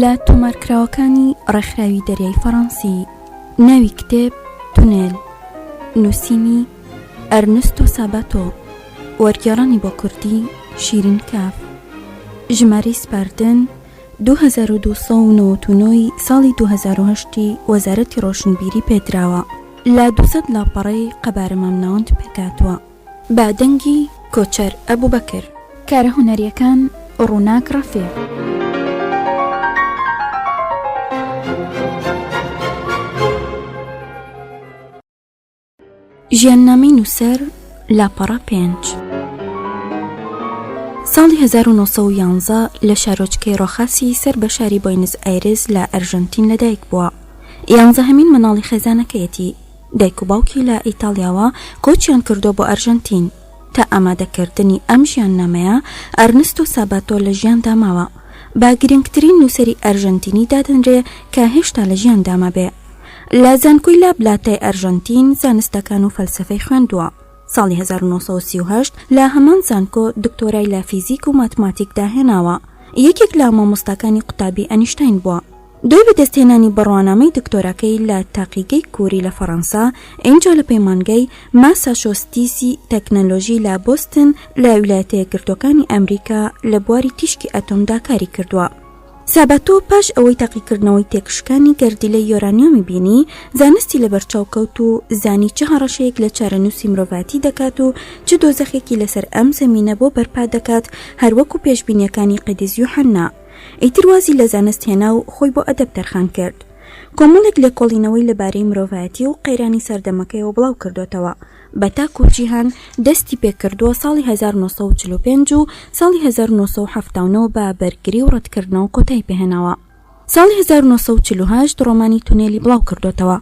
لە تۆمارکراوەکانی ڕێکخراوی دەریای فەڕەنسی، ناوی کتێب، تونێل، نووسینی، ئەرنستۆ ساباتۆ، وەرگێڕانی بۆ کوردی، شیرین کاف، ژمارەی سپاردن، 2299 ی ساڵی 2008 ی وەزارەتی ڕۆشنبیری پێدراوە. لە 200 لاپەڕەی قەبارە مامناوەند پێکهاتووە. بە دەنگی کۆچەر ئەبوبەکر. کارە هونەرییەکان ڕووناک ڕەفیق. ژیاننامەی نووسەر لاپەڕە پێنج. ساڵی 1911 لە شارۆچکەی ڕۆخاسی سەر بە شاری بۆینس ئایرس لە ئەرژەنتین لەدایک بووە. یانزەهەمین منداڵی خێزانەکەیەتی. دایک و باوکی لە ئیتاڵیاوە کۆچیان کردووە بۆ ئەرژەنتین. تا ئامادەکردنی ئەم ژیاننامەیە، ئەرنستۆ ساباتۆ لە ژیاندا ماوە. بە گرنگترین نووسەری ئەرژەنتینی دادەنرێ کە هێشتا لە ژیاندا مابێ. لە زانکۆی لا بلاتای ئەرژەنتین زانستەکان و فەلسەفەی خوێندووە. ساڵی 1938 لە هەمان زانکۆ دکتۆرای لە فیزیک و ماتماتیکدا هێناوە. یەکێک لە مامۆستاکانی قوتابی ئەنیشتاین بووە. دوای بەدەستهێنانی بڕوانامەی دکتۆراکەی لە تاقیگەی کوری لە فەڕەنسا، ئینجا لە پەیمانگای ماساشۆستیسی تەکنەلۆژی لە بۆستن لە ویلایەتە یەکگرتووەکانی ئەمریکا لە بواری تیشکی ئەتۆمدا کاری کردووە. ساباتۆ پاش ئەوەی تاقیکردنەوەی تێکشکانی گەردیلەی یۆرانیۆمی بینی، زانستی لەبەرچاو کەوت و زانی چ هەڕەشەیەک لە چارەنووسی مرۆڤایەتی دەکات و چ دۆزەخێکی لەسەر ئەم زەمینە بۆ بەرپا دەکات، هەروەکو پێشبینییەکانی قیدیس یوحەننا. ئیتر وازی لە زانست هێنا و خۆی بۆ ئەدەب تەرخان کرد. کۆمەڵێک لێکۆڵینەوەی لەبارەی مرۆڤایەتی و قەیرانی سەردەمەکەیەوە بڵاو کردۆتەوە. بە تاک و جیهان دەستی پێ کردووە ساڵی 1945 و ساڵی 1979 بە بەرگری و ڕەتکردنەوە کۆتای پێهێناوە. ساڵی 1948 ڕۆمانی تونێلی بڵاو کردۆتەوە.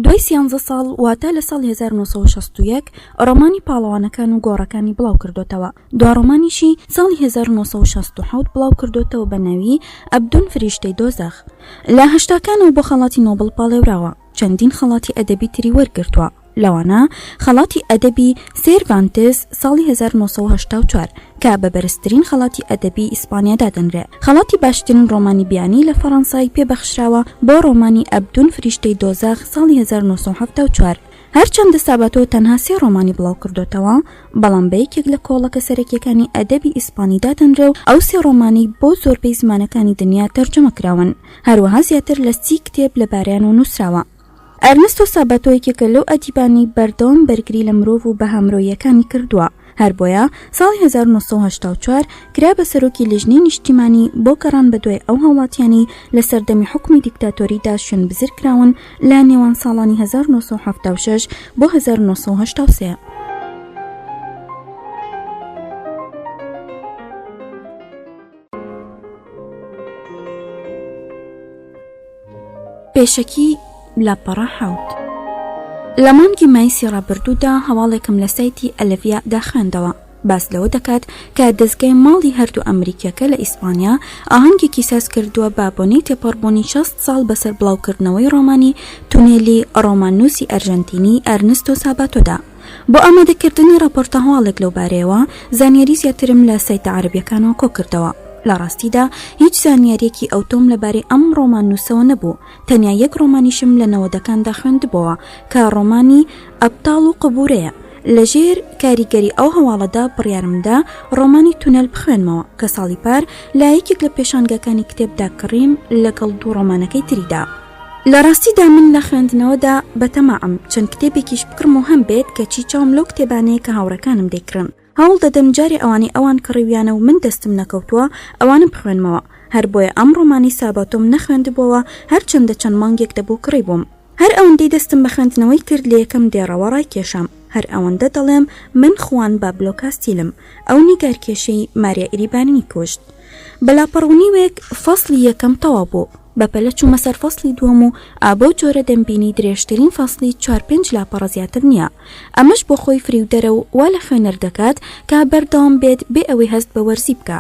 دوای سیانزە ساڵ واتە لە ساڵی 1961 ڕۆمانی پاڵەوانەکان و گۆڕەکانی بڵاو کردۆتەوە. دوا ڕۆمانیشی ساڵی 1967 بڵاو کردۆتەوە بە ناوی ئەبدون فریشتەی دۆزەخ. لە هەشتاکانەوە بۆ خەڵاتی نۆبڵ پاڵێوراوە. چەندین خەڵاتی ئەدەبی تری وەرگرتووە. لەوانە خەڵاتی ئەدەبی سێرڤانتس ساڵی 1984 کە بە بەرزترین خەڵاتی ئەدەبی ئیسپانیا دادەنرێ. خەڵاتی باشترین ڕۆمانی بیانی لە فەڕەنسای پێ بەخشراوە بۆ ڕۆمانی ئەبدون فریشتەی دۆزەخ ساڵی 1974. هەرچەندە ساباتۆ تەنها سێ ڕۆمانی بڵاوکردۆتەوە، بەڵام بە یەکێک لە کۆڵەکە سەرەکییەکانی ئەدەبی ئیسپانی دادەنرێ و ئەو سێ ڕۆمانەی بۆ زۆربەی زمانەکانی دنیا تەرجەمە کراون. هەروەها زیاتر لە سی کتێب لەبارەیانەوە نووسراوە. ئەرنستۆ ساباتۆ یەکێکە لەو ئەدیبانەی بەردەوام بەرگری لە مرۆڤ و بەها مرۆییەکانی کردووە، هەر بۆیە ساڵی 1984 کرا بە سەرۆکی لیژنەی نیشتیمانی بۆ گەڕان بەدوای ئەو هاوڵاتیانەی لە سەردەمی حوکمی دیکتاتۆریدا شوێنبزر کراون لە نێوان ساڵانی 1976 بۆ 1983. پێشەکی لاپەڕە حەوت. لە مانگی مایسی ڕابردوودا هەواڵێکم لە سایتی ئەلەڤیا دا خوێندەوە باس لەوە دەکات کە دەزگای ماڵی هەردوو ئەمریکیەکە لە ئیسپانیا ئاهەنگێکی ساز کردووە بە بۆنەی تێپەڕبوونی 60 ساڵ بەسەر بڵاوکردنەوەی ڕۆمانی تونێلی ڕۆماننووسی ئەرژەنتینی ئەرنستۆ ساباتۆدا. بۆ ئامادەکردنی ڕاپۆرتە هەواڵێک لەو بارەیەوە زانیاری زیاترم لە سایتە عەرەبیەکانەوە کۆکردەوە. لە ڕاستیدا هیچ زانیاریەکی ئەوتۆم لەبارەی ئەم ڕۆماننووسەوە نەبوو، تەنیا یەک ڕۆمانیشم لە نەوەدەکاندا خوێندبۆوە کە ڕۆمانی، ئەبتاڵ و قبورەیە. لەژێر کاریگەری ئەو هەواڵەدا بڕیارمدا ڕۆمانی تونێل بخوێنمەوە کە ساڵی پار لە یەکێک لە پێشانگاکانی کتێبدا کڕیم لەگەڵ دوو ڕۆمانەکەی تریدا. لە ڕاستیدا من لە خوێندنەوەدا بەتەماعم چەند کتێبێکیش بکڕم و هەمبێت کەچی چاوم لەو کتێبانەیە کە هاوڕێکانم دەیکڕن. هەوڵ دەدەم جارێ ئەوانەی ئەوان کڕیویانە و من دەستم نەکەوتووە ئەوانە بخوێنمەوە، هەر بۆیە ئەم ڕۆمانەی ساباتۆم نەخوێندبۆوە هەرچەندە چەند مانگێک دەبوو کڕیبووم. هەر ئەوەندەی دەستم بە خوێندنەوەی کرد لە یەکەم دێڕەوە ڕایکێشام، هەر ئەوەندە دەڵێم من خوان بابلۆ کاستیلم، ئەو نیگارکێشەی ماریا ئیریبانینی کوشت. بە لاپەڕە و نیوێک فەسڵی یەکەم تەواو بوو. بە پەلە چوومە سەر فەسڵی دووەم و ئا بەو جۆرە دەمبینی درێژترین فەسڵی چوار پێنج لاپەڕە زیاتر نییە. ئەمەش بۆ خۆی فریودەرە و وا لە خوێنەر دەکات کە بەردەوام بێت بێ ئەوەی هەست بە وەرزی بکا.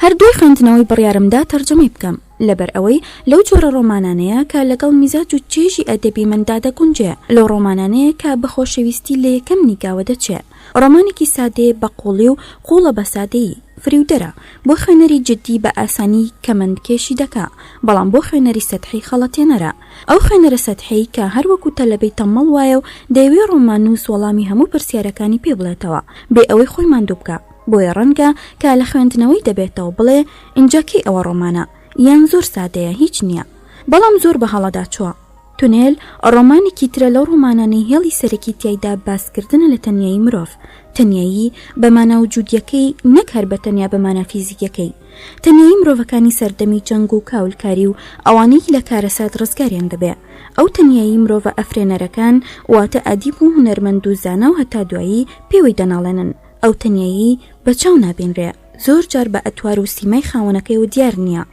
هەر دوای خوێندنەوەی بڕیارم دا تەرجەمەی بکەم، لەبەر ئەوەی لەو جۆرە ڕۆمانانەیە کە لەگەڵ میزاج و چێژی ئەدەبی مندا دەگونجێ، لەو ڕۆمانانەیە کە بە خۆشەویستی لە یەکەم نیگاوە دەچێ. ڕۆمانێکی سادەیە بە قووڵی و قووڵە بە سادەیی. فریودەرە، بۆ خوێنەری جددی بە ئاسانی کەمەندکێشی دەکا، بەڵام بۆ خوێنەری سەتحی خەڵەتێنەرە. ئەو خوێنەرە سەتحیەی کە هەر وەکو تەلەبەی تەممەڵ وایە و دەیەوێ ڕۆماننووس وەڵامی هەموو پرسیارەکانی پێ بڵێتەوە بێ ئەوەی خۆی ماندوو بکا، بۆیە ڕەنگە کە لە خوێندنەوەی دەبێتەوە بڵێ ئینجا کەی ئەوە ڕۆمانە؟ یان زۆر سادەیە هیچ نییە. بەڵام زۆر بە هەڵەدا چووە. تونێل، ڕۆمانێکی ترە لەو ڕۆمانانەی هێڵی سەرەکی تیایدا باسکردنە لە تەنیایی مرۆڤ، تەنیایی بە مانا وجودییەکەی نەک هەر بە تەنیا بە مانا فیزیکیەکەی. تەنیایی مرۆڤەکانی سەردەمی جەنگ و کاولکاری و ئەوانەی لە کارەسات ڕزگاریان دەبێ. ئەو تەنیایی مرۆڤە ئەفرێنەرەکان واتە ئەدیب و هونەرمەند و زانا و هەتا دوایی پێوەی دەناڵێنن. ئەو تەنیایی بە چاو نابینرێ، زۆر جار بە ئەتوار و سیمای خاوەنەکەیەوە دیار نییە.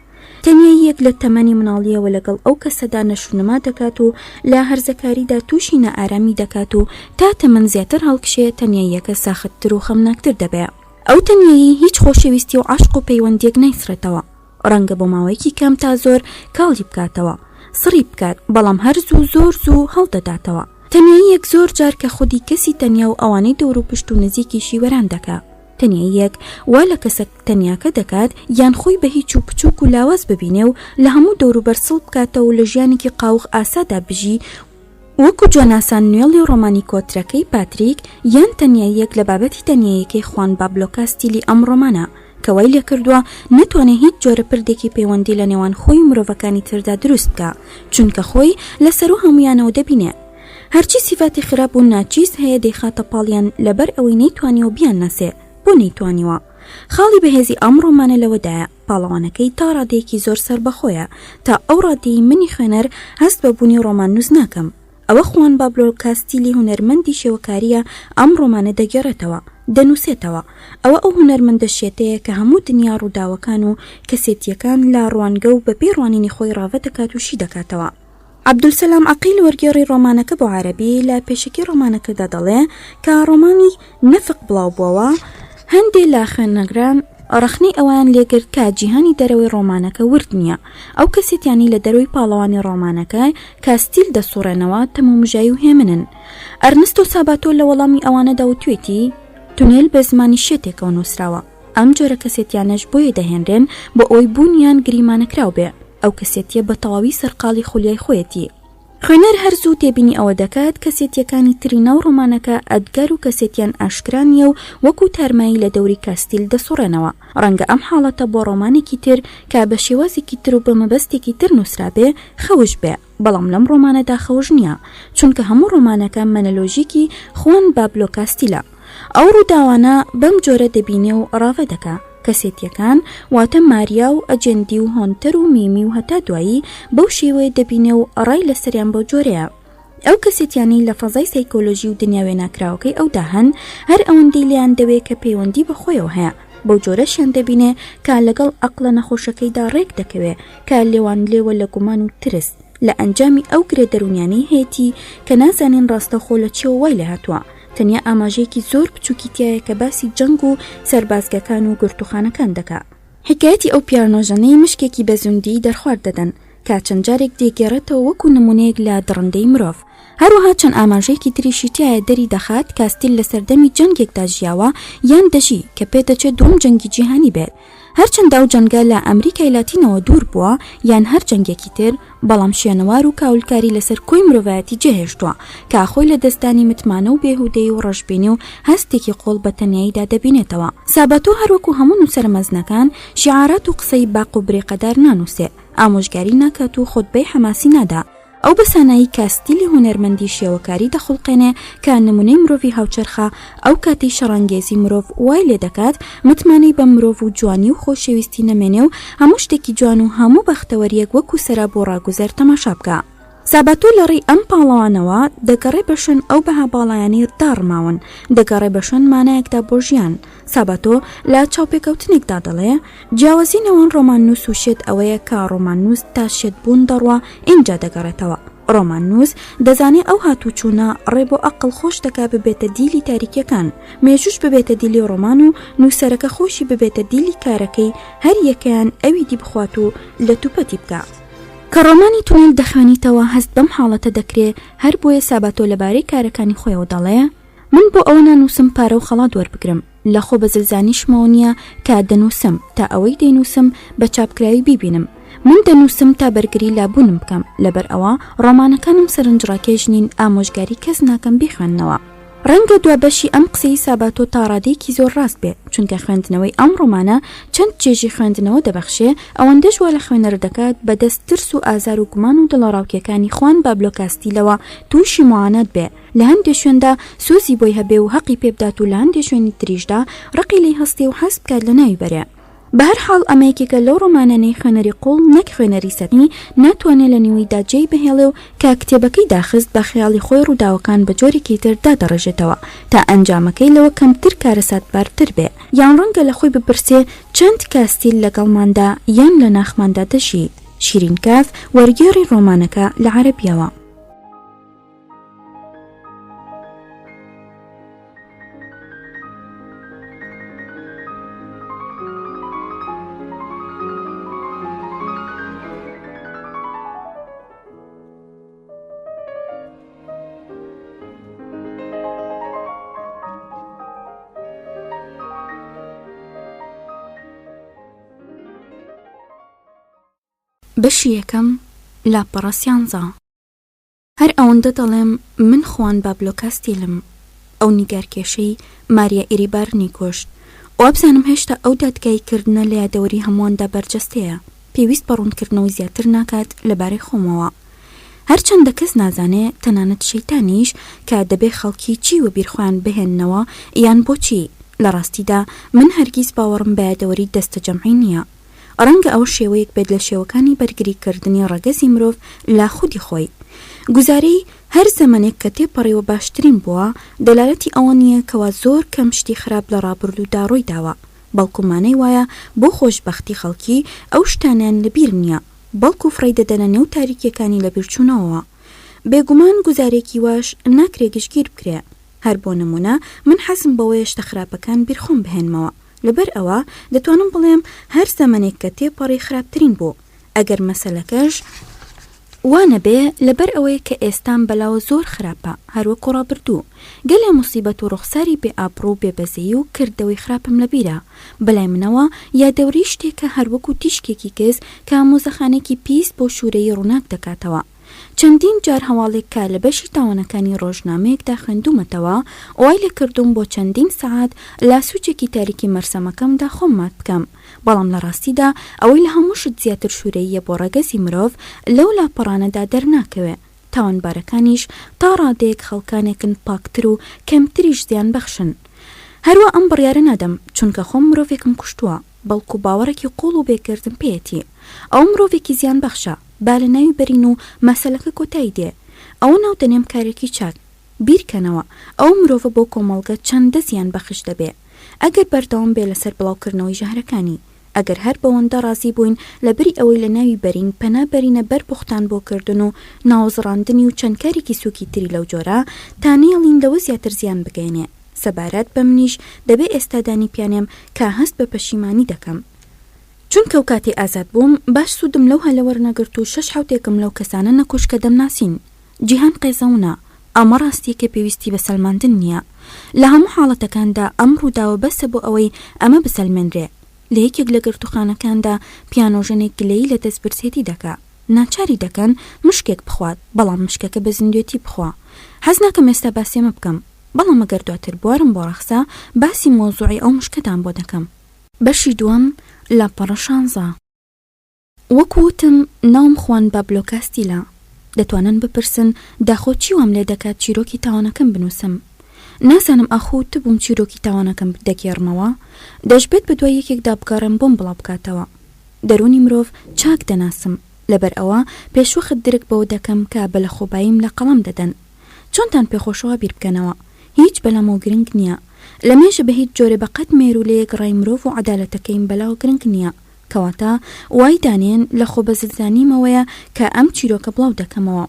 تەنیاییەک لە تەمەنی مناڵییەوە لەگەڵ ئەو کەسەدا نەشونما دەکات و لە هەرزەکاریدا تووشی نائارامی دەکات و تا تەمەن زیاتر هەڵکشێ تەنیاییەکە ساختتر و خەمناکتر دەبێ. ئەو تەنیایی هیچ خۆشەویستی و عەشق و پەیوەندییەک نایسڕێتەوە، ڕەنگە بۆ ماوەیەکی کەم تا زۆر کاڵی بکاتەوە، سڕی بکات، بەڵام هەر زوو زۆر زوو هەڵدەداتەوە. تەنیاییەک زۆر جار کە خودی کەسی تەنیا و ئەوانەی دەوروپشت و نزیکیشی وێران دەکا. تەنیاییەک وا لە کەسە تەنیاکە دەکات یان خۆی بە هیچ و بچووک و لاواز ببینێ و لە هەموو دەوروبەر سڵ بکاتەوە و لە ژیانێکی قاوغ ئاسادا بژی وەکو جۆناسان نوێڵی ڕۆمانی کۆترەکەی پاتریک یان تەنیاییەک لە بابەتی تەنیاییەکەی خوان بابلۆ کاستیلی ئەم ڕۆمانە کە وای لێکردووە نەتوانێ هیچ جۆرە پردێکی پەیوەندی لە نێوان خۆی و مرۆڤەکانی تردا دروست بکا چونکە خۆی لە سەروو هەموویانەوە دەبینێ هەرچی سیفاتی خراپ و ناچیز هەیە دەیخاتە پاڵیان لەبەر ئەوەی نەیتوانیوە بیانناسێ بۆ نەیتوانیوە؟ خاڵی بەهێزی ئەم ڕۆمانە لەوەدایە پاڵەوانەکەی تا ڕادەیەکی زۆر سەربەخۆیە تا ئەو ڕادەیەی منی خوێنەر هەست بە بوونی ڕۆماننووس ناکەم ئەوە خوان بابلۆ کاستیلی هونەرمەندی شێوەکارییە ئەم ڕۆمانە دەگێڕێتەوە دەنووسێتەوە ئەوە ئەو هونەرمەندە شێتەیە کە هەموو دنیا ڕووداوەکان و کەسێتییەکان لە ڕوانگە و بەپێی ڕوانینی خۆی ڕاڤە دەکات و شی دەکاتەوە. عەبدولسەلام عەقیل وەرگێڕی ڕۆمانەکە بۆ عەرەبی لە پێشەکی ڕۆمانەکەدا دەڵێ کە ڕۆمانی نەفق بڵاوبووەوە، هەندێ لە خوێنەران ڕەخنەی ئەوەیان لێگرت کە جیهانی دەرەوەی ڕۆمانەکە ورد نییە، ئەو کەسێتیانەی لە دەرەوەی پاڵەوانی ڕۆمانەکە کاستیل دەسوڕێنەوە تەمومژاوی و هێمنن. ئەرنستۆ ساباتۆ لە وەڵامی ئەوانەدا وتوێتی، تونێل بە زمانی شێتێکەوە نووسراوە. ئەم جۆرە کەسێتیانەش بۆیە دەهێنرێن بۆ ئەوەی بوونیان گریمانەکراو بێ، ئەو کەسێتیە بە تەواوی سەرقاڵی خولیای خۆیەتی. خوێنەر هەر زوو تێبینی ئەوە دەکات کەسێتیەکانی تری ناو ڕۆمانەکە ئەدگار و کەسێتیان ئاشکرا نییە و وەکو تارمایی لە دەوری کاستیل دەسوڕێنەوە. ڕەنگە ئەم حاڵەتە بۆ ڕۆمانێکی تر کە بە شێوازێکی تر و بە مەبەستێکی تر نووسرابێ خەوش بێ، بەڵام لەم ڕۆمانەدا خەوش نییە، چونکە هەموو ڕۆمانەکە مەنەلۆژیکی خوان بابلۆ کاستیلە. ئەو ڕووداوانە بەم جۆرە دەبینێ و ڕاڤە دەکا، کەسێتییەکان، واتە ماریا و ئەجێندی و هۆنتەر و میمی و هەتا دوایی، بەو شێوەیە دەبینێ و ڕای لەسەریان بەو جۆرەیە. ئەو کەسێتیانەی لە فەزای سایکۆلۆژی و دنیا وێناکراوەکەی ئەودا هەن، هەر ئەوەندەی لێیان دەوێ کە پەیوەندی بە خۆیەوە هەیە، بەو جۆرەشیان دەبینێ کە لەگەڵ ئەقڵە نەخۆشەکەیدا ڕێک دەکەوێ کە لێوانلێوە لە گومان و ترس، لە ئەنجامی ئەو گرێ دەروونیانەی هەیەتی کە نازانین ڕاستەوخۆ لە چیەوە وای لێهاتووە، تەنیا ئاماژەیەکی زۆر بچووکی تیایە کە باسی جەنگ و سەربازگەکان و گرتووخانەکان دەکا. حیکایەتی ئەو پیانۆژەنەی مشکێکی بە زیندوویی دەرخوارد دەدەن کە چەند جارێک دەیگێڕێتەوە وەکو نموونەیەک لە دڕندەی مرۆڤ. هەروەها چەند ئاماژەیەکی تریشی تیایە دەری دەخات کاستیل لە سەردەمی جەنگێکدا ژیاوە یان دەژی کە پێدەچێت دووەم جەنگی جیهانی بێت. هەرچەندە ئەو جەنگە لە ئەمریکای لاتینەوە دوور بووە یان هەر جەنگێکی تر، بەڵام شوێنەوار و کاولکاری لەسەر کۆی مرۆڤایەتی جێهێشتووە کە خۆی لە دەستدانی متمانە و بێهودەیی و ڕەشبینی و هەستێکی قوڵ بە تەنیاییدا دەبینێتەوە. ساباتۆ هەروەکو هەموو نووسەرە مەزنەکان، شیعارات و قسەی باق و بریقەدار نانووسێ، ئامۆژگاری ناکات و خوتبەی حەماسی نادا، ئەو بە سانایی کە ستیلی هونەرمەندی شێوەکاری دەخوڵقێنێ کە نمونەی مرۆڤی هاوچەرخە، ئەو کاتەی شەڕانگێزی مرۆڤ وای لێ دەکات متمانەی بە مرۆڤ و جوانی و خۆشەویستی نەمێنێ و هەموو شتێکی جوان و هەموو بەختەوەرییەک وەکو سەراب و ڕاگوزەر تەماشا بکا. ساباتۆ لە ڕێی ئەم پاڵەوانەوە دەگەڕێ بە شوێن ئەو بەها باڵایانەی داڕماون، دەگەڕێ بە شوێن مانایەکدا بۆ ژیان. ساباتۆ لە چاوپێکەوتنێکدا دەڵێ، جیاوازی نێوان ڕۆماننووس و شێت ئەوەیە کە ڕۆماننووس تا شێت بوون دەڕوا ئینجا دەگەڕێتەوە. ڕۆماننووس دەزانێ ئەو هاتوچوونە ڕێ بۆ ئەقڵ خۆش دەکا ببێتە دیلی تاریکیەکان، مێژووش ببێتە دیلی ڕۆمان و نووسەرەکە خۆشی ببێتە دیلی کارەکەی هەر یەکەیان ئەوی دی بخوات و لەتوپەتی بکا. کە ڕۆمانی تونێل دەخوێنیتەوە هەست بەم حاڵەتە دەکرێ، هەر بۆیە ساباتۆ لەبارەی کارەکانی خۆیەوە دەڵێ، من بۆ ئەوە نانووسم پارە و خەڵات وەربگرم. لە خۆ بەزلزانیشمەوە نییە کە دەنووسم تا ئەوەی دەینووسم بە چاپکراوی بیبینم. من دەنووسم تا بەرگری لە بوونم بکەم، لەبەر ئەوە ڕۆمانەکانم سەرنجڕاکێش نین، ئامۆژگاری کەس ناکەم بیخوێننەوە. ڕەنگە دوا بەشی ئەم قسەی ساباتۆ تا ڕادەیەکی زۆر ڕاست بێ، چونکە خوێندنەوەی ئەم ڕۆمانە چەند چێژی خوێندنەوە دەبەخشێ، ئەوەندەش وا لە خوێنەر دەکات بە دەست ترس و ئازار و گومان و دڵەڕاوکێکانی خوان بابلۆ کاستیلەوە تووشی موعانات بێ، لە هەندێ شوێندا سۆزی بۆی هەبێ و هەقی پێ بدات و لە هەندێ شوێنی تریشدا ڕقی لێی هەستێ و حەز بکات لە ناوی بەرێ. بەهەرحاڵ ئەمە یەکێکە لەو ڕۆمانانەی خوێنەری قوڵ نەک خوێنەری سەتحی ناتوانێ لە نیوەیدا جێی بهێڵێ و کە کتێبەکەی داخست بە خەیاڵی خۆی ڕووداوەکان بە جۆرێکی تر دادەڕێژێتەوە تا ئەنجامەکەی لەوە کەمتر کارەساتبارتر بێ یان ڕەنگە لە خۆی بپرسێ چەند کاستیل لەگەڵماندا یان لە ناخماندا دەژی؟ شیرین کاف وەرگێڕی ڕۆمانەکە لە عەرەبییەوە. بەشی یەکەم، لاپەڕە سیانزە. هەر ئەوەندە دەڵێم من خوان بابلۆ کاستیلم، ئەو نیگارکێشەی ماریا ئیریبارنی کوشت. وابزانم هێشتا ئەو دادگاییکردنە لە یادەوەری هەموواندا بەرجەستەیە، پێویست بە ڕوونکردنەوەی زیاتر ناکات لەبارەی خۆمەوە. هەرچەندە کەس نازانێ، تەنانەت شەیتانیش، کە دەبێ خەڵکی چی وەبیر خۆیان بهێننەوە یان بۆچی. لە ڕاستیدا من هەرگیز باوەڕم بە یادەوەری دەستەجەمعی نییە. ڕەنگە ئەوە شێوەیەک بێت لە شێوەکانی بەرگریکردنی ڕەگەزی مرۆڤ لە خودی خۆی. گوزارەی، هەر زەمەنێک کە تێپەڕیوە باشترین بووە، دەلالەتی ئەوە نییە کەوا زۆر کەم شتی خراپ لە ڕابردوودا ڕووی داوە، بەڵکو مانای وایە بۆ خۆشبەختی خەڵکی ئەو شتانەیان لەبیر نییە، بەڵکو فڕێی دەدەنە نێو تاریکییەکانی لەبیرچوونەوەوە. بێگومان گوزارەیەکی واش ناکرێ گشتگیر بکرێ. هەر بۆ نموونە من حەزم بەوەیە شتە خراپەکان بیر خۆم بهێنمەوە، لەبەر ئەوە دەتوانم بڵێم هەر زەمەنێک کە تێپەڕی خراپترین بوو، ئەگەر مەسەلەکەش وا نەبێ لەبەر ئەوەیە کە ئێستام بەلاوە زۆر خراپە هەروەکو ڕابردوو، گەلێ موسیبەت و ڕوخساری بێ ئابڕوو و بێ بەزەیی و کردەوەی خراپم لەبیرە، بەلای منەوە یادەوەری شتێکە هەروەکو تیشکێکی کز کە مۆزەخانەیەکی پیس بۆ شوورەیی ڕووناک دەکاتەوە. چەندین جار هەواڵێک کە لە بەشی تاوانەکانی ڕۆژنامەیەکدا خوێندوومەتەوە، وای لێ کردووم بۆ چەندین سەعات لە سوچێکی تاریکی مەرسەمەکەمدا خۆم مات بکەم. بەڵام لە ڕاستیدا ئەوەی لە هەموو شت زیاتر شوورەییە بۆ ڕەگەزی مرۆڤ، لەو لاپەڕانەدا دەرناکەوێ. تاوانبارەکانیش تا ڕادەیەک خەڵکانێکن پاکتر و کەمتریش زیانبەخشن. هەروا ئەم بڕیارە نادەم، چونکە خۆم مرۆڤێکم کوشتووە، بەڵکو باوەڕێکی قووڵ و بێگەردم پێیەتی. ئەو مرۆڤێکی زیانبەخشە. با لە ناوی بەرین و مەسەلەکە کۆتایی دێ. ئەوە ناو دەنێم کارێکی چاک. بیر کەنەوە، ئەو مرۆڤە بۆ کۆمەڵگە چەندە زیان بەخش دەبێ. ئەگەر بەردەوام بێ لەسەر بڵاو کردنەوەی ژەهرەکانی. ئەگەر هەر بەوەندە ڕازی بووین لە بری ئەوەی لە ناوی بەرین پەنا بەرینە بەر بوختان بۆ کردن و ناوزڕاندنی و چەند کارێکی سووکی تری لەو جۆرە تا نەیەڵین لەوە زیاتر زیان بگەیەنێ. سەبارەت بە منیش دەبێ ئێستا دانی پیانێم کە هەست بە پەشیمانی دەکەم. چونکە و کاتێ ئازاد بووم باش سوودم لەو هەلە وەرنەگرت و شەش حەوتێکم لەو کەسانە نەکوشت کە دەمناسین. جیهان قێزەونە. ئەمە ڕاستییەکە پێویستی بە سەلماندن نییە. لە هەموو حاڵەتەکاندا ئەم ڕووداوە بەسە بۆ ئەوەی ئەمە بسەلمێنرێ. لە یەکێک لە گرتووخانەکاندا پیانۆژەنێک گلەیی لە دەست برسێتی دەکا. ناچاری دەکەن مشکێک بخوات، بەڵام مشکەکە بە زیندوێتی بخوا. حەز ناکەم ئێستا باسی ئەمە بکەم، بەڵام ئەگەر دواتر بوارم بۆ ڕەخسا باسی مەوزوعی ئەو مشکەتان بۆ دەکەم. بەشی دووەم، لاپەڕە شانزە. وەکو وتم ناوم خوان بابلۆ کاستیلە. دەتوانن بپرسن داخۆ چی وام لێ دەکات چیرۆکی تاوانەکەم بنووسم؟ نازانم ئاخۆ وتبووم چیرۆکی تاوانەکەم دەگێڕمەوە؟ دەشبێت بەدوای یەکێکدا بگەڕێم بۆم بڵاو بکاتەوە. دەروونی مرۆڤ چاک دەناسم، لەبەر ئەوە پێشوەخت درک بەوە دەکەم کە بە لەخۆباییم لە قەڵەم دەدەن. چۆنتان پێخۆشە وا بیر بکەنەوە. هیچ بەلامەوە گرنگ نییە. لە مێژە بە هیچ جۆرێ بە قەد مێروولەیەک ڕای مرۆڤ و عەدالەتەکەیم بەلاوە گرنگ نییە. کەواتە وای دانێن لە خۆ بەزلزانیمەوەیە کە ئەم چیرۆکە بڵاو دەکەمەوە.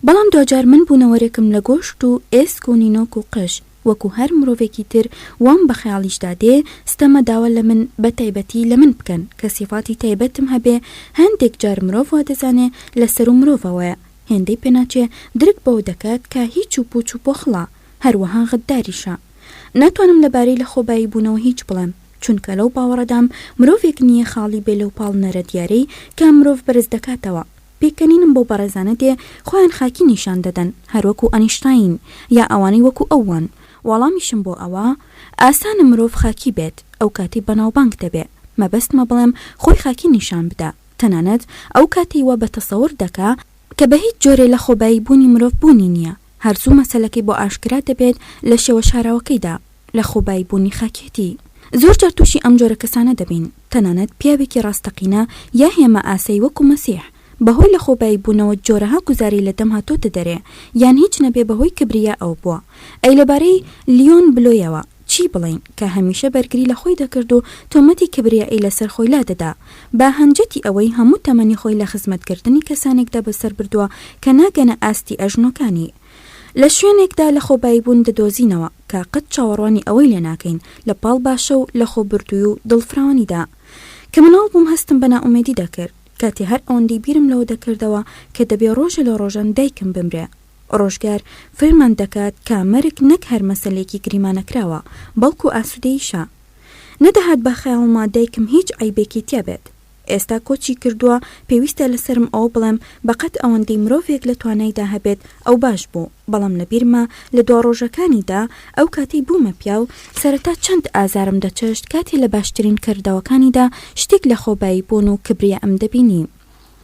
بەڵام دواجار من بوونەوەرێکم لە گۆشت و ئێسک و نینۆک و قژ، وەکو هەر مرۆڤێکی تر وام بە خەیاڵیشدا دێ ستەمە داوا لە من بە تایبەتی لە من بکەن کە سیفاتی تایبەتم هەبێ، هەندێک جار مرۆڤ وا دەزانێ لە سەروو مرۆڤەوەیە، هێندەی پێناچێ درک بەوە دەکات کە هیچ و پوچ و پۆخڵە، هەروەها غەدداریشە. ناتوانم لەبارەی لەخۆبایی بوونەوە هیچ بڵێم، چونکە لەو باوەڕەدام مرۆڤێک نییە خاڵی بێ لەو پاڵنەرە دیارەی کە مرۆڤ بەرز دەکاتەوە. پێکەنینم بەو بەڕێزانە دێ خۆیان خاکی نیشان دەدەن هەروەکو ئەنیشتاین یا ئەوانەی وەکو ئەو وان. وەڵامیشم بۆ ئەوە، ئاسانە مرۆڤ خاکی بێت ئەو کاتەی بەناوبانگ دەبێ. مەبەستمە بڵێم خۆی خاکی نیشان بدا. تەنانەت ئەو کاتەی وا بە تەسەور دەکا، کە بە هیچ جۆرێ لە خۆبایی بوونی مرۆڤ بوونی نییە، هەر زوو مەسەلەکەی بۆ ئاشکرا دەبێت لە شێوە شاراوەکەیدا، لە خۆبایی بوونی خاکێتی. زۆر جار تووشی ئەم جۆرە کەسانە دەبین، تەنانەت پیاوێکی ڕاستەقینە یا هێما ئاسایی وەکو مەسیح، بە هۆی لە خۆبایی بوونەوە جۆرەها گوزارەی لە دەم هاتۆتە دەرێ، یان هیچ نەبێ بە هۆی کبریائەوە بووە. ئەی لەبارەی لیۆن بلۆیەوە چی بڵێین کە هەمیشە بەرگری لە خۆی دەکرد و تۆمەتی کبریائی لەسەر خۆی لادەدا بە هەنجەتی ئەوەی هەموو تەمەنی خۆی لە خزمەتکردنی کەسانێکدا بەسەر بردووە کە ناگەنە ئاستی ئەژنۆکانی. لە شوێنێکدا لەخۆباییبوون دەدۆزینەوە کە قەت چاوەڕوانی ئەوەی لێ ناکەین لە پاڵ باشە و لەخۆبردووی و دڵفراوانیدا. کە مناڵ بووم هەستم بە نائومێدی دەکرد کاتێ هەر ئەوەندەی بیرم لەوە دەکردەوە کە دەبێ ڕۆژێ لە ڕۆژان دایکم بمرێ. ڕۆژگار فێرمان دەکات کە مەرگ نەک هەر مەسەلەیەکی گریمانەکراوە، بەڵکو ئاسوودەییشە. نەدەهات بە خەیاڵما دایکم هیچ عەیبێکی تیا بێت. ئێستا کۆچی کردووە، پێویستە لەسەرم ئەوە بڵێم بەقەد ئەوەندەی مرۆڤێک لە توانایدا هەبێت ئەو باش بوو، بەڵام لەبیرمە لە دوا ڕۆژەکانیدا، ئەو کاتەی بوومە پیاو، سەرەتا چەند ئازارم دەچەشت کاتێ لە باشترین کردەوەکانیدا شتێک لە خۆبایی بوون و کبریائم دەبینی.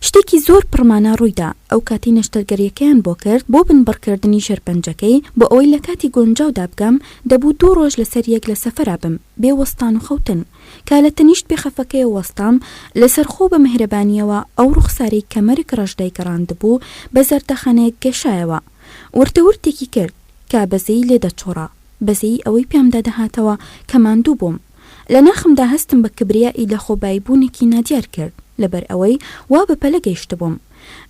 شتێکی زۆر پڕ مانا ڕوویدا ئەو کاتەی نەشتەرگەریەکەیان بۆ کرد بۆ بنبڕکردنی شێرپەنجەکەی، بۆ ئەوەی لە کاتی گونجاودا بگەم دەبوو دوو ڕۆژ لەسەر یەک لە سەفەرا بم بێ وەستان و خەوتن. کە لە تەنیشت پێخەفەکەیەوە وەستام لەسەرخۆ بە میهرەبانیەوە ئەو ڕوخسارەی کە مەرگ ڕەش دایگەڕاندبوو بە زەردەخەنەیەک گەشایەوە. ورتە ورتێکی کرد کە بەزەیی لێ دەچۆڕا. بەزەیی ئەوەی پیامدا دەهاتەوە کە ماندوو بووم. لە ناخمدا هەستم بە کبریائی لەخۆبایی بوونێکی نادیار کرد، لەبەر ئەوەی وا بە پەلە گەیشتبووم.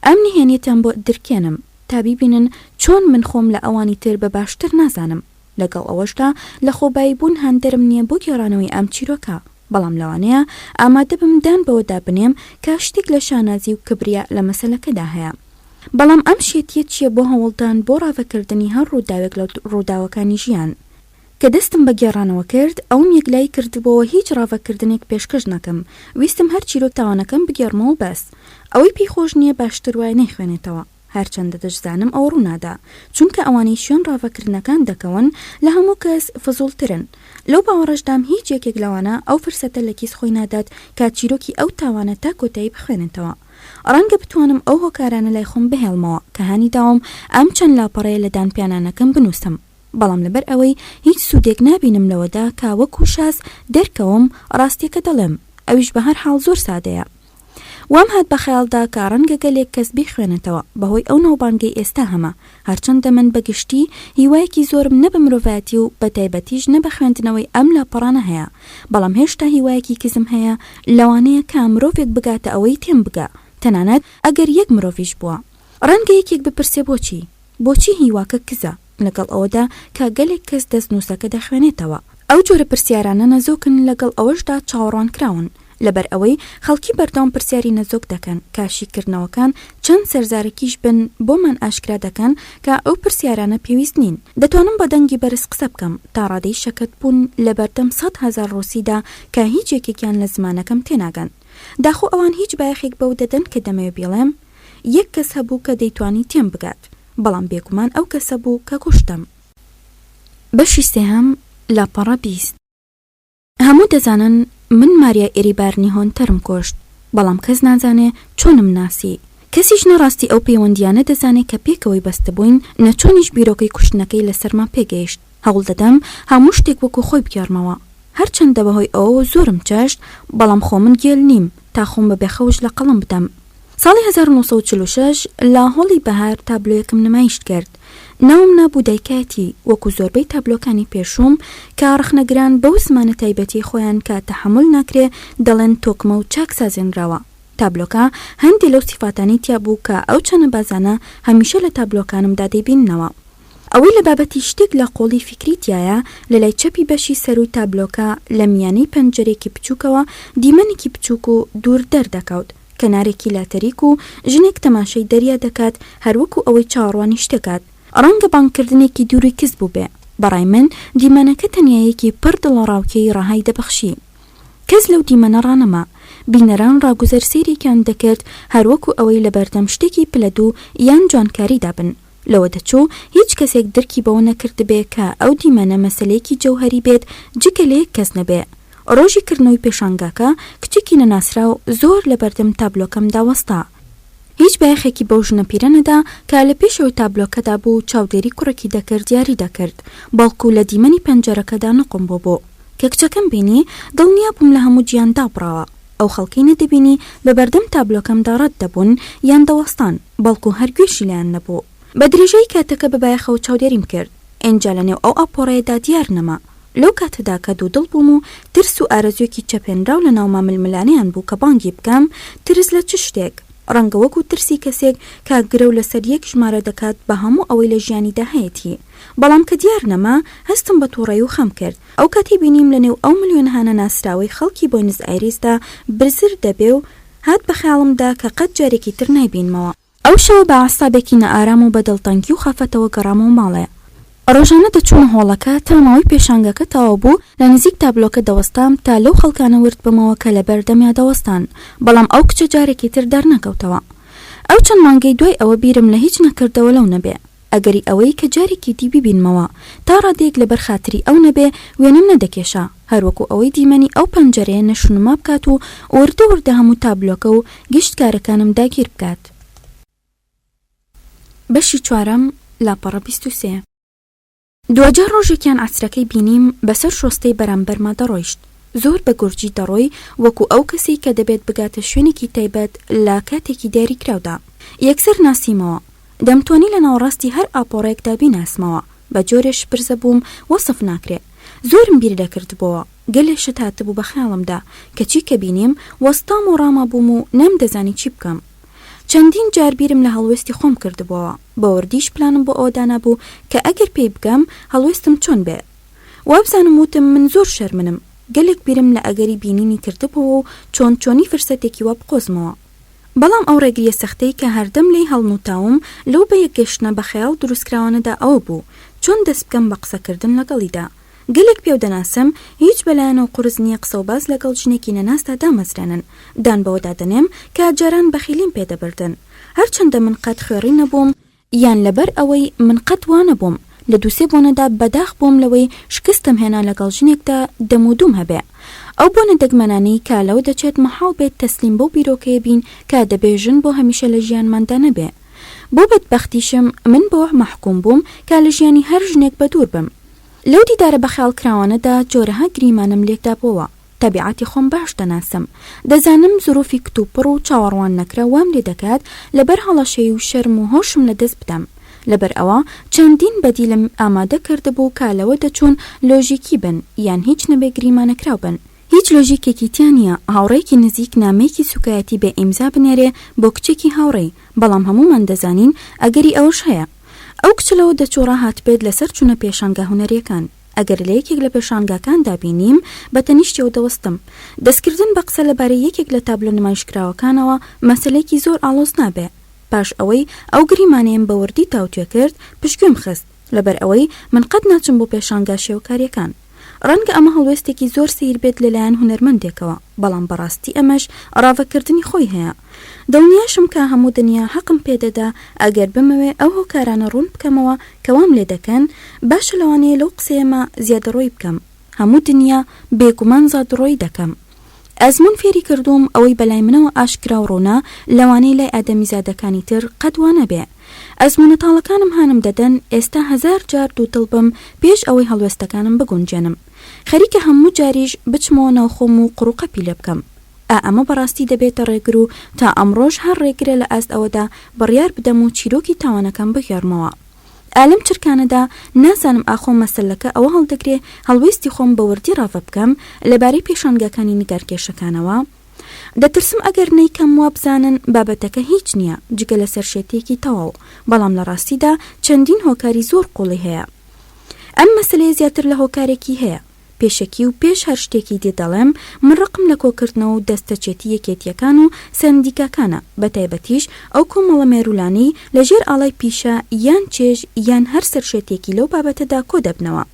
ئەم نهێنیەتان بۆ درکێنم، تا بیبینن چۆن من خۆم لە ئەوانی تر بە باشتر نازانم. لەگەڵ ئەوەشدا لەخۆبایی بوون هاندەرم نییە بۆ گێڕانەوەی ئەم چیرۆکە، بەڵام لەوانەیە ئامادەبم دان بەوەدا بنێم کە شتێک لە شانازی و کبریا لە مەسەلەکەدا هەیە. بەڵام ئەم شێتییە چییە بۆ هەوڵدان بۆ ڕاڤەکردنی هەر ڕووداوێک لە ڕووداوەکانی ژیان؟ کە دەستم بە گێڕانەوە کرد، ئەوم یەکلایی کردبۆوە هیچ ڕاڤەکردنێک پێشکەش نەکەم، ویستم هەر چیرۆک تاوانەکەم بگێڕمەوە و بەس. ئەوەی پێی خۆش نییە باشتر وایە نەیخوێنێتەوە. هەرچەندە دەشزانم ئەوە ڕوونادا، چونکە ئەوانەی شوێن ڕاڤەکردنەکان دەکەون لە هەموو کەس فزوڵترن. لەو باوەڕەشدام هیچ یەکێک لەوانە ئەو فرسەتە لە کیس خۆی نادات کە چیرۆکی ئەو تاوانە تا کۆتایی بخوێنێتەوە. ڕەنگە بتوانم ئەو هۆکارانە لای خۆم بهێڵمەوە کە هانی داوم ئەم چەند لاپەڕەیە لە دانپیانانەکەم بنووسم. بەڵام لەبەر ئەوەی هیچ سوودێک نابینم لەوەدا کە وەکو شاز دەرکەوم، ڕاستیەکە دەڵێم، ئەویش بە هەر حاڵ زۆر سادەیە. وام هات بە خەیاڵدا کە ڕەنگە گەلێک کەس بیخوێنێتەوە بەهۆی ئەو ناوبانگەی ئێستا هەمە، هەرچەندە من بە گشتی هیوایەکی زۆرم نە بە مرۆڤایەتی و بە تایبەتیش نە بە خوێندنەوەی ئەم لاپەڕانە هەیە، بەڵام هێشتا هیوایەکی کزم هەیە لەوانەیە کە مرۆڤێک بگاتە ئەوەی تێم بگا، تەنانەت ئەگەر یەک مرۆڤیش بووە. ڕەنگە یەکێک بپرسێ بۆچی؟ بۆچی هیواکە کزە؟ لەگەڵ ئەوەدا کە گەلێک کەس دەستنووسەکە دەخوێنێتەوە. ئەو جۆرە پرسیارانە نەزۆکن لەگەڵ ئەوەشدا چاوەڕوانکراون، لەبەر ئەوەی خەڵکی بەردەوام پرسیاری نەزۆک دەکەن کە شیکردنەوەکان چەند سەرزارەکیش بن بۆمان ئاشکرا دەکەن کە ئەو پرسیارانە پێویست نین. دەتوانم بە دەنگی بەرز قسە بکەم تا ڕادەی شەکەتبوون لەبەردەم 100,000 ڕووسیدا کە هیچ یەکێکیان لە زمانەکەم تێناگەن. داخۆ ئەوان هیچ بایەخێک بەوە دەدەن کە دەمەوێ بیڵێم؟ یەک کەس هەبوو کە دەیتوانی تێم بگات، بەڵام بێگومان ئەو کەسە بوو کە کوشتم. بەشی سێهەم، لاپەڕە 20. هەموو دەزانن من ماریا ئێریبارنی هۆنتەرم کوشت، بەڵام کەس نازانێ چۆنم ناسی. کەسیش نە ڕاستی ئەو پەیوەندییانە دەزانێ کە پێکەوەی بەستبووین، نە چۆنیش بیرۆکەی کوشتنەکەی لەسەرما پێگەیشت. هەوڵ دەدەم هەموو شتێک وەکو خۆی بگێڕمەوە. هەرچەندە بەهۆی ئەوەوە زۆرم چەشت، بەڵام خۆ من گێل نیم تا خۆم بە بێخەوش لە قەڵەم بدەم. ساڵی 1946 لە هۆڵی بەهار تابلۆیەکم نمایشت کرد. ناوم نابوو دایکایەتی، وەکو زۆربەی تابلۆکانی پێشووم کە ڕەخنەگران بەو زمانە تایبەتیەی خۆیان کە تەحەمول ناکرێ دەڵێن تۆکمە و چاک سازێنراوە. تابلۆکە هەندێ لەو سیفاتانەی تیا بوو کە ئەو چەنەبازانە هەمیشە لە تابلۆکانمدا دەیبیننەوە. ئەوەی لە بابەتی شتێک لە قوڵی فیکری تیایە، لە لای چەپی بەشی سەرووی تابلۆکە لە میانەی پەنجەرەیەکی بچووکەوە دیمەنێکی بچووک و دوور دەردەکەوت، کەنارێکی لاتەریک و ژنێک تەماشای دەریا دەکات هەروەکو ئەوەی چاوەڕوانی شتێکات. ڕەنگە بانگکردنێکی دووری کز بووبێ. بەڕای من دیمەنەکە تەنیاییەکی پڕ دڵەڕاوکێی ڕەهای دەبەخشی. کەس لەو دیمەنە ڕانەما. بینەران ڕاگوزەر سەیرێکیان دەکرد هەروەکو ئەوەی لەبەردەم شتێکی پلەدوو یان جوانکاریدا بن. لەوە دەچوو هیچ کەسێک درکی بەوە نەکردبێ کە ئەو دیمەنە مەسەلەیەکی جەوهەری بێت جگە لە یەک کەس نەبێ. ڕۆژی کردنەوەی پێشانگاکە کچێکی نەناسراو زۆر لەبەردەم تابلۆکەمدا وەستا. هیچ بایەخێکی بەو ژنە پیرە نەدا کە لە پێشەوەی تابلۆکەدا بوو و چاودێری کوڕێکی دەکرد یاری دەکرد، بەڵکو لە دیمەنی پەنجەرەکەدا نوقم بووبوو. کە کچەکەم بینی، دڵنیا بووم لە هەموو جیان دابڕاوە. ئەو خەڵکەی نەدەبینی بە بەردەم تابلۆکەمدا ڕەت دەبوون یان دەوەستان، بەڵکو هەر گوێشی لێیان نەبوو. بە درێژایی کاتەکە بە بایەخەوە چاودێریم کرد. ئینجا لە نێو ئەو ئاپۆڕەیەدا دیار نەما. لەو کاتەدا کە دوودڵ بووم و ترس و ئارەزوویەکی چەپێنراو لە ناوما ململانێیان بوو کە بانگی بکەم، ترس لە چ شتێک؟ ڕەنگە وەکوو ترسی کەسێک کە گرەو لەسەر یەک ژمارە دەکات بە هەموو ئەوەی لە ژیانیدا هەیەتی. بەڵام کە دیار نەما، هەستم بە تووڕەیی و خەم کرد. ئەو کاتەی بینیم لە نێو ئەو ملیۆنەها نەناسراوەی خەڵکی بۆینس ئایریسدا بزر دەبێ و هات بە خەیاڵمدا کە قەت جارێکی تر نایبینمەوە. ئەو شەوە بە عەسابێکی نائارام و بە دڵتەنگی و خەفەتەوە گەڕامەوە ماڵێ. ڕۆژانە دەچوومە هۆڵەکە تا ماوەی پێشانگاکە تەواو بوو لە نزیک تابلۆکە دەوەستام تا لەو خەڵکانە ورد بمەوە کە لەبەر دەمیا دەوەستان، بەڵام ئەو کچە جارێکی تر دەرنەکەوتەوە. ئەو چەند مانگەی دوای ئەوە بیرم لە هیچ نەکردەوە لەو نەبێ. ئەگەری ئەوەی کە جارێکی دی بیبینمەوە، تا ڕادەیەک لەبەر خاتری ئەو نەبێ وێنەم نەدەکێشا، هەروەکو ئەوەی دیمەنی ئەو پەنجەرەیە نەشونما بکات و وردە وردە هەموو تابلۆکە و گشت کارەکانم داگیر بکات. بەشی چوارەم، لاپەڕە 23. دواجار ڕۆژێکیان عەسرەکەی بینیم بەسەر شۆستەی بەرامبەرما دەڕۆیشت. زۆر بە گورجی دەڕۆی وەکو ئەو کەسەی کە دەبێت بگاتە شوێنێکی تایبەت لە کاتێکی دیاریکراودا. یەکسەر ناسیمەوە. دەمتوانی لە ناوەڕاستی هەر ئاپۆڕەیەکدا بیناسمەوە. بە جۆرێ شپرزە بووم وەسف ناکرێ. زۆرم بیر دەکردبۆوە. گەلێ شت هاتبوو بە خەیاڵمدا. کەچی کە بینیم، وەستام و ڕامابووم و نەمدەزانی چی بکەم. چەندین جار بیرم لە هەڵوێستی خۆم کردبۆوە. بە وردیش پلانم بۆ ئەوە دانابوو کە ئەگەر پێی بگەم، هەڵوێستم چۆن بێ. وابزانم وتم من زۆر شەرمنم. گەلێک بیرم لە ئەگەری بینینی کردبۆوە و چۆن چۆنی فرسەتێکی وا بقۆزمەوە. بەڵام ئەو ڕێگرییە سەختەی کە هەردەم لێی هەڵنووتاوم لەو بەیەکگەشتنە بە خەیاڵ دروستکراوانەدا ئەوە بوو، چۆن دەست بکەم بە قسەکردن لەگەڵیدا. گەلێک پیاو دەناسم، هیچ بەلایانەوە قورس نییە قسەوباس لەگەڵ ژنێکی نەناسدا دامەزرێنن. دان بەوەدا دەنێم کە جاران بەخیلیم پێ دەبردن. هەرچەندە من قەت خوێڕی نەبووم، یان لەبەر ئەوەی من قەت وا نەبووم، لە دووسێ بۆنەدا بەداخ بووم لەوەی شکستم هێنا لەگەڵ ژنێکدا دەم و دووم هەبێ. ئەو بۆنە دەگمەنانەی کە لەوە دەچێت مەحاڵ بێت تەسلیم بەو بیرۆکەیە بین کە دەبێ ژن بۆ هەمیشە لە ژیانماندا نەبێ. بۆ بەدبەختیشم من بەوە مەحکوم بووم کە لە ژیانی هەر ژنێک بەدوور بم. لەو دیدارە بەخەیاڵکراوانەدا جۆرەها گریمانەم لێکدابۆوە. تەبیعەتی خۆم باش دەناسم. دەزانم زروفی کتوپڕ و چاوەڕوان نەکراو وام لێ دەکات لەبەر هەڵەشەیی و شەرم و هۆشم لە دەست بدەم. لەبەر ئەوە چەندین بەدیلم ئامادە کردبوو کە لەوە دەچوون لۆژیکی بن یان هیچ نەبێ گریمانەکراو بن. هیچ لۆژیکێکی تیا نییە هاوڕێیەکی نزیک نامەیەکی سوکایەتی بێ ئیمزا بنێرێ بۆ کچێکی هاوڕێی، بەڵام هەموومان دەزانین ئەگەری ئەوەش هەیە. ئەو کچە لەوە دەچوو ڕاهاتبێت لەسەر چوونە پێشانگا هونەرییەکان. ئەگەر لە یەکێک لە پێشانگاکاندا بینیم، بە تەنیشتیەوە دەوەستم. دەستکردن بە قسە لەبارەی یەکێک لە تابلۆ نمایشکراوەکانەوە مەسەلەیەکی زۆر ئاڵۆز نابێ. پاش ئەوەی ئەو گریمانەیەم بە وردی تاوتوێ کرد، پشتگوێم خست. لەبەر ئەوەی من قەت ناچم بۆ پێشانگا شێوەکارییەکان. ڕەنگە ئەمە هەڵوێستێکی زۆر سەیر بێت لەلایەن هونەرمەندێکەوە، بەڵام بەڕاستی ئەمەش ڕاڤەکردنی خۆی هەیە. دڵنیاشم کە هەموو دنیا حەقم پێ دەدا ئەگەر بمەوێ ئەو هۆکارانە ڕوون بکەمەوە کە وام لێ دەکەن، باشە لەوانەیە لەو قسەیەمە زیادەڕۆیی بکەم. هەموو دنیا بێگومان زادڕۆیی دەکەم. ئەزموون فێری کردووم ئەوەی بەلای منەوە ئاشکرا و ڕوونە لەوانەیە لای ئادەمیزادەکانی تر قەت وا نەبێ. ئەزموونە تاڵەکانم هانم دەدەن ئێستا هەزار جار دوودڵ بم پێش ئەوەی هەڵوێستەکانم بگونجێنم. خەریکە هەموو جاریش بچمەوە ناو خۆم و قڕوقەپی لێ بکەم. ئا ئەمە بەڕاستی دەبێتە ڕێگر و تا ئەمڕۆش هەر ڕێگرە لە ئاست ئەوەدا بڕیار بدەم و چیرۆکی تاوانەکەم بگێڕمەوە. ئا لەم چرکانەدا نازانم ئاخۆ مەسەلەکە ئەوە هەڵدەگرێ هەڵوێستی خۆم بە وردی ڕاڤە بکەم لەبارەی پێشانگاکانی نیگارکێشەکانەوە؟ دەترسم ئەگەر نەیکەم وابزانن بابەتەکە هیچ نییە جگە لە سەرشێتییەکی تەواو، بەڵام لە ڕاستیدا چەندین هۆکاری زۆر قووڵی هەیە. ئەم مەسەلەیە زیاتر لە هۆکارێکی هەیە. پێشەکی و پێش هەر شتێکی دی دەڵێم، من ڕقم لە کۆکردنەوە و دەستەچێتی یەکێتییەکان و سەندیکاکانە، بەتایبەتیش ئەو کۆمەڵە مێروولانەی لە ژێر ئاڵای پیشە یان چێژ یان هەر سەرشێتییەکی لەو بابەتەدا کۆ دەبنەوە.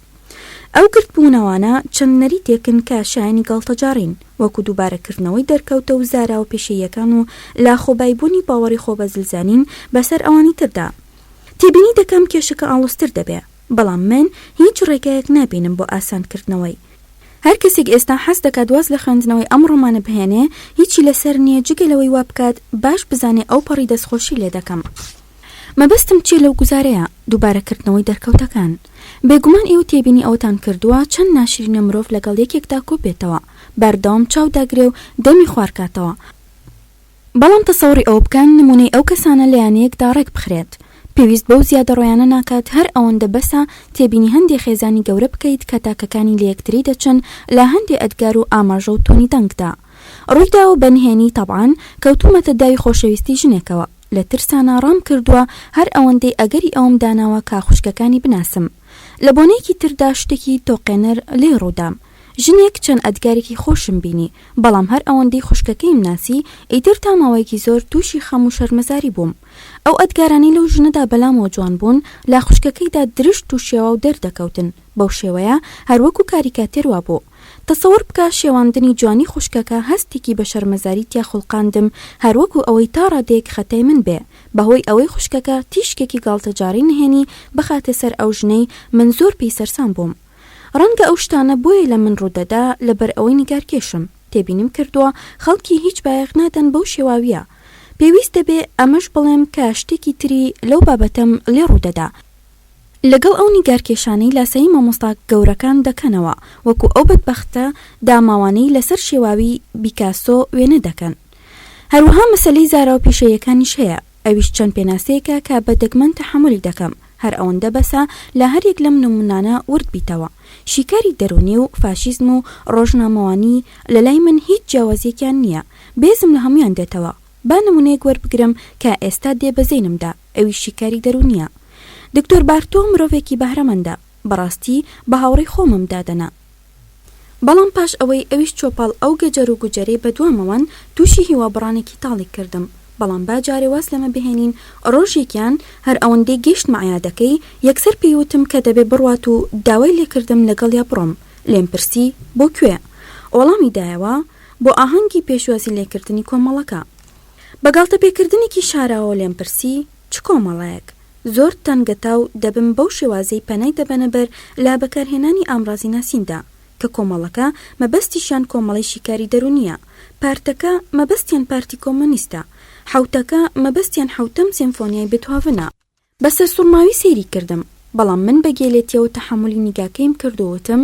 ئەو گردبوونەوانە چەند نەریتێکن کە شایەنی گاڵتەجاڕین، وەکو دووبارەکردنەوەی دەرکەوتە و زاراوە پیشەییەکان و لاخۆبایبوونی باوەڕی خۆبەزلزانین بەسەر ئەوانی تردا. تێبینی دەکەم کێشەکە ئاڵۆزتر دەبێ. بەڵام من هیچ ڕێگایەک نابینم بۆ ئاسانکردنەوەی. هەر کەسێک ئێستا حەز دەکات واز لە خوێندنەوەی ئەم ڕۆمانە بهێنێ، هیچی لەسەر نییە جگە لەوەی وا بکات باش بزانێ ئەوپەڕی دەستخۆشی لێ دەکەم. مەبەستم چییە لەو گوزارەیە، دووبارەکردنەوەی دەرکەوتەکان؟ بێگومان ئێوە تێبینی ئەوەتان کردووە چەند ناشرینە مرۆڤ لەگەڵ یەکێکدا کۆبێتەوە، بەردەوام چاو داگرێ و دەمی خوارکاتەوە، بەڵام تەسەوڕی ئەوە بکەن نموونەی ئەو کەسانە لە یانەیەکدا ڕێک بخرێت. پێویست بەو زیادەڕۆیانە ناکات هەر ئەوەندە بەسە تێبینی هەندێ خێزانی گەورە بکەیت کە تاکەکانی لە یەکتری دەچن لە هەندێ ئەدگار و ئاماژە و تۆنی دەنگدا. ڕوویداوە بە نهێنی تەبعەن کەوتوومەتە داوی خۆشەویستی ژنێکەوە. لە ترسانا ڕام کردووە هەر ئەوەندەی ئەگەری ئەوەم داناوە کە خوشکەکانی بناسم. لە بۆنەیەکی تردا شتێکی تۆقێنەر لێی ڕوودام. ژنێک چەند ئەدگارێکی خۆشم بینی، بەڵام هەر ئەوەندەی خوشکەکەیم ناسی، ئیتر تا ماوەیەکی زۆر تووشی خەم و شەرمەزاری بووم. ئەو ئەدگارانەی لەو ژنەدا بەلامەوە جوان بوون، لە خوشکەکەیدا درشت و شێواو دەردەکەوتن، بەو شێوەیە هەر وەکو کاریکاتێر وابوو. تەسەوڕ بکە شێواندنی جوانی خوشکەکە هەستێکی بە شەرمەزاری تیا خوڵقاندم هەر وەکو ئەوەی تا ڕادەیەک خەتای من بێ بەهۆی ئەوەی خوشکەکە تیشکێکی گاڵتەجاڕی نهێنی بخاتە سەر ئەو ژنەی من زۆر پێی سەرسام بووم. ڕەنگە ئەو شتانە بۆیە لە من ڕوودەدا لەبەر ئەوەی نیگارکێشم، تێبینیم کردووە خەڵکی هیچ بایەخ نادەن بەو شێواوییە. پێویست دەبێ ئەمەش بڵێم کە شتێکی تری لەو بابەتەم لێ ڕوودەدا، لەگەڵ ئەو نیگارکێشانەی لاسایی مامۆستا گەورەکان دەکەنەوە، وەکو ئەو بەدبەختە داماوانەی لەسەر شێواوی بیکاسۆ وێنە دەکەن. هەروەها مەسەلەی زاراوە پیشەییەکانیش هەیە. ئەویش چەند پێناسەیەکە کە بە دەگمەن تەحەمولی دەکەم، هەر ئەوەندە بەسە لە هەریەک لەم نموونانە ورد بیتەوە. شیکاری دەروونی و فاشیزم و ڕۆژنامەوانی لە لای من هیچ جیاوازییەکیان نییە، بێزم لە هەموویان دێتەوە. با نموونەیەک وەربگرم کە ئێستا دێ بە زەینمدا، ئەویش شیکاری دەروونییە. دکتۆر بارتۆ مرۆڤێکی بەهرەمەندە، بەڕاستی بە هاوڕێی خۆمم دادەنا. بەڵام پاش ئەوەی ئەویش چوە پاڵ ئەو گەجەر و گوجەرەی بەدوامەوەن توشی هیوابڕانێکی تاڵی کردم، بەڵام با جارێ واز لەمە بهێنین، ڕۆژێکیان هەر ئەوەندەی گەیشتمە عیادەکەی یەکسەر پێی وتم کە دەبێ بڕوات و داوای لێکردم لەگەڵیا بڕۆم، لێم پرسی بۆ کوێ؟ وەڵامی دایەوە بۆ ئاهەنگی پێشوازی لێکردنی کۆمەڵەکە. بە گاڵتەپێکردنێکی شاراوەوە لێم پرسی چ کۆمەڵەیەک؟ زۆر تەنگەتاو دەبم بەو شێوازەی پەنای دەبەنە بەر لە بەکارهێنانی ئامڕازی ناسیندا، کە کۆمەڵەکە مەبەستیشیان کۆمەڵەی شیکاری دەروونییە، پارتەکە مەبەستیان پارتی کۆمۆنیستە، حەوتەکە مەبەستیان حەوتەم سێمفۆنیای بتهۆڤنە. بە سەرسوڕماوی سەیری کردم، بەڵام من بە گێلێتیەوە تەحەمولی نیگاکەیم کرد و وتم،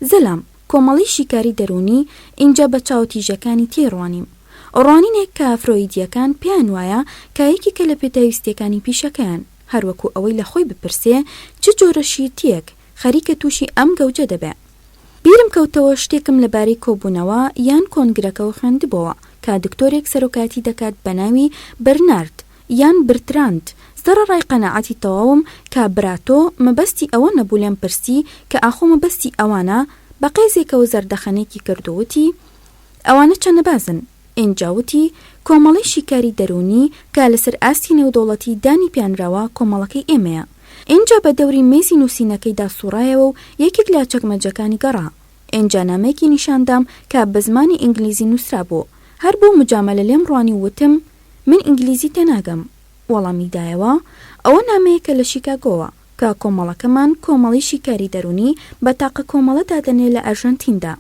زەلام، کۆمەڵەی شیکاری دەروونی، ئینجا بە چاوە تیژەکانی تێی ڕوانیم. ڕوانینێک کە فرۆیدییەکان پێیان وایە کە یەکێکە لە پێداویستییەکانی پیشەکەیان، هەروەکو ئەوەی لە خۆی بپرسێ چ جۆرە شیرتییەک خەریکە تووشی ئەم گەوجە دەبێ. بیرم کەوتەوە شتێکم لەبارەی کۆبوونەوە یان کۆنگرەکەوە خوێندبۆوە کە دکتۆرێک سەرۆکایەتی دەکات بەناوی برنارد یان برتراند، سەڕەڕای قەناعەتی تەواوم کە براتۆ مەبەستی ئەوە نەبوو لێم پرسی کە ئاخۆ مەبەستی ئەوانە، بە قێزێکەوە زەردەخەنەیەکی کرد و وتی، ئەوانە چەنەبازن. ئینجا وتی، کۆمەڵەی شیکاری دەروونی کە لەسەر ئاستی نێودەوڵەتی دانی پیانراوە کۆمەڵەکەی ئێمەیە. ئینجا بە دەوری مێزی نووسینەکەیدا سووڕایەوە و یەکێک لە چەکمەجەکانی گەڕا. ئینجا نامەیەکی نیشان دام کە بە زمانی ئینگلیزی نووسرابوو. هەر بۆ موجامەلە لێم ڕوانی و وتم، من ئینگلیزی تێناگەم. وەڵامی دایەوە، ئەوە نامەیەکە لە شیکاگۆوە، کە کۆمەڵەکەمان کۆمەڵەی شیکاری دەروونی بە تاقە کۆمەڵە دادەنێ لە ئەرژەنتیندا.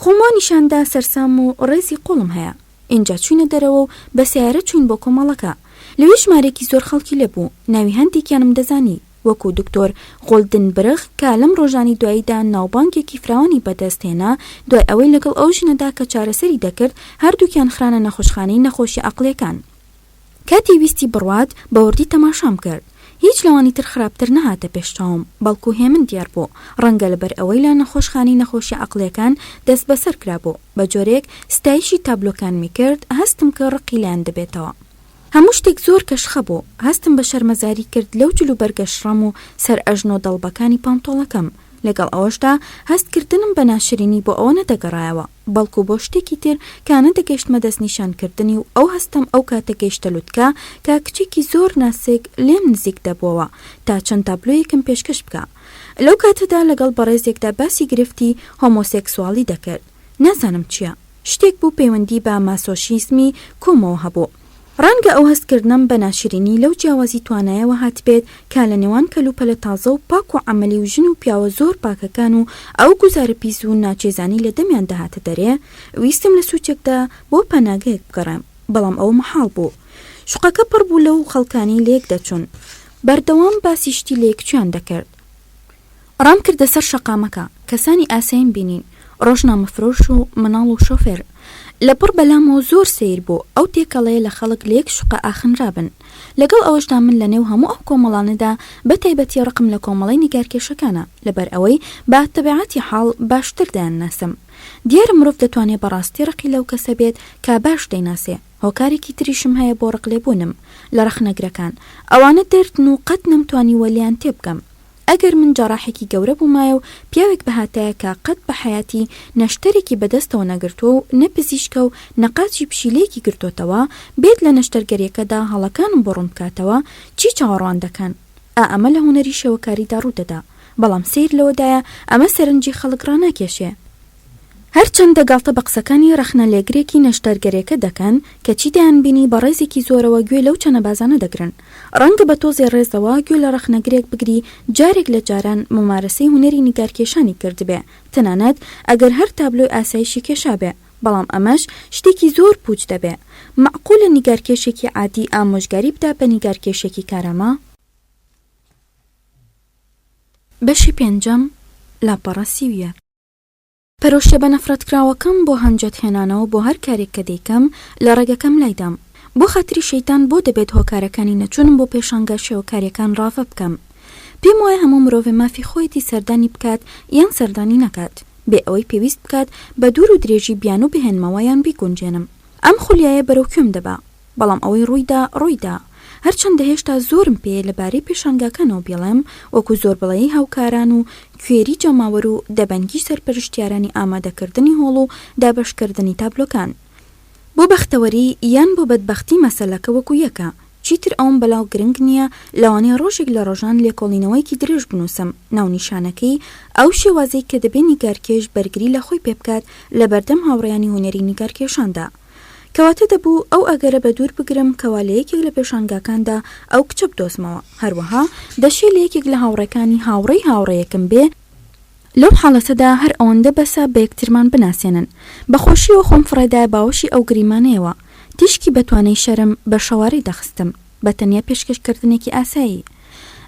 خۆم وا نیشان دا سەرسام و ڕێزی قووڵم هەیە. ئینجا چووینە دەرەوە و بە سەیارە چووین بۆ کۆمەڵەکە. لەوێ ژمارەیەکی زۆر خەڵکی لێ بوو، ناوی هەندێکیانم دەزانی، وەکوو دکتۆر غۆلدنبرغ کە لەم ڕۆژانەی دواییدا ناوبانگێکی فراوانی بەدەست هێنا دوای ئەوەی لەگەڵ ئەو ژنەدا کە چارەسەری دەکرد هەردووکیان خرانە نەخۆشخانەی نەخۆشیە عەقڵیەکان. کاتێ ویستی بڕوات بە وردی تەماشام کرد. هیچ لەوانی تر خراپتر نەهاتە پێش چاوم، بەڵکو هێمن دیار بوو، ڕەنگە لەبەر ئەوەی لە نەخۆشخانەی نەخۆشیە عەقڵیەکان دەستبەسەر کرابوو، بە جۆرێک ستایشی تابلۆکانمی کرد هەستم کرد ڕقی لێیان دەبێتەوە. هەموو شتێک زۆر کەشخە بوو، هەستم بە شەرمەزاری کرد لەو جلوبەرگە شڕەم و سەر ئەژنۆ دەڵبەکانی پانتۆڵەکەم. لەگەڵ ئەوەشدا هەستکردنم بە ناشرینی بۆ ئەوە نەدەگەڕایەوە، بەڵکو بۆ شتێکی تر کە نەدەگەیشتمە دەستنیشانکردنی و ئەو هەستەم ئەو کاتە گەیشتە لوتکە کە کچێکی زۆر ناسک لێم نزیک دەبووەوە تا چەند تابلۆیەکم پێشکەش بکا. لەو کاتەدا لەگەڵ بەڕێزێکدا باسی گرفتی هۆمۆسێکسواڵی دەکرد. نازانم چییە. شتێک بوو پەیوەندی بە ماسۆشیزمی کۆمەوە هەبوو. ڕەنگە ئەو هەستکردنەم بە ناشرینی لەو جیاوازی توانایەوە هاتبێت کە لە نێوان کەلوپەلە تازە و پاک و عەمەلی و ژن و پیاوە زۆر پاکەکان و ئەو گوزارە پیس و ناچێزانەی لە دەمیان دەهاتە دەرێ، ویستم لە سوچێکدا بۆ پەناگەیەک بگەڕێم، بەڵام ئەوە مەحاڵ بوو. شوقەکە پڕ بوو لەو خەڵکانەی لەیەک دەچوون. بەردەوام باسی شتی لەیەکچوویان دەکرد. ڕامکردە سەر شەقامەکە، کەسانی ئاساییم بینین، ڕۆژنامەفرۆش و مناڵ و شۆفێر. لەپڕ بەلامەوە زۆر سەیر بوو ئەو تێکەڵەیە لە خەڵک لە یەک شوقە ئاخنرابن. لەگەڵ ئەوەشدا من لە نێو هەموو ئەو کۆمەڵانەدا بە تایبەتی ڕقم لە کۆمەڵەی نیگارکێشەکانە، لەبەر ئەوەی بە تەبیعەتی حاڵ باشتر دەیانناسم. دیارە مرۆڤ دەتوانێ بە ڕاستی ڕقی لەو کەسە بێت کە باش دەیناسێ. هۆکارێکی تریشم هەیە بۆ ڕقلێبوونم لە ڕەخنەگرەکان، ئەوانە دەردن و قەت نەمتوانیوە لێیان تێبگەم. ئەگەر من جەڕاحێکی گەورە بوومایە و پیاوێک بهاتایە کە قەت بە حەیاتی نەشتەرێکی بە دەستەوە نەگرتووە و نە پزیشکە و نە قاچی پشیلەیەکی گرتۆتەوە، بێت لە نەشتەرگەرییەکەدا هەڵەکانم بۆ ڕوون بکاتەوە، چی چاوەڕوان دەکەن؟ ئا ئەمە لە هونەری شێوەکاریدا ڕوو دەدا. بەڵام سەیر لەوەدایە ئەمە سەرنجی خەڵک ڕاناکێشێ. هەرچەندە گاڵتە بە قسەکانی ڕەخنەلێگرێکی نەشتەرگەرێکە دەکەن، کەچی دەیانبینی بە ڕێزێکی زۆرەوە گوێ لەو چەنەبازانە دەگرن. ڕەنگە بە تۆزێ ڕێزەوە گوێ لە ڕەخنەگرێک بگری جارێک لە جاران مومارەسەی هونەری نیگارکێشانی کردبێ، تەنانەت ئەگەر هەر تابلۆی ئاسایشی کێشابێ، بەڵام ئەمەش شتێکی زۆر پووچ دەبێ. مەعقولە نیگارکێشێکی عادی ئامۆژگاری بدا بە نیگارکێشێکی کارامە؟ بەشی پێنجەم، لاپەڕە 31. پەرۆشیە بەنەفرەتکراوەکەم بۆ هەنجەت هێنانەوە بۆ هەر کارێک کە دەیکەم لە ڕێگەکەم لایدام. بۆ خاتری شەیتان بۆ دەبێت هۆکارەکانی نەچوونم بۆ پێشانگا شێوەکاریەکان ڕاڤە بکەم؟ پێم وایە هەموو مرۆڤێ مافی خۆیەتی سەردانی بکات یان سەردانی نەکات، بێ ئەوەی پێویست بکات بە دوور و درێژی بیانوو بهێنمەوە یان بیگونجێنم. ئەم خولیایە بەرەو کوێم دەبا؟ بەڵام ئەوەی ڕوویدا ڕوویدا. هەرچەندە هێشتا زۆرم پێیە لە بارەی پێشانگاکانەوە بیڵێم، وەکو زۆربڵێی هاوکاران و کوێری جەماوەر و دەبەنگی سەرپەرشتیارانی ئامادەکردنی هۆڵ و دابەشکردنی تابلۆکان. بۆ بەختەوەری یان بۆ بەدبەختی مەسەلەکە وەکو یەکە، چیتر ئەوەم بەلاو گرنگ نییە، لەوانەیە ڕۆژێک لە ڕۆژان لێکۆڵینەوەیەکی درێژ بنووسم، ناونیشانەکەی، ئەو شێوازەی کە دەبێ نیگارکێش بەرگری لە خۆی پێ بکات لە بەردەم هاوڕێیانی هونەری نیگارکێشاندا. کەواتە دەبوو ئەو ئەگەرە بە دوور بگرم کەوا لە یەکێک لە پێشانگاکاندا ئەو کچە بدۆزمەوە، هەروەها دەشێ لە یەکێک لە هاوڕێکانی هاوڕێی هاوڕێیەکم بێ، لەو حاڵەتەدا هەر ئەوەندە بەسە بە یەکترمان بناسێنن. بە خۆشییەوە خۆم فڕێدایە باوەشی ئەو گریمانەیەوە. تیشکی بە توانای شەرم بە شەوارەی دەخستم. بە تەنیا پێشکەشکردنێکی ئاسایی.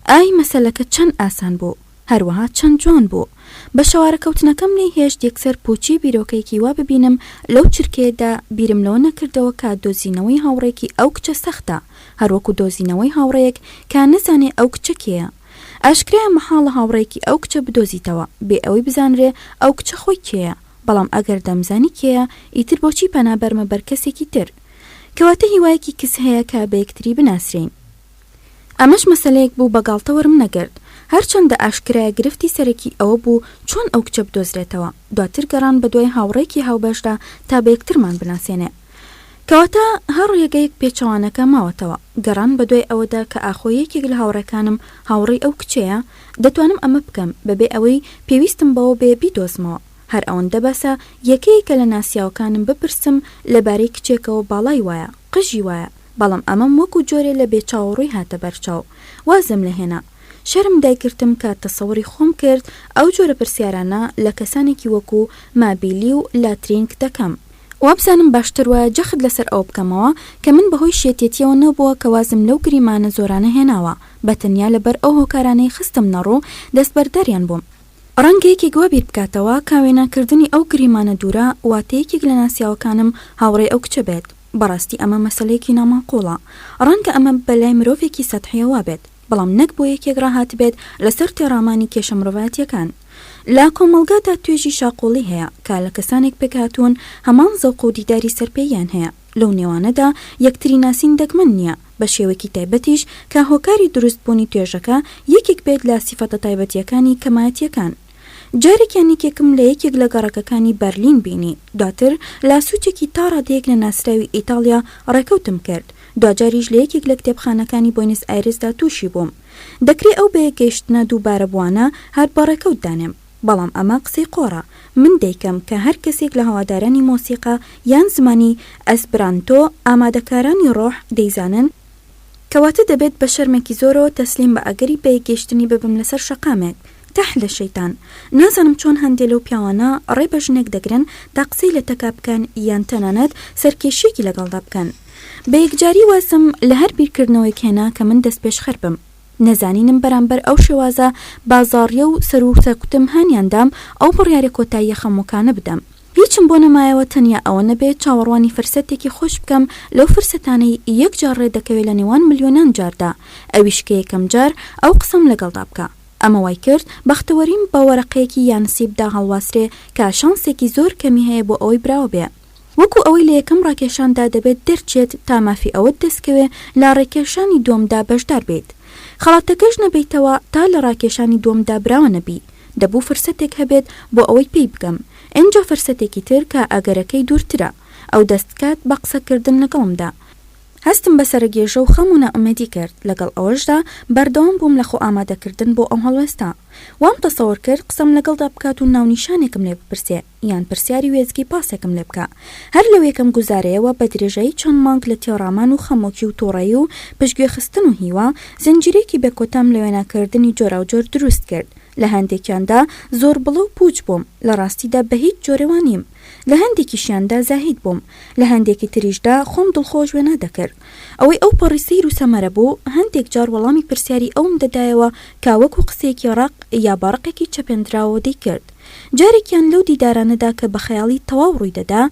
ئای مەسەلەکە چەند ئاسان بوو. هەروەها چەند جوان بوو. بە شەوارە کەوتنەکەم نەیهێشت یەکسەر پووچی بیرۆکەیەکی وا ببینم، لەو چرکەیەدا بیرم لەوە نەکردەوە کە دۆزینەوەی هاوڕێیەکی ئەو کچە سەختە، هەروەکو دۆزینەوەی هاوڕێیەک کە نەزانێ ئەو کچە کێیە. ئاشکرایە مەحاڵە هاوڕێیەکی ئەو کچە بدۆزیتەوە بێ ئەوەی بزانرێ ئەو کچە خۆی کێیە، بەڵام ئەگەر دەمزانی کێیە ئیتر بۆچی پەنا بەرمە بەر کەسێکی تر؟ کەواتە هیوایەکی کز هەیە کە بە یەکتری بناسرێین. ئەمەش مەسەلەیەک بوو بە گاڵتە وەرم نەگرت. هەرچەندە ئاشکرایە گرفتی سەرەکی ئەوە بوو چۆن ئەو کچە بدۆزرێتەوە، دواتر گەڕان بەدوای هاوڕێیەکی هاوبەشدا تا بە یەکترمان بناسێنێ. کەواتە هەر ڕێگەیەک پێچەوانەکە ماوەتەوە، گەڕان بەدوای ئەوەدا کە ئاخۆ یەکێک لە هاوڕێکانم هاوڕێی ئەو کچەیە؟ دەتوانم ئەمە بکەم بەبێ ئەوەی پێویستم بەوە بێ بیدۆزمەوە. هەر ئەوەندە بەسە یەکەیەکە لە ناسیاوەکانم بپرسم لەبارەی کچێکەوە باڵای وایە، قژی وایە، بەڵام ئەمەم وەکو جۆرێ لە بێ چاوەڕووی هاتە بەرچاو. وازم لێ هێنا. شەرم دایگرتم کە تەسەوری خۆم کرد ئەو جۆرە پرسیارانە لە کەسانێکی وەکو مابیلی و لاترینک دەکەم. وابزانم باشتر وایە جەخت لەسەر ئەوە بکەمەوە کە من بەهۆی شێتێتیەوە نەبووە کە وازم لەو گریمانە زۆرانە هێناوە، بە تەنیا لەبەر ئەو هۆکارانەی خستمنەڕوو دەستبەرداریان بووم. ڕەنگە یەکێک وا بیر بکاتەوە کە وێناکردنی ئەو گریمانە دوورە، واتە یەکێک لە ناسیاوەکانم هاوڕێی ئەو کچە بێت. بەڕاستی ئەمە مەسەلەیەکی ناماقوڵە. ڕەنگە ئەمە بە لای مرۆڤێکی سەتحییەوە وابێت، بەڵام نەک بۆ یەکێک ڕاهاتبێت لەسەر تێڕامانی کێشە مرۆڤایەتییەکان. لە کۆمەڵگادا توێژی شاقوڵی هەیە کە لە کەسانێک پێکهاتوون هەمان زەوق و دیداری سەرپێییان هەیە، لەو نێوانەدا یەکتری ناسین دەگمەن نییە، بە شێوەیەکی تایبەتیش کە هۆکاری دروستبوونی توێژەکە یەکێک بێت لە سیفەتە تایبەتییەکانی کەمایەتییەکان. جارێکیان یەکێکم لە یەکێک لە گەڕەکەکانی بەرلین بینی، دواتر لە سوچێکی تا ڕادەیەک نەناسراوی ئیتاڵیا ڕێکەوتم کرد، دواجاریش لە یەکێک لە کتێبخانەکانی بۆینس ئایرسدا تووشی بووم. دەکرێ ئەو بەیەکگەیشتنە دووبارەبووانە هەر بە ڕێکەوت دانێم. بەڵام ئەمە قسەی قۆڕە. من دەیکەم کە هەر کەسێک لە هەوادارانی مۆسیقا یان زمانی ئەسبرانتۆ، ئامادەکارانی ڕۆح، دەیزانن، کەواتە دەبێت بە شەرمێکی زۆرەوە تەسلیم بە ئەگەری بەیەکگەیشتنی ببم لەسەر شەقامێک. تەح لە شەیتان. نازانم چۆن هەندێ لەو پیاوانە ڕێ بە ژنێک دەگرن تا قسەی لەتەکا بکەن یان تەنانەت سەرکێشییەکی لەگەڵدا بکەن. بە یەکجاری وازم لە هەر بیرکردنەوەیەک هێنا کە من دەستپێشخەر بم. نەزانینم بەرامبەر ئەو شێوازە بازاڕییە و سەروو سەرکوتم هانیان دام ئەو بڕیارە کۆتاییە خەمۆکانە بدەم. هیچم بۆ نەمایەوە تەنیا ئەوە نەبێ چاوەڕوانی فرسەتێکی خۆش بکەم لەو فرسەتانەی یەک جار ڕێ دەکەوێ لە نێوان ملیۆنان جاردا، ئەویش کە یەکەم جار ئەو قسەم لەگەڵدا بکا. ئەمە وای کرد بەختەوەریم بە وەرەقەیەکی یانسیبدا هەڵواسرێ کە شانسێکی زۆر کەمی هەیە بۆ ئەوەی براوە بێ. وەکو ئەوەی لە یەکەم ڕاکێشاندا دەبێت دەرچێت تا مافی ئەوەت دەستکەوێ لە ڕێکێشانی دووەمدا بەشدار بیت. خەڵاتەکەش نەبەیتەوە تا لە ڕاکێشانی دووەمدا براوە نەبی. دەبوو فرسەتێک هەبێت بۆ ئەوەی پێی بگەم. ئینجا فرسەتێکی تر کە ئەگەرەکەی دوورترە. ئەو دەستکات بە قسەکردن لەگەڵمدا. هەستم بە سەرەگێژە و خەم و نائومێدی کرد، لەگەڵ ئەوەشدا بەردەوام بووم لە خۆئامادەکردن بۆ ئەو هەڵوێستە. وام تەسەور کرد قسەم لەگەڵدا بکات و ناونیشانێکم لێ بپرسێ یان پرسیاری وێستگەی پاسێکم لێ بکا. هەر لەو یەکەم گوزارەیەوە بە درێژایی چەند مانگ لە تێڕامان و خەمۆکی و توڕەیی و پشتگوێخستن و هیوا، زنجیرەیەکی بێکۆتام لە وێناکردنی جۆراوجۆر دروست کرد. لە هەندێکیاندا زۆر بڵە و پووچ بووم، لە ڕاستیدا بە هیچ جۆرێ وا نیم. لە هەندێکیشیاندا زاهید بووم، لە هەندێکی تریشدا خۆم دڵخۆش وێنا دەکرد. ئەوەی ئەوپەڕی سەیر و سەمەرە بوو، هەندێک جار وەڵامی پرسیاری ئەوم دەدایەوە کە وەکو قسەیەکی ڕەق یا بە ڕقێکی چەپێندراوەوە دەیکرد. جارێکیان لەو دیدارانەدا کە بە خەیاڵی تەواو ڕووی دەدا،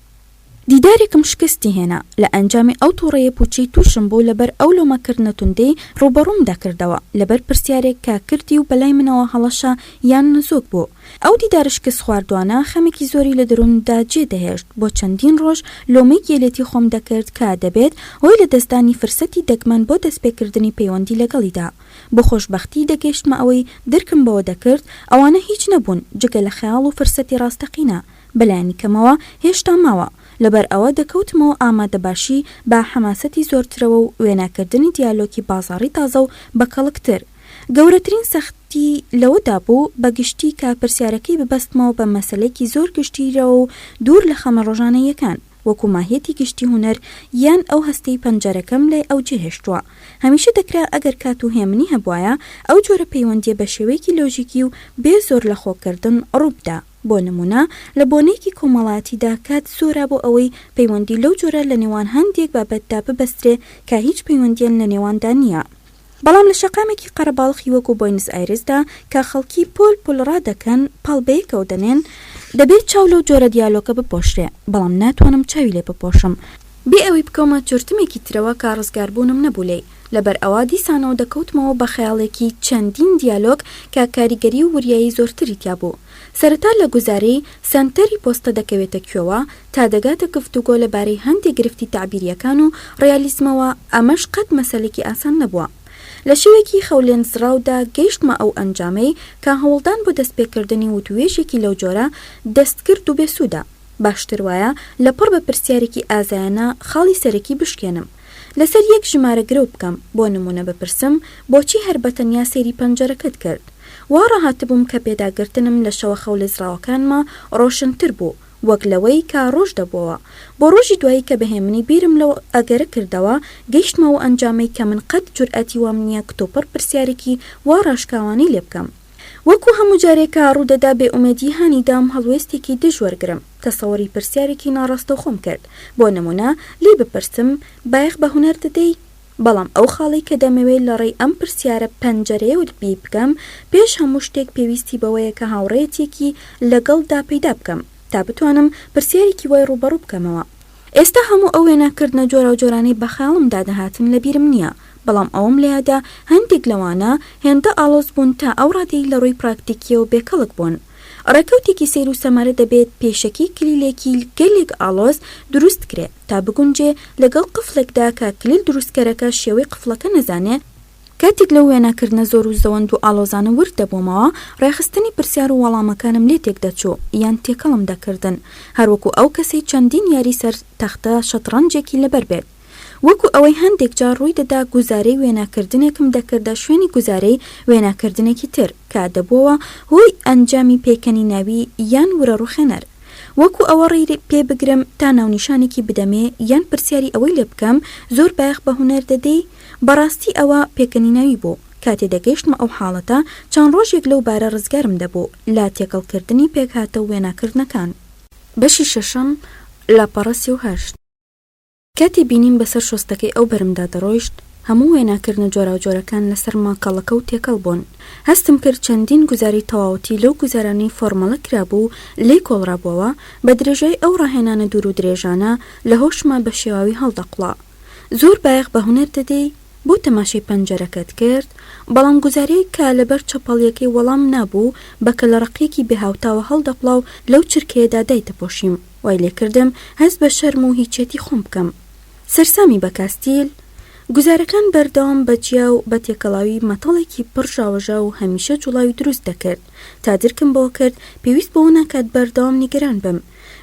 دیدارێکم شکستی هێنا، لە ئەنجامی ئەو توڕەیە پوچەی توشم بوو لەبەر ئەو لۆمەکردنە توندەی ڕووبەڕووم دەکردەوە لەبەر پرسیارێک کە کردی و بەلای منەوە هەڵەشە یان نەزۆک بوو. ئەو دیدارە شکستخواردوانە خەمێکی زۆری لە دەروونمدا جێ دەهێشت، بۆ چەندین ڕۆژ لۆمەی گێلێتی خۆم دەکرد کە دەبێت هۆی لەدەستدانی فرسەتی دەگمەن بۆ دەستپێکردنی پەیوەندی لەگەڵیدا. بۆ خۆشبەختی دەگەیشتمە ئەوەی درکم بەوە دەکرد ئەوانە هیچ نەبوون جگە لە خەیاڵ و فرسەتی ڕاستەقینە، بەلایەنی کەمەوە هێشتا ماوە، لەبەر ئەوە دەکەوتمەوە ئامادەباشی بە حەماسەتی زۆرترەوە و وێناکردنی دیالۆکی بازاڕی تازە و بەکەڵکتر. گەورەترین سەختی لەوەدا بوو بە گشتی کە پرسیارەکەی ببەستمەوە بە مەسەلەیەکی زۆر گشتیرەوە و دوور لە خەمە ڕۆژانەییەکان، وەکو ماهیەتی گشتی هونەر یان ئەو هەستەی پەنجەرەکەم لای ئەو جێهێشتووە. هەمیشە دەکرا ئەگەر کات و هێمنی هەبوایە ئەو جۆرە پەیوەندییە بە شێوەیەکی لۆژیکی و بێ زۆرلەخۆکردن ڕووبدا. بۆ نموونە لە بۆنەیەکی کۆمەڵایەتیدا کات زۆرە بۆ ئەوەی پەیوەندی لەو جۆرە لە نێوان هەندێک بابەتدا ببەسترێ کە هیچ پەیوەندییان لە نێواندا نییە. بەڵام لە شەقامێکی قەرەباڵخی وەکو بۆینس ئایرسدا کە خەڵکی پۆل پۆل ڕادەکەن، پاڵ بەیەکەوە دەنێن، دەبێت چاو لەو جۆرە دیالۆگە بپۆشرێ، بەڵام ناتوانم چاوی لێ بپۆشم، بێ ئەوەی بکەومە چرتمێکی ترەوە کە ڕزگاربوونم نەبوو لێی، لەبەر ئەوە دیسانەوە دەکەوتمەوە بە خەیاڵێکی چەندین دیالۆگ کە کاریگەری و وریایی زۆرتری تیا بوو. سەرەتا لە گوزارەی، سەنتەری پۆستە دەکەوێتە کوێوە، تا دەگاتە گفتوگۆ لە بارەی هەندێ گرفتی تەعبیرییەکان و ڕیالیزمەوە، ئەمەش قەت مەسەلێکی ئاسان نەبووە. لە شێوەیەکی خەولێنزڕاودا گەیشتمە ئەو ئەنجامەی کە هەوڵدان بۆ دەستپێکردنی وتووێژێکی لەو جۆرە دەستکرد و بێسوودە. باشتر وایە لەپڕ بە پرسیارێکی ئازایانە خاڵی سەرەکی بشکێنم. لەسەر یەک ژمارە گرەو بکەم، بۆ نموونە بپرسم بۆچی هەر بەتەنیا سەیری پەنجەرەکەت کرد؟ وا ڕاهاتبووم کە پێداگرتنم لە شەوە خەولێزڕاوەکانما ڕۆشنتر بوو وەک لەوەی کە ڕۆژ دەبۆوە. بۆ ڕۆژی دوایی کە بە هێمنی بیرم لەو ئەگەرە کردەوە، گەیشتمە ئەو ئەنجامەی کە من قەت جورئەتی وام نییە کتوپڕ پرسیارێکی وا ڕاشکاوانەی لێ بکەم. وەکو هەموو جارێک کە ڕوودەدا بێئومێدی هانی دام هەڵوێستێکی دژ وەرگرم، تەسەوری پرسیارێکی ناڕاستەوخۆم کرد، بۆ نموونە لێی بپرسم بایەخ بە هونەر دەدەی؟ بەڵام ئەو خاڵەی کە دەمەوێ لە ڕێی ئەم پرسیارە پەنجەرەیەوە بیی بکەم، پێش هەموو شتێک پێویستی بەوەیە کە هاوڕێیەتییەکی لەگەڵدا پەیدا بکەم تا بتوانم پرسیارێکی وای ڕووبەڕوو بکەمەوە. ئێستا هەموو ئەو وێناکردنە جۆراوجۆرانەی بە خەیاڵمدا دەهاتن لەبیرم نییە، بەڵام ئەوەم لەیادە هەندێک لەوانە هێندە ئاڵۆز بوون تا ئەو ڕادەی لە ڕووی پراکتیکییەوە بێکەڵک بوون. ڕێکەوتێکی سەیر و سەمەرە دەبێت پێشەکی کلیلێکی گەلێک ئاڵۆز دروست کرێ تا بگونجێ لەگەڵ قفڵێکدا کە کلیل دروستکەرەکە شێوەی قفڵەکە نەزانێ. کاتێک لەو وێناکردنە زۆر و زەوەند و ئاڵۆزانە ورد دەبوومەوە، ڕێکخستنی پرسیار و وەڵامەکانم لێ تێکدەچوو یان تێکەڵم دەکردن، هەروەکو ئەو کەسەی چەندین یاری سەر تەختە شەتڕەنجێکی لەبەر بێت. وەکو ئەوەی هەندێک جار ڕووی دەدا گوزارەی وێناکردنێکم دەکردە شوێنی گوزارەی وێناکردنێکی تر کە دەبووەوە هۆی ئەنجامی پێکەنیناوی یان ورەڕوخێنەر. وەکو ئەوە ڕێی پێ بگرم تا ناونیشانێکی بدەمێ یان پرسیاری ئەوەی لێ بکەم زۆر بایەخ بە هونەر دەدەی؟ بەڕاستی ئەوە پێکەنیناوی بوو. کاتێ دەگەیشتمە ئەو حاڵەتە چەند ڕۆژێک لەو بارە ڕزگارم دەبوو لە تێکەڵکردنی پێکهاتە و وێناکردنەکان. بەشی شەشەم، لاپەڕە 38. کاتێ بینیم بەسەر شۆستەکەی ئەو بەرمدا دەڕۆیشت، هەموو وێناکردنە جۆراوجۆرەکان لەسەر ماکەڵەکە و تێکەڵ بوون. هەستم کرد چەندین گوزارەی تەواوەتی لەو گوزارانەی فۆرمەڵە کرابوو لێی کۆڵرابووەوە، بە درێژایی ئەو ڕاهێنانە دوور و درێژانە لە هۆشما بە شێواوی هەڵدەقوڵا. زۆر بایەخ بە هونەر دەدەی؟ بۆ تەماشای پەنجەرەکەت کرد؟ بەڵام گوزارەیەک کە لەبەر چەپەڵییەکەی وەڵام نابوو، بە کەلەڕەقییەکی بێهاوتاوە هەڵدەقوڵا و لەو چرکەیەدا دایتەپۆشیم. وای لێکردم هەست بە شەرم و هیچێتی خۆم بکەم. سەرسامی بە کاستیل؟ گوزارەکان بەردەوام بە جیا و بە تێکەڵاوی مەتەڵێکی پڕ ژاوەژاو و هەمیشە جوڵاوی دروست دەکرد تا درکم بەوە کرد پێویست بەوە ناکات بەردەوام نیگەران بم.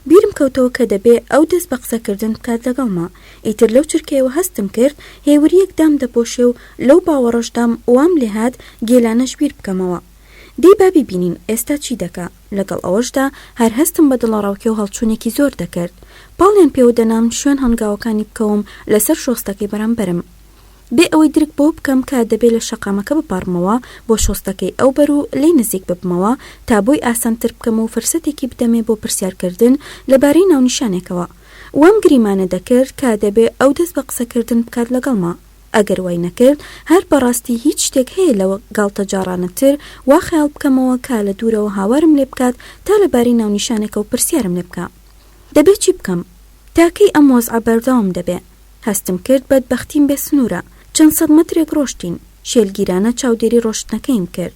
بیرم کەوتەوە کە دەبێ ئەو دەست بە قسەکردن بکات لەگەڵما. ئیتر لەو چرکەیەوە هەستم کرد هێورییەک دامدەپۆشێ و لەو باوەڕەشدام وام لێهات گێلانەش بیر بکەمەوە. دەی با بیبینین ئێستا چی دەکا. لەگەڵ ئەوەشدا هەر هەستم بە دڵەڕاوکێ و هەڵچوونێکی زۆر دەکرد. پاڵیان پێوە دەنام شوێن هەنگاوەکانی بکەوم لەسەر شۆستەکەی بەرامبەرم. بێ ئەوەی درک بەوە بکەم کە دەبێ لە شەقامەکە بپەڕمەوە بۆ شۆستەکەی ئەوبەر و لێی نزیک ببمەوە تا بۆی ئاسانتر بکەم و فرسەتێکی بدەمێ بۆ پرسیارکردن لە بارەی ناونیشانێکەوە. وام گریمانە دەکرد کە دەبێ ئەو دەست بە قسەکردن بکات لەگەڵما. ئەگەر وای نەکرد، هەر بەڕاستی هیچ شتێک هەیە لەوە گاڵتەجاڕانەتر وا خەیاڵ بکەمەوە کە لە دوورەوە هاوارم لێ بکات تا لە بارەی ناونیشانێکەوە پرسیارم لێ بکا. دەبێ چی بکەم؟ تا کەی ئەم وەزعە بەردەوام دەبێ؟ هەستم کرد بەدبەختیم بێ سنوورە. چەند سەد مەترێک ڕۆشتین. شێلگیرانە چاودێری ڕۆشتنەکەیم کرد.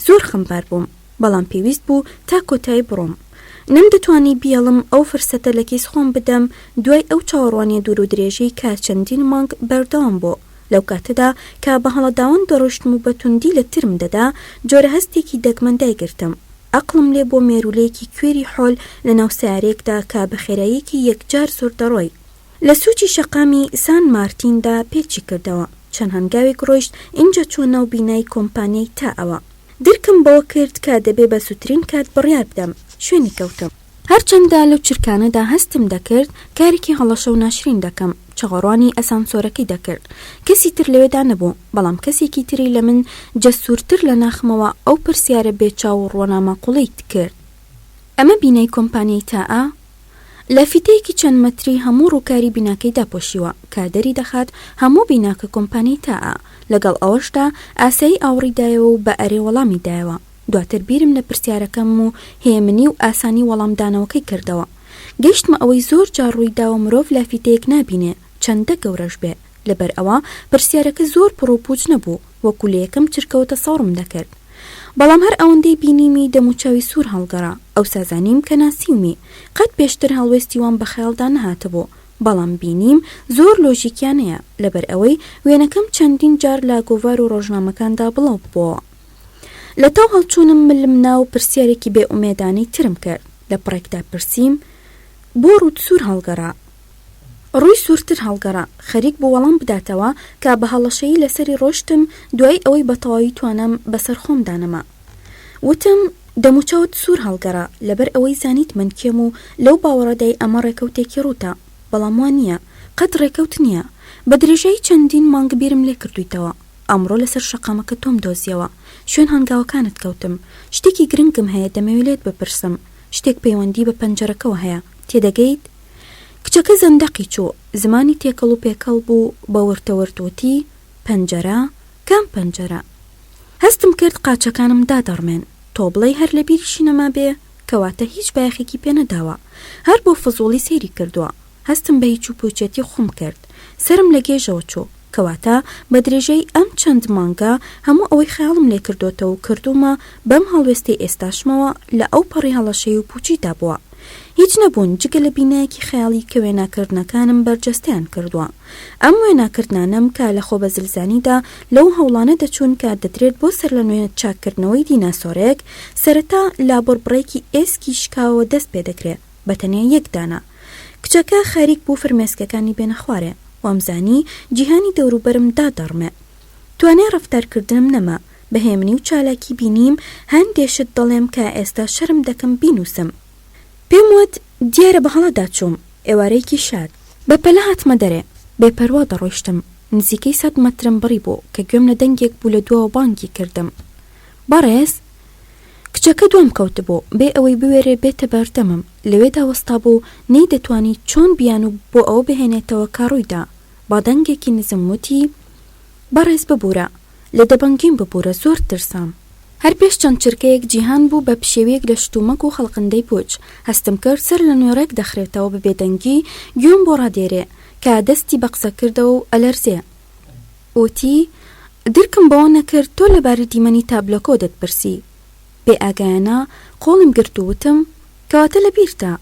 زۆر خەمبار بووم. بەڵام پێویست بوو تا کۆتایی بڕۆم. نەمدەتوانی بیەڵم ئەو فرسەتە لە کیس خۆم بدەم دوای ئەو چاوەڕوانیە دوور و درێژەی کە چەندین مانگ بەردەوام بوو. لەو کاتەدا کە بە هەڵەداوان دەڕۆیشتم و بە توندی لە ترم دەدا، جۆرە هەستێکی دەگمەن دایگرتم. ئەقڵم لێ بووە مێروولەیەکی کوێری حۆل لە ناو سەیارەیەکدا کە بە خێراییەکی یەکجار زۆر دەڕۆی. لە سوچی شەقامی سان مارتیندا پێچی کردەوە. چەند هەنگاوێک ڕۆیشت ئینجا چووە ناو بینای کۆمپانیای تائەوە. درکم بەوە کرد کە دەبێ بە زووترین کات بڕیار بدەم. شوێنی کەوتم. هەرچەندە لەو چرکانەدا هەستم دەکرد کارێکی هەڵەشە و ناشرین دەکەم، چاوەڕوانی ئەسانسۆرەکەی دەکرد. کەسی تر لەوێدا نەبوو، بەڵام کەسێکی تری لە من جەسوورتر لە ناخمەوە ئەو پرسیارە بێ چاو و ڕووە ناماقوڵەی کرد. ئەمە بینای کۆمپانیای تائە؟ لافیتەیەکی چەند مەتری هەموو ڕووکاری بیناکەی داپۆشیوە کە دەری دەخات هەموو بیناکە کۆمپانیای تائە، لەگەڵ ئەوەشدا ئاسایی ئاوڕی دایەوە و بە ئەرێ وەڵامی دایەوە. دواتر بیرم لە پرسیارەکەم و هێمنی و ئاسانی وەڵامدانەوەکەی کردەوە. گەیشتمە ئەوەی زۆر جار ڕووی داوە مرۆڤ لافیتەیەک نابینێ چەندە گەورەش بێ، لەبەر ئەوە پرسیارەکە زۆر پڕوپووچ نەبوو وەکو لە یەکەم چرکەوە تەسەوڕم دەکرد. بەڵام هەر ئەوەندەی بینیمی دەموچاوی سوور هەڵگەڕا، ئەوسا زانیم کە ناسیومی. قەت پێشتر هەڵوێستی وام بە خەیاڵدا نەهاتبوو. بەڵام بینیم زۆر لۆژیکیانەیە، لەبەر ئەوەی وێنەکەم چەندین جار لە گۆڤار و ڕۆژنامەکاندا بڵاو ببۆوە. لە تاو هەڵچوونم ملم نا و پرسیارێکی بێ ئومێدانەی ترم کرد. لە پڕێکدا پرسیم، بۆ ڕووت سوور هەڵگەڕا؟ ڕووی سوورتر هەڵگەڕا، خەریک بوو وەڵام بداتەوە کە بە هەڵەشەیی لەسەری ڕۆشتم دوای ئەوەی بە تەواوی توانام بەسەر خۆمدا نەما. وتم، دەموچاوت سوور هەڵگەڕا، لەبەر ئەوەی زانیت من کێم و لەو باوەڕەدای ئەمە ڕێکەوتێکی ڕووتە، بەڵام وا نییە، قەت ڕێکەوت نییە. بە درێژایی چەندین مانگ بیرم لێ کردوویتەوە. ئەمڕۆ لەسەر شەقامەکە تۆم دۆزییەوە. شوێن هەنگاوەکانت کەوتم. شتێکی گرنگم هەیە دەمەوێ لێت بپرسم. شتێک پەیوەندی بە پەنجەرەکەوە هەیە. تێدەگەیت؟ کچەکە زەندەقی چوو، زمانی تێکەڵ و پێکەڵ بوو، بە ورتە ورت وتی، پەنجەرە؟ کام پەنجەرە؟ هەستم کرد قاچەکانم دادەڕمێن. تۆ بڵێی هەر لە بیریشی نەمابێ؟ کەواتە هیچ بایەخێکی پێ نەداوە. هەر بۆ فزوڵی سەیری کردووە. هەستم بە هیچوپوچێتی خۆم کرد. سەرم لە گێژەوە چوو. کەواتە بە درێژایی ئەم چەند مانگە هەموو ئەوەی خەیاڵم لێ کردۆتەوە و کردوومە، بەم هەڵوێستەی ئێستاشمەوە لە ئەوپەڕی هەڵەشەیی و پووچیدا بووە. هیچ نەبوون جگە لە بینایەکی خەیاڵی کە وێناکردنەکانم بەرجەستەیان کردووە. ئەم وێناکردنانەم کە لە خۆبەزلزانیدا لەو هەوڵانە دەچوون کە دەدرێت بۆ سەرلەنوێ چاککردنەوەی دیناسۆرێک، سەرەتا لە بڕبڕێکی ئێسکی شکاوەوە دەست پێدەکرێ، بە تەنیا یەک دانە. کچەکە خەریک بوو فرمێسکەکانی بێنە خوارێ. وامزانی جیهانی دەوروبەرم دادەڕمێ. توانای ڕەفتارکردنم نەما. بە هێمنی و چالاکی بینیم هەندێ شت دەڵێم کە ئێستا شەرم دەکەم بینووسم. پێم وت، دیارە بە هەڵەدا چووم. ئێوارەیەکی شاد. بە پەلە هاتمە دەرێ. بێ پەروا دەڕۆیشتم. نزیکەی سەت مەترم بڕیبوو کە گوێم لە دەنگێک بوو لە دواوە بانگی کردم. بەڕێز؟ کچەکە دوام کەوتبوو، بێ ئەوەی بوێرێ بێتە بەردەمم، لەوێدا وەستابوو، نەیدەتوانی چۆن بیانوو بۆ ئەوە بهێنێتەوە کە ڕوویدا. بە دەنگێکی نزم وتی، بەڕێز ببورە، لە دەبەنگیم ببورە، زۆر ترسام. هەر پێش چەند چرکەیەک جیهان بوو بە پشێویەک لە شتومەک و خەڵقندەی پوچ، هەستم کرد سەر لە نوێ ڕێک دەخرێتەوە بە بێدەنگی گوێم بۆ ڕادێرێ کە دەستی بە قسە کردەوە و ئەلەرزێ. وتی، درکم بەوە نەکرد تۆ لەبارەی دیمەنی تابلۆکەوە دەتپرسی. بێ ئاگایانە قۆڵیم گرت و وتم، کەواتە لە بیرتە.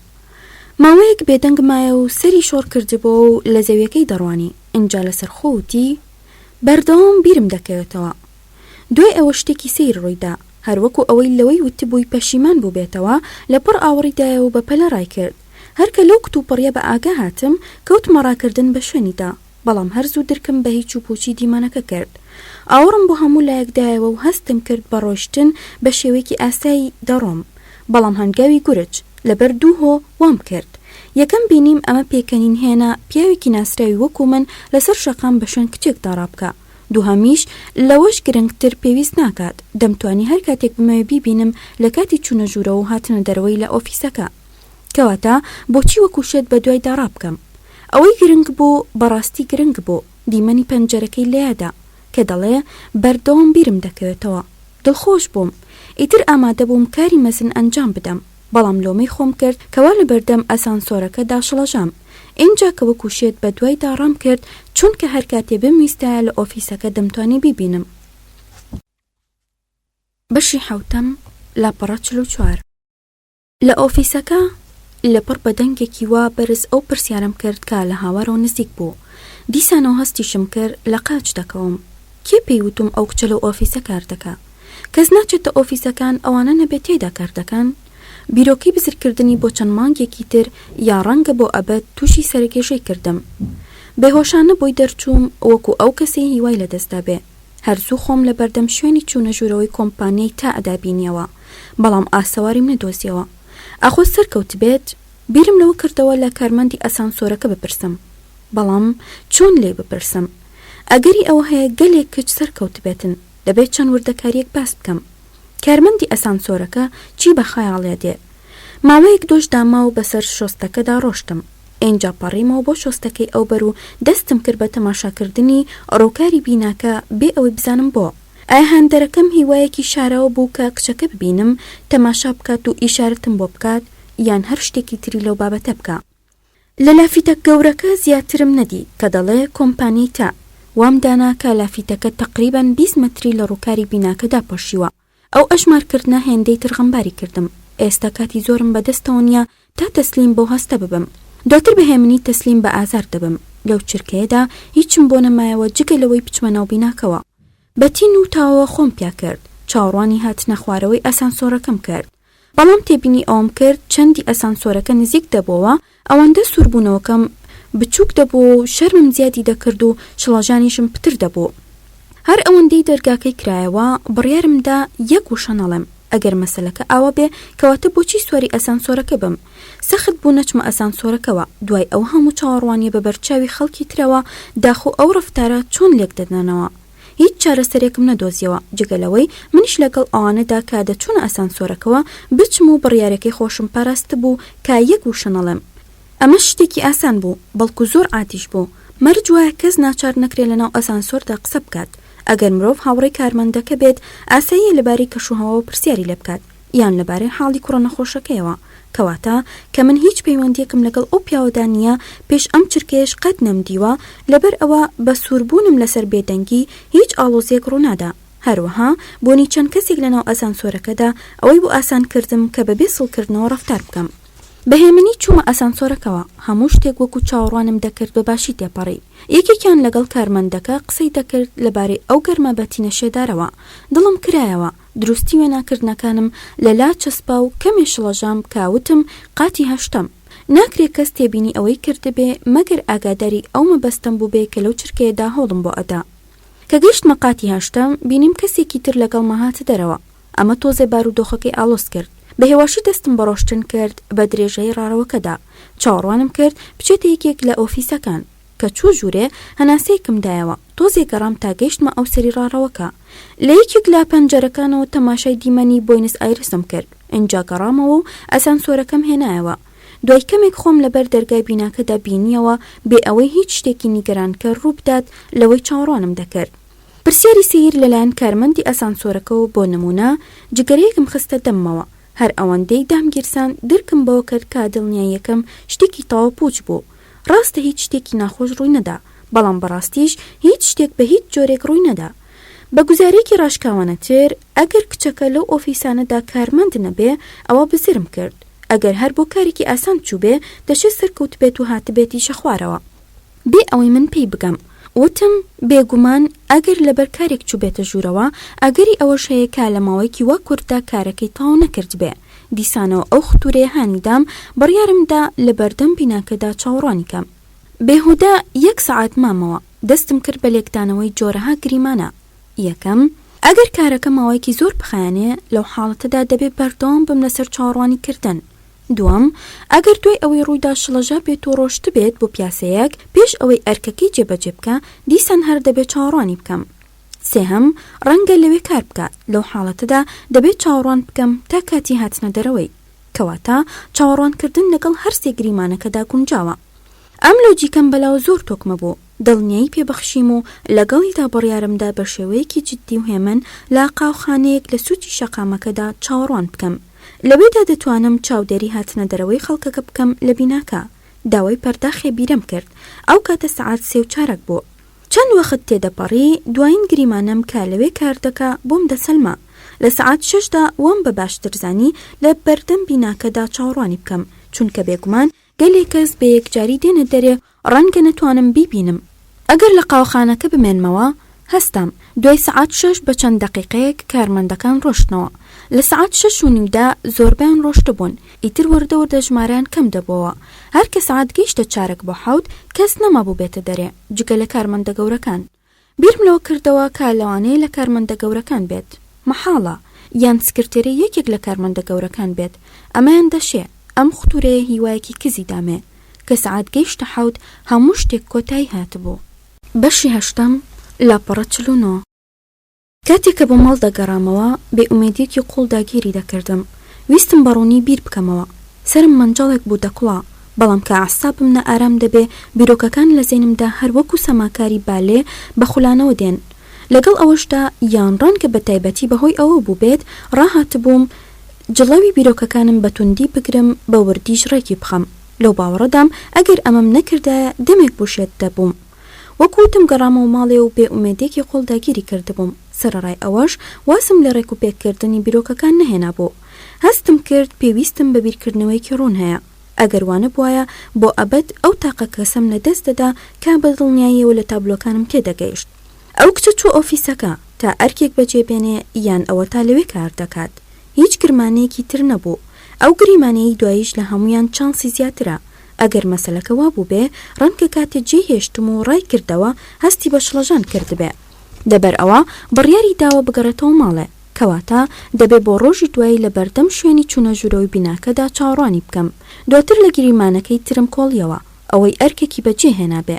ماوەیەک بێدەنگ مایەوە و سەری شۆڕ کردبۆوە و لە زەویەکەی دەڕوانی، ئینجا لەسەرخۆ وتی، بەردەوام بیرم دەکەوێتەوە. دوای ئەوە شتێکی سەیر ڕوویدا، هەر وەکو ئەوەی لەوەی وتبووی پەشیمان بووبێتەوە، لەپڕ ئاوڕی دایەوە و بە پەلە ڕایکرد. هەر کە لەو کتوپڕیە بە ئاگا هاتم، کەوتمە ڕاکردن بە شوێنیدا. بەڵام هەر زوو درکم بە هیچ و پووچی دیمەنەکە کرد. ئاوڕم بۆ هەموو لایەک دایەوە و هەستم کرد بە ڕۆیشتن بە شێوەیەکی ئاسایی دەڕۆم، بەڵام هەنگاوی گورج. لەبەر دوو هۆ وام کرد. یەکەم بینیم ئەمە پێکەنینهێنە پیاوێکی ناسراوی وەکوو من لەسەر شەقام بە شوێن کچێکدا ڕابکا. دووهەمیش لەوەش گرنگتر پێویست ناکات دەمتوانی هەر کاتێک بمەوێ بیبینم لە کاتی چوونە ژوورەوە و هاتنە دەرەوەی لە ئۆفیسەکە. کەواتە بۆچی وەکوو شێت بە دوایدا ڕابکەم؟ ئەوەی گرنگ بوو، بەڕاستی گرنگ بوو، دیمەنی پەنجەرەکەی لەیادا، کە دەڵێ بەردەوام بیرم دەکەوێتەوە. دڵخۆش بووم. ئیتر ئامادە بووم کاری مەزن ئەنجام بدەم. بەڵام لۆمەی خۆم کرد کەوا لەبەردەم ئەسانسۆرەکەدا شڵەژام. ئینجا کە وەکوو شێت بە دوایدا ڕام کرد، چونکە هەر کاتێ بمویستایە لە ئۆفیسەکە دەمتوانی بیبینم. بەشی حەوتەم، لاپەڕە 44. لە ئۆفیسەکە لەپڕ بە دەنگێکی وا بەرز ئەو پرسیارەم کرد کە لە هاوارەوە نزیک بوو. دیسانەوە هەستیشم کرد لە قاچ دەکەوم. کێ پێی وتوم ئەو کچە لەو ئۆفیسە کار دەکا؟ کەس ناچێتە ئۆفیسەکان ئەوانە نەبێ تیایدا کار دەکەن؟ بیرۆکەی بزرکردنی بۆ چەند مانگێکی تر یا ڕەنگە بۆ ئەبەد تووشی سەرەگێژەی کردم. بێهۆشانە بۆی دەرچووم وەکو ئەو کەسەی هیوای لەدەست دابێ. هەر زوو خۆم لە بەردەم شوێنی چوونە ژوورەوەی کۆمپانیای تا'دا بینیەوە، بەڵام ئاسەواریم نەدۆزیەوە. ئاخۆ سەرکەوتبێت؟ بیرم لەوە کردەوە لە کارمەندی ئەسانسۆرەکە بپرسم. بەڵام چۆن لێی بپرسم؟ ئەگەری ئەوە هەیە گەلێک کچ سەرکەوتبێتن. دەبێت چەند وردەکارییەک باس بکەم. کارمەندی ئەسانسۆرەکە چی بە خەیاڵیا دێ؟ ماوەیەک دۆش داما و بەسەر شۆستەکەدا ڕۆشتم. ئینجا پەڕیمەوە بۆ شۆستەکەی ئەوبەر و دەستم کرد بە تەماشاکردنی ڕووکاری بیناکە بێ ئەوەی بزانم بۆ. ئایا هاندەرەکەم هیوایەکی شاراوە بوو کە کچەکە ببینم، تەماشا بکات و ئیشارەتم بۆ بکات، یان هەر شتێکی تری لەو بابەتە بکا. لە لافیتە گەورەکە زیاترم نەدی کە دەڵێ کۆمپانیای تا. وام دانا کە لافیتەکە تەقریبەن 20 مەتری لە ڕووکاری بیناکە داپۆشیوە. ئەو ئەژمارکردنە هێندەی تر غەمباری کردم. ئێستا کاتی زۆرم بە دەستەوە نییە تا تەسلیم بەو هەستە ببم. دواتر بە هێمنی تەسلیم بە ئازار دەبم. لەو چرکەیەدا هیچم بۆ نەمایەوە جگە لەوەی بچمە ناو بیناکەوە. بە تین و تاوەوە خۆم پیا کرد. چاوەڕوانی هاتنە خوارەوەی ئاسانسۆرەکەم کرد. بەڵام تێبینی ئەوەم کرد چەندی ئەسانسۆرەکە نزیک دەبۆوە ئەوەندە سووربوونەوەکەم بچووک دەبۆوە و شەرمم زیادی دەکرد و شڵەژانیشم پتر دەبوو. هەر ئەوەندەی دەرگاکەی کرایەوە بڕیارم دا یەک وشە نەڵێم. ئەگەر مەسەلەکە ئاوا بێ کەواتە بۆچی سواری ئەسانسۆرەکە بم؟ سەخت بوو نەچمە ئەسانسۆرەکەوە دوای ئەو هەموو چاوەڕوانیە بە بەرچاوی خەڵکی ترەوە داخۆ ئەو ڕەفتارە چۆن لێک دەدەنەوە؟ هیچ چارەسەرێکم نەدۆزیەوە جگە لەوەی منیش لەگەڵ ئەوانەدا کە دەچوونە ئەسانسۆرەکەوە بچم و بڕیارەکەی خۆشم پاراستبوو کە یەک وشە نەڵێم. ئەمەش شتێکی ئاسان بوو، بەڵکو زۆر عادیش بوو. مەرج وایە کەس ناچار نەکرێ لەناو ئەسانسۆردا قسە بکات. ئەگەر مرۆڤ هاوڕێی کارمەندەکە بێت، ئاساییە لەبارەی کەشوهەواوە پرسیاری لێ بکات. یان لەبارەی حاڵی کوڕە نەخۆشەکەیەوە، کەواتە کە من هیچ پەیوەندییەکم لەگەڵ ئەو پیاوەدا نییە، پێش ئەم چرکەیەش قەت نەمدیوە، لەبەر ئەوە بە سووربوونم لەسەر بێدەنگی هیچ ئاڵۆزییەک ڕوونادا. هەروەها بوونی چەند کەسێک لەناو ئەسانسۆرەکەدا ئەوەی بۆ ئاسان کردم کە بەبێ سڵکردنەوە ڕەفتار بکەم. بە هێمنی چوومە ئاسانسۆرەکەوە، هەموو شتێک وەکو چاوەڕوانم دەکرد بە باشی تێپەڕی. یەکێکیان لەگەڵ کارمەندەکە قسەی دەکرد لەبارەی ئەو گەرمە بەتینە شێدارەوە. دڵم کرایەوە، دروستی وێناکردنەکانم لە لا چەسپا و کەمێ شڵەژام کە وتم قاتی هەشتەم. ناکرێ کەس تێبینی ئەوەی کردبێ مەگەر ئاگاداری ئەو مەبەستەم بووبێ کە لەو چرکەیەدا هەوڵم بۆ ئەدا. کە گەیشتمە قاتی هەشتەم، بینیم کەسێکی تر لەگەڵما هاتە دەرەوە. ئەمە تۆزێ بارودۆخەکەی ئاڵۆز کرد. بە هێواشی دەستم بە ڕۆشتن کرد بە درێژایی ڕاڕەوەکەدا. چاوەڕوانم کرد بچێتە یەکێک لە ئۆفیسەکان. کە چووە ژوورێ، هەناسەیەکم دایەوە. تۆزێ گەڕام تا گەیشتمە ئەو سەری ڕاڕەوەکە. لە یەکێک لە پەنجەرەکانەوە تەماشای دیمەنی بۆینس ئایرسم کرد. ئینجا گەڕامەوە و ئەسانسۆرەکەم هێنایەوە. دوای کەمێک خۆم لەبەر دەرگای بیناکەدا بینییەوە بێ ئەوەی هیچ شتێکی نیگەرانکەر ڕووبدات لەوەی چاوەڕوانم دەکرد. پرسیاری سەیر لەلایەن کارمەندی ئەسانسۆرەکەوە بۆ نموونە، جگەرەیەکم خستە دەممەوە، هەر ئەوەندەی دامگیرساند درکم بەوە کرد کە دڵنیاییەکەم شتێکی تەواو پووچ بوو. ڕاستە هیچ شتێکی ناخۆش ڕووی نەدا، بەڵام بەڕاستیش هیچ شتێک بە هیچ جۆرێک ڕووی نەدا. بە گوزارەیەکی ڕاشکاوانەتر، ئەگەر کچەکە لەو ئۆفیسانەدا کارمەند نەبێ، ئەوا بزرم کرد. ئەگەر هەر بۆ کارێکی ئاسان چووبێ، دەشێ سەرکەوتبێت و هاتبێتیشە خوارەوە. بێ ئەوەی من پێی بگەم. وتم، بێگومان ئەگەر لەبەر کارێک چووبێتە ژوورەوە، ئەگەری ئەوەش هەیە کە لە ماوەیەکی وا کورتدا کارەکەی تەواو نەکردبێ. دیسانەوە ئەو ختوورەیە هانی دام، بڕیارم دا لە بەردەم بیناکەدا چاوەڕوانی کەم. بێهوودە یەک سەعات مامەوە. دەستم کرد بە لێکدانەوەی جۆرەها گریمانە. یەکەم، ئەگەر کارەکە ماوەیەکی زۆر بخایەنێ، لەو حاڵەتەدا دەبێ بەردەوام بم لەسەر چاوەڕوانی کردن. دووەم، ئەگەر دوای ئەوەی ڕوویدا شڵەژا بێت و ڕۆشتبێت بۆ پیاسەیەک، پێش ئەوەی ئەرکەکەی جێبەجێ بکا، دیسان هەر دەبێ چاوەڕوانی بکەم. سێهەم، ڕەنگە لەوێ کار بکات، لەو حاڵەتەدا دەبێت چاوەڕوان بکەم تا کاتی هاتنە دەرەوەی. کەواتە چاوەڕوانکردن لەگەڵ هەرسێ گریمانەکەدا گونجاوە. ئەم لۆجیکەم بەلاوە زۆر تۆکمە بوو، دڵنیایی پێ بەخشیم و لەگەڵیدا بڕیارمدا بە شێوەیەکی جددی و هێمن لە قاوخانەیەک لە سوچی شەقامەکەدا چاوەڕوان بکەم. لەوێدا دەتوانم چاودێری هاتنە دەرەوەی خەڵکەکە بکەم لە بیناکە. داوای پەرداخێ بیرەم کرد. ئەو کاتە سەعات سێ و چارەک بوو. چەند وەخت تێدەپەڕی، دوایین گریمانەم کە لەوێ کار دەکا بۆم دەسەلما. لە سەعات شەشدا وام بە باشتر زانی لە بەردەم بیناکەدا چاوەڕوانی بکەم، چونکە بێگومان گەلێ کەس بە یەکجاری دێنە دەرێ ڕەنگە نەتوانم بیبینم. ئەگەر لە قاوەخانەکە بمێنمەوە، هەستام. دوای سەعات شەش بە چەند دەقیقەیەک کارمەندەکان ڕۆشتنەوە. لە سەعات شەش و نیودا زۆربەیان ڕۆشتبوون. ئیتر وردە وردە ژمارەیان کەم دەبۆوە. هەر کە سەعات گەیشتە چارەک بۆ حەوت، کەس نەمابوو بێتە دەرێ، جگە لە کارمەندە گەورەکان. بیرم لەوە کردەوە کە لەوانەیە لە کارمەندە گەورەکان بێت. مەحاڵە. یان سکرتێرەی یەکێک لە کارمەندە گەورەکان بێت. ئەمەیان دەشێ. ئەم ختوورەیە هیوایەکی کزی دامێ. کە سەعات گەیشتە حەوت، هەموو شتێک کۆتایی هاتبوو. بەشی هەشتەم، لاپەڕە 49. کاتێ کە بۆ ماڵ دەگەڕامەوە، بێئومێدییەکی قووڵ داگیری دەکردم. ویستم بە ڕوونی بیر بکەمەوە. سەرم مەنجەڵێک بوو دەکوڵا، بەڵام کە ئەعسابم نائارام دەبێ، بیرۆکەکان لە زەینمدا هەر وەکوو سەماکاری بالێ بە خولانەوە دێن. لەگەڵ ئەوەشدا، یان ڕەنگە بە تایبەتی بە هۆی ئەوە بووبێت، ڕاهاتبووم جڵەوی بیرۆکەکانم بە توندی بگرم، بە وردیش ڕێکی بخەم. لەو باوەڕەدام ئەگەر ئەمەم نەکردایە، دەمێک بوو شێت دەبووم. وەک وتم گەڕامەوە ماڵێ و بێ ئومێدیەکی قوڵ داگیری کردبووم، سەرەڕای ئەوەش وازم لە ڕێک و پێک کردنی بیرۆکەکان نەهێنابوو. هەستم کرد پێویستم بە بیرکردنەوەیەکی ڕوون هەیە. ئەگەر وانەبوایە بۆ ئەبەد ئەو تاقە کەسەم لە دەست دەدا کە بە دڵنیاییەوە لە تابلۆکانم تێدەگەیشت. ئەو کچە چووە ئۆفیسەکە تا ئەرکێک بەجێ بێنێ یان ئەوەتا لەوێ کار دەکات. هیچ گرمانەیەکی تر نەبوو. ئەو گریمانەیەی دواییش لە هەموویان چانسی زیاترە. ئەگەر مەسەلەکە وا بووبێ، ڕەنگە کاتێ جێی هێشتم و ڕای کردەوە، هەستی بە شڵەژان کردبێ. لەبەر ئەوە بڕیاری داوە بگەڕێتەوە ماڵێ. کەواتە دەبێ بۆ ڕۆژی دوایی لە بەردەم شوێنی چوونە ژوورەوەی بیناکەدا چاوەڕوانی بکەم. دواتر لە گریمانەکەی ترم کۆڵییەوە، ئەوەی ئەرکێکی بە جێ هێنابێ.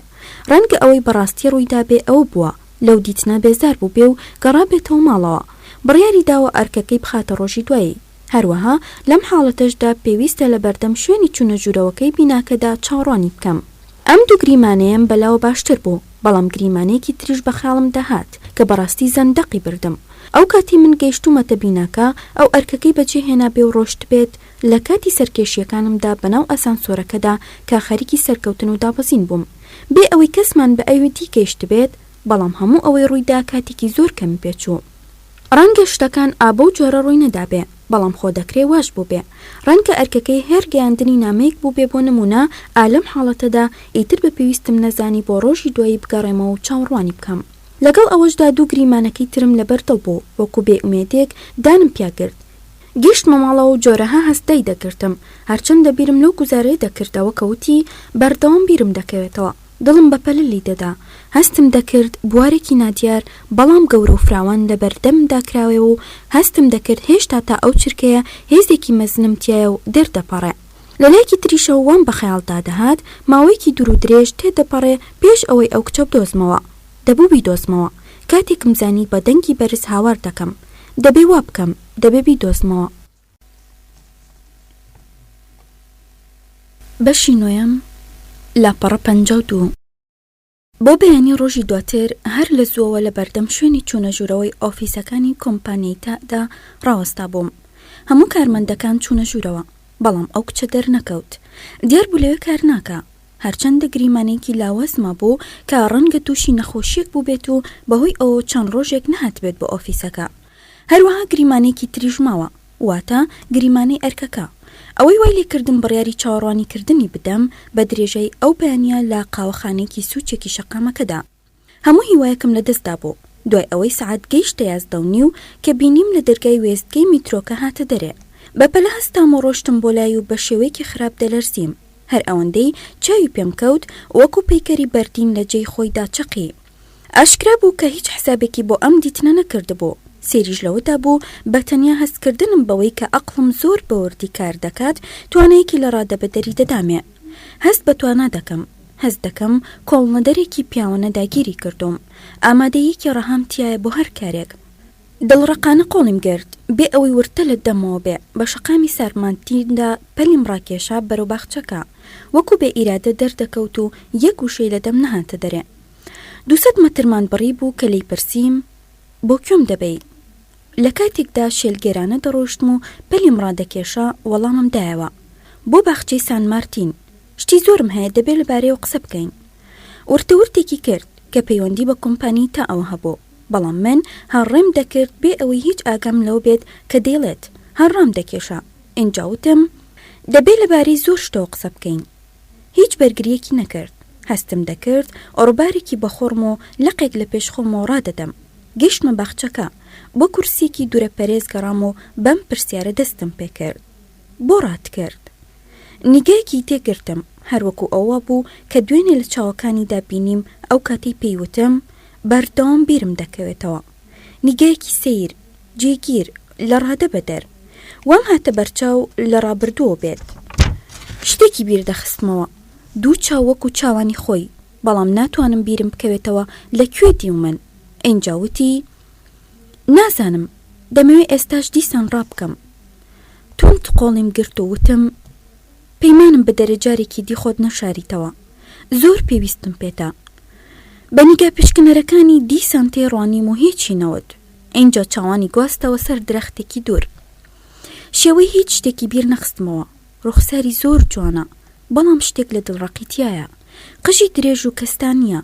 ڕەنگە ئەوەی بە ڕاستی ڕووی دابێ ئەوە بووە، لەو دیتنە بێزار بووبێ و گەڕابێتەوە ماڵەوە. بڕیاری داوە ئەرکەکەی بخاتە ڕۆژی دوایی. هەروەها لەم حاڵەتەشدا پێویستە لەبەردەم شوێنی چوونە ژوورەوەکەی بیناکەدا چاوەڕوانی بکەم. ئەم دوو گریمانەیەم بەلاوە باشتر بوو، بەڵام گریمانەیەکی تریش بە خەیاڵمدا هات کە بەڕاستی زەندەقی بردم. ئەو کاتەی من گەیشتوومەتە بیناکە، ئەو ئەرکەکەی بەجێ هێنابێ و ڕۆشتبێت، لە کاتی سەرکێشییەکانمدا بەناو ئەسانسۆرەکەدا کە خەریکی سەرکەوتن و دابەزین بووم. بێ ئەوەی کەسمان بە ئەوی دی گەیشتبێت، بەڵام هەموو ئەوەی ڕوویدا کاتێکی زۆر کەمی پێچوو. ڕەنگە شتەکان ئا بەو جۆرە ڕووی نەدابێ، بەڵام خۆ دەکرێ واش بووبێ. ڕەنگە ئەرکەکەی هەر گەیاندنی نامەیەک بووبێ بۆ نموونە، ئا لەم حاڵەتەدا ئیتر بە پێویستم نەزانی بۆ ڕۆژی دوایی بگەڕێمەوە و چاوەڕوانی بکەم. لەگەڵ ئەوەشدا دوو گریمانەکەی ترم لەبەر دڵ بوو، وەکوو بێئومێدێک دانم پیا گرت. گەیشتمە ماڵەوە و جۆرەها هەست دایدەگرتم. هەرچەندە بیرم لەو گوزارەیە دەکردەوە کە وتی، بەردەوام بیرم دەکەوێتەوە. دڵم بە پەلە لیدەدا. هەستم دەکرد بوارێکی نادیار بەڵام گەورە و فراوان لە بەردەممدا کراوەیە و هەستم دەکرد هێشتا تا ئەو چرکەیە هێزێکی مەزنم تیایە و دەردەپەڕێ. لە لایەکی تریشەوە وام بە خەیاڵدا دەهات ماوەیەکی دوور و درێژ تێدەپەڕێ پێش ئەوەی ئەو کچە بدۆزمەوە. دەبوو بیدۆزمەوە. کاتێکم زانی بە دەنگی بەرز هاوار دەکەم. دەبێ وا بکەم. دەبێ بیدۆزمەوە. بەشی نۆیەم، لاپەڕە 52. بۆ بەیانی ڕۆژی دواتر هەر لە زووەوە لە بەردەم شوێنی چوونە ژوورەوەی ئۆفیسەکانی کۆمپانیای تا'دا ڕاوەستابووم. هەموو کارمەندەکان چوونە ژوورەوە، بەڵام ئەو کچە دەرنەکەوت. دیار بوو لەوێ کار ناکا. هەرچەندە گریمانەیەکی لاواز مابوو کە ڕەنگە تووشی نەخۆشییەک بووبێت و بەهۆی ئەوەوە چەند ڕۆژێک نەهاتبێت بۆ ئۆفیسەکە. هەروەها گریمانەیەکی تریش ماوە، واتە گریمانەی ئەرکەکە. ئەوەی وای لێکردم بڕیاری چاوەڕوانیکردنی بدەم بە درێژایی ئەو بەیانییە لە قاوەخانەیەکی سوچێکی شەقامەکەدا. هەموو هیوایەکم لە دەست دابوو. دوای ئەوەی سەعات گەیشتە 11 و نیو کە بینیم لە دەرگای وێستگەی میترۆکە هاتە دەرێ. بە پەلە هەستام و ڕۆشتم بۆ لای و بە شێوەیەکی خراپ دەلەرزیم. هەر ئەوەندەی چاوی پێم کەوت وەکو پەیکەری بەردین لە جێی خۆیدا چەقی. ئاشکرا بوو کە هیچ حسابێکی بۆ ئەم دیتنە نەکردبوو. سەیریش لەوەدا بوو بە تەنیا هەستکردنم بەوەی کە ئەقڵم زۆر بە وردی کار دەکات توانایەکی لە ڕادەبەدەری دەدامێ. هەست بە توانا دەکەم. هەست دەکەم کۆڵنەدەرێکی پیاوانە داگیری کردووم. ئامادەییەکی ڕەهام تیایە بۆ هەر کارێک. دڵڕەقانە قۆڵیم گرت، بێ ئەوەی ورتە لە دەممەوە بێ، بە شەقامی سارمانتیندا پەلیم ڕاکێشا بەرەو باخچەکە. وەکوو بێ ئیرادە دەردەکەوت و یەک وشەی لە دەم نەهاتە دەرێ. دووسەد مەترمان بڕیبوو کە لێی پرسیم، بۆ کوێم دەبەی؟ لە کاتێکدا شێلگێرانە دەڕۆیشتم و پەلیم ڕادەکێشا، وەڵامم دایەوە، بۆ باخچەی سان مارتین. شتی زۆرم هەیە دەبێ لەبارەیەوە قسە بکەین. ورتەورتێکی کرد، کە پەیوەندی بە کۆمپانی تائەوە هەبوو. بەڵام من هەر ڕێم دەکرد بێ ئەوەی هیچ ئاگام لەوە بێت کە دەیڵێت، هەر ڕامدەکێشا. ئینجا وتم، دەبێ لەبارەی زۆر شتەوە قسە بکەین. هیچ بەرگرییەکی نەکرد. هەستم دەکرد ڕووبارێکی بەخوڕم و لقێک لە پێش خۆمەوە ڕادەدەم. گەیشتمە باخچەکە. بۆ کورسییەکی دوورەپەرێز گەڕام و بەم پرسیارە دەستم پێ کرد. بۆ ڕاتکرد؟ نیگایەکی تێگرتم، هەر وەکو ئەوە وابوو کە دوێنێ لە چاوەکانیدا بینیم ئەو کاتەی پێی وتم، بەردەوام بیرم دەکەوێتەوە. نیگایەکی سەیر، جێگیر، لە ڕادە بەدەر. وام هاتە بەرچاو لە ڕابردووەوە بێت. شتێکی بیر دەخستمەوە. دوو چاو وەکو چاوانی خۆی، بەڵام ناتوانم بیرم بکەوێتەوە لە کوێ دیومن. ئینجا وتی، نازانم، دەمەوێ ئێستاش دیسان ڕابکەم. توند قۆڵیم گرت و وتم، پەیمانم بدەرێ جارێکی دی خۆت نەشاریتەوە. زۆر پێویستم پێتە. بە نیگا پشکنەرەکانی دیسان تێیڕوانیم و هیچی نەوت. ئینجا چاوانی گواستەوە سەر درەختێکی دوور. شێوەی هیچ شتێکی بیر نەخستمەوە. ڕوخساری زۆر جوانە، بەڵام شتێک لە دڵڕەقی تیایە. قژی درێژ و کەستانییە.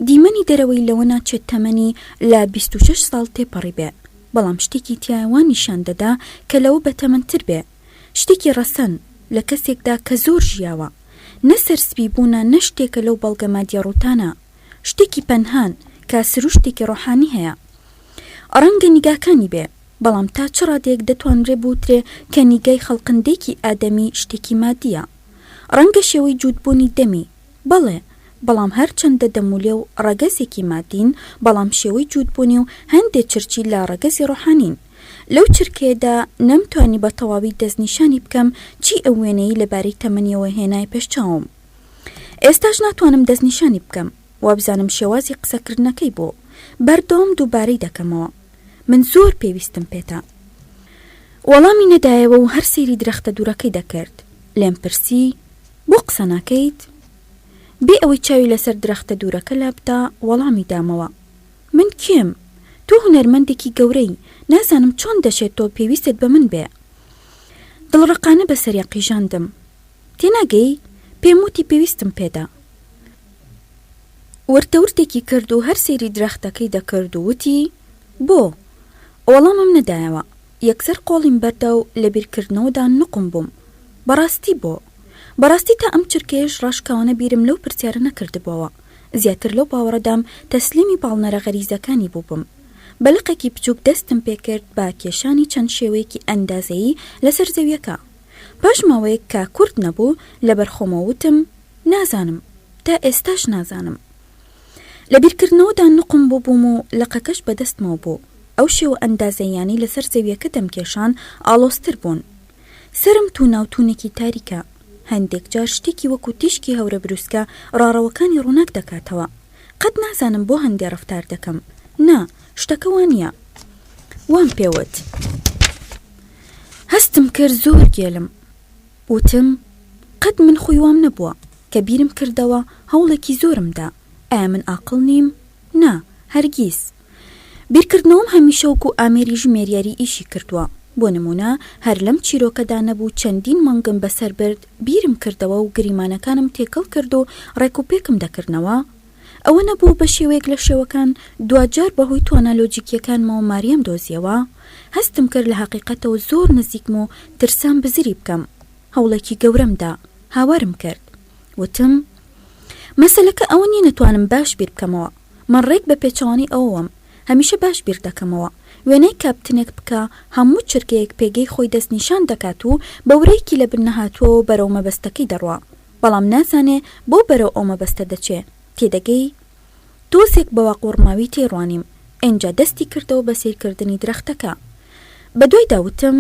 دیمەنی دەرەوەی لەوە ناچێت تەمەنی لە 26 ساڵ تێپەڕیبێ، بەڵام شتێکی تیایە وا نیشان دەدا کە لەوە بەتەمەنتر بێ. شتێکی ڕەسەن، لە کەسێکدا کە زۆر ژیاوە. نە سەرسپیبوونە نە شتێکە لەو بەڵگە مادیە ڕووتانە. شتێکی پەنهان، کە سروشتێکی ڕۆحانی هەیە. ڕەنگە نیگاکانی بێ، بەڵام تا چ ڕادەیەک دەتوانرێ بوترێ کە نیگای خەڵقندێکی ئادەمی شتێکی مادییە؟ ڕەنگە شێوەی جووتبوونی دەمی، بەڵێ، بەڵام هەرچەندە دەم و لێو ڕەگەزێکی مادین، بەڵام شێوەی جووتبوونی و هەندێ چرچی لە ڕەگەزی ڕۆحانین. لەو چرکەیەدا نەمتوانی بە تەواوی دەستنیشانی بکەم چی ئەو وێنەیەی لەبارەی تەمەنیەوە هێنایە پێش چاوم. ئێستاش ناتوانم دەستنیشانی بکەم. وابزانم شێوازی قسەکردنەکەی بوو. بەردەوام دووبارەی دەکەمەوە. من زۆر پێویستم پێتە. وەڵامی نەدایەوە و هەر سەیری درەختە دوورەکەی دەکرد. لێم پرسی، بۆ قسە ناکەیت؟ بێ ئەوەی چاوی لەسەر درەختە دوورەکە لابدا وەڵامی دامەوە. من کێم؟ تۆ هونەرمەندێکی گەورەی، نازانم چۆن دەشێت تۆ پێویستت بە من بێ. دڵڕەقانە بەسەریا قیژاندم. تێناگەی؟ پێم وتی پێویستم پێتە. ورتەورتێکی کرد و هەر سەیری درەختەکەی دەکرد و وتی، بۆ؟ وەڵامم نەدایەوە. یەکسەر قۆڵیم بەردا و لە بیرکردنەوەدا نوقم بووم. بەڕاستی بۆ؟ بەڕاستی تا ئەم چرکەیەش ڕاشکاوانە بیرم لەو پرسیارە نەکردبۆوە. زیاتر لەو باوەڕەدام تەسلیمی پاڵنەرە غەریزەکانی بووبم. بە لقێکی بچووک دەستم پێ کرد بە کێشانی چەند شێوەیەکی ئەندازەیی لەسەر زەوییەکە. پاش ماوەیەک کە کورت نەبوو، لەبەر خۆمەوە وتم، نازانم. تا ئێستاش نازانم. لە بیرکردنەوەدا نوقم بووبووم و لقەکەش بە دەستمەوە بوو. ئەو شێوە ئەندازەییانەی لەسەر زەوییەکە دەمکێشان ئاڵۆزتر بوون. سەرم تووناوتوونێکی تاریکە. هەندێک جار شتێکی وەکو تیشکی هەورەبروسکە ڕاڕەوەکانی ڕووناک دەکاتەوە. قەت نازانم بۆ هەندێ ڕەفتار دەکەم. نا، شتەکە وا نییە. وام پێ وت. هەستم کرد زۆر گێلم. وتم، قەت من خووی وام نەبووە. کە بیرم کردەوە، هەوڵێکی زۆرم دا. ئایا من ئاقڵ نیم؟ نا، هەرگیز. بیرکردنەوەم هەمیشە وەکو ئامێری ژمێریاری ئیشی کردووە. بۆ نموونە، هەر لەم چیرۆکەدا نەبوو چەندین مانگم بەسەر برد بیرم کردەوە و گریمانەکانم تێکەڵ کرد و ڕێکوپێکم دەکردنەوە؟ ئەوە نەبوو بە شێوەیەک لە شێوەکان دواجار بە هۆی توانا لۆجیکییەکانمەوە ماریام دۆزییەوە؟ هەستم کرد لە هەقیقەتەوە زۆر نزیکم و ترسام بزری بکەم. هەوڵێکی گەورەم دا. هاوارم کرد. وتم، مەسەلەکە ئەوە نییە نەتوانم باش بیر بکەمەوە. من ڕێک بە پێچەوانەی ئەوەوەم. هەمیشە باش بیر دەکەمەوە. وێنای کاپتنێک بکە هەموو چرکەیەک پێگەی خۆی دەستنیشان دەکات و بە ورەیەکی لە بن نەهاتووەوە بەرەو مەبەستەکەی دەڕوا. بەڵام نازانێ بۆ بەرەو ئەو مەبەستە دەچێ. تێدەگەی؟ تۆزێک بە واقوڕماوی تێیڕوانیم. ئینجا دەستی کردەوە بە سەیرکردنی درەختەکە. بە دوایدا وتم،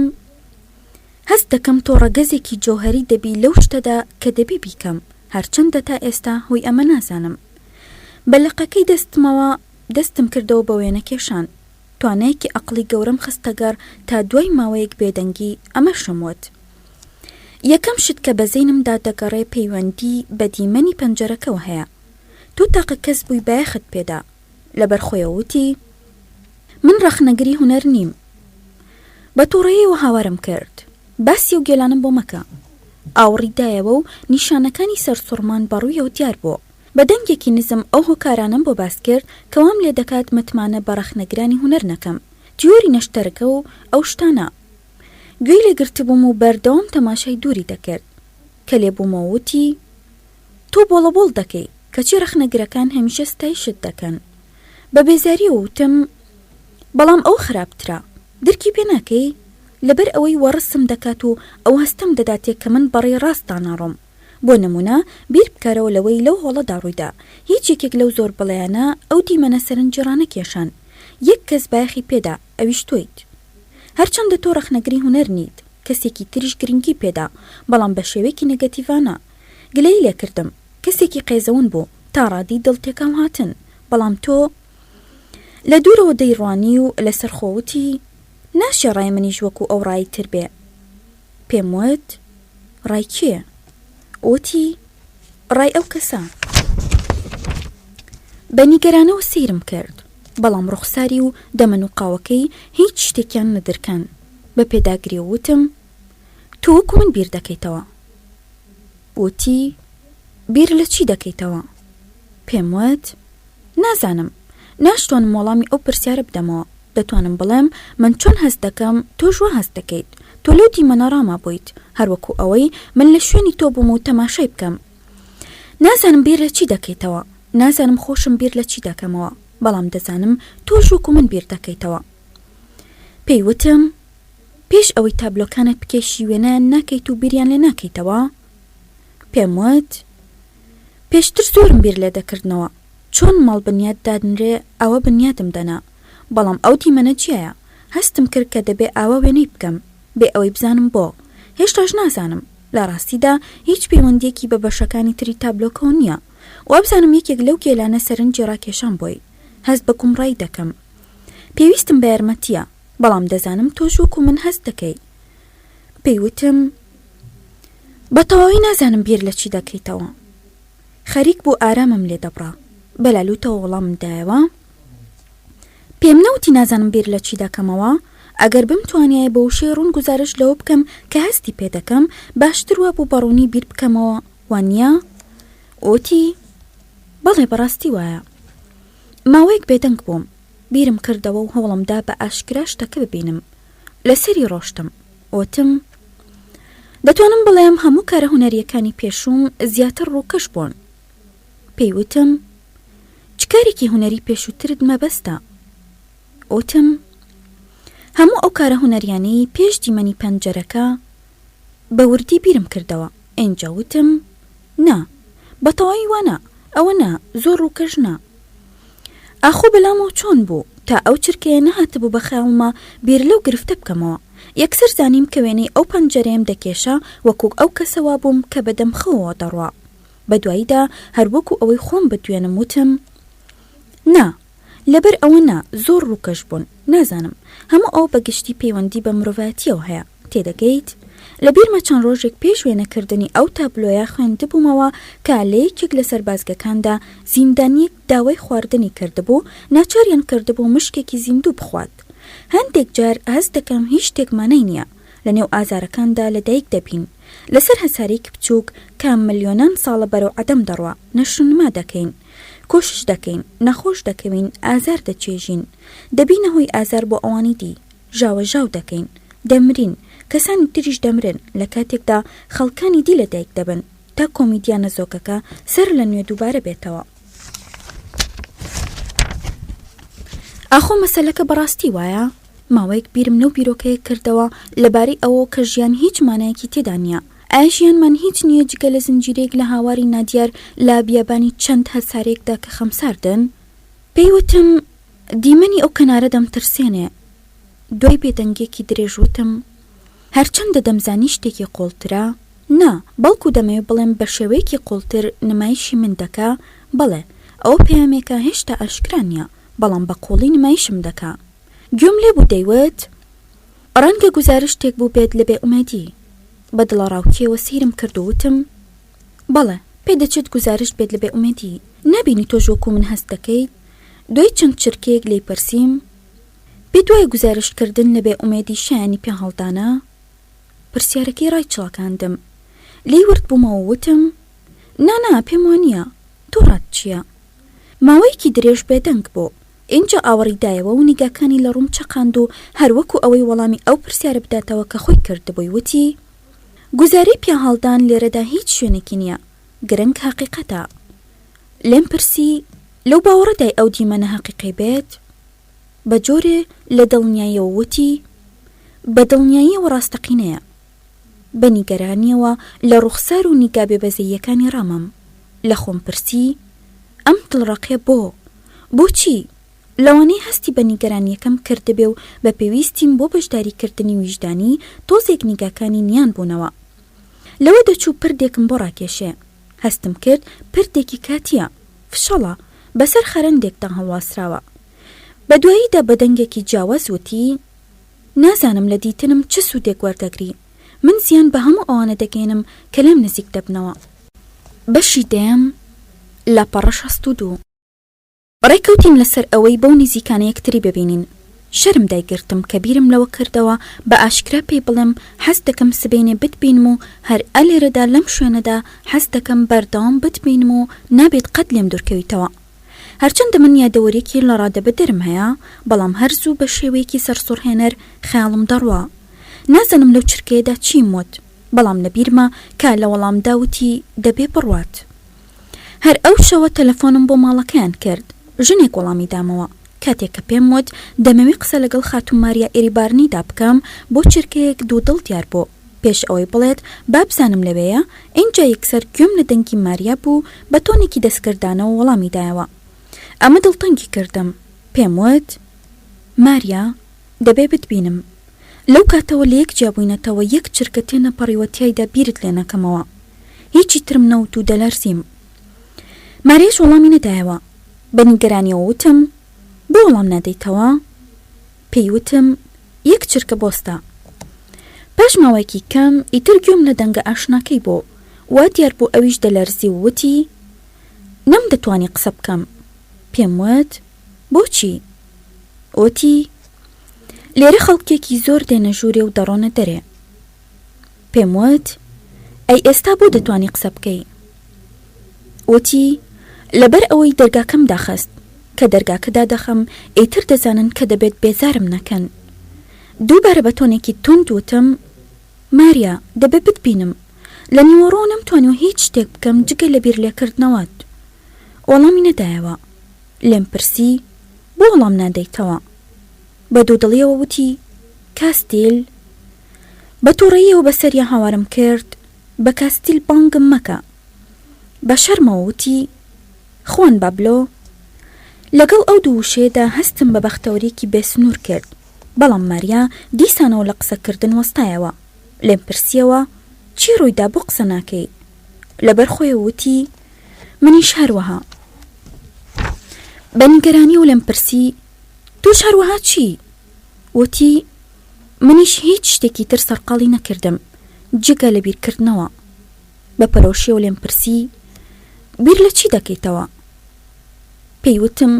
هەست دەکەم تۆ ڕەگەزێکی جەوهەری دەبی لەو شتەدا کە دەبێ بیکەم، هەرچەندە تا ئێستا هۆی ئەمە نازانم. بە لقەکەی دەستمەوە دەستم کردەوە بە وێنەکێشان. توانایەکی ئەقڵی گەورەم خستە گەڕ تا دوای ماوەیەک بێدەنگی ئەمەشم وت. یەکەم شت کە بە زەینمدا دەگەڕێ پەیوەندی بە دیمەنی پەنجەرەکەوە هەیە. تۆ تاقە کەس بووی بایەخت پێدا. لەبەر خۆیەوە وتی، من ڕەخنەگری هونەر نیم. بە توڕەیەوە هاوارم کرد، باسی ئەو گێلانەم بۆ مەکە. ئاوڕی دایەوە و نیشانەکانی سەرسوڕمان بە ڕوویەوە دیار بوو. بە دەنگێکی نزم ئەو هۆکارانەم بۆ باس کرد کە وام لێ دەکات متمانە بە ڕەخنەگرانی هونەر نەکەم، تیۆری نەشتەرگە و ئەو شتانە. گوێی لێ گرتبووم و بەردەوام تەماشای دووری دەکرد. کە لێ بوومەوە وتی، تۆ بۆڵەبۆڵ دەکەی، کەچی ڕەخنەگرەکان هەمیشە ستایشت دەکەن. بە بێزارییەوە وتم، بەڵام ئەوە خراپترە. درکی پێ ناکەی؟ لەبەر ئەوەی وەڕسم دەکات و ئەو هەستەم دەداتێ کە من بەڕێی ڕاستدا ناڕۆم. بۆ نموونە بیر بکەرەوە لەوەی لەو هۆڵەدا ڕوویدا. هیچ یەکێک لەو زۆربڵێیانە ئەو دیمەنە سەرنجی ڕانەکێشان. یەک کەس بایەخی پێدا، ئەویش تۆیت. هەرچەندە تۆ ڕەخنەگری هونەر نیت، کەسێکی تریش گرنگی پێدا، بەڵام بە شێوەیەکی نێگەتیڤانە. گلەیی لێکردم. کەسێکی قێزەون بوو، تا ڕادەی دڵ تێکهەڵهاتن. بەڵام تۆ. لە دوورەوە دەیڕوانی و لەسەرخۆ وتی، ناشێ ڕای منیش وەکوو ئەو ڕای تر بێ. پێم وت، ڕای کێ؟ وتی، ڕای ئەو کەسە. بە نیگەرانەوە سەیرم کرد، بەڵام ڕوخساری و دەمەنوقاوەکەی هیچ شتێکیان نەدرکاند. بە پێداگرییەوە وتم، تۆ وەکوو من بیر دەکەیتەوە. وتی، بیر لە چی دەکەیتەوە؟ پێم وت، نازانم، ناشتوانم وەڵامی ئەو پرسیارە بدەمەوە، دەتوانم بڵێم من چۆن هەست دەکەم تۆش وا هەست دەکەیت، تۆ لەو دیمەنە ڕامابوویت، هەروەکو ئەوەی من لە شوێنی تۆ بووم و تەماشای بکەم. نازانم بیر لە چی دەکەیتەوە، نازانم خۆشم بیر لە چی دەکەمەوە، بەڵام دەزانم تۆش وەکو من بیر دەکەیتەوە. پێی وتم، پێش ئەوەی تابلۆکانت بکێشی وێنایان ناکەیت و بیریان لێ ناکەیتەوە؟ پێم وت، پێشتر زۆرم بیر لێ دەکردنەوە، چۆن ماڵ بنیات دادنرێ ئاوا بنیاتم دەنا، بەڵام ئەو دیمەنە جیایە، هەستم کرد کە دەبێ ئاوا وێنەی بکەم، بێ ئەوەی بزانم بۆ، هێشتاش نازانم، لە ڕاستیدا هیچ پەیوەندییەکی بە بەشەکانی تری تابلۆکەوە نییە، وابزانم یەکێک لەو گێلانە سەرنجی ڕاکێشام بۆی، هەست بە گومڕایی دەکەم. پێویستم بە یارمەتییە، بەڵام دەزانم تۆش وەکو من هەست دەکەی. پێی وتم، بە تەواوی نازانم بیر لە چی دەکەیتەوە. خەریک بوو ئارامم لێ دەبڕا. بە لالووتەوە وەڵامم دایەوە، پێم نەوتی نازانم بیر لە چی دەکەمەوە؟ ئەگەر بمتوانیایە بە وشەی ڕوون گوزارشت لەوە بکەم کە هەستی پێ دەکەم، باشتر وابوو بە ڕوونی بیر بکەمەوە، وا نییە؟ وتی، بەڵێ بەڕاستی وایە. ماوەیەک بێدەنگ بووم. بیرم کردەوە و هەوڵم دا بە ئاشکرا شتەکە ببینم. لەسەری ڕۆشتم. وتم، دەتوانم بڵێم هەموو کارە هونەرییەکانی پێشووم زیاتر ڕووکەش بوون. پێی وتم، چ کارێکی هونەری پێشووترت مەبەستە؟ وتم، هەموو ئەو کارە هونەریانەی پێش دیمەنی پەنجەرەکە بە وردی بیرم کردەوە، ئینجا وتم، نا، بە تەواوی وا نا، ئەوە نا، زۆر ڕووکەش نا. ئاخۆ بەلامەوە چۆن بوو، تا ئەو چرکەیە نەهاتبوو بە خەیاڵما بیر لەو گرفتە بکەمەوە. یەکسەر زانیم کە وێنەی ئەو پەنجەرەیەم دەکێشا، وەکوو ئەو کەسە وابووم کە بە دەم خەوەوە دەڕوا. بە دواییدا هەر وەکوو ئەوەی خۆم بدوێنم وتم، نا، لەبەر ئەوە نا، زۆر ڕووکەش بوون. نازانم. هەموو ئەوە بە گشتی پەیوەندی بە مرۆڤایەتییەوە هەیە. تێدەگەیت؟ لە بیرمە چەند ڕۆژێک پێش وێنەکردنی ئەو تابلۆیە خوێندبوومەوە کە لە یەکێک لە سەربازگەکاندا زیندانییەک داوای خواردنی کردبوو، ناچاریان کردبوو مشکێکی زیندوو بخوات. هەندێک جار هەست دەکەم هیچ شتێک مانای نییە. لەنێو ئازارەکاندا لەدایک دەبین. لەسەر هەسارەیەکی بچووک کە ملیۆنان ساڵە بەرەو عەدەم دەڕوا، نەشونما دەکەین. کۆشش دەکەین، نەخۆش دەکەوین، ئازار دەچێژین. دەبینە هۆی ئازار بۆ ئەوانی دی. ژاوەژاو دەکەین. دەمرین. کەسانی تریش دەمرن، لە کاتێکدا خەڵکانی دی لەدایک دەبن، تا کۆمیدیا نەزۆکەکە سەر لە نوێ دووبارە بێتەوە. ئاخۆ مەسەلەکە بەڕاستی وایە؟ ماوەیەک بیرم لەو بیرۆکەیە کردەوە لەبارەی ئەوەوە کە ژیان هیچ مانایەکی تێدا نییە. ئایا ژیانمان هیچ نییە جگە لە زنجیرەیەک لە هاواری نادیار لە بیابانی چەند هەسارەیەکدا کە خەمساردن؟ پێی وتم، دیمەنی ئەو کەنارە دەمترسێنێ. دوای بێدەنگییەکی درێژ وتم، هەرچەندە دەمزانی شتێکی قووڵترە، نا، بەڵکو دەمەوێ بڵێم بە شێوەیەکی قووڵتر نمایشی من دەکا، بەڵێ، ئەوە پەیامێکە هێشتا ئاشکرا نییە، بەڵام بە قووڵی نمایشم دەکا. گوێم لێ بوو دەیوت، ڕەنگە گوزارشتێک بووبێت لە بێئومێدی. بە دڵەڕاوکێوە سەیرم کرد و وتم، بەڵێ، پێدەچێت گوزارشت بێت لە بێئومێدی. نابینی تۆش وەکوو من هەست دەکەیت؟ دوای چەند چرکەیەک لێی پرسیم، پێت وایە گوزارشتکردن لە بێئومێدی شایانی پێهەڵدانە؟ پرسیارەکەی ڕایچڵەکاندم. لێی ورد بوومەوە و وتم، نا نا، پێم وا نییە. تۆ ڕات چییە؟ ماوەیەکی درێژ بێدەنگ بوو. ئینجا ئاوڕی دایەوە و نیگاکانی لە ڕووم چەقاند و هەر وەکوو ئەوەی وەڵامی ئەو پرسیارە بداتەوە کە خۆی کردبووی وتی، گوزارەی پیاهەڵدان لێرەدا هیچ شوێنێکی نییە، گرنگ هەقیقەتە. لێم پرسی، لەو باوەڕەدای ئەو دیمەنە هەقیقی بێت؟ بە جۆرێ لە دڵنیاییەوە وتی، بە دڵنیاییەوە ڕاستەقینەیە. بە نیگەرانییەوە لە ڕوخسار و نیگا بێبەزەییەکانی ڕامام. لە خۆم پرسی، ئەم دڵڕەقیە بۆ؟ بۆچی؟ لەوانەیە هەستی بە نیگەرانییەکەم کردبێ و بە پێویستیم بۆ بەشداریکردنی ویژدانی تۆزێک نیگاکانی نیان بوونەوە. لەوە دەچوو پردێکم بۆ ڕاکێشێ. هەستم کرد پردێکی کاتییە، فشەڵە، بەسەر خەرەندێکدا هەڵواسراوە. بە دواییدا بە دەنگێکی جیاواز وتی، نازانم لە دیتنم چ سوودێک وەردەگری. من زیان بە هەموو ئەوانە دەگەیەنم کە لێم نزیک دەبنەوە. بەشی دەیەم، لاپەڕە 62. ڕێکەوتین لەسەر ئەوەی بەو نزیکانە یەکتری ببینین. شەرم دایگرتم کە بیرم لەوە کردەوە بە ئاشکرا پێی بڵێم حەز دەکەم سبەینێ بتبینم و هەر ئە لێرەدا لەم شوێنەدا حەز دەکەم بەردەوام بتبینم و نابێت قەت لێم دوورکەویتەوە. هەرچەندە من یادەوەریەکی لەڕادەبەدەرم هەیە، بەڵام هەر زوو بە شێوەیەکی سەرسوڕهێنەر خەیاڵم دەڕوا. نازانم لەو چرکەیەدا چیم وت، بەڵام لە بیرمە کە لە وەڵامدا وتی دەبێ بڕوات. هەر ئەو شەوە تەلەفۆنم بۆ ماڵەکەیان کرد. ژنێک وەڵامی دامەوە. کاتێک کە پێم وت دەمەوێ قسە لەگەڵ خاتوو ماریا ئێریبارنیدا بکەم، بۆ چرکەیەک دوودڵ دیار بوو. پێش ئەوەی بڵێت با بزانم لەوێیە، ئینجا یەکسەر گوێم لە دەنگی ماریا بوو بە تۆنێکی دەستکردانەوە وەڵامی دایەوە. ئەمە دڵتەنگی کردم. پێم وت، ماریا، دەبێ بتبینم. لەو کاتەوە لەیەک جیابووینەتەوە یەک چرکە تێنەپەڕیوە تیایدا بیرت لێ نەکەمەوە. هیچی ترم نەوت و دەلەرزیم. ماریاش وەڵامی نەدایەوە. بە نیگەرانییەوە وتم، بۆ وەڵام نادەیتەوە؟ پێی وتم، یەک چرکە بۆستە. پاش ماوەیەکی کەم ئیتر گوێم لە دەنگە ئاشناکەی بوو. وا دیار بوو ئەویش دەلەرزی و وتی، نەمدەتوانی قسە بکەم. پێم وت، بۆچی؟ وتی، لێرە خەڵکێکی زۆر دێنە ژوورێ و دەڕۆنە دەرێ. پێم وت، ئەی ئێستا بۆ دەتوانی قسە بکەی؟ وتی، لەبەر ئەوەی دەرگاکەم داخست. کە دەرگاکە دادەخەم ئیتر دەزانن کە دەبێت بێزارم نەکەن. دووبارە بە تۆنێکی توند وتم، ماریا، دەبێ بتبینم. لە نیوەڕۆوە نەمتوانیوە هیچ شتێک بکەم جگە لە بیرلێکردنەوەت. وەڵامی نەدایەوە. لێم پرسی، بۆ وەڵام نادەیتەوە؟ بە دوودڵییەوە وتی، کاستیل. بە تووڕەییەوە بەسەریا هاوارم کرد، بە کاستیل بانگم مەکە. بە شەرمەوە وتی، خوان بابلۆ. لەگەڵ ئەو دوو وشەیەدا هەستم بە بەختەوەرییەکی بێسنوور کرد. بەڵام ماریا دیسانەوە لە قسەکردن وەستایەوە. لێم پرسییەوە، چی ڕوویدا بۆ قسە ناکەی؟ لەبەر خۆیەوە وتی، منیش هەروەها. بە نیگەرانییەوە لێم پرسی، تۆش هەروەها چی؟ وتی، منیش هیچ شتێکی تر سەرقاڵی نەکردم جگە لە بیرکردنەوە. بە پەرۆشیەوە لێم پرسی، بیر لە چی دەکەیتەوە؟ پێی وتم،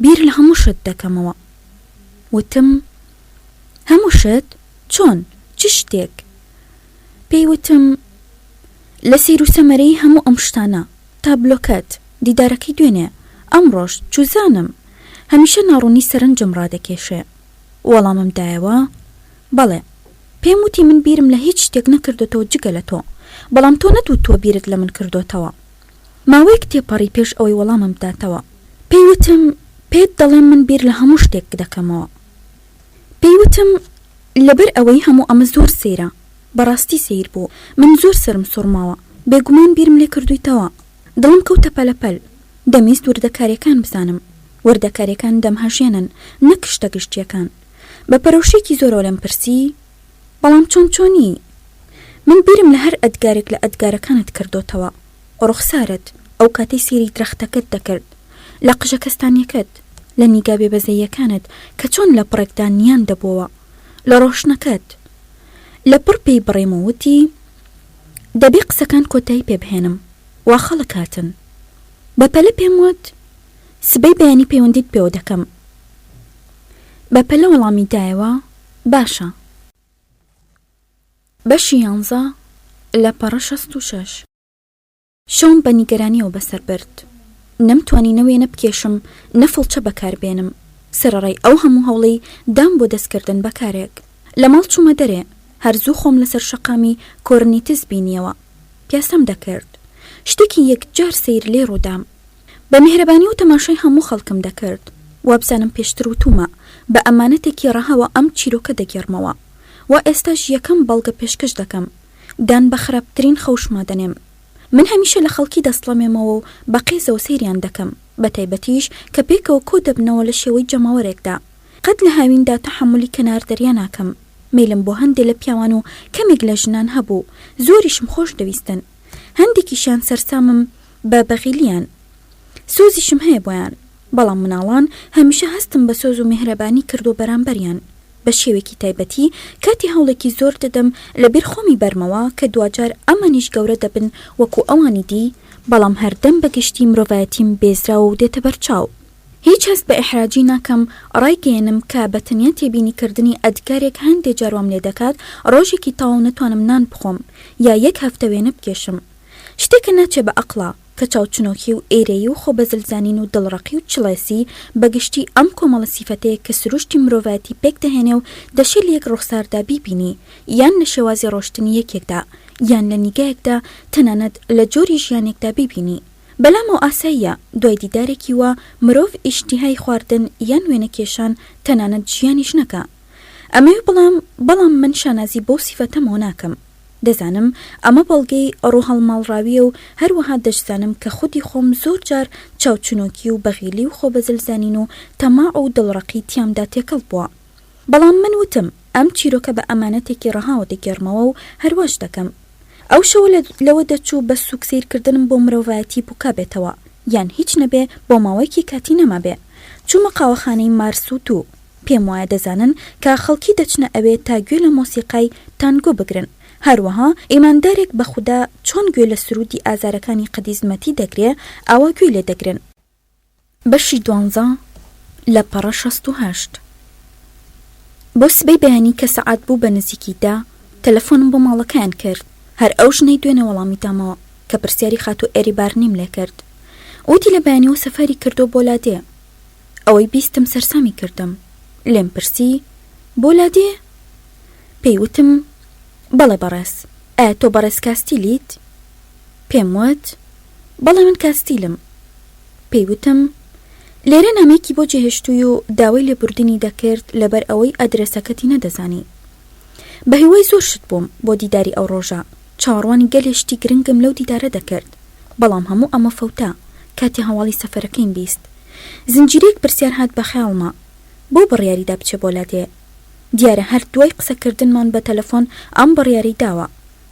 بیر لە هەموو شت دەکەمەوە. وتم، هەموو شت؟ چۆن؟ چ شتێک؟ پێی وتم، لە سەیروسەمەرەی هەموو ئەم شتانە، تابلۆکەت، دیدارەکەی دوێنێ، ئەمڕۆش، چوزانم؟ هەمیشە ناڕوونی سەرنجم ڕادەکێشێ. وەڵامم دایەوە، بەڵێ. پێم وتی من بیرم لە هیچ شتێک نەکردۆتەوە جگە لە تۆ، بەڵام تۆ نەتوتووە بیرت لە من کردۆتەوە. ماوەیەک تێپەڕی پێش ئەوەی وەڵامم بداتەوە. پێی وتم، پێت دەڵێم من بیر لە هەموو شتێک دەکەمەوە. پێی وتم، لەبەر ئەوەی هەموو ئەمە زۆر سەیرە. بەڕاستی سەیر بوو. من زۆر سەرم سوڕماوە. بێگومان بیرم لێ کردوویتەوە. دڵم کەوتە پەلەپەل. دەمویست وردەکارییەکان بزانم. وردەکارییەکان دەمهەژێنن، نەک شتە گشتییەکان. بە پەرۆشییەکی زۆرەوە لێم پرسی، بەڵام چۆن چۆنی؟ من بیرم لە هەر ئەدگارێک لە ئەدگارەکانت کردۆتەوە. ڕوخسارت، ئەو کاتەی سەیری درەختەکەت دەکرد. لە قژە کەستانییەکەت. لە نیگا بێبەزەییەکانت کە چۆن لە پڕێکدا نیان دەبۆوە. لە ڕۆشتنەکەت. لە پڕ پێی بڕیم و وتی، دەبێ قسەکان کۆتایی پێ بهێنم. وا خەڵک هاتن. بە پەلە پێم وت، سبەی بەیانی پەیوەندیت پێوە دەکەم. بە پەلە وەڵامی دایەوە، باشە. بەشی یانزە، لاپەڕە 66. شەوم بە نیگەرانییەوە بەسەر برد. نەمتوانی نە وێنە بکێشم، نە فڵچە بەکار بێنم. سەرەڕای ئەو هەموو هەوڵەی دام بۆ دەستکردن بە کارێک. لە ماڵ چوومە دەرێ. هەر زوو خۆم لەسەر شەقامی کۆرنیتس بینییەوە. پیاسەم دەکرد. شتێکی یەکجار سەیر لێ ڕوودام. بە میهرەبانییەوە تەماشای هەموو خەڵکم دەکرد. وابزانم پێشتر وتوومە، بە ئەمانەتێکی ڕەهاوە ئەم چیرۆکە دەگێڕمەوە. وا ئێستاش یەکەم بەڵگە پێشکەش دەکەم. دان بە خراپترین خەوشما دەنێم. من هەمیشە لە خەڵکی دەسڵەمێمەوە و بە قێزەوە سەیریان دەکەم، بە تایبەتیش کە پێکەوە کۆ دەبنەوە لە شێوەی جەماوەرێکدا. قەت لە هاویندا تەحەمولی کەنار دەریا ناکەم. مەیلم بۆ هەندێ لە پیاوان و کەمێک لە ژنان هەبوو، زۆریشم خۆش دەویستن. هەندێکیشیان سەرسامم بە بەغیلیان. سۆزیشم هەیە بۆیان. بەڵام مناڵان هەمیشە هەستم بە سۆز و میهرەبانی کردووە بەرامبەریان. بە شێوەیەکی تایبەتی کاتێ هەوڵێکی زۆر دەدەم لە بیر خۆمی بەرمەوە کە دواجار ئەمانیش گەورە دەبن وەکو ئەوانی دی، بەڵام هەردەم بە گشتی مرۆڤایەتیم بێزراوە و دێتە بەرچاو. هیچ هەست بە ئیحراجی ناکەم ڕایگەیەنم کە بە تەنیا تێبینی کردنی ئەدگارێک هەندێ جار وام لێدەکات ڕۆژێکی تەواو نەتوانم نان بخۆم یا یەک هەفتە وێنە بکێشم. شتێکە ناچێ بە ئەقڵا کە چاوچنۆکی و ئێرەیی و خۆبەزلزانین و دڵڕەقی و چڵێسی بە گشتی ئەم کۆمەڵە سیفەتەیە کە سروشتی مرۆڤایەتی پێکدەهێنێ و دەشێ لە یەک ڕوخساردا بیبینی یان لە شێوازی ڕۆشتنی یەکێکدا یان لە نیگایەکدا تەنانەت لە جۆری ژیانێکدا بیبینی. بەلامەوە ئاساییە دوای دیدارێکی وا مرۆڤ ئیشتیهای خواردن یان وێنەکێشان تەنانەت ژیانیش نەکا. ئەمەوێ بڵام بەڵام من شانازی بەو سیفەتەمەوە ناکەم. دەزانم ئەمە بەڵگەی ڕووهەڵماڵراوییە و هەروەها دەشزانم کە خودی خۆم زۆر جار چاوچنۆکی و بەغیلی و خۆبەزلزانین و تەماع و دڵڕەقی تیامدا تێکەڵ بووە. بەڵام من وتم ئەم چیرۆکە بە ئەمانەتێکی ڕەهاوە دەگێڕمەوە و هەرواش دەکەم. ئەو شەوە لە لەوە دەچوو بە سووک سەیرکردنم بۆ مرۆڤایەتی پووکابێتەوە، یان هیچ نەبێ بۆ ماوەیەکی کاتی نەمابێ. چوومە قاوەخانەی مارسوتو. پێم وایە دەزانن کە خەڵکی دەچنە ئەوێ تا گوێ لە مۆسیقای تانگۆ بگرن. هەروەها ئیماندارێک بە خودا چۆن گوێ لە سروودی ئازارەکانی قەدیس مەتی دەگرێ، ئاوا گوێی لێ دەگرن. بەشی دوانزە، لاپەڕە 68. بۆ سبەی بەیانی کە سەعات بوو بە نزیکی دە، تەلەفۆنم بۆ ماڵەکەیان کرد. هەر ئەو ژنەی دوێنێ وەڵامی دامەوە، کە پرسیاری خاتوو ئێریبارنیم لێ کرد. وتی لە بەیانیەوە سەفەری کردووە بۆ لادێ. ئەوەی بیستم سەرسامی کردم. لێم پرسی، بۆ لادێ؟ پێی وتم، بەڵێ بەڕێز. ئایا تۆ بەڕێز کاستیلیت؟ پێم وت، بەڵێ من کاستیلم. پێی وتم، لێرە نامەیەکی بۆ جێهێشتووی و داوای لێبوردنی دەکرد لەبەر ئەوەی ئەدرەسەکەتی نەدەزانی. بە هیوای زۆر شت بووم بۆ دیداری ئەو ڕۆژە، چاوەڕوانی گەلێ شتی گرنگم لەو دیدارە دەکرد، بەڵام هەموو ئەمە فەوتا کاتێ هەواڵی سەفەرەکەیم بیست. زنجیرەیەک پرسیار هات بە خەیاڵما، بۆ بڕیاری دا بچێ بۆ لادێ؟ دیارە هەر دوای قسەکردنمان بە تەلەفۆن ئەم بڕیارەی داوە.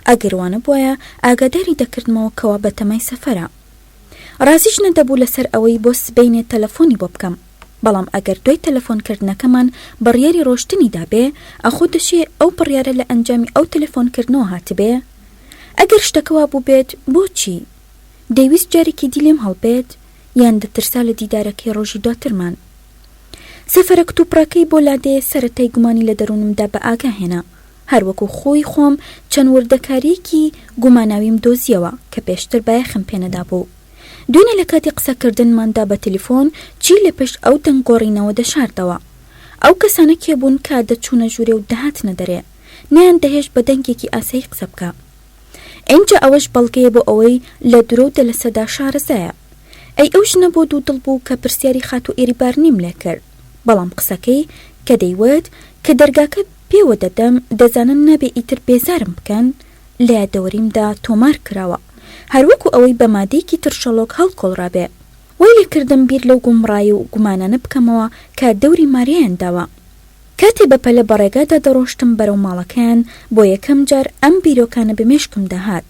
ئەگەر وانەبوایە ئاگاداری دەکردمەوە کەوا بەتەمای سەفەرە. ڕازیش نەدەبوو لەسەر ئەوەی بۆ سبەینێ تەلەفۆنی بۆ بکەم، بەڵام ئەگەر دوای تەلەفۆن کردنەکەمان بڕیاری ڕۆشتنی دابێ، ئاخۆ دەشێ ئەو بڕیارە لە ئەنجامی ئەو تەلەفۆن کردنەوە هاتبێ؟ ئەگەر شتەکە وابووبێت بۆچی؟ دەیویست جارێکی دی لێم هەڵبێت؟ یان دەترسا لە دیدارەکەی ڕۆژی دواترمان؟ سەفەرە کتوپڕەکەی بۆ لادێ سەرەتای گومانی لە دەروونمدا بە ئاگا هێنا. هەر وەکو خووی خۆم چەند وردەکارییەکی گوماناویم دۆزییەوە کە پێشتر بایەخم پێنەدابوو. دوێنێ لە کاتی قسەکردنماندا بە تەلیفۆن چی لە پشت ئەو دەنگ گۆڕینەوە دەشاردەوە؟ ئەو کەسانە کێ بوون کە دەچوونە ژوورێ و دەهاتنە دەرێ؟ نەیاندەهێشت بە دەنگێکی ئاسایی قسە بکا. ئینجا ئەوەش بەڵگەیە بۆ ئەوەی لە درۆ و دەلەسەدا شارەزایە. ئەی ئەو ژنە بۆ دوودڵ بوو کە پرسیاری خاتوو ئێریبارنیم لێ کرد؟ بەڵام قسەکەی کە دەیوت کە دەرگاکە پێوە دەدەم دەزانن نابێ ئیتر بێزارم بکەن لە یادەوەریمدا تۆمار کراوە هەروەکو ئەوەی بە مادەیەکی ترشەڵۆک هەڵکۆڵرابێ. وای لێ کردم بیر لەو گومڕایی و گومانانە بکەمەوە کە دەوری ماریایان داوە. کاتێ بە پەلە بە ڕێگادا دەڕۆشتم بەرەو ماڵەکەیان بۆ یەکەم جار ئەم بیرۆکانە بە مێشکمدا هات.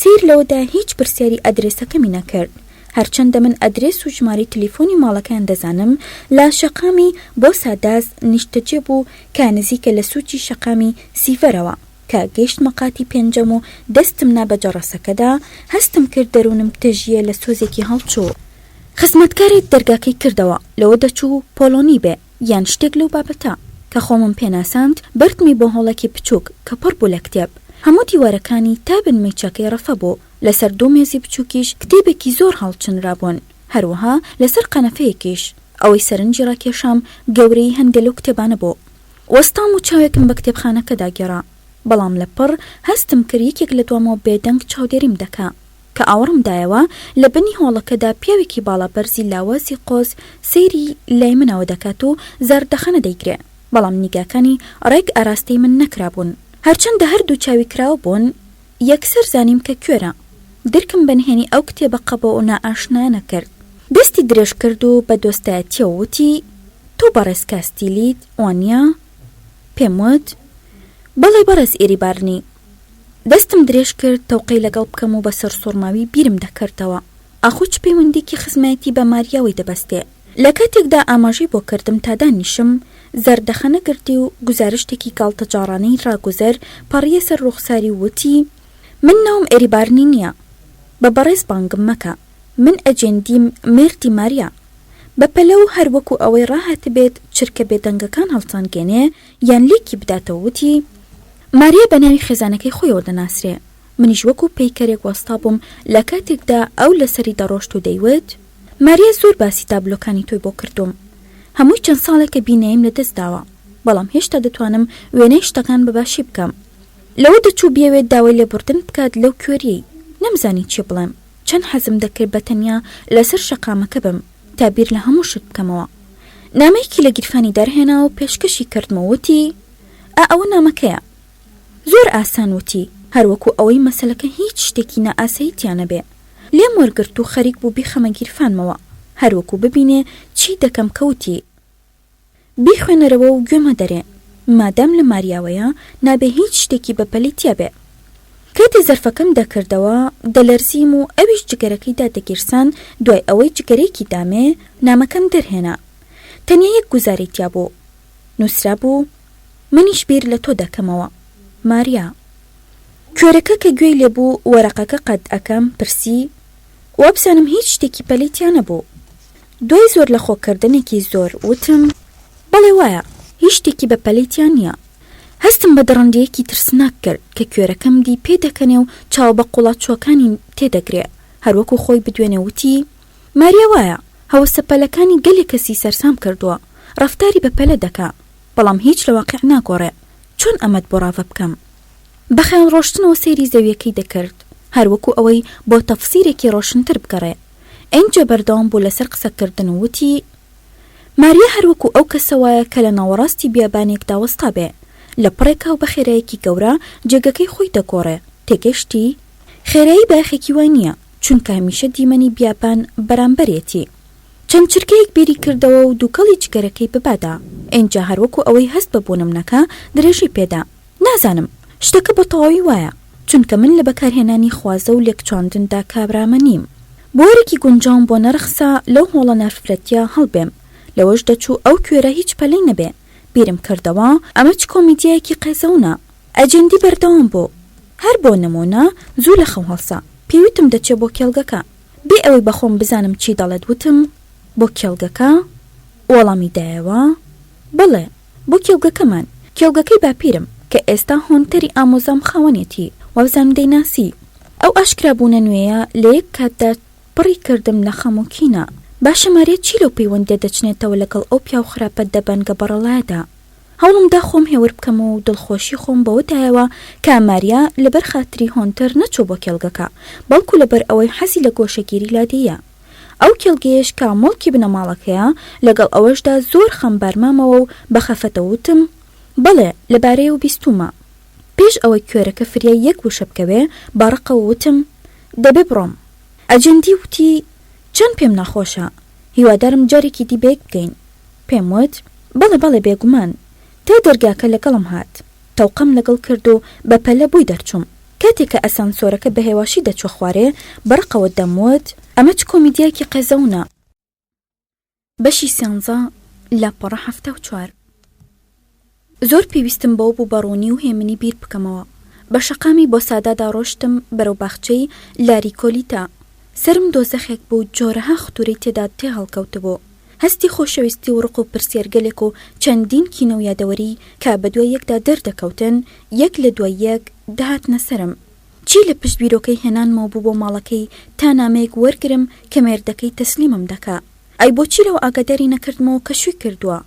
سەیر لەوەدا هیچ پرسیاری ئەدرێسەکەمی نەکرد. هەرچەندە من ئەدرێس و ژمارەی تلیفۆنی ماڵەکەیان دەزانم، لە شەقامی بۆساداس نیشتەجێ بوو کە نزیکە لە سوچی شەقامی سیڤەرەوە. کە گەیشتمە قاتی پێنجەم و دەستم نا بە جەڕەسەکەدا، هەستم کرد دەروونم تەژییە لە سۆزێکی هەڵچوو. خزمەتکارێک دەرگاکەی کردەوە، لەوە دەچوو پۆڵۆنی بێ یان شتێک لەو بابەتە. کە خۆمم پێ ناساند، بردمی بۆ هۆڵێکی بچووک کە پڕ بوو لە کتێب. هەموو دیوارەکانی تا بن مەیچەکەی ڕەفە بوو. لەسەر دوو مێزی بچووکیش کتێبێکی زۆر هەڵچنرابوون، هەروەها لەسەر قەنەفەیەکیش. ئەوەی سەرنجی ڕاکێشام گەورەیی هەندێ لەو کتێبانە بوو. وەستام و چاوێکم بە کتێبخانەکەدا گێڕا، بەڵام لەپڕ هەستم کرد یەکێک لە دوامەوە بێدەنگ چاودێریم دەکا. کە ئاوڕم دایەوە، لە بنی هۆڵەکەدا پیاوێکی باڵابەرزی لاوازی قۆز سەیری لای منەوە دەکات و زەردەخەنە دەیگرێ، بەڵام نیگاکانی ڕێک ئاراستەی من نەکرابوون. هەرچەندە هەردوو چاوی کراوە بوون، یەکسەر زانیم کە کوێرە. درکم بە نهێنی ئەو کتێبە قەبە و نائاشنایە نەکرد. دەستی درێژ کرد و بە دۆستایەتییەوە وتی، تۆ بەڕێز کاستیلیت، وانییە؟ پێم وت، بەڵێ بەڕێز ئێریبارنی. دەستم درێژ کرد تەوقەی لەگەڵ بکەم و بە سەرسوڕماوی بیرم دەکردەوە ئاخۆ چ پەیوەندییەکی خزمایەتی بە ماریاوەی دەبەستێ. لە کاتێکدا ئاماژەی بۆ کردم تا دانیشم، زەردەخەنە گرتی و گوزارشتێکی گاڵتەجاڕانەی ڕاگوزەر پەڕییە سەر ڕووخساری و وتی، من ناوم ئێریبارنی نییە. بە بەڕێز بانگم مەکە. من ئەجێندیم مێردی ماریا. بە پەلە و هەر وەکو ئەوەی ڕاهاتبێت چرکە بێدەنگەکان هەڵسەنگێنێ یان لێکی بداتەوە وتی، ماریا بە ناوی خێزانەکەی خۆیەوە دەناسرێ. منیش وەکو پەیکەرێک وەستابووم لە کاتێکدا ئەو لەسەری دەڕۆشت و دەیوت، ماریا زۆر باسی تابلۆکانی تۆی بۆ کردووم. هەمووی چەند ساڵێکە بیناییم لەدەست داوە، بەڵام هێشتا دەتوانم وێنای شتەکان بە باشی بکەم. لەوە دەچوو بیەوێت داوای لێبوردن بکات لەو کوێریەی. نەمزانی چی بڵێم. چەند حەزم دەکرد بە تەنیا لەسەر شەقامەکە بم تا بیر لە هەموو شت بکەمەوە. نامەیەکی لە گیرفانی دەرهێنا و پێشکەشی کردم و وتی، ئا ئەوە نامەکەیە. زۆر ئاسان وتی، هەروەکو ئەوەی مەسەلەکە هیچ شتێکی نائاسایی تیا نەبێ. لێم وەرگرت و خەریک بوو بیخەمە گیرفانمەوە، هەروەکو ببینێ چی دەکەم کە وتی، بیخوێنەرەوە و گوێ مەدەرێ، مادام لە ماریاوەیە نابێ هیچ شتێکی بە پەلەی تیا بێ. کاتێ زەرفەکەم دەکردەوە، دەلەرزیم و ئەویش جگەرەکەی دادەگیرساند، دوای ئەوەی جگەرەیەکی دامێ، نامەکەم دەرهێنا. تەنیا یەک گوزارەی تیا بوو. نووسرابوو، منیش بیر لە تۆ دەکەمەوە. ماریا. کوێرەکە کە گوێی لێ بوو وەرەقەکە قەد ئەکەم، پرسی، وابزانم هیچ شتێکی پەلەی تیا نەبوو. دوای زۆر لە خۆ کردنێکی زۆر، وتم، بەڵێ وایە، هیچ شتێکی بە پەلەی تیا نییە. هەستم بە دڕندەیەکی ترسناک کرد کە کوێرەکەم دی پێدەکەنێ و چاوە بە قوڵاچووەکانی تێدەگرێ، هەروەکو خۆی بدوێنێ وتی، ماریا وایە. هەوەسە پەلەکانی گەلێ کەسی سەرسام کردووە. ڕەفتاری بە پەلە دەکا. بەڵام هیچ لە واقیع ناگۆڕێ. چۆن ئەمەت بۆ ڕاڤە بکەم؟ بە خەیاڵ ڕۆشتنەوە سەیری زەویەکەی دەکرد، هەر وەکو ئەوەی بۆ تەفسیرێکی ڕۆشنتر بگەڕێ. ئینجا بەردەوام بوو لەسەر قسەکردن و وتی، ماریا هەر وەکو ئەو کەسە وایە کە لە ناوەڕاستی بیابانێکدا وەستابێ، لە پڕێکا و بە خێرایەکی گەورە جێگەکەی خۆی دەگۆڕێ، تێگەشتی؟ خێرایی بایەخێکی وای نییە، چونکە هەمیشە دیمەنی بیابان بەرامبەرێتی. چەند چرکەیەک بیری کردەوە و دووکەڵی جگەرەکەی بە با دا، ئینجا هەر وەکو ئەوەی هەست بە بوونم نەکا، درێژەی پێ دا. نازانم، شتەکە بە تەواوی وایە، چونکە من لە بەکارهێنانی خوازە و لێکچواندندا کارامە نیم. بوارێکی گونجاوم بۆ نەڕەخسا لەو هۆڵە نافرەتییە هەڵبێم. لەوەش دەچوو ئەو کوێرە هیچ پەلەی نەبێ. بیرم کردەوە، ئەمە چ کۆمیدیایەکی قێزەونە. ئەجێندی بەردەوام بوو. هەر بۆ نموونە زوو لە خەو هەڵسا. پێی وتم دەچێ بۆ کێڵگەکە. بێ ئەوەی بە خۆم بزانم چی دەڵێت وتم، بۆ کێڵگەکە؟ وەڵامی دایەوە، بەڵێ، بۆ کێڵگەکەمان، کێڵگەکەی باپیرم، کە ئێستا هۆنتەری ئامۆزام خاوەنیەتی، وابزانم دەیناسی. ئەو ئاشکرابوونە نوێیە لە یەک کاتدا پڕی کردم لە خەم و کینە. باشە ماریا چی لەو پەیوەندییە دەچنێتەوە لەگەڵ ئەو پیاو خراپە دەبەنگە بەڕەڵایەدا؟ هەوڵم دا خۆم هێور بکەمەوە و دڵخۆشی خۆم بەوە دایەوە کە ماریا لەبەر خاتری هۆنتەر نەچووە بۆ کێڵگەکە، بەڵکو لەبەر ئەوەی حەزی لە گۆشەگیری لادێیە. ئەو کێڵگەیەش کە موڵکی بنەماڵەکەیە، لەگەڵ ئەوەشدا زۆر خەمبار مامەوە و بە خەفەتەوە وتم، بەڵێ، لەبارەیەوە بیستوومە. پێش ئەوەی کوێرەکە فریای یەک وشە بکەوێ، بە ڕقەوە وتم، دەبێ بڕۆم. ئەجەندی وتی، چەند پێم ناخۆشە. هیوادارم جارێکی دی بەیەک بگەین. پێم وت، بەڵێ بەڵێ بێگومان. تا دەرگاکە لەگەڵم هات. تەوقەم لەگەڵ کرد و بە پەلە بۆی دەرچووم. کاتێ کە ئەسانسۆرەکە بە هێواشی دەچووە خوارێ، بە ڕقەوە دەموت، ئەمە چ کۆمیدیایەکی قێزەونە! بەشی سیانزە، لاپەڕە 74. زۆر پێویستم بەوە بوو بە ڕوونی و هێمنی بیر بکەمەوە. بە شەقامی بۆسادادا ڕۆشتم بەرەو باخچەی لاریکۆلیتا. سەرم دۆزەخێک بوو جۆرەها ختوورەی تێدا تێهەڵکەوتبوو. هەستی خۆشەویستی و ڕق و پرسیارگەلێک و چەندین کینە و یادەوەری کە بە دوای یەکدا دەردەکەوتن، یەک لە دوای یەک دەهاتنە سەرم. چی لە پشت بیرۆکەی هێنانمەوە بوو بۆ ماڵەکەی تا نامەیەک وەرگرم کە مێردەکەی تەسلیمم دەکا؟ ئەی بۆچی لەوە ئاگاداری نەکردمەوە کە شووی کردووە؟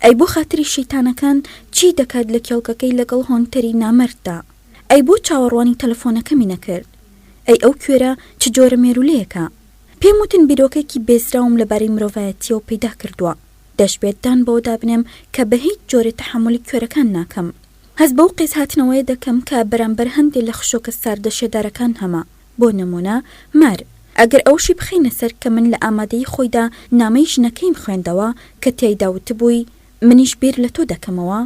ئەی بۆ خاتری شەیتانەکان چی دەکات لە کێڵگەکەی لەگەڵ هۆنتەری نامەرددا؟ ئەی بۆ چاوەڕوانی تەلەفۆنەکەمی نەکرد؟ ئەی ئەو کوێرە چ جۆرە مێروولەیەکە؟ پێم وتن بیرۆکەیەکی بێزراوم لەبارەی مرۆڤایەتییەوە پەیدا کردووە. دەشبێت دان بەوەدا بنێم کە بە هیچ جۆرێ تەحەمولی کوێرەکان ناکەم. هەست بەو قێزهاتنەوەیە دەکەم کە بەرامبەر هەندێ لە خشۆکە ساردە شێدارەکان هەمە، بۆ نموونە مار. ئەگەر ئەوەشی بخەینە سەر کە من لە ئامادەیی خۆیدا نامەی ژنەکەیم خوێندەوە کە تیایدا وتبووی منیش بیر لە تۆ دەکەمەوە،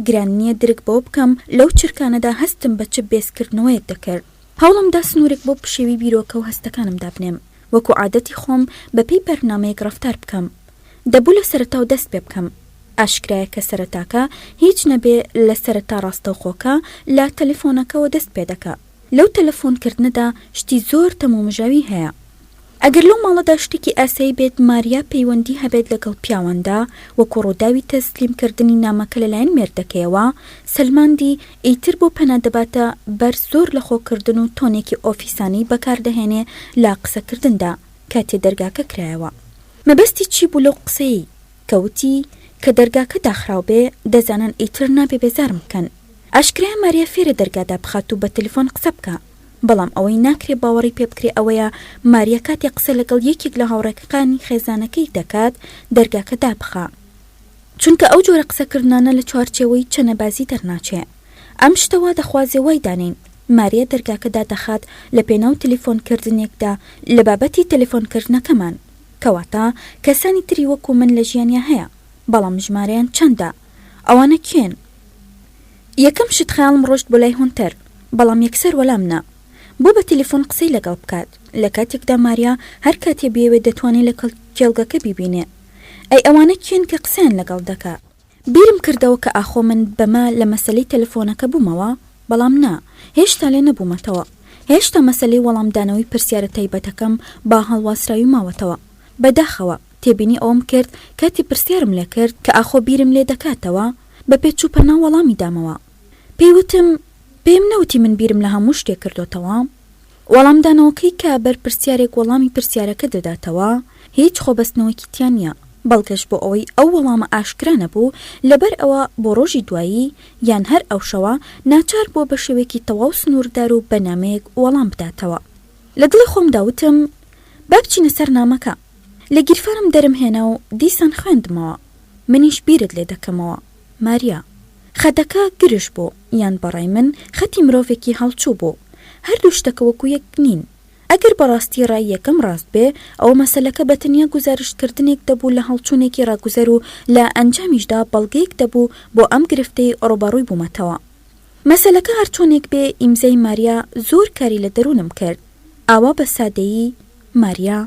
گران نییە درک بەوە بکەم لەو چرکانەدا هەستم بە چ بێزکردنەوەیەک دەکرد. هەوڵم دا سنوورێک بۆ پشێوی بیرۆکە و هەستەکانم دابنێم، وەکو عادەتی خۆم بە پێی بەرنامەیەک ڕەفتار بکەم. دەبوو لە سەرەتاوە دەست پێ بکەم. ئاشکرایە کە سەرەتاکە هیچ نەبێ لە سەرەتا ڕاستەوخۆکە لە تەلەفۆنەکەوە دەست پێ دەکا. لەو تەلەفۆن کردنەدا شتی زۆر تەمومژاوی هەیە. ئەگەر لەو ماڵەدا شتێکی ئاسایی بێت ماریا پەیوەندی هەبێت لەگەڵ پیاواندا وەکو ڕووداوی تەسلیم کردنی نامەکە لەلایەن مێردەکەیەوە سەلماندی ئیتر بۆ پەنا دەباتە بەر زۆر لەخۆکردن و تۆنێکی ئۆفیسانەی بەکاردەهێنێ لە قسەکردندا کاتێ دەرگاکە کرایەوە مەبەستی چی بوو لەو قسەیەی کە وتی کە دەرگاکە داخراو بێ دەزانن ئیتر نابێ بێزارم بکەن ئاشکرایە ماریا فێرە دەرگا دابخات و بە تەلەفۆن قسە بکا بەڵام ئەوەی ناکرێ باوەڕی پێ بکرێ ئەوەیە ماریا کاتێ قسە لەگەڵ یەکێک لە هاوڕێکەکانی خێزانەکەی دەکات دەرگاکە دابخا چونکە ئەو جۆرە قسەکردنانە لە چوارچێوەی چەنەبازی دەرناچێ ئەم شتە وا دەخوازێ وای دانێین ماریا دەرگاکە دادەخات لە پێناو تەلەفۆن کردنێکدا لە بابەتی تەلەفۆن کردنەکەمان کەواتە کەسانی تری وەکو من لە ژیانیا هەیە بەڵام ژمارەیان چەندە ئەوانە کێن؟ یەکەم شت خەیاڵم ڕۆشت بۆ لای هۆنتەر بەڵام یەکسەر وەلام نا بۆ بە تەلەفۆن قسەی لەگەڵ بکات لە کاتێکدا ماریا هەر کاتێ بیەوێت دەتوانێ لە کێڵگەکە بیبینێ ئەی ئەوانە کێن کە قسەیان لەگەڵ دەکا؟ بیرم کردەوە کە ئاخۆ من بەمە لە مەسەلەی تەلەفۆنەکە بوومەوە بەڵام نا هێشتا لێ نەبوومەتەوە هێشتا مەسەلەی وەڵامدانەوەی پرسیارە تایبەتەکەم بە هەڵواسراوی ماوەتەوە بەداخەوە تێبینی ئەوەم کرد کاتی پرسیارم لێ کرد کە ئاخۆ بیرم لێ دەکاتەوە بە پێچوپەنا وەڵامی دامەوە. پێی وتم، پێم نەوتی من بیرم لە هەموو شتێک کردۆتەوە؟ وەڵامدانەوەکەی کە بەر پرسیارێک وەڵامی پرسیارەکە دەداتەوە، هیچ خۆبەستنەوەکی تیا نییە، بەڵگەش بۆ ئەوەی ئەو وەڵامە ئاشکرا نەبوو، لەبەر ئەوە بۆ ڕۆژی دوایی، یان هەر ئەو شەوە، ناچار بووە بە شێوەیەکی تەواو سنووردار و بە نامەیەک وەڵام بداتەوە. لە دڵی خۆمدا وتم، با بچینە سەر نامەکە. لە گیرفانم دەرم هێنا و دیسان خوێندمەوە. منیش بیرت لێ دەکەمەوە، ماریا. خەتەکە گرژ بوو، یان بە ڕای من خەتی مرۆڤێکی هەڵچوو بوو. هەردوو شتەکە وەکو یەک نین. ئەگەر بە ڕاستی ڕای یەکەم ڕاست بێ، ئەوە مەسەلەکە بە تەنیا گوزارشتکردنێک دەبوو لە هەڵچوونێکی ڕاگوزەر و لە ئەنجامیشدا بەڵگەیەک دەبوو بۆ ئەم گرفتەی ڕووبەڕووی بوومەتەوە. مەسەلەکە هەرچۆنێک بێ ئیمزای ماریا زۆر کاری لە دەروونم کرد. ئاوا بە سادەیی، ماریا.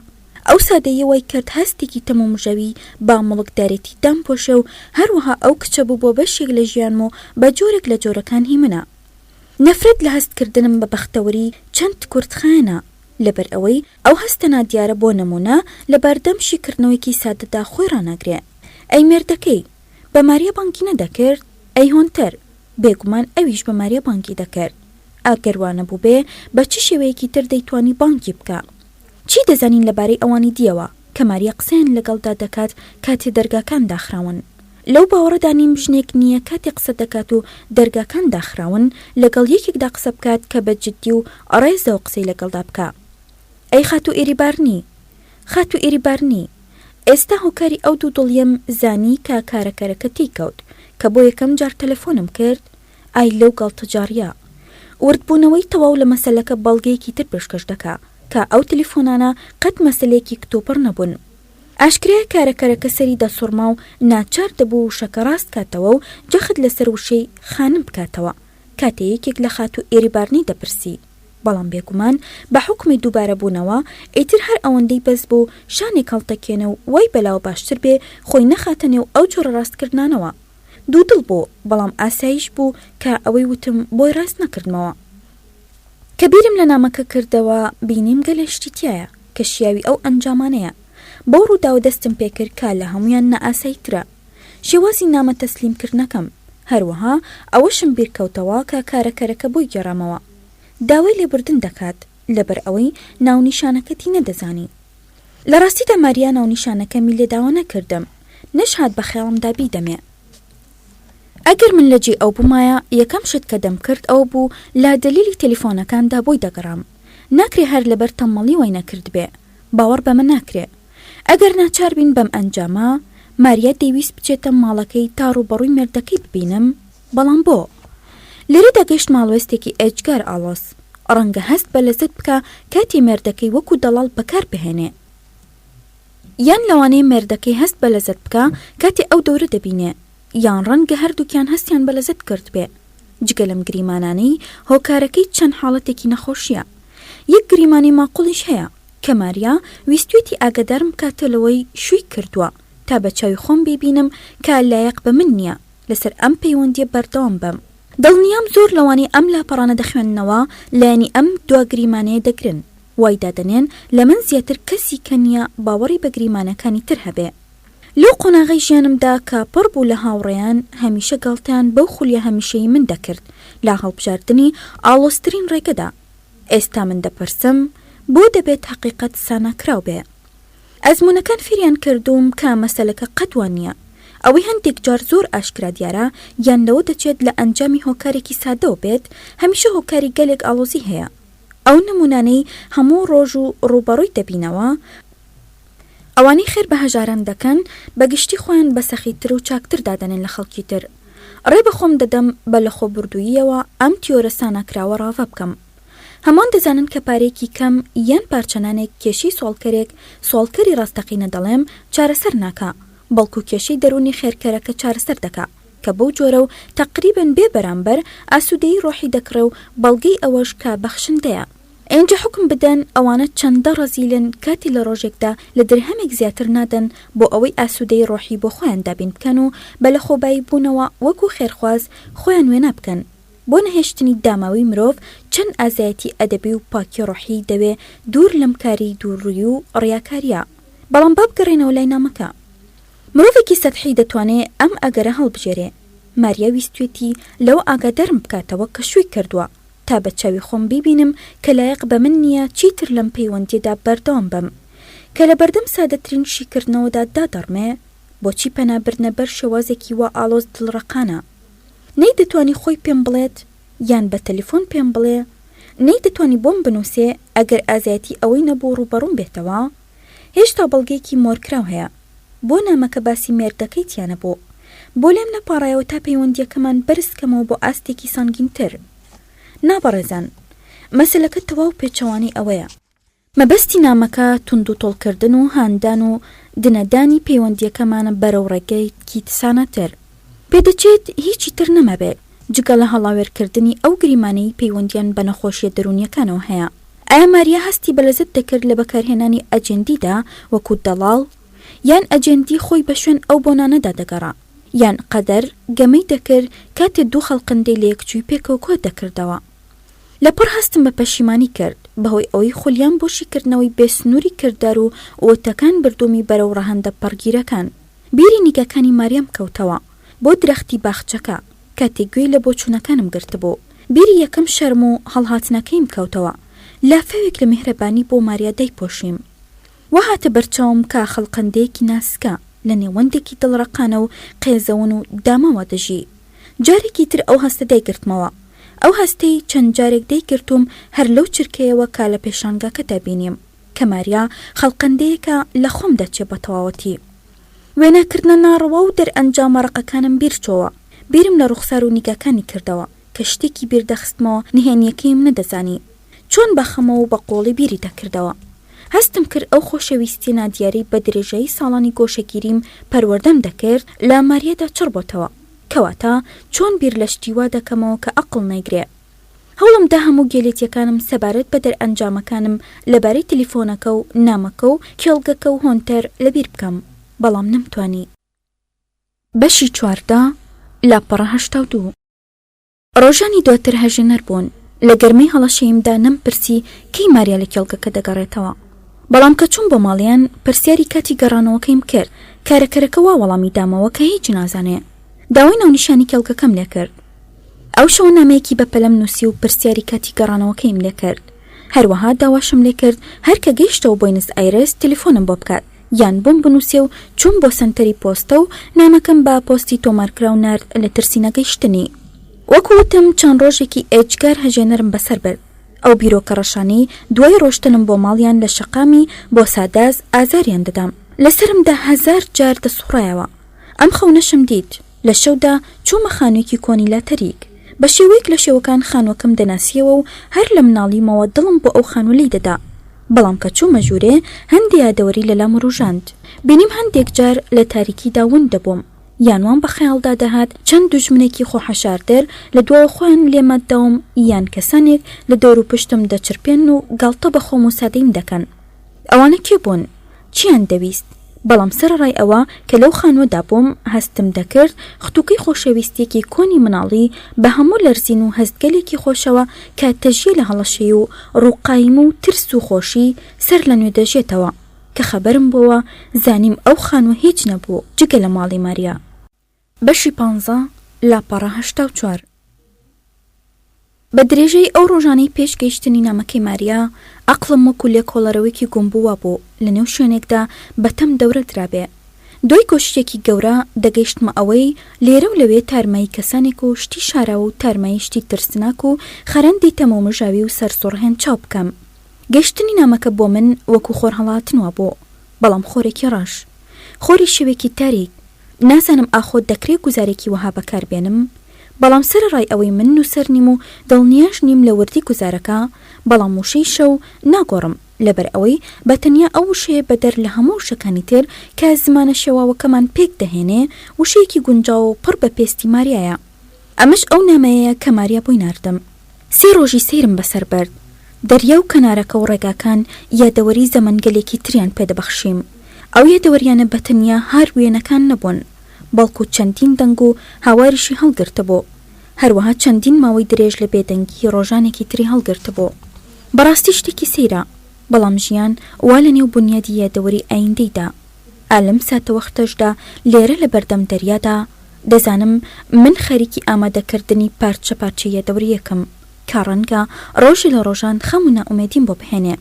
ئەو سادەییە وای کرد هەستێکی تەمومژاوی بە موڵکدارێتی دامپۆشێ و هەروەها ئەو کچە بووبووە بەشێک لە ژیانم و بە جۆرێک لە جۆرەکان هی منە. نەفرەت لە هەستکردنم بە بەختەوەری چەند کورتخایەنە، لەبەر ئەوەی ئەو هەستە نادیارە بۆ نموونە لە بەردەم شیکردنەوەیەکی سادەدا خۆی ڕاناگرێ. ئەی مێردەکەی؟ بە ماریا بانگی نەدەکرد؟ ئەی هۆنتەر؟ بێگومان ئەویش بە ماریا بانگی دەکرد. ئەگەر وا نەبووبێ بە چ شێوەیەکی تر دەیتوانی بانگی بکا؟ چی دەزانین لەبارەی ئەوانی دییەوە کە ماریا قسەیان لەگەڵدا دەکات کاتێ دەرگاکان داخراون؟ لەو باوەڕەدا نیم ژنێک نییە کاتێ قسە دەکات و دەرگاکان داخراون لەگەڵ یەکێکدا قسە بکات کە بە جددی و ڕێزەوە قسەی لەگەڵدا بکا. ئەی خاتوو ئیریبارنی؟ خاتوو ئیریبارنی، ئێستا هۆکاری ئەو دوودڵییەم زانی کە کارەکەرەکە تێیکەوت کە بۆ یەکەم جار تەلەفۆنم کرد، ئای لەو گاڵتەجاڕییە! وردبوونەوەی تەواو لە مەسەلەکە بەڵگەیەکی تر پێشکەش دەکا کە ئەو تەلەفۆنانە قەت مەسەلەیەکی کتوپڕ نەبوون. ئاشکرایە کارەکەرەکە سەری دەسوڕما و ناچار دەبوو وشەکە ڕاست کاتەوە و جەخت لەسەر وشەی خانم بکاتەوە کاتێ یەکێک لە خاتوو ئێریبارنی دەپرسی. بەڵام بێگومان بە حوکمی دووبارەبوونەوە ئیتر هەر ئەوەندەی بەس بوو شانێک هەڵتەکێنێ و وای بەلاوە باشتر بێ خۆی نەخاتە نێو ئەو جۆرە ڕاستکردنانەوە. دوودڵ بوو، بەڵام ئاساییش بوو کە ئەوەی وتم بۆی ڕاست نەکردمەوە. کە بیرم لە نامەکە کردەوە، بینیم گەلێ شتی تیایە کە شیاوی ئەو ئەنجامانەیە. بەو ڕووداوە دەستم پێ کرد کە لە هەموویان نائاساییترە. شێوازی نامە تەسلیم کردنەکەم. هەروەها ئەوەشم بیر کەوتەوە کە کارەکەرەکە بۆی گێڕامەوە. داوای لێبوردن دەکات لەبەر ئەوەی ناونیشانەکەتی نەدەزانی. لە ڕاستیدا ماریا ناونیشانەکەمی لێ داوا نەکردم، نەشهات بە خەیاڵمدا بیدەمێ. ئەگەر من لە جێی ئەو بوومایە، یەکەم شت کە دەمکرد ئەوە بوو لە دەلیلی تەلیفۆنەکاندا بۆی دەگەڕام. ناکرێ هەر لەبەر تەممەڵی وای نەکردبێ. باوەڕ بەمە ناکرێ. ئەگەر ناچار بین بەم ئەنجامە، ماریا دەیویست بچێتە ماڵەکەی تا ڕووبەڕووی مێردەکەی ببینم، بەڵام بۆ؟ لێرەدا گەیشتمە هەڵوێستێکی ئێجگار ئاڵۆز. ڕەنگە هەست بە لەزەت بکا کاتێ مێردەکەی وەکو دەڵاڵ بەکار بهێنێ. یان لەوانەیە مێردەکەی هەست بە لەزەت بکا کاتێ ئەو دەورە دەبینێ. یان ڕەنگە هەردووکیان هەستیان بە لەزەت کردبێ. جگە لەم گریمانانەی هۆکارەکەی چەند حاڵەتێکی نەخۆشییە. یەک گریمانەی ماقوڵیش هەیە کە ماریا ویستویەتی ئاگادارم بکاتەوە لەوەی شووی کردووە تا بە چاوی خۆم بیبینم کە لایەق بە من نییە لەسەر ئەم پەیوەندییە بەردەوام بم. دڵنیام زۆر لەوانەی ئەم لاپەڕانە دەخوێننەوە لایەنی ئەم دوا گریمانەیە دەگرن، وای دادەنێن لە من زیاتر کەسی کە نییە باوەڕی بە گریمانەکانی تر هەبێ. لەو قۆناغەی ژیانمدا کە پڕ بوو لە هاوڕێیان، هەمیشە گاڵتەیان بەو خولیا هەمیشەیی من دەکرد لە هەڵبژاردنی ئاڵۆزترین ڕێگەدا. ئێستا من دەپرسم، بۆ دەبێت هەقیقەت ساناکراو بێ؟ ئەزموونەکان فێریان کردووم کە مەسەلەکە قەت وا نییە. ئەوەی هەندێک جار زۆر ئاشکرا دیارە، یان لەوە دەچێت لە ئەنجامی هۆکارێکی سادەوە بێت، هەمیشە هۆکاری گەلێک ئاڵۆزی هەیە. ئەو نموونانەی هەموو ڕۆژ و ڕووبەڕووی دەبینەوە، ئەوانەی خێر بە هەژاران دەکەن، بە گشتی خۆیان بە سەخیتر و چاکتر دادەنێن لە خەڵکی تر. ڕێ بە خۆم دەدەم بە لەخۆبوردووییەوە ئەم تیۆرە ساناکراوە ڕاڤە بکەم. هەمووان دەزانن کە پارەیەکی کەم یان پارچە نانێک کێشەی سواڵکەرێک، سواڵکەری ڕاستەقینە دەڵێم، چارەسەر ناکا، بەڵکو کێشەی دەروونی خێرکەرەکە چارەسەر دەکا، کە بەو جۆرە و تەقریبەن بێ بەرامبەر ئاسوودەیی ڕۆحی دەکڕێ و بەڵگەی ئەوەش کە بەخشندەیە. ئینجا حوکم بدەن ئەوانە چەندە ڕەزیلن کاتێ لە ڕۆژێکدا لە درهەمێک زیاتر نادەن بۆ ئەوەی ئاسوودەیی ڕۆحی بۆ خۆیان دابین بکەن و بە لەخۆبایی بوونەوە وەکو خێرخواز خۆیان وێنا بکەن. بۆ نەهێشتنی داماوی مرۆڤ چەند ئازایەتی ئەدەبی و پاکی ڕۆحیی دەوێ دوور لەم کاری دووڕووی و ڕیاکارییە. بەڵام با بگەڕێینەوە لای نامەکە. مرۆڤێکی سەتحی دەتوانێ ئەم ئەگەرە هەڵبژێرێ. ماریا ویستوێتی لەوە ئاگادارم بکاتەوە کە شووی کردووە. تا بە چاوی خۆم بیبینم کە لایەق بە من نییە چیتر لەم پەیوەندییەدا بەردەوام بم. کە لە بەردەم سادەترین شیکردنەوەدا دادەڕمێ، بۆچی پەنا بردنە بەر شێوازێکی وا ئاڵۆز دڵڕەقانە؟ نەیدەتوانی خۆی پێم بڵێت یان بە تەلەفۆن پێم بڵێ، نەیدەتوانی بۆم بنووسێ ئەگەر ئازایەتی ئەوەی نەبوو ڕووبەڕووم بێتەوە. هێشتا بەڵگەیەکی مۆرکراو هەیە. بۆ نامەکە باسی مێردەکەی تیا نەبوو؟ بۆ لێم نەپاڕایەوە تا پەیوەندییەکەمان بەرز کەمەوە بۆ ئاستێکی سەنگینتر؟ نا بەڕێزان، مەسەلەکە تەواو پێچەوانەی ئەوەیە. مەبەستی نامەکە توندوتۆڵکردن و هاندان و دنەدانی پەیوەندییەکەمانە بەرەو ڕێگەیەکی ساناتر. پێدەچێت هیچی تر نەمابێت جگە لە هەڵاوێرکردنی ئەو گریمانەی پەیوەندییان بە نەخۆشییە دەروونییەکانەوە هەیە. ئایا ماریا هەستی بە لەزەت دەکرد لە بەکارهێنانی ئەجێندیدا وەکو دەڵاڵ؟ یان ئەجێندی خۆی بە شوێن ئەو بۆنانەدا دەگەڕا؟ یان قەدەر گەمەی دەکرد کاتێ دوو خەڵقندەی لەیەکچووی پێکەوە کۆ دەکردەوە؟ لەپڕ هەستم بە پەشیمانی کرد بەهۆی ئەوەی خولیام بۆ شیکردنەوەی بێ سنووری کردار و وتەکان بردوومی بەرەو ڕەهەندە پەڕگیرەکان. بیری نیگاکانی ماریام کەوتەوە بۆ درەختی باخچەکە کاتێک گوێی لە بۆچوونەکانم گرتبوو. بیری یەکەم شەرم و هەڵهاتنەکەیم کەوتەوە. لافاوێک لە میهرەبانی بۆ ماریا دایپۆشیم. وا هاتە بەرچاوم کە خەڵقەندەیەکی ناسکە لە نێوەندێکی دڵڕەقانە و قێزەون و داماوا دەژی. جارێکی تر ئەو هەستە دایگرتمەوە. ئەو هەستەی چەند جارێک دایگرتووم هەر لەو چرکەیەوە کە لە پێشانگاکەدا بینیم کە ماریا خەڵقەندەیەکە لە خۆم دەچێ بە تەواوەتی. وێناکردنە ناڕەوا و دەرئەنجامە ڕەقەکانم بیر چۆوە. بیرم لە ڕوخسار و نیگاکانی کردەوە کە شتێکی بیر دەخستمەوە نهێنییەکەیم نەدەزانی. چۆن بە خەمەوە و بە قووڵی بیری دەکردەوە. هەستم کرد ئەو خۆشەویستییە نادیارەی بە درێژایی ساڵانی گۆشەگیریم پەروەردەم دەکرد، لە ماریادا چڕ بۆتەوە. کەواتە چۆن بیر لە شتی وا دەکەمەوە کە ئەقڵ نایگرێ؟ هەوڵم دا هەموو گێلێتییەکانم سەبارەت بە دەرئەنجامەکانم لەبارەی تەلیفۆنەکە و نامەکە و کێڵگەکە و هۆنتەر لەبیر بکەم، بەڵام نەمتوانی. بەشی 14، لاپەڕە 82. ڕۆژانی دواتر هەژێنەر بوون. لە گەرمەی هەڵەشەییمدا نەمپرسی کەی ماریا لە کێڵگەکە دەگەڕێتەوە. بەڵام کە چووم بۆ ماڵیان، پرسیاری کاتی گەڕانەوەکەیم کرد. کارەکەرەکە وا وەڵامی دامەوە کە هیچ نازانێ. داوای ناونیشانی کێڵگەکەم لێ کرد. ئەو شەوە نامەیەکی بەپەلەم نووسی و پرسیاری کاتی گەڕانەوەکەیم لێ کرد. هەروەها داواشم لێ کرد هەر کە گەیشتەوە بۆینس ئایرس تەلیفۆنم بۆ بکات یان بۆم بنووسێ و چووم بۆ سەنتەری پۆستە و نامەکەم بە پۆستی تۆمارکراو نارد لە ترسی نەگەیشتنی. وەکو وتم چەند ڕۆژێکی ئێجگار هەژێنەرم بەسەر برد. ئەو بیرۆکە ڕەشانەی دوای ڕۆشتنم بۆ ماڵیان لە شەقامی بۆساداس ئازاریان دەدام لە سەرمدا هەزار جار دەسوڕایەوە. ئەم خەونەشم دیت. لە شەودا چوومە خانوویەکی کۆنی لاتەریک. بە شێوەیەک لە شێوەکان خانووەکەم دەناسییەوە و هەر لە مناڵیمەوە دڵم بۆ ئەو خانووە لێی دەدا. بەڵام کە چوومە ژوورێ هەندێ یادەوەری لە لام ورووژاند. بینیم هەندێک جار لە تاریکیدا ون دەبووم. یان وام بە خەیاڵدا دەهات چەند دوژمنێکی خۆحەشاردەر لە دواوە خۆیان لێ مات داوم یان کەسانێک لە دەوروپشتم دەچرپێن و گاڵتە بە خۆم و سادەییم دەکەن. ئەوانە کێ بوون؟ چییان دەویست؟ بەڵام سەرەڕای ئەوە کە لەو خانووەدا بووم، هەستم دەکرد ختووکەی خۆشەویستییەکی کۆنی مناڵی بە هەموو لەرزین و هەستگەلێکی خۆشەوە کە تەژییە لە هەڵەشەیی و ڕووقایمی و ترس و خۆشی، سەر لە نوێ دەژێتەوە. کە خەبەرم بۆوە، زانیم ئەو خانووە هیچ نەبوو جگە لە ماڵی ماریا. بەشی پانزە، لاپەڕە 84. بە درێژای ئەو ڕۆژانەی پێش گەیشتنی نامەکەی ماریا، عەقڵم وەکوو لێکۆڵەرەوەیەکی گومبوو وابوو لە نێو شوێنێکدا بە تەم دەورە درابێ. دوای کۆششێکی گەورە دەگەیشتمە ئەوەی لێرە و لەوێ تارمایی کەسانێک و شتی شاراوە و تارمایی شتی ترسناک و خەرەندی تەمومژاوی و سەرسوڕهێن چاو بکەم. گەیشتنی نامەکە بۆ من وەکوو خۆرهەڵاتن وابوو، بەڵام خۆرێکی ڕەش. خۆری شەوێکی تاریک. نازانم ئاخۆ دەکرێ گوزارێکی وەها بەکار بێنم؟ بەڵام سەرەڕای ئەوەی من نووسەر نیم و دڵنیاش نیم لە وردی گوزارەکە، بەڵام وشەی شەو ناگۆڕم، لەبەر ئەوەی بە تەنیا ئەو وشەیە بەدەر لە هەموو وشەکانی تر کە زمانە شێواوەکەمان پێک دەهێنێ، وشەیەکی گونجاو و پڕ بە پێستی ماریایە. ئەمەش ئەو نامەیەیە کە ماریا بۆی ناردم. سێ ڕۆژی سەیرم بەسەر برد. دەریا و کەنارەکە و ڕێگاکان یادەوەری زەمەنگەلێکی تریان پێ دەبەخشیم. ئەو یادەوەریانە بە تەنیا هار وێنەکان نەبوون، بەڵکو چەندین دەنگ و هاواریشی هەڵگرتبوو. هەروەها چەندین ماوەی درێژ لە بێدەنگی ڕۆژانێکی تری هەڵگرتبوو. بەڕاستی شتێکی سەیرە، بەڵام ژیان وا لە نێو بونیادی یادەوەری ئایندەیدا. ئا لەم ساتەوەختەشدا لێرە لە بەردەم دەریادا، دەزانم من خەریکی ئامادەکردنی پارچە پارچە یادەوەرییەکم. کە ڕەنگە ڕۆژێ لە ڕۆژان خەم و نائومێدیم بۆ بهێنێ.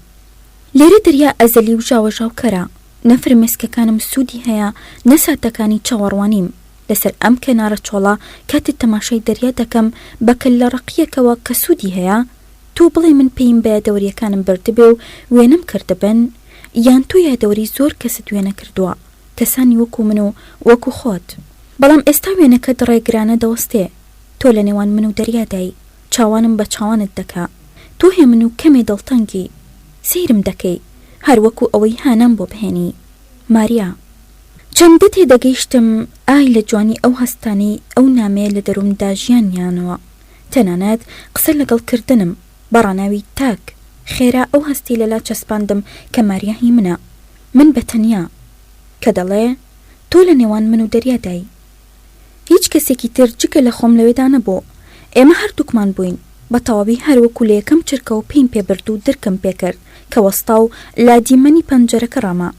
لێرە دەریا ئەزەلی و ژاوەژاوکەرە، نە فرمێسکەکانم سوودی هەیە، نە ساتەکانی چاوەڕوانیم. لەسەر ئەم کەنارە چۆڵە کاتێ تەماشای دەریا دەکەم بە کەللەڕەقییەکەوە کە سوودی هەیە، تۆ بڵێی من پێیم بە یادەوەرییەکانم بردبێ و وێنەم کردبن؟ یان تۆ یادەوەری زۆر کەست وێنە کردووە، کەسانی وەکوو من و وەکوو خۆت. بەڵام ئێستا وێنەکەت ڕێگرانە دەوەستێ. تۆ لە نێوان من و دەریادای، چاوانم بە چاوانت دەکا. تۆ هێمن و کەمێ دڵتەنگی. سەیرم دەکەی، هەر وەکوو ئەوەی هانام بۆ بهێنی. ماریا. چەندە تێدەگەیشتم، ئای لە جوانی ئەو هەستانەی ئەو نامەیە لە دەروونمدا ژیانیانەوە. تەنانەت قسە لەگەڵ کردنم، بە ڕاناوی تاک، خێرا ئەو هەستەی لەلا چەسپاندم کە ماریا هی منە. من بە تەنیا. کە دەڵێ، تۆ لە نێوان من و دەریادای. هیچ کەسێکی تر جگە لە خۆم لەوێدا نەبوو. ئێمە هەردووکمان بووین. بە تەواوی هەر وەکوو لە یەکەم چرکەوە پێیم پێ برد و درکم پێ کرد کە وەستا و لە دیمەنی پەنجەرەکە ڕاما.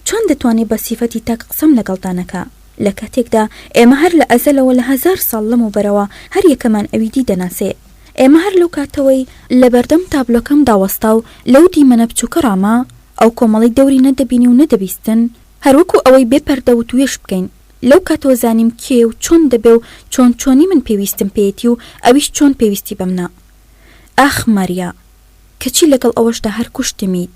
چۆن دەتوانێ بە سیفەتی تاک قسەم لەگەڵدا نەکا؟ لە کاتێکدا ئێمە هەر لە ئەزەلەوە لە هەزار ساڵ لەمەوبەرەوە هەر یەکەمان ئەوی دی دەناسێ. ئێمە هەر لەو کاتەوەی لە بەردەم تابلۆکەمدا وەستا و لەو دیمەنە بچووکە ڕاما، ئەو کۆمەڵەی دەوری نەدەبینی و نەدەبیستن، هەر وەکوو ئەوەی بێ پەردە وتووێژ بکەین. لەو کاتەوە زانیم کێیە و چۆن دەبێ و چۆن چۆنی من پێویستم پێیەتی و ئەویش چۆن پێویستی بەمنە. ئاخ ماریا! کەچی لەگەڵ ئەوەشدا هەر کوشتمیت.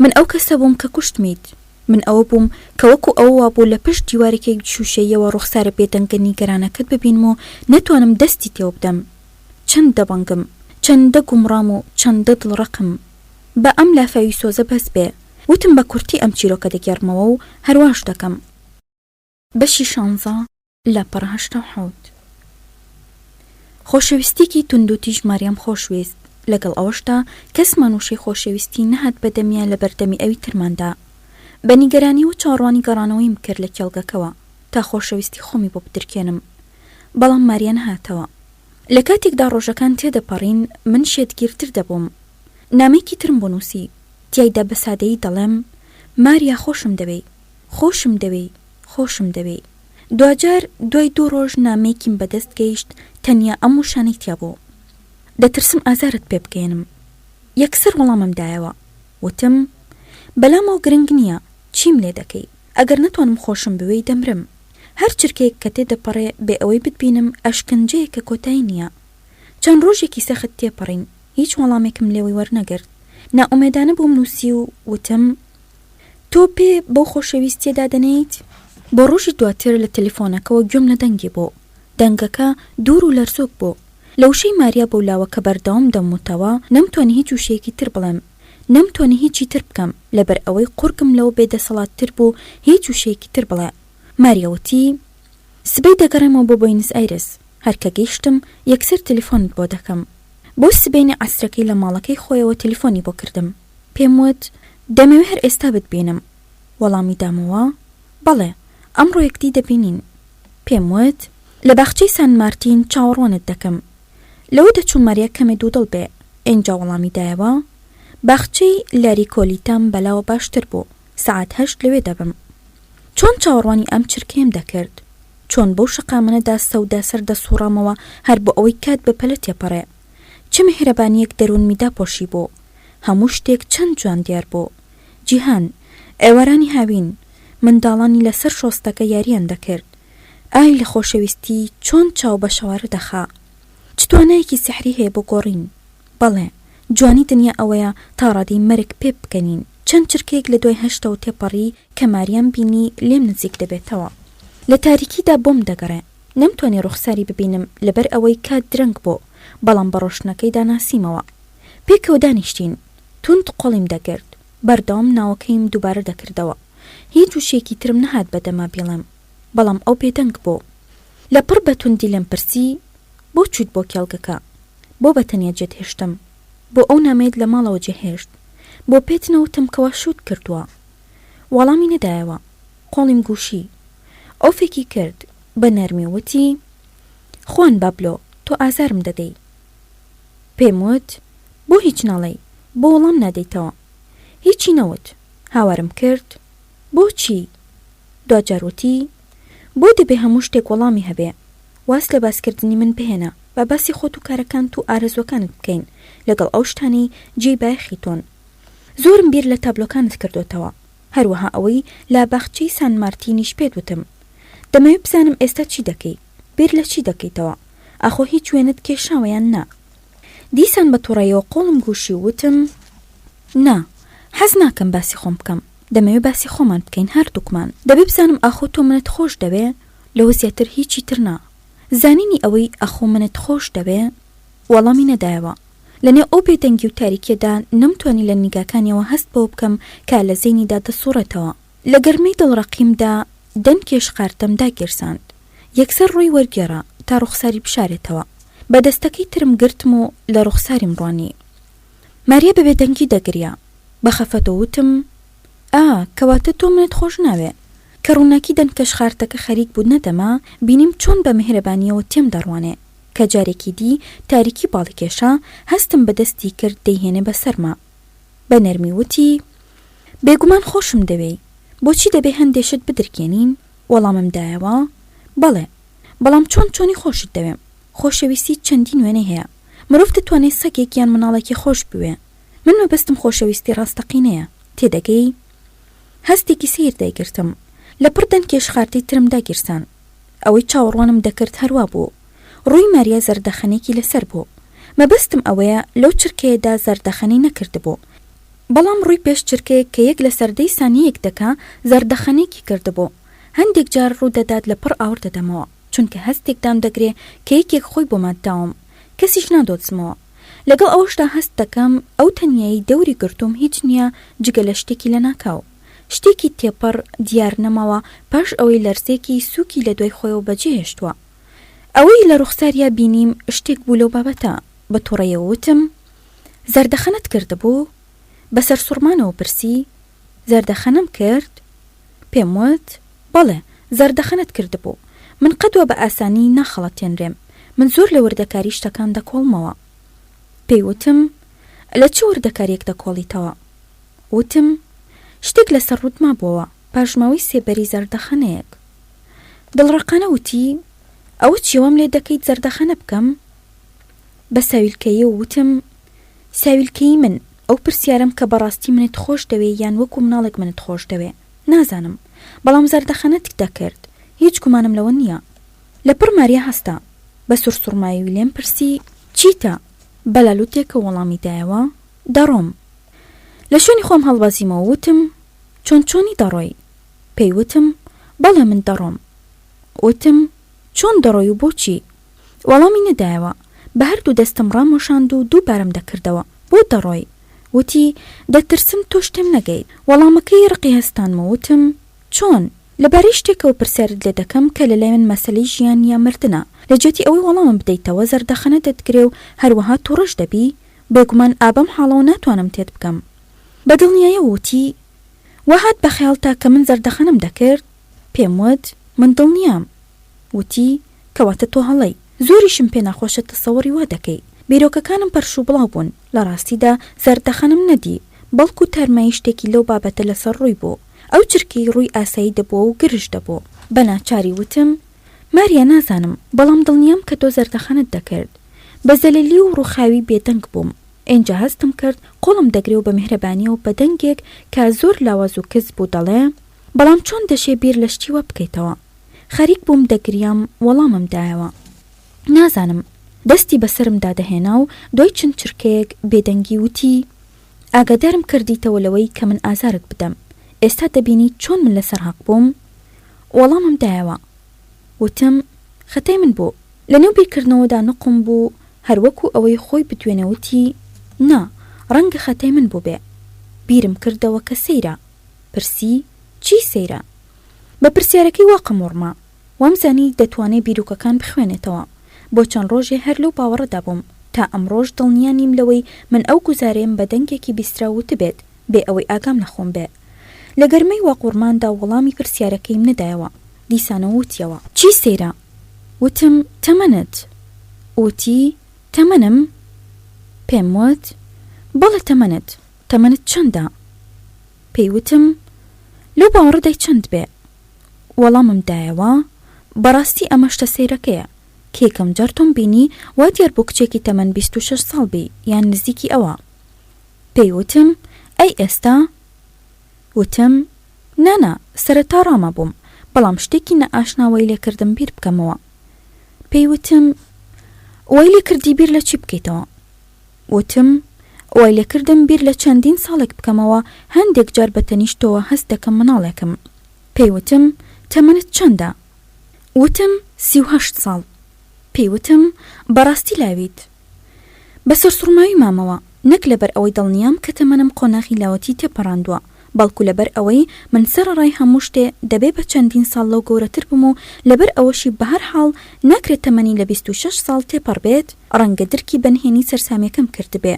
من ئەو کەسە بووم کە کوشتمیت. من ئەوە بووم کە وەکو ئەوە وابوو لە پشت دیوارێکی شووشەییەوە ڕوخسارە بێدەنگە نیگەرانەکەت ببینم و نەتوانم دەستی تێوە بدەم. چەند دەبەنگم، چەندە گومڕام و چەندە دڵڕەقم. با ئەم لافاوی سۆزە بەس بێ. وتم بە کورتی ئەم چیرۆکە دەگێڕمەوە و هەرواش دەکەم. بەشی شانزە، لاپەڕە 87. خۆشەویستیەکی توندوتیژ ماریام خۆشویست، لەگەڵ ئەوەشدا کەسمان وشەی خۆشەویستی نەهات بە دەمیا لە بەردەمی ئەوی ترماندا. بە نیگەرانیەوە چاوەڕوانی گەڕانەوەیم کرد لە کێڵگەکەوە تا خۆشەویستی خۆمی بۆ بدرکێنم. بەڵام ماریا نەهاتەوە. لە کاتێکدا ڕۆژەکان تێدەپەڕین من شێتگیرتر دەبووم. نامەیەکی ترم بۆ نووسی، تیایدا بە سادەیی دەڵێم، ماریا خۆشم دەوێی. خۆشم دەوێی، خۆشم دەوێی. دواجار دوای دوو ڕۆژ نامەیەکیم بەدەست گەیشت تەنیا ئەم وشانەی تیا بوو. دەترسم ئازارت پێ بگەیەنم. یەکسەر وەڵامم دایەوە. وتم، بەلامەوە گرنگ نییە چیم لێ دەکەی، ئەگەر نەتوانم خۆشم بوێی دەمرم. هەر چرکەیەک کە تێدەپەڕێ بێ ئەوەی بتبینم ئەشکەنجەیەکە کۆتایی نییە. چەند ڕۆژێکی سەخت تێپەڕین، هیچ وەڵامێکم لێوەی وەرنەگرت. نائومێدانە بۆم نووسی و وتم، تۆ پێ بەو خۆشەویستیە دادەنێیت؟ بۆ ڕۆژی دواتر لە تەلیفۆنەکەوە گوێم لە دەنگی بوو. دەنگەکە دوور و لەرزۆک بوو. لە وشەی ماریا بەولاوە کە بەردەوام دەموتەوە، نەمتوانی هیچ وشەیەکی تر بڵێم. نەمتوانی هیچی تر بکەم، لەبەر ئەوەی قوڕگم لەوە بێدەسەڵاتتر بوو هیچ وشەیەکی تر بڵێ. ماریا وتی، سبەی دەگەڕێمەوە بۆ بۆینس ئایرس. هەر کە گەیشتم، یەکسەر تەلیفۆنت بۆ دەکەم. بۆ سبەینێ عەسرەکەی لە ماڵەکەی خۆیەوە تەلیفۆنی بۆ کردم. پێم وت، دەمەوێ هەر ئێستا بتبینم. وەڵامی دامەوە، بەڵێ، ئەمڕۆ یەکدی دەبینین. پێم وت، لە باخچەی سان مارتین چاوەڕوانت دەکەم. لەوە دەچوو ماریا کەمێ دوودڵ بێ، ئینجا وەڵامی دایەوە، باخچەی لاریکۆلیتام بەلاوە باشتر بوو، سەعات هەشت لەوێ دەبم. چۆن چاوەڕوانی ئەم چرکەیەم دەکرد؟ چۆن بەو شەقامانەدا سەودا سەر دەسووڕامەوە هەر بۆ ئەوەی کات بە پەلە تێپەڕێ؟ چ میهرەبانییەک دەروونمی داپۆشیبوو. هەموو شتێک چەند جوان دیار بوو. جیهان. ئێوارانی هاوین. منداڵانی لە سەر شۆستەکە یارییان دەکرد. ئای لە خۆشەویستی چۆن چاو بە شەوارە دەخا. چ توانایەکی سیحری هەیە بۆ گۆڕین. بەڵێ، جوانی دنیا ئەوەیە تا ڕادەی مەرگ پێ بکەنین. چەند چرکەیەک لە دوای هەشتەوە تێپەڕی کە ماریام بینی لێم نزیک دەبێتەوە. لە تاریکیدا بۆم دەگەڕێ. نەمتوانی ڕوخساری ببینم لەبەر ئەوەی کات درەنگ بوو، بەڵام بە ڕۆشتنەکەیدا ناسیمەوە. پێکەوە دانیشتین. توند قۆڵیم دەگرت. بەردەوام ناوەکەیم دووبارە دەکردەوە. هیچ وشەیەکی ترم نەهات بە دەما بیڵێم. بەڵام ئەو بێدەنگ بوو. لەپڕ بە توندی لێم پرسی، بۆ چوویت بۆ کێڵگەکە؟ بۆ بە تەنیا جێت هێشتم؟ بۆ ئەو نامەیەت لە ماڵەوە جێهێشت؟ بۆ پێت نەوتم کەوا شووت کردووە؟ وەڵامی نەدایەوە. قۆڵیم گوشی. ئۆفێکی کرد. بە نەرمی وتی، خوان بابلۆ، تۆ ئازارم دەدەی. پێم وت، بۆ هیچ ناڵێی؟ بۆ وەڵام نادەیتەوە؟ هیچی نەوت. هاوارم کرد، بۆچی؟ دواجار وتی، بۆ دەبێ هەموو شتێک وەڵامی هەبێ؟ واز لە باسکردنی من بهێنە. با باسی خۆت و کارەکانت و ئارەزووەکانت بکەین، لەگەڵ ئەو شتانەی جێی بایەخی تۆن. زۆرم بیر لە تابلۆکانت کردۆتەوە. هەروەها ئەوەی لە باخچەی سان مارتینیش پێت وتم. دەمەوێ بزانم ئێستا چی دەکەی؟ بیر لە چی دەکەیتەوە؟ ئاخۆ هیچ وێنەت کێشاوە یان نا؟ دیسان بە توڕەیەوە قۆڵم گوشی و وتم، نا، حەز ناکەم باسی خۆم بکەم. دەمەوێ باسی خۆمان بکەین، هەردووکمان. دەبێ بزانم ئاخۆ تۆ منت خۆش دەوێ؟ لەوە زیاتر هیچی تر نا. زانینی ئەوەی ئاخۆ منت خۆش دەوێ؟ وەڵامی نەدایەوە. لەنێو ئەو بێدەنگی و تاریکییەدا نەمتوانی لە نیگاکانیەوە هەست بەوە بکەم کە لە زەینیدا دەسوڕێتەوە. لە گەرمەی دڵڕەقیمدا دەنکێ شقارتەم داگیرساند. یەکسەر ڕووی وەرگێڕا تا ڕوخساری بشارێتەوە. بە دەستەکەی ترم گرتم و لە ڕوخساریم ڕوانی. ماریا بە بێدەنگی دەگریا. بە خەفەتەوە وتم، ئا، کەواتە تۆ منت خۆش ناوێ. کە ڕووناکی دەنکە شقارتەکە خەریک بوو نەدەما، بینیم چۆن بە میهرەبانییەوە تێم دەڕوانێ. کە جارێکی دی تاریکی باڵی کێشا، هەستم بە دەستی کرد دەیهێنێ بە سەرما. بە نەرمی وتی، بێگومان خۆشم دەوێی. بۆچی دەبێ هەندێ شت بدرکێنین؟ وەڵامم دایەوە، بەڵێ. بەڵام چۆن چۆنی خۆشت دەوێم. خۆشەویستی چەندین وێنەی هەیە. مرۆڤ دەتوانێ سەگێک یان مناڵێکی خۆش بوێ. من مەبەستم خۆشەویستی ڕاستەقینەیە. تێدەگەی؟ هەستێکی سەیر دایگرتم. لەپڕ دەنکێ شقارتەی ترم داگیرسان. ئەوەی چاوەڕوانم دەکرد هەروا بوو. ڕووی ماریا زەردەخەنێکی لەسەر بوو. مەبەستم ئەوەیە لەو چرکەیەدا زەردەخەنەی نەکردبوو. بەڵام ڕووی پێش چرکەیەک کە یەک لەسەر دەی سانیەیەک دەکا زەردەخەنەیەکی کردبوو. هەندێک جار ڕوو دەدات لەپڕ ئاوڕ دەدەمەوە. چونکە هەستێک دامدەگرێ کە یەکێک خۆی بۆ مات داوم. کەسیش نادۆزمەوە. لەگەڵ ئەوەشدا هەست دەکەم ئەو تەنیایی دەوری گرتووم هیچ نییە جگە لە شتێکی لەناکاو. شتێکی تێپەڕ دیار نەماوە پاش ئەوەی لەرزێکی سووکی لە دوای خۆیەوە بەجێ هێشتووە. ئەوەی لە ڕوخساریا بینیم شتێک بوو لەو بابەتە. بە توڕەیەوە وتم، زەردەخەنەت کردبوو؟ بە سەرسوڕمانەوە پرسی، زەردەخەنەم کرد؟ پێم وت، بەڵێ، زەردەخەنەت کردبوو. من قەت وا بە ئاسانی ناخەڵەتێنرێم. من زۆر لە وردەکاری شتەکان دەکۆڵمەوە. پێی وتم، لە چ وردەکارییەک دەکۆڵیتەوە؟ وتم، شتێک لەسەر ڕووت مابووەوە، پاشماوەی سێبەری زەردەخەنەیەک. دڵڕەقانە وتی، ئەوە چییە وام لێ دەکەیت زەردەخەنە بکەم؟ بە ساویلکەییەوە وتم، ساویلکەیی من، ئەو پرسیارەم کە بەڕاستی منت خۆش دەوێ یان وەکو مناڵێک منت خۆش دەوێ؟ نازانم، بەڵام زەردەخەنەت دەکرد، هیچ گومانم لەوە نییە. لەپڕ ماریا هەستا، بە سورسوڕماوی لێم پرسی، چیتە؟ بە لالوتێکەوە وەڵامی دایەوە، دەڕۆم. لە شوێنی خۆم هەڵبەزیمەوە وتم، چۆن چۆنی دەڕۆی؟ پێی وتم، بەڵێ من دەڕۆم. وتم، چۆن دەڕۆی و بۆچی؟ وەڵامی نەدایەوە. بە هەردوو دەستم ڕاموەشاند و دووبارەم دەکردەوە، بۆ دەڕۆی؟ وتی، دەترسم تۆش تێم نەگەیت. وەڵامەکەی ڕقی هەستاندم و وتم، چۆن؟ لەبارەی شتێکەوە پرسیارت لێ دەکەم کە لەلای من مەسەلەی ژیان یا مردنە. لە جیاتی ئەوەی وەڵامم بدەیتەوە زەردەخەنە دەتگرێ و هەروەها توڕەش دەبی؟ بێگومان ئا بەم حاڵەوە ناتوانم تێت بگەم. بە دڵنیایەوە وتی، وا هات بە خەیاڵتا کە من زەردەخەنەم دەکرد؟ پێم وت، من دڵنیام. وتی، کەواتە تۆ هەڵەی. زۆریشم پێ ناخۆشە تەسەوڕی وا دەکەی. بیرۆکەکانم پەرشوبڵاو بوون. لە ڕاستیدا زەردەخەنەم نەدی، بەڵکو تارمایی شتێکی لەو بابەتە لەسەر ڕووی بوو. ئەو چرکەی ڕووی ئاسایی دەبووە و گرژ دەبوو. بە ناچاری وتم، ماریا نازانم، بەڵام دڵنیام کە تۆ زەردەخەنەت دەکرد. بە زەلەلی و ڕووخاوی بێدەنگ بووم. ئینجا هەستم کرد قۆڵم دەگرێ و بە میهرەبانییەوە بە دەنگێک کە زۆر لاواز و کز بوو دەڵێ، بەڵام چۆن دەشێ بیر لە شتی وا بکەیتەوە؟ خەریک بووم دەگریام، وەڵامم دایەوە. نازانم. دەستی بە سەرمدا دەهێنا و دوای چەند چرکەیەک بێدەنگی وتی، ئاگادارم کردیتەوە لەوەی کە من ئازارت بدەم. ئێستا دەبینیت چۆن من لەسەر هەق بووم؟ وەڵامم دایەوە. وتم، خەتای من بوو. لەنێو بیرکردنەوەدا نوقم بوو، هەر وەکو ئەوەی خۆی بدوێنێ وتی، نا، ڕەنگە خەتای من بووبێ. بیرم کردەوە کە سەیرە. پرسی، چی سەیرە؟ بە پرسیارەکەی واقم وڕما. وامزانی دەتوانێ بیرۆکەکان بخوێنێتەوە. بۆ چەند ڕۆژێ هەر لەو باوەڕەدا بووم. تا ئەمڕۆش دڵنیا نیم لەوەی من ئەو گوزارەیەم بە دەنگێکی بیستراو وتبێت، بێ ئەوەی ئاگام لە خۆم بێ. لە گەرمەی واقوڕماندا وەڵامی پرسیارەکەیم نەدایەوە. دیسانەوە وتیەوە. چی سەیرە؟ وتم، تەمەنت؟ وتی، تەمەنم؟ پێم وت، بەڵێ تەمەنت. تەمەنت چەندە؟ پێی وتم، لەو باوەڕەدای چەند بێ؟ وەڵامم دایەوە، بەڕاستی ئەمە شتە سەیرەکەیە. کە یەکەم جار تۆم بینی وا دیار بوو کچێکی تەمەن 26 ساڵ بی یان نزیکی ئەوە. پێی وتم، ئەی ئێستا؟ وتم، نا نا، سەرەتا ڕامابووم، بەڵام شتێکی نائاشنا وای لێ کردم بیر بکەمەوە. پێی وتم، وای لێ کردی بیر لە چی بکەیتەوە؟ وتم، وای لێ کردم بیر لە چەندین ساڵێک بکەمەوە، هەندێک جار بە تەنیشتتەوە هەست دەکەم مناڵێکم. پێی وتم، تەمەنت چەندە؟ وتم، 38 ساڵ. پێی وتم، بەڕاستی لاویت. بە سەرسوڕماوی مامەوە، نەک لەبەر ئەوەی دڵنیام کە تەمەنم قۆناغی لاوەتی تێپەڕاندووە، بەڵکو لەبەر ئەوەی من سەرەڕای هەموو شتێ دەبێ بە چەندین ساڵ لەو گەورەتر بم و لەبەر ئەوەشی بەهەرحاڵ ناکرێ تەمەنی لە 26 ساڵ تێپەڕ بێت، ڕەنگە درکی بە نهێنی سەرسامیەکەم کردبێ،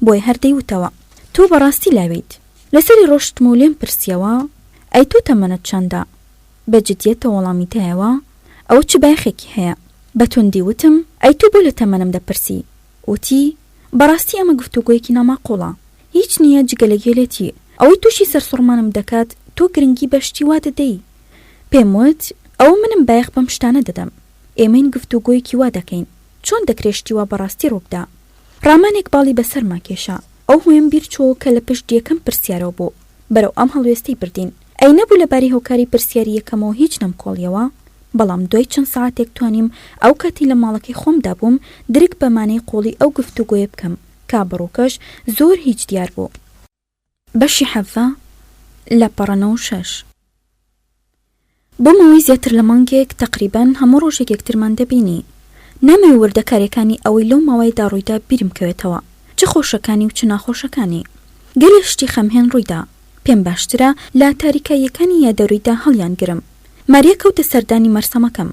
بۆیە هەر دەیوتەوە. تۆ بەڕاستی لاویت. لەسەری ڕۆشتم و لێم پرسیەوە، ئەی تۆ تەمەنت چەندە؟ بە جدیەتەوە وەڵامی دایەوە، ئەوە چ بایەخێکی هەیە؟ بە توندی وتم، ئەی تۆ بۆ لە تەمەنم دەپرسی؟ وتی، بەڕاستی ئەمە گفتوگۆیەکی ناماقوڵە. هیچ نییە جگە لە گێلێتی. ئەوەی تووشی سەرسوڕمانم دەکات، تۆ گرنگی بە شتی وا دەدەی. پێم وت، ئەوە منم بایەخ بەم شتانە دەدەم. ئێمەین گفتوگۆیەکی وا دەکەین. چۆن دەکرێ شتی وا بەڕاستی ڕووبدا؟ ڕامانێک باڵی بەسەرما کێشا. ئەو هۆیەم بیر چۆوە کە لە پشت یەکەم پرسیارەوە بوو. بەرەو ئەم هەڵوێستەی بردین. ئەی نەبوو لە بارەی هۆکاری پرسیاری یەکەمەوە هیچ نەمکۆڵیەوە؟ بەڵام دوای چەند سەعاتێک توانیم ئەو کاتەی لە ماڵەکەی خۆمدا بووم درک بە مانای قووڵی ئەو گفتوگۆیە بکەم کە بە ڕووکەش زۆر هیچ دیار بوو. بەشی 17، لاپەڕە 96. بۆ ماوەی زیاتر لە مانگێک تەقریبەن هەموو ڕۆژێک یەکترمان دەبینی. نامەوێ وردەکارییەکانی ئەوەی لەو ماوەیەدا ڕوویدا بیرم کەوێتەوە، چ خۆشەکانی و چ ناخۆشەکانی. گەلێ شتی خەمهێن ڕوویدا. پێم باشترە لە تاریکاییەکانی یادەوریدا هەڵیانگرم. ماریا کەوتە سەردانی مەرسەمەکەم.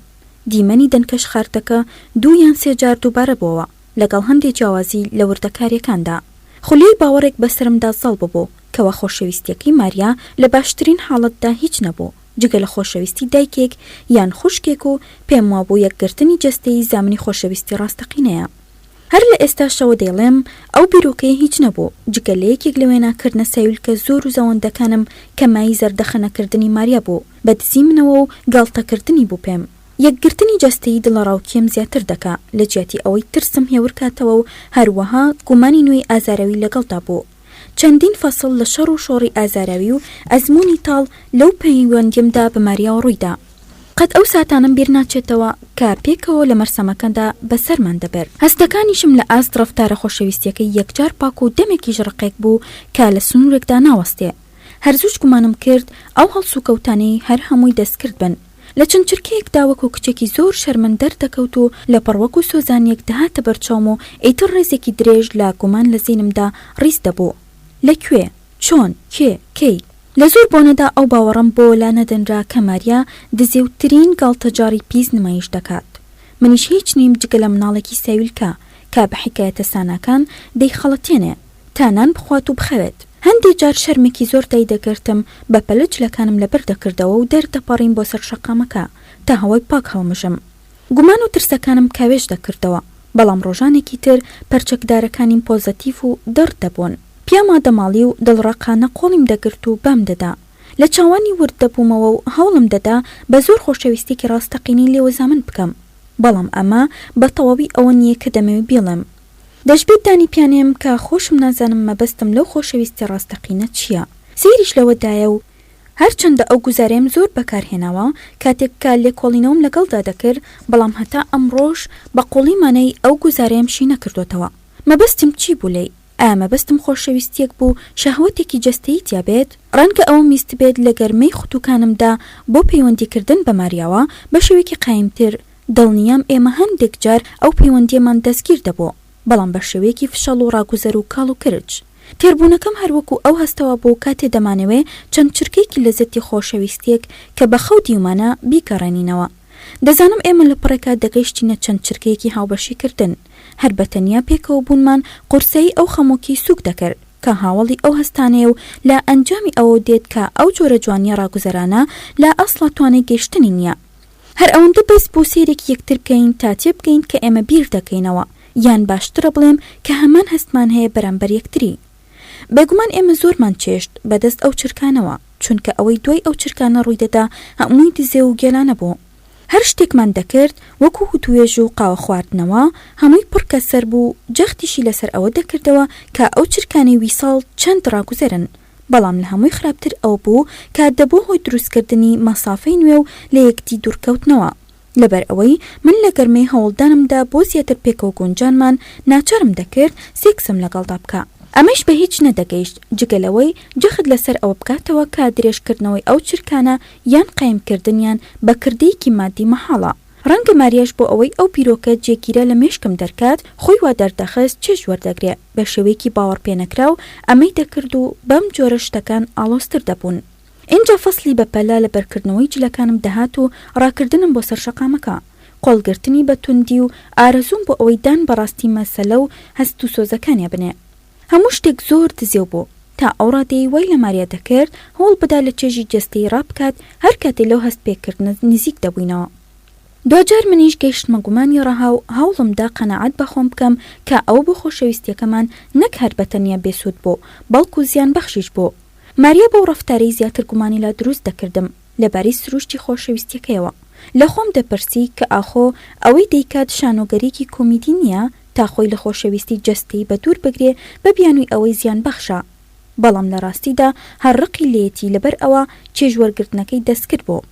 دیمەنی دەنکەش خاردەکە دوو یان سێ جار دووبارە بۆوە، لەگەڵ هەندێ جیاوازی لە وردەکارییەکاندا. خولیای باوەڕێک بەسەرمدا زاڵ ببوو کەوا خۆشەویستییەکەی ماریا لە باشترین حاڵەتدا هیچ نەبوو جگە لە خۆشەویستی دایکێک یان خوشکێک و پێم وابوو یەکگرتنی جەستەیی زامنی خۆشەویستی ڕاستەقینەیە. هەر لە ئێستاشەوە دەیڵێم ئەو بیرۆکەیە هیچ نەبوو جگە لە یەکێک لە وێناکردنە ساویلکە زۆر و زەوەندەکانم کە مایەی زەردەخەنەکردنی ماریا بوو بە دزی منەوە و گاڵتەکردنی بوو پێم. یەکگرتنی جەستەیی دڵەڕاوکێم زیاتر دەکا لە جیاتی ئەوەی ترسم هێورکاتەوە و هەروەها گومانی نوێی ئازاراوی لەگەڵدا بوو. چەندین فەسڵ لە شەڕ و شۆڕی ئازاراوی و ئەزموونی تاڵ لەو پەیوەندیەمدا بە ماریاوە ڕوویدا. قەت ئەو ساتانەم بیر ناچێتەوە کە پێکەوە لە مەرسەمەکەدا بەسەرمان دەبرد. هەستەکانیشم لە ئاست ڕەفتارە خۆشەویستیەکەی یەکجار پاک و دەمێکیش ڕقێک بوو کە لە سنوورێکدا ناوەستێ. هەر زووش گومانم کرد ئەو هەڵسوکەوتانەی هەر هەمووی دەستکرد بن. لە چەند چرکەیەکدا وەکو کچێکی زۆر شەرمن دەردەکەوت و لەپڕ وەکو سۆزانییەک دەهاتە بەرچاوم و ئیتر ڕێزێکی درێژ لە گومان لە زەینمدا ڕیز دەبوو. لە کوێ؟ چۆن؟ کێ؟ کەی؟ لە زۆر بۆنەدا ئەو باوەڕەم بۆ لا نەدەنرا کە ماریا دزێوترین گاڵتەجاڕی پیس نمایش دەکات. منیش هیچ نیم جگە لە مناڵێکی ساویلکە کە بە حیکایەتە ساناکان دەیخەڵەتێنێ. تا نان بخوات و بخەوێت. هەندێ جار شەرمێکی زۆر دایدەگرتم، بە پەلە جلەکانم لەبەر دەکردەوە و دەردەپەڕیم بۆ سەر شەقامەکە تا هەوای پاک هەڵمژم. گومان و ترسەکانم کاوێژ دەکردەوە، بەڵام ڕۆژانێکی تر پەرچەکدارەکانیم پۆزەتیف و دڕ دەبوون. پیاما دەماڵی و دڵڕەقانە قۆڵیم دەگرت و بام دەدا. لە چاوانی ورد دەبوومەوە و هەوڵم دەدا بە زۆر خۆشەویستییەکی ڕاستەقینەی لێوە زامن بکەم. بەڵام ئەمە بە تەواوی ئەوە نییە کە دەمەوێ بیڵێم. دەشبێت دانی پیانێم کە خۆشم نازانم مەبەستم لەو خۆشەویستی ڕاستەقینە چییە. سەیریش لەوەدایە و هەرچەندە ئەو گوزارەیەم زۆر بەکار هێناوە کاتێک کە لێکۆڵینەوەم لەگەڵدا دەکرد، بەڵام هەتا ئەمڕۆش بە قووڵی مانای ئەو گوزارەیەم شی نەکردۆتەوە. مەبەستم چی بوو لێی؟ ئایا مەبەستم خۆشەویستییەک بوو شەهوەتێکی جەستەیی تیا بێت؟ ڕەنگە ئەوەم ویستبێت لە گەرمەی ختووکانمدا بۆ پەیوەندیکردن بە ماریاوە بە شێوەیەکی قایمتر دڵنیام ئێمە هەندێک جار ئەو پەیوەندییەمان دەستگیر دەبوو، بەڵام بە شێوەیەکی فشەڵ و ڕاگوزەر و کاڵ و کرچ. تێربوونەکەم هەر وەکوو ئەو هەستەوە بوو کاتێ دەمانەوێ چەند چرکەیەکی لەزەتی خۆشەویستییەک کە بە خەو دیومانە بیگەڕێنینەوە. دەزانم ئێمە لە پڕێکا دەگەیشتینە چەند چرکەیەکی هاوبەشی کردن. هەر بە تەنیا پێکەوە بوونمان قورسایی ئەو خەمۆکیەی سووک دەکرد کە هاوەڵی ئەو هەستانەیە و لە ئەنجامی ئەوەوە دێت کە ئەو جۆرە جوانییە ڕاگوزەرانە لە ئەسڵا توانای گەیشتنی نییە. هەر ئەوەندە بەس بوو سەیرێکی یەکتر بکەین تا تێبگەین کە ئێمە بیر دەکەینەوە، یان باشترە بڵێم کە هەمان هەستمان هەیە بەرامبەر یەکتری. بێگومان ئێمە زۆرمان چێشت بەدەست ئەو چرکانەوە، چونکە ئەوەی دوای ئەو چرکانە ڕوویدەدا هەمووی دزێو و گێلانە بوو. هەر شتێکمان دەکرد، وەکو وتوێژ و قاوە خواردنەوە، هەمووی پڕ کەسەر بوو، جەختیشی لەسەر ئەوە دەکردەوە کە ئەو چرکانەی ویساڵ چەند ڕاگوزەرن. بەڵام لە هەمووی خراپتر ئەوە بوو کە دەبووە هۆی دروستکردنی مەسافەی نوێ و لە یەکدی دوورکەوتنەوە. لەبەر ئەوەی من لە گەرمەی هەوڵدانمدا بۆ زیاتر پێکەوە گونجانمان ناچارم دەکرد سێکسم لەگەڵدا بکا. ئەمەیش بە هیچ نەدەگەیشت جگە لەوەی جەخت لەسەر ئەوە بکاتەوە کە درێژکردنەوەی ئەو چرکانە یان قایمکردنیان بە کردەیەکی ماددی مەحاڵە. ڕەنگە ماریاش بۆ ئەوەی ئەو بیرۆکە جێگیرە لە مێشکم دەرکات خۆی وا دەردەخست چێژ وەردەگرێ، بە شێوەیەکی باوەڕپێنەکراو ئەمەی دەکرد و بەم جۆرە شتەکان ئاڵۆزتر دەبوون. ئینجا فەسلی بە پەلە لەبەرکردنەوەی جلەکانم دەهات و ڕاکردنم بۆ سەر شەقامەکە. قۆڵگرتنی بە توندی و ئارەزووم بۆ ئەوەی دان بە ڕاستی مەسەلە و هەست و سۆزەکانیا بنێ. هەموو شتێک زۆر دزێو بوو. تا ئەو ڕادەیەی وای لە ماریا دەکرد هەوڵ بدا لە چێژی جەستەیی ڕابکات هەر کاتێ لەو هەست پێکردنە نزیک دەبووینەوە. دواجار منیش گەیشتمە گومانی ڕەها و هەوڵم دا قەناعەت بە خۆم بکەم کە ئەوە بۆ خۆشەویستییەکەمان نەک هەر بە تەنیا بێسوود بوو، بەڵکو زیانبەخشیش بوو. ماریا بەو ڕەفتارەی زیاتر گومانی لا دروست دەکردم لەبارەی سروشتی خۆشەویستیەکەیەوە. لە خۆم دەپرسی کە ئاخۆ ئەوەی دەیکات شانۆگەریەکی کۆمیدی نیە تا خۆی لە خۆشەویستی جەستەیی بەدوور بگرێ بە بیانووی ئەوەی زیانبەخشە. بەڵام لە ڕاستیدا هەر ڕقی لێیەتی لەبەر ئەوە چێژ وەرگرتنەکەی دەستکرد بوو.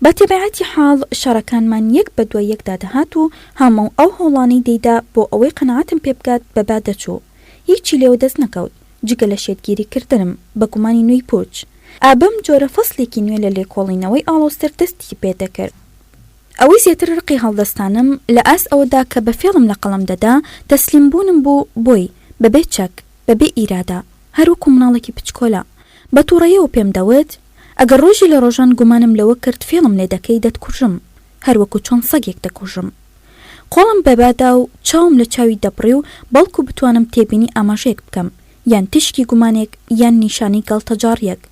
بە تەبیعەتی حاڵ شەڕەکانمان یەک بە دوای یەکدا دەهات و هەموو ئەو هەوڵانەی دەیدا بۆ ئەوەی قەناعەتم پێ بکات بە با دەچوو. هیچی لێوە دەست نەکەوت. جگە لە شێتگیری کردنم بە گومانی نوێی پووچ. ئا بەم جۆرە فەسلێکی نوێ لە لێکۆڵینەوەی ئاڵۆزتر دەستی پێ دەکرد. ئەوەی زیاتر ڕقی هەڵدەستانم، لە ئاست ئەوەدا کە بە فێڵم لە قەڵەم دەدا، تەسلیم بوونم بوو بۆی، بە بێ چەک، بە بێ ئیرادە، هەر وەکوو مناڵێکی بچکۆلە. بە تووڕەیەوە پێم دەوت، ئەگەر ڕۆژێ لە ڕۆژان گومانم لەوە کرد فێڵم لێ دەکەی دەتکوژم، هەر وەکوو چۆن سەگێک دەکوژم. قۆڵم بە بادا و چاوم لە چاوی دەبڕی و بەڵکو بتوانم تێبینی ئاماژەیەک بکەم، یان تیشکی گومانێک یان نیشانەی گاڵتەجاڕییەک.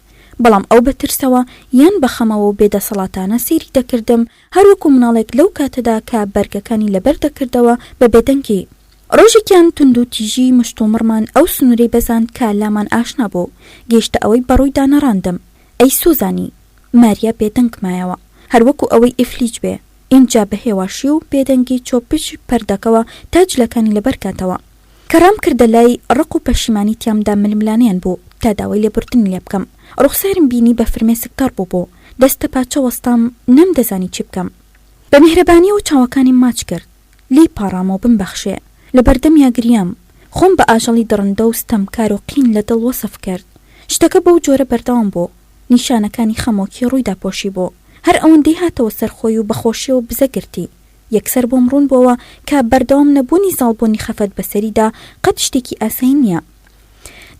بەڵام ئەو بە ترسەوە یان بە خەمەوە و بێدەسەڵاتانە سەیری دەکردم هەر وەکو مناڵێک لەو کاتەدا کە بەرگەکانی لەبەر دەکردەوە بە بێدەنگی. ڕۆژێکیان توندوتیژی مشتومڕمان ئەو سنوورەی بەزاند کە لامان ئاشنا بوو، گەیشتە ئەوەی بە ڕوویدا نەڕاندم. ئەی سۆزانی؟ ماریا بێدەنگ مایەوە. هەر وەکو ئەوەی ئیفلیج بێ. ئینجا بە هێواشی و بێدەنگی چۆ پشت پەردەکەوە تا جلەکانی لەبەر کاتەوە. کە ڕام کردە لای، ڕق و پەشیمانی تیامدا ململانێیان بوو تا داوای لێبوردنی لێ بکەم. ڕوخسارم بینی بە فرمێسک تەڕ بووبوو. دەستە پاچە وەستام، نەمدەزانی چی بکەم. بە میهرەبانییەوە چاوەکانیم ماچ کرد. لێی پاڕامەوە بمبەخشێ. لە بەردەمیا گریام. خۆم بە ئاژەڵی دڕندە و ستەمکار و قین لە دڵ وەسف کرد. شتەکە بەو جۆرە بەردەوام بوو. نیشانەکانی خەمۆکی ڕووی داپۆشیبوو. هەر ئەوەندەی هاتەوە سەر خۆی و بە خۆشییەوە بزە گرتی. یەکسەر بۆم ڕوون بۆوە کە بەردەوام نەبوونی زاڵبوونی خەفەت بەسەریدا قەت شتێکی ئاسایی نییە.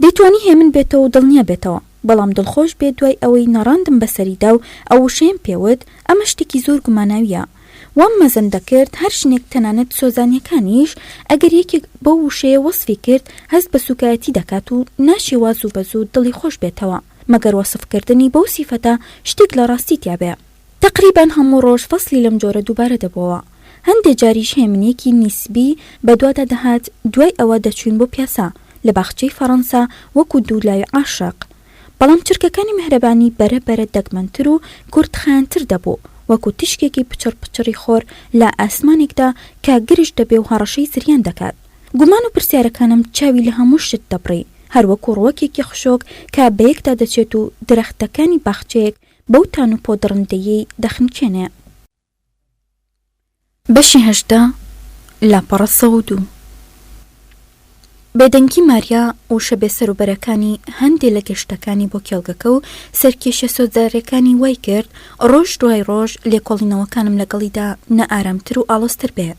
دەیتوانی هێمن بێتەوە و دڵنیا بێتەوە، بەڵام دڵخۆش بێ دوای ئەوەی نەڕاندم بەسەریدا و ئەو وشەیەم پێ وت، ئەمە شتێکی زۆر گوماناوییە. وام مەزەند دەکرد هەر ژنێک تەنانەت سۆزانییەکانیش ئەگەر یەکێک بەو وشەیە وەسفی کرد هەست بە سووکایەتی دەکات و ناشێ وا زوو بە زوو دڵی خۆش بێتەوە مەگەر وەسفکردنی بەو سیفەتە شتێک لە ڕاستی تیا بێ. تەقریبەن هەموو ڕۆژ فەسلی لەم جۆرە دووبارە دەبۆوە. هەندێ جاریش هێمنییەکی نیسبی بە دوادا دەهات، دوای ئەوە دەچووین بۆ پیاسە لە باخچەی فەڕەنسا وەکوو دوو لاوی عاشق. بەڵام چرکەکانی میهرەبانی بەرە بەرە دەگمەنتر و کورتخایەنتر دەبوو، وەکوو تیشکێکی پچڕ پچڕی خۆر لە ئاسمانێکدا کە گرژ دەبێ و هەڕەشەی زریان دەکات. گومان و پرسیارەکانم چاوی لە هەموو شت دەبڕی، هەر وەکوو ڕووەکێکی خشۆک کە بەیەکدا دەچێت و درەختەکانی باخچەیەک بەو تانوپۆ دڕندەیەی دەخنکێنێ. بەشی 18 لاپەڕە 102 بێدەنگی ماریا وشە بێسەروبەرەکانی هەندێ لە گەشتەکانی بۆ کێڵگەکە و سەرکێشیە سۆزداریەکانی وای کرد ڕۆژ دوای ڕۆژ لێکۆڵینەوەکانم لەگەڵیدا نائارامتر و ئاڵۆزتر بێ.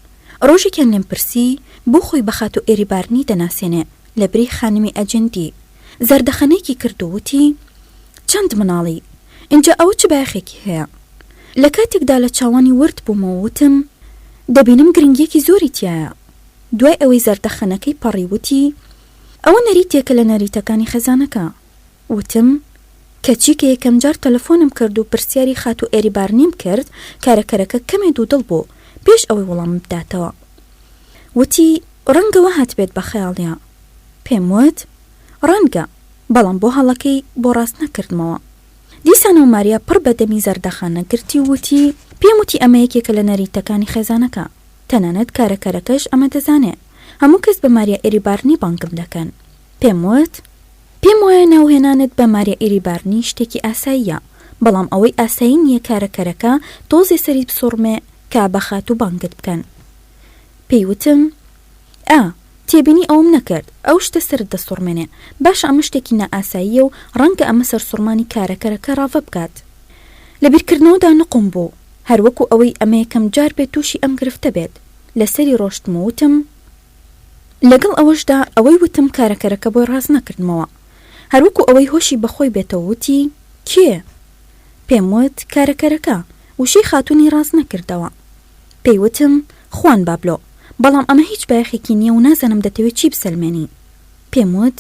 ڕۆژێکیان لێم پرسی بۆ خۆی بە خاتوو ئێریبارنی دەناسێنێ لەبری خانمی ئەجندی. زەردەخەنەیەکی کرد و وتی، چەند مناڵی؟ ئینجا ئەوە چ بایەخێکی هەیە؟ لە کاتێکدا لە چاوانی ورد بوومەوە وتم، دەبینم گرنگییەکی زۆری تیایە. دوای ئەوەی زەردەخەنەکەی پەڕی وتی، ئەوە نەریتێکە لە نەریتەکانی خێزانەکە. وتم، کەچی کە یەکەمجار تەلەفۆنم کرد و پرسیاری خاتوو ئێریبارنیم کرد، کارەکەرەکە کەمێ دوودڵ بوو پێش ئەوەی وەڵامم بداتەوە. وتی، ڕەنگە وەهاتبێت بە خەیاڵیا. پێم وت، ڕەنگە، بەڵام بۆ هەڵەکەی بۆ ڕاست نەکردمەوە. دیسانەوە ماریا پڕ بە دەمی زەردەخەنە گرتی و وتی. پێم وتی ئەمە یەکێکە لە نەریتەکانی خێزانەکە. تەنانەت کارەکەرەکەش ئەمە دەزانێ. هەموو کەس بە ماریا ئێریبارنی بانگم دەکەن. پێم وت. پێم وایە ناوهێنانت بە ماریا ئێریبارنی شتێکی ئاساییە، بەڵام ئەوەی ئاسایی نییە کارەکەرەکە تۆزێ سەری بسوڕمێ کە بە خاتوو بانگت بکەن. پێی وتم. ئا، تێبینی ئەوەم نەکرد، ئەو شتە سەرت دەسوڕمێنێ. باشە ئەمە شتێکی نائاساییە و ڕەنگە ئەمە سەرسوڕمانی کارەکەرەکە ڕاڤە بکات. لە بیرکردنەوەدا نوقم بوو، هەر وەکو ئەوەی ئەمە یەکەم جار بێت تووشی ئەم گرفتە بێت. لە سەری ڕۆشتم و وتم. لەگەڵ ئەوەشدا ئەوەی وتم کارەکەرەکە بۆی ڕاست نەکردمەوە. هەر وەکو ئەوەی هۆشی بە خۆی بێتەوە وتی، کێ؟ پێم وت، کارەکەرەکە. وشەی خاتوونی ڕاست نەکردەوە. پێی وتم، خوان بابلۆ، بەڵام ئەمە هیچ بایەخێکی نییە و نازانم دەتەوێ چی بسەلمێنی. پێم وت،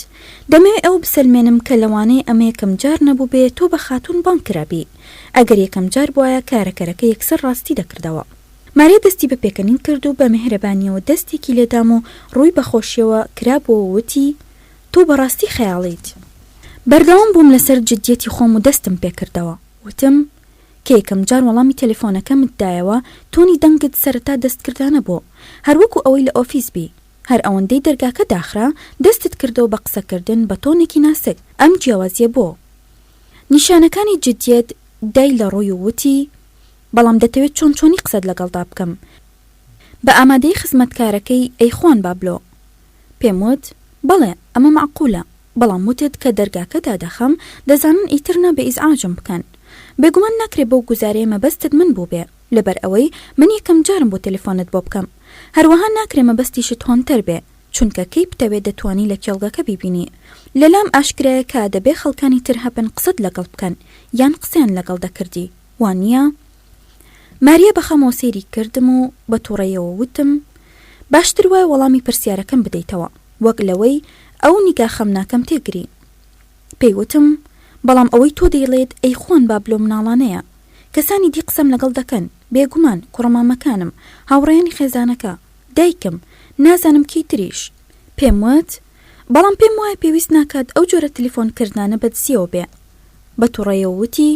دەمەوێ ئەوە بسەلمێنم کە لەوانەیە ئەمە یەکەم جار نەبووبێ تۆ بە خاتوون بانگ کرابی. ئەگەر یەکەم جار بوایە کارەکەرەکە یەکسەر ڕاستی دەکردەوە. ماریا دەستی بە پێکەنین کرد و بە میهرەبانییەوە دەستێکی لێدام و ڕووی بە خۆشییەوە کرابووەوە و وتی، تۆ بەڕاستی خەیاڵیت. بەردەوام بووم لەسەر جدیەتی خۆم و دەستم پێکردەوە. وتم، کە یەکەم جار وەڵامی تەلەفۆنەکەمت دایەوە تۆنی دەنگت سەرەتا دەستکردانە بوو هەر وەکو ئەوەی لە ئۆفیس بی هەر ئەوەندەی دەرگاکە داخرا دەستت کردەوە بە قسەکردن بە تۆنێکی ناسک ئەم جیاوازیە بۆ؟ نیشانەکانی جدیەت دای لە ڕووی و وتی بەڵام دەتەوێت چۆن چۆنی قسەت لەگەڵدا بکەم بە ئامادەیی خزمەتکارەکەی ئەی خوان بابلۆ پێم وت بەڵێ ئەمە مەعقولە بەڵام وتت کە دەرگاکە دادەخەم دەزانن ئیتر نابێ ئیزعاجم بکەن. بێگومان ناکرێ بەو گوزارەیە مەبەستت من بووبێ لەبەر ئەوەی من یەکەم جارم بۆ تەلەفۆنت بۆ بکەم. هەروەها ناکرێ مەبەستیشت هۆنتەر بێ چونکە کەی بتەوێ دەتوانی لە کێڵگەکە بیبینی. لەلام ئاشکرایە کە دەبێ خەڵکانی تر هەبن قسەت لەگەڵ بکەن یان قسەیان لەگەڵ دەکردی. وا نییە؟ ماریا بە خەمەوە سەیری کردم و بە توڕەیەوە وتم، باشتر وایە وەڵامی پرسیارەکەم بدەیتەوە، وەک لەوەی ئەو نیگا خەمناکەم تێگری. پێی وتم، بەڵام ئەوەی تۆ دەیڵێیت ئەی خوان بابلۆ مناڵانەیە. کەسانی دی قسەم لەگەڵ دەکەن، بێگومان، کوڕە مامەکانم، هاوڕێیانی خێزانەکە، دایکم، نازانم کێی تریش. پێم وت، بەڵام پێم وایە پێویست ناکات ئەو جۆرە تلیفۆن کردنانە بە دزیەوە بێ. بە توڕەیەوە وتی،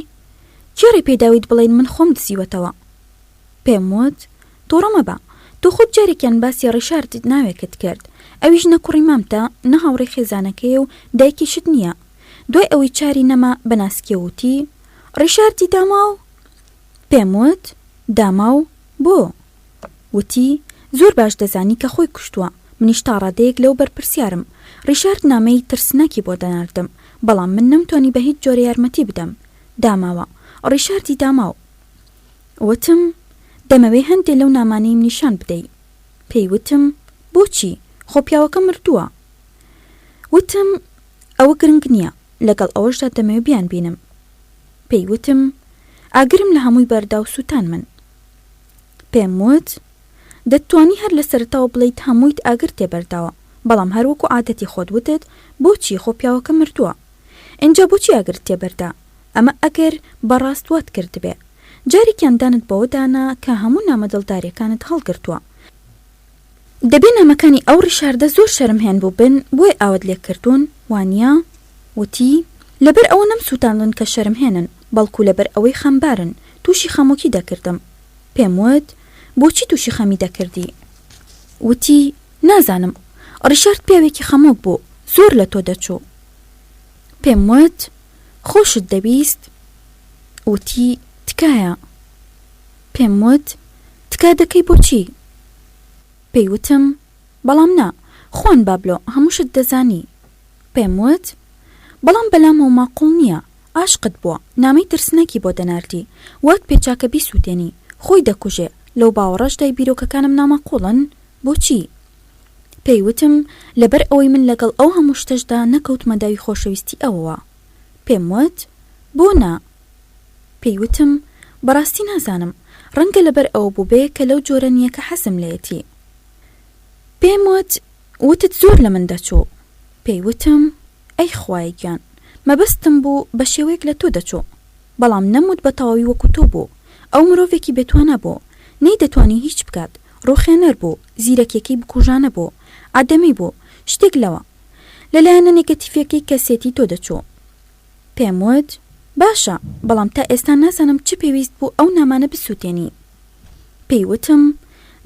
کێ ڕێی پێداویت بڵێین من خۆم دزیوەتەوە؟ پێم وت، توڕە مەبە، تۆ خۆت جارێکیان باسی ڕیشارد ناوێکت کرد، ئەویش نە کوڕی مامتە، نە هاوڕێی خێزانەکەیە و دایکیشت نییە. دوای ئەوەی چاری نەما بە ناسکیەوە وتی، ڕیشاردی داماو؟ پێم وت، داماو؟ بۆ؟ وتی، زۆر باش دەزانی کە خۆی کوشتووە، منیش تا ڕادەیەک لەو بەرپرسیارم. ڕیشارد نامەی ترسناکی بۆ دەناردم، بەڵام من نەمتوانی بە هیچ جۆرێ یارمەتی بدەم. داماوە. ڕیشاردی داماو. وتم، دەمەوێ هەندێ لەو نامانەیم نیشان بدەی. پێی وتم، بۆچی؟ خۆ پیاوەکە مردووە. وتم، ئەوە گرنگ نییە، لەگەڵ ئەوەشدا دەمەوێ بیانبینم. پێی وتم، ئاگرم لە هەمووی بەردا و سووتانمن. پێم وت، دەتتوانی هەر لە سەرەتاوە بڵێیت هەموویت ئاگر تێبەرداوە، بەڵام هەر وەکو عادەتی خۆت وتت، بۆچی، خۆ پیاوەکە مردووە. ئینجا بۆچی ئاگرت تێبەردا؟ ئەمە ئەگەر بە ڕاست وات کردبێ. جارێکیان دانت بەوە دانا کە هەموو نامە دڵداریەکانت هەڵگرتووە. دەبێ نامەکانی ئەو ڕیشاردە زۆر شەرمهێن بووبن بۆیە ئاوت لێ کردوون، وانیە؟ وتی، لەبەر ئەوە نەمسووتاندن کە شەرمهێنن، بەڵکو لەبەر ئەوەی خەمبارن، تووشی خەمۆکی دەکردم. پێم وت، بۆچی تووشی خەمی دەکردی؟ وتی، نازانم. ڕیشارد پیاوێکی خەمۆک بوو، زۆر لە تۆ دەچوو. پێم وت، خۆشت دەویست؟ وتی، تکایە. پێم وت، تکا دەکەی بۆچی؟ پێی وتم، بەڵام نا، خوان بابلۆ، هەموو شت دەزانی. پێم وت، بەڵام بەلامەوە ماقوڵ نییە، عاشقت بووە، نامەی ترسناکی بۆ دەناردی، وات پێچا کە بیسووتێنی، خۆی دەکوژێ، لەو باوەڕەشدای بیرۆکەکانم ناماقوڵن؟ بۆچی؟ پێی وتم، لەبەر ئەوەی من لەگەڵ ئەو هەموو شتەشدا نەکەوتمە داوی خۆشەویستی ئەوەوە. پێم وت، بۆ نا؟ پێی وتم، بەڕاستی نازانم، ڕەنگە لەبەر ئەوە بووبێ کە لەو جۆرە نییە کە حەزم لێیەتی. پێم وت، وتت زۆر لە من دەچوو. پێی وتم، ئەی خوایە گیان، مەبەستم بوو بە شێوەیەک لە تۆ دەچوو. بەڵام نەموت بە تەواوی وەکو تۆ بوو. ئەو مرۆڤێکی بێتوانا بوو. نەیدەتوانی هیچ بکات. ڕووخێنەر بوو. زیرەکیەکەی بکوژانە بوو. عەدەمی بوو. شتێک لەوە. لە لایەنە نێگەتیفیەکەی کەسێتی تۆ دەچوو. پێم وت، باشە، بەڵام تا ئێستا نازانم چ پێویست بوو ئەو نامانە بسووتێنی. پێی وتم،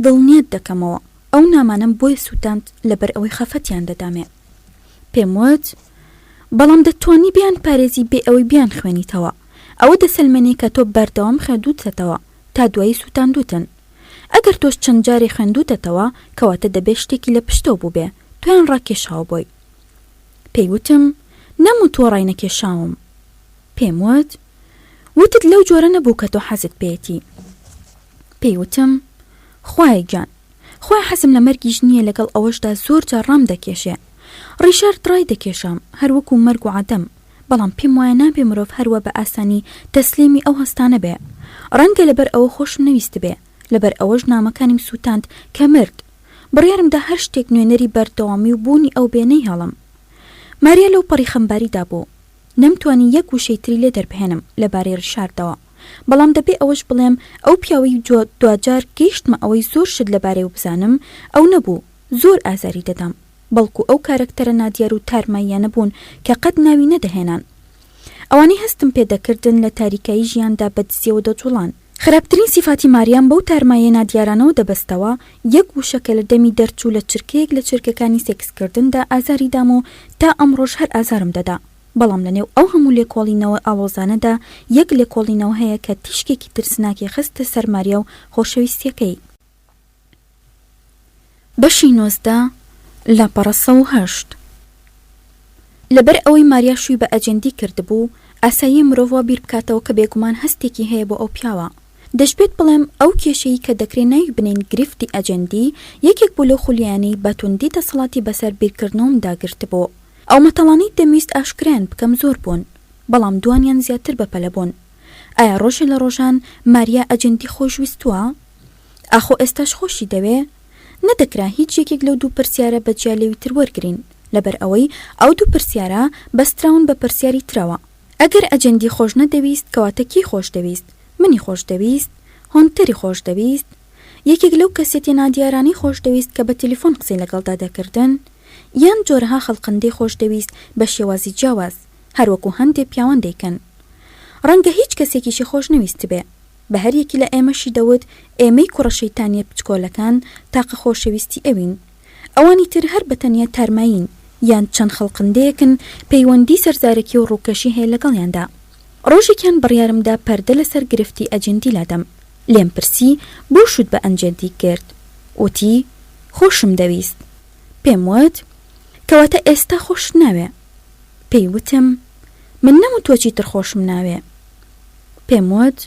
دڵنیات دەکەمەوە، ئەو نامانەم بۆیە سووتاند لەبەر ئەوەی خەفەتیان دەدامێ. پێم وت، بەڵام دەتوانی بیانپارێزی بێ ئەوەی بیانخوێنیتەوە. ئەوە دەسەلمێنێ کە تۆ بەردەوام خوێندووتەتەوە، تا دوایی سووتاندووتن. ئەگەر تۆش چەند جارێ خوێندووتەتەوە، کەواتە دەبێ شتێکی لە پشتەوە بووبێ، تۆیان ڕاکێشاوە بۆی. پێی وتم، نەموتووە ڕاینەکێشاوم. پێم وت، وتت لەو جۆرە نەبوو کە تۆ حەزت پێیەتی. پێی وتم، خوایە گیان، خوایە حەزم لە مەرگیش نییە لەگەڵ ئەوەشدا زۆر جار ڕام دەکێشێ. ڕیشارد ڕای دەکێشام، هەر وەکوو مەرگ و عەدەم، بەڵام پێم وایە نابێ مرۆڤ هەروا بە ئاسانی تەسلیمی ئەو هەستانە بێ. ڕەنگە لەبەر ئەوە خۆشم نەویستبێ، لەبەر ئەوەش نامەکانیم سووتاند کە مرد. بڕیارم دا هەر شتێک نوێنەری بەردەوامی و بوونی ئەو بێ نەیهێڵم. ماریا لەو پەڕی خەمباریدا بوو. نەمتوانی یەک وشەی تری لێ دەربهێنم لەبارەی ڕیشاردەوە. بەڵام دەبێ ئەوەش بڵێم ئەو پیاوەی دواجار گەیشتمە ئەوەی زۆر شت لەبارەیەوە بزانم ئەو نەبوو زۆر ئازاری دەدام بەڵکو ئەو کارەکتەرە نادیار و تارماییانە بوون کە قەت ناوی نەدەهێنان. ئەوانەی هەستم پێ دەکردن لە تاریکایی ژیاندا بە دزیەوە دەجوڵان. خراپترین سیفاتی ماریام بەو تارماییە نادیارانەوە دەبەستەوە، یەک وشە کە لە دەمی دەرچوو لە چرکەیەک لە چرکەکانی سێکسکردندا ئازاری دام و تا ئەمڕۆش هەر ئازارم دەدا. بەڵام لەنێو ئەو هەموو لێکۆڵینەوە ئاڵۆزانەدا یەک لێکۆڵینەوە هەیە کە تیشکێکی ترسناکی خستە سەر ماریا و خۆشەویستییەکەی. بەشی 19، لاپەڕە 108. لەبەر ئەوەی ماریا شووی بە ئەجێندی کردبوو، ئاساییە مرۆڤ وا بیر بکاتەوە کە بێگومان هەستێکی هەیە بۆ ئەو پیاوە. دەشبێت بڵێم ئەو کێشەی کە دەکرێ ناوی بنێین گرفتی ئەجێندی، یەکێک بوو لەو خولیایانەی بە توندی دەسەڵاتی بەسەر بیرکردنەوەمدا گرتبوو. ئەو مەتەڵانەی دەمویست ئاشکرایان بکەم زۆر بوون، بەڵام دووانیان زیاتر بەپەلە بوون. ئایا ڕۆژێ لە ڕۆژان ماریا ئەجێندی خۆش ویستووە؟ ئاخۆ ئێستاش خۆشی دەوێ؟ نەدەکرا هیچ یەکێک لەو دوو پرسیارە بە جیا لەوی تر وەرگرین، لەبەر ئەوەی ئەو دوو پرسیارە بەستراون بە پرسیاری ترەوە. ئەگەر ئەجێندی خۆش نەدەویست کەواتە کێی خۆش دەویست؟ منی خۆش دەویست؟ هۆنتەری خۆش دەویست؟ یەکێک لەو کەسێتیە نادیارانەی خۆش دەویست کە بە تەلیفۆن قسەی لەگەڵدا دەکردن؟ یان جۆرەها خەڵقندەی خۆش دەویست بە شێوازی جیاواز، هەروەکو هەندێ پیاوان دەیکەن. ڕەنگە هیچ کەسێکیشی خۆش نەویستبێ. بە هەر یەکی لە ئێمەشی دەوت ئێمەی کوڕە شەیتانیە بچکۆلەکان تاقە خۆشەویستی ئەوین. ئەوانی تر هەر بە تەنیا تارمایین، یان چەند خەڵقندەیەکن پەیوەندی سەرزارەکی و ڕووکەشی هەیە لەگەڵیاندا. ڕۆژێکیان بڕیارم دا پەردە لەسەر گرفتی ئەجێندی لادەم. لێم پرسی بۆ شووت بە ئەنجێندی کرد؟ وتی خۆشم دەویست. پێم وت، کەواتە ئێستا خۆشت ناوێ؟ پێی وتم، من نەموتووە چیتر خۆشم ناوێ. پێم وت،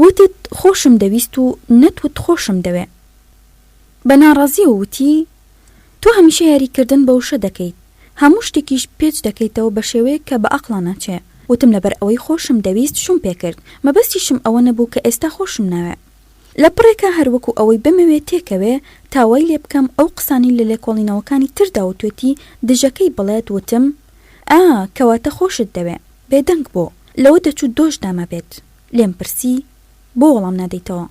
وتت خۆشم دەویست و نەتوت خۆشم دەوێ. بە ناڕازییەوە وتی، تۆ هەمیشە یاریکردن بە وشە دەکەیت، هەموو شتێکیش پێچ دەکەیتەوە بە شێوەیەک کە بە ئەقڵا ناچێ. وتم لەبەر ئەوەی خۆشم دەویست شووم پێ کرد، مەبەستیشم ئەوە نەبوو کە ئێستا خۆشم ناوێ. لە پڕێکا هەر وەکو ئەوەی بمەوێ تێکەوێ تا وای لێ بکەم ئەو قسانەی لە لێکۆڵینەوەکانی تردا وتوێتی دژەکەی بڵێت وتم، ئا، کەواتە خۆشت دەوێ. بێدەنگ بوو. لەوە دەچوو دۆش دامابێت. لێم پرسی، بۆ وەڵام نادەیتەوە؟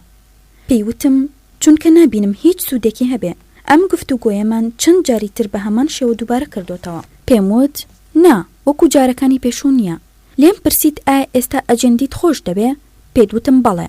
پێی وتم، چونکە نابینم هیچ سوودێکی هەبێ. ئەم گفتوگۆیەمان چەند جاری تر بە هەمان شێوە دووبارە کردۆتەوە. پێم وت، نا، وەکو جارەکانی پێشوو نییە. لێم پرسیت ئایا ئێستا ئەجێندیت خۆش دەوێ؟ پێت وتم بەڵێ.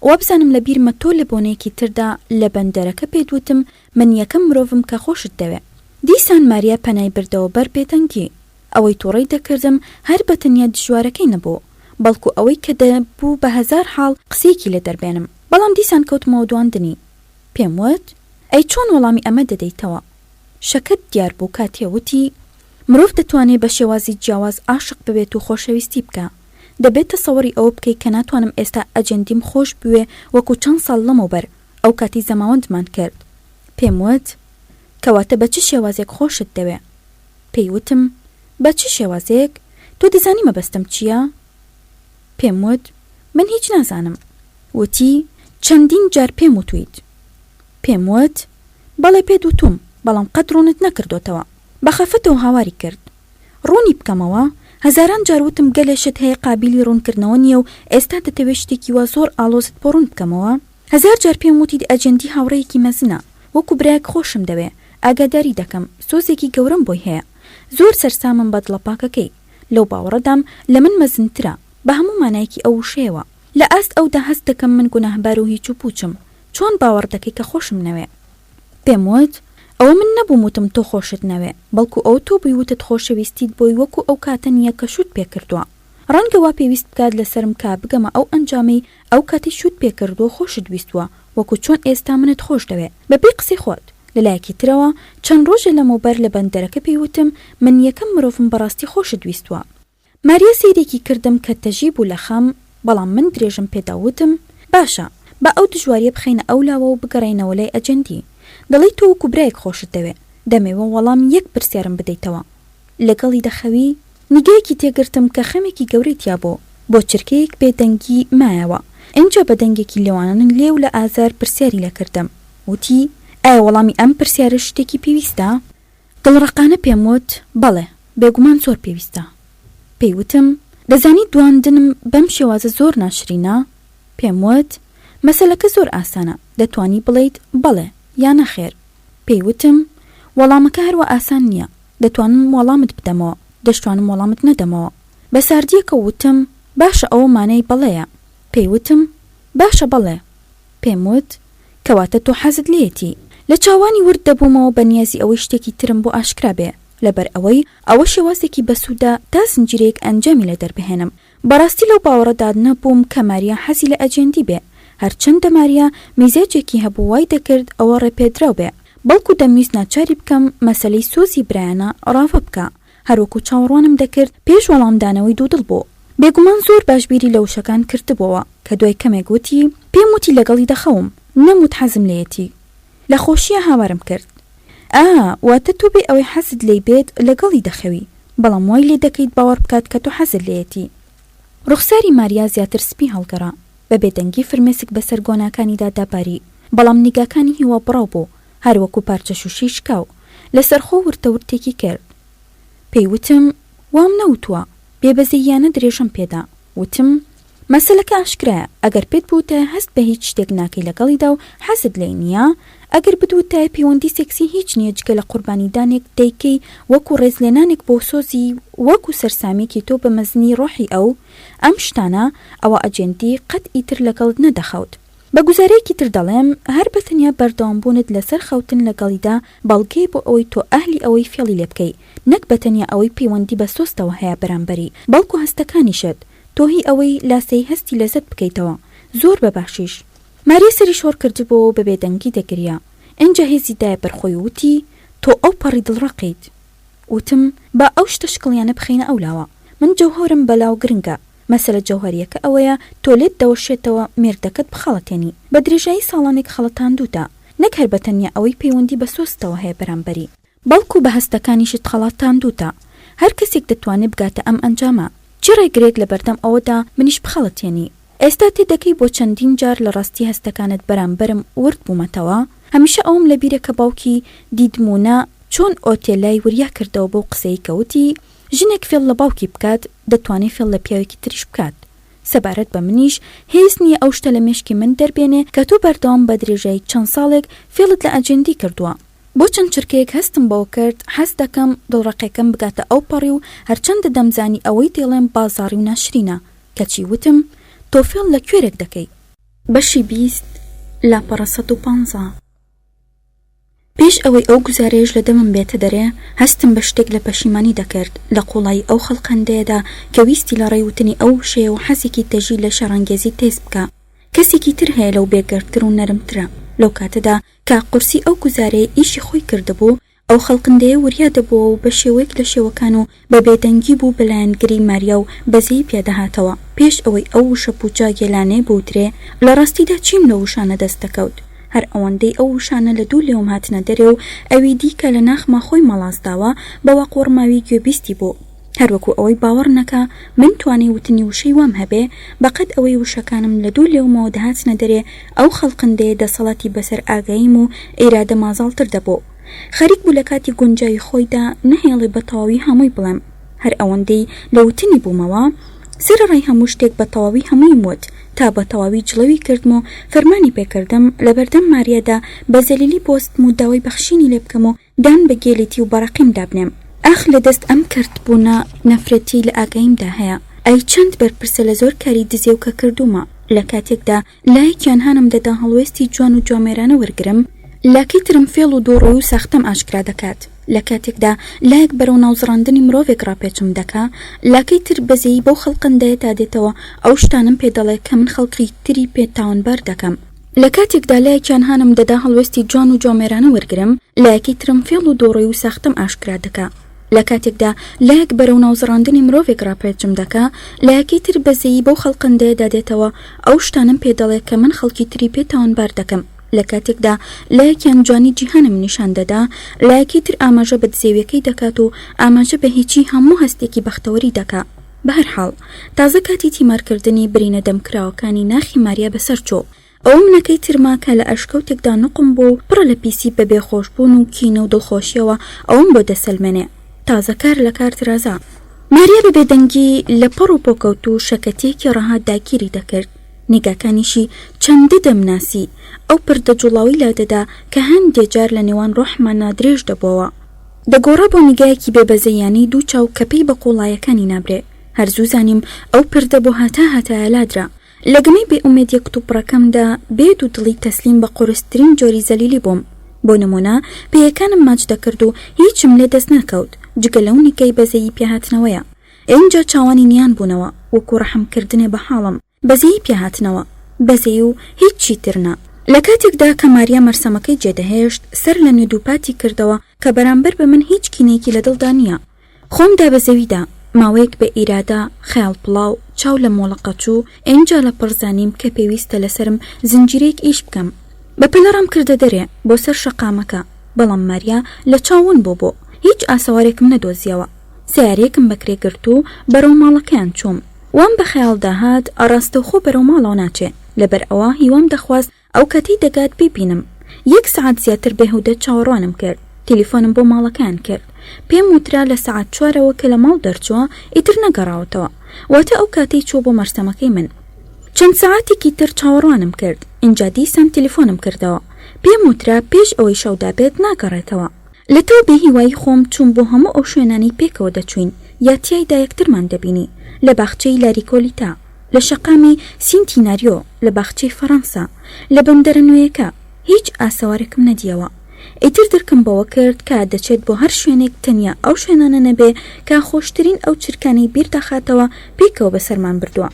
وابزانم لە بیرمە تۆ لە بۆنەیەکی تردا لە بەندەرەکە پێت وتم من یەکەم مرۆڤم کە خۆشت دەوێ. دیسان ماریا پەنای بردەوە بەر بێدەنگی. ئەوەی توڕەی دەکردم هەر بە تەنیا دژوارەکەی نەبوو، بەڵکو ئەوەی کە دەبوو بە هەزار حاڵ قسەیەکی لێ دەربێنم. بەڵام دیسان کەوتمەوە دواندنی. پێم وت، ئەی چۆن وەڵامی ئەمە دەدەیتەوە؟ شەکەت دیار بوو کاتێ وتی، مرۆڤ دەتوانێ بە شێوازی جیاواز عاشق ببێت و خۆشەویستی بکا. دەبێت تەسەوری ئەوە بکەی کە ناتوانم ئێستا ئەجێندیم خۆش بوێ وەکو چەند ساڵ لەمەوبەر، ئەو کاتی زەماوەندمان کرد. پێم وت، کەواتە بە چ شێوازێک خۆشت دەوێ؟ پێی وتم، بە چ شێوازێک؟ تۆ دەزانی مەبەستم چییە؟ پێم وت، من هیچ نازانم. وتی، چەندین جار پێم وتوویت. پێم وت، بەڵێ پێت وتووم، بەڵام قەت ڕوونت نەکردۆتەوە. بە خەفەتەوە هاواری کرد. ڕوونی بکەمەوە؟ هەزاران جار وتم گەلێ شت هەیە قابیلی ڕوونکردنەوە نییە و ئێستا دەتەوێ شتێکی وا زۆر ئاڵۆزت بۆ ڕوون بکەمەوە؟ هەزار جار پێم وتیت ئەجێندی هاوڕێیەکی مەزنە، وەکو برایەک خۆشم دەوێ، ئاگاداری دەکەم، سۆزێکی گەورەم بۆی هەیە. زۆر سەرسامم بە دڵە پاکەکەی. لەو باوەڕەدام لە من مەزنترە، بە هەموو مانایەکی ئەو وشەیەوە. لە ئاست ئەودا هەست دەکەم من گوناهبار و هیچ و پووچم. چۆن باوەڕ دەکەی کە خۆشم نەوێ؟ پێم وت، ئەوە من نەبووم وتم تۆ خۆشت نەوێ، بەڵکو ئەوە تۆ بووی وتت خۆشەویستیت بۆی وەکو ئەو کاتە نییە کە شووت پێ کردووە. ڕەنگە وا پێویست بکات لەسەرم کە بگەمە ئەو ئەنجامەی ئەو کاتەی شووت پێ کردووە خۆشت ویستووە وەکو چۆن ئێستا منت خۆش دەوێ بە پێی قسەی خۆت. لە لایەکی ترەوە چەند ڕۆژێ لەمەوبەر لە بەندەرەکە پێی وتم من یەکەم مرۆڤم بەڕاستی خۆشت ویستووە. ماریا سەیرێکی کردم کە تەژی بوو لە خەم، بەڵام من درێژەم پێدا و وتم، باشە، با ئەو دژوارییە بخەینە ئەو لاوە و بگەڕێینەوە لای ئەجەندی. دەڵێی تۆ وەکو برایەک خۆشت دەوێ. دەمەوێ وەڵامی یەک پرسیارم بدەیتەوە. لەگەڵی دەخەوی؟ نیگایەکی تێگرتم کە خەمێکی گەورەی تیا بوو. بۆ چرکەیەک بێدەنگی مایەوە. ئینجا بە دەنگێکی لێوانە لێو لە ئازار پرسیاری لێ کردم. وتی، ئایا وەڵامی ئەم پرسیارەش شتێکی پێویستە؟ دڵڕەقانە پێم وت، بەڵێ، بێگومان زۆر پێویستە. پێی وتم، دەزانی دواندنم بەم شێوازە زۆر ناشرینە؟ پێم وت، مەسەلەکە زۆر ئاسانە، دەتوانی بڵێیت بەڵێ، یا نەخێر. پێی وتم، وەڵامەکە هەروا ئاسان نییە، دەتوانم وەڵامت بدەمەوە، دەشتوانم وەڵامت نەدەمەوە. بە ساردییەکەوە وتم، باشە ئەوە مانای بەڵێیە. پێی وتم، باشە بەڵێ. پێم وت، کەواتە تۆ حەزت لێیەتی. لە چاوانی ورد دەبوومەوە بە نیازی ئەوەی شتێکی ترم بۆ ئاشکرا بێ، لەبەر ئەوەی ئەوە شێوازێکی بەسوودە تا زنجیرەیەک ئەنجامی لێ دەربهێنم. بەڕاستی لەو باوەڕەدا نەبووم کە ماریا حەزی لە ئەجێندی بێ، هەرچەندە ماریا میزاجێکی هەبوو وای دەکرد ئەوە ڕێپێدراو بێ، بەڵکو دەمویست ناچاری بکەم مەسەلەی سۆزی برایانە ڕاڤە بکا. هەروەکو چاوەڕوانم دەکرد پێش وەڵامدانەوەی دوودڵ بوو. بێگومان زۆر باش بیری لە وشەکان کردبۆوە کە دوای کەمێک وتی، پێم وتی لەگەڵی دەخەوم، نەموت حەزم لێیەتی. لە خۆشییا هاوارم کرد. ئا، واتە تۆ بێ ئەوەی حەزت لێی بێت لەگەڵی دەخەوی، بەڵام وای لێ دەکەیت باوەڕ بکات کە تۆ حەزت لێیەتی. ڕوخساری ماریا زیاتر سپی هەڵگەڕا. بە بێدەنگی فرمێسک بەسەر گۆناکانیدا داباری، بەڵام نیگاکانی هیوابڕاو بوو. هەر وەکو پارچە شوشەی شکاو. لەسەرخۆ ورتە ورتێکی کرد. پێی وتم، وام نەوتووە. بێ بەزەییانە درێژەم پێدا. وتم، مەسەلەکە ئاشکرایە، ئەگەر پێت بوتایە هەست بە هیچ شتێک ناکەی لەگەڵیدا و حەزت لێی نییە، ئەگەر بتوتایە پەیوەندی سێکسی هیچ نییە جگە لە قوربانیدانێک دەیکەی وەکو ڕێزلێنانێک بۆ سۆزی وەکو سەرسامییەکی تۆ بە مەزنی ڕۆحی ئەو، ئەم شتانە، ئەوا ئەجێندی قەت ئیتر لەگەڵت نەدەخەوت. بە گوزارەیەکی تر دەڵێم، هەر بە تەنیا بەردەوامبوونت لەسەر خەوتن لەگەڵیدا بەڵگەیە بۆ ئەوەی تۆ ئەهلی ئەوەی فێڵی لێ بکەی، نەک بە تەنیا ئەوەی پەیوەندی بە سۆزتەوە هەیە بەرامبەری، بەڵکو هەستەکانیشت، تۆ هی ئەوەی لاسایی هەستی لەزەت بکەیتەوە، زۆر بە باشیش. ماریا سەری شۆڕ کردبۆوە و بە بێدەنگی دەگریا. ئینجا هێزی دایە بەر خۆی و وتی، تۆ ئەوپەڕی دڵڕەقیت. وتم، با ئەو شتە شکڵیانە بخەینە ئەولاوە. من جەوهەرم بەلاوە گرنگە. مەسەلە جەوهەرییەکە ئەوەیە تۆ لێت دەوەشێتەوە مێردەکەت بخەڵەتێنی. بە درێژایی ساڵانێک خەڵەتاندووتە. نەک هەر بە تەنیا ئەوەی پەیوەندی بە سۆزتەوە هەیە بەرامبەری. بەڵکو بە هەستەکانیشت خەڵاتاندووتە. هەر کەسێک دەتوانێ بگاتە ئەم ئەنجامە. چ ڕێگرێک لە بەردەم ئەوەدا منیش بخەڵەتێنی؟ ئێستا تێدەگەی بۆ چەندین جار لە ڕاستی هەستەکانت بەرامبەرم ورد بوومەتەوە؟ هەمیشە ئەوەم لەبیرە کە باوکی دیدموونە چۆن ئۆتێلای وریا کردەوە بەو قسەی کە وتی، ژنێک فێڵ لە باوکی بکات، دەتوانێ فێڵ لە پیاوێکی تریش بکات. سەبارەت بە منیش، هێز نییە ئەو شتە لە مێشکی من دەربێنێ کە تۆ بەردەوام بە درێژایی چەند ساڵێک فێڵت لە ئەجێندی کردووە. بۆ چەند چرکەیەک هەستم بەوە کرد حەز دەکەم دڵڕەقێکەم بگاتە ئەوپەڕی و هەرچەندە دەمزانی ئەوەی دەیڵێم بازاڕی و ناشرینە، کەچی وتم، تۆ فێڵ لە کوێرێک دەکەی؟ بەشی 20، لاپەڕە 115. پێش ئەوەی ئەو گوزارەیەش لە دەمم بێتە دەرێ، هەستم بە شتێک لە پەشیمانی دەکرد، لە قووڵایی ئەو خەڵقەندەیەدا کە ویستی لە ڕێی وتنی ئەو وشەیەوە حەزێکی تەژی لە شەڕانگێزی تێست بکا. کەسێکی تر هەیە لەو بێگەردتر و نەرمترە. لەو کاتەدا کە قورسی ئەو گوزارەیە ئیشی خۆی کردبوو، ئەو خەڵقندەیە وریا دەبۆوە و بە شێوەیەک لە شێوەکان و بە بێدەنگی بوو بە لایەنگری ماریا و بەزەیی پیا دەهاتەوە پێش ئەوەی ئەو وشە پووچە گێلانەیە بوترێ لە ڕاستیدا چیم لەو وشانە دەست دەکەوت هەر ئەوەندەی ئەو وشانە لە دوو لێوم هاتنە دەرێ و ئەوی دی کە لە ناخما خۆی مەڵاس داوە بە واقوڕماوی گوێبیستی بوو هەر وەکوو ئەوەی باوەڕ نەکا من توانای وتنی وشەی وام هەبێ بە قەد ئەوەی وشەکانم لە دوو لێومەوە دەهاتنە دەرێ ئەو خەڵقندەیە دەسەڵاتی بەسەر ئاگاییم و ئیرادەما زاڵتر دەبوو. خەریک بوو لە کاتی گونجاوی خۆیدا نەهێڵێ بە تەواوی هەمووی بڵێم. هەر ئەوەندەی لە وتنی بوومەوە، سەرەڕای هەموو شتێک بە تەواوی هەموویم وت، تا بە تەواوی جڵەوی کردم و فەرمانی پێ کردم لەبەردەم ماریادا بە زەلیلی بوەستم و داوای بەخشینی لێ بکەم و دان بە گێلێتی و بەڕەقیم دابنێم. ئاخ لە دەست ئەم کەرت بوونە نەفرەتیەی لە ئاگاییمدا هەیە. ئەی چەند بەرپرسە لە زۆر کاری دزێو کە کردوومە. لە کاتێکدا لایەکیان هانم دەدا هەڵوێستی جوان و جوامێرانە وەرگرم، لاکەی ترم فێڵ و دووڕووی و ساختەم ئاشکرا دەکات. لە کاتێکدا لایەک بەرەو ناوزڕاندنی مرۆڤێک ڕاپێچم دەکا، لاکەی تر بەزەیی بەو خەڵقەندەیە تا دێتەوە ئەو شتانەم پێ دەڵێ کە من خەڵکی تری پێ تاوانبار دەکەم. لە کاتێکدا لایەکیان هانم دەدا هەڵوێستی جوان و جوامێرانە وەرگرم، لایەکەی ترم فێڵ و دووڕووی و ساختەم ئاشکرا دەکا. لە کاتێکدا لایەک بەرەو ناوزڕاندنی مرۆڤێک ڕاپێچم دەکا، لایەکەی تر بەزەیی بەو خەڵقەندەیەدا دێتەوە ئەو شتانەم پێ دەڵێ کە من خەڵکی تری پێ تاوانبار دەکەم. لە کاتێکدا لایەکیان جوانی جیهانم نیشان دەدا، لایەکەی تر ئاماژە بە دزێویەکەی دەکات و ئاماژە بە هیچی هەموو هەستێکی بەختەوەری دەکا. بەهەرحاڵ، تازە کاتی تیمارکردنی برینە دەمکراوەکانی ناخی ماریا بەسەر چوو. ئەوە منەکەی ترمە کە لە ئەشکەوتێکدا نوقم بووە و پڕە لە پیسی بە بێخۆشبوون و کینە و دڵخۆشییەوە ئەوەم بۆ دەسەلمێنێ. تازە کار لە کار ترازا. ماریا بە بێدەنگی لە پەڕ و پۆکەوت و شەکەتییەکی ڕەها داگیری دەکرد. نیگاکانیشی چەندە دەمناسی، ئەو پردە جوڵاوەی لادەدا کە هەندێ جار لە نێوان ڕۆحمانا درێژ دەبۆوە. دەگۆڕا بۆ نیگایەکی بێ بەزەییانەی دوو چاو کە پێی بە قووڵایەکانی نابرێ. هەر زوو زانیم ئەو پردە بۆ هەتا هەتایە لادرا. لە گەمەی بێ ئومێدیە کتوپڕەکەمدا بێ دوودڵی تەسلیم بە قورسترین جۆری زەلیلی بووم. بۆ نموونە پێیەکانم ماچ دەکرد و هیچم لێ دەست نەکەوت جگە لەو نیگای بەزەیی پێهاتنەوەیە. ئینجا چاوانی نیان بوونەوە وەکوو ڕەحم کردنێ بە حاڵم. بەزەیی پێ هاتنەوە، بەزەیی و هیچی تر نا. لە کاتێکدا کە ماریا مەرسەمەکەی جێدەهێشت، سەر لە نوێ دووپاتی کردەوە کە بەرامبەر بە من هیچ کینەیەکی لە دڵدا نییە. خۆم دا بە زەویدا، ماوەیەک بێ ئیرادە، خەیاڵپڵاو، چاو لە مۆڵەقە چوو، ئینجا لە پڕ زانیم کە پێویستە لەسەرم زنجیرەیەک ئیش بکەم. بە پەلە ڕام کردە دەرێ، بۆ سەر شەقامەکە، بەڵام ماریا لە چاو ون بووبوو. هیچ ئاسەوارێکم نەدۆزییەوە. سەیارەیەکم بەکرێ گرت و بەرەو ماڵەکەیان چووم. وام بە خەیاڵدا هات ڕاستەوخۆ بەرەو ماڵەوە ناچێ، لەبەر ئەوە هیوام دەخواست ئەو کاتەی دەگات بیبینم. یەک سەعات زیاتر بێهودە چاوەڕوانم کرد. تیلیفۆنم بۆ ماڵەکەیان کرد. پێم وترا لە سەعات چوارەوە کە لە ماڵ دەرچووە ئیتر نەگەڕاوەتەوە. واتە ئەو کاتەی چووە بۆ مەرسەمەکەی من. چەند سەعاتێکی تر چاوەڕوانم کرد. ئینجا دیسان تیلیفۆنم کردەوە. پێم وترا پێش ئەوەی شەو دابێت ناگەڕێتەوە. لە تاو بێهیوایی خۆم چووم بۆ هەموو ئەو شوێنانەی پێکەوە دەچووین یا تیایدا یەکترمان دەبینی، لە باخچەی لاریکۆلیتا، لە شەقامی سینتیناریۆ، لە باخچەی فەڕەنسا، لە بەندەرە نوێیەکە، هیچ ئاسەوارێکم نەدییەوە. ئیتر درکم بەوە کرد کە دەچێت بۆ هەر شوێنێک تەنیا ئەو شوێنانە نەبێ کە خۆشترین ئەو چرکانەی بیر دەخاتەوە پێکەوە بەسەرمان بردووە.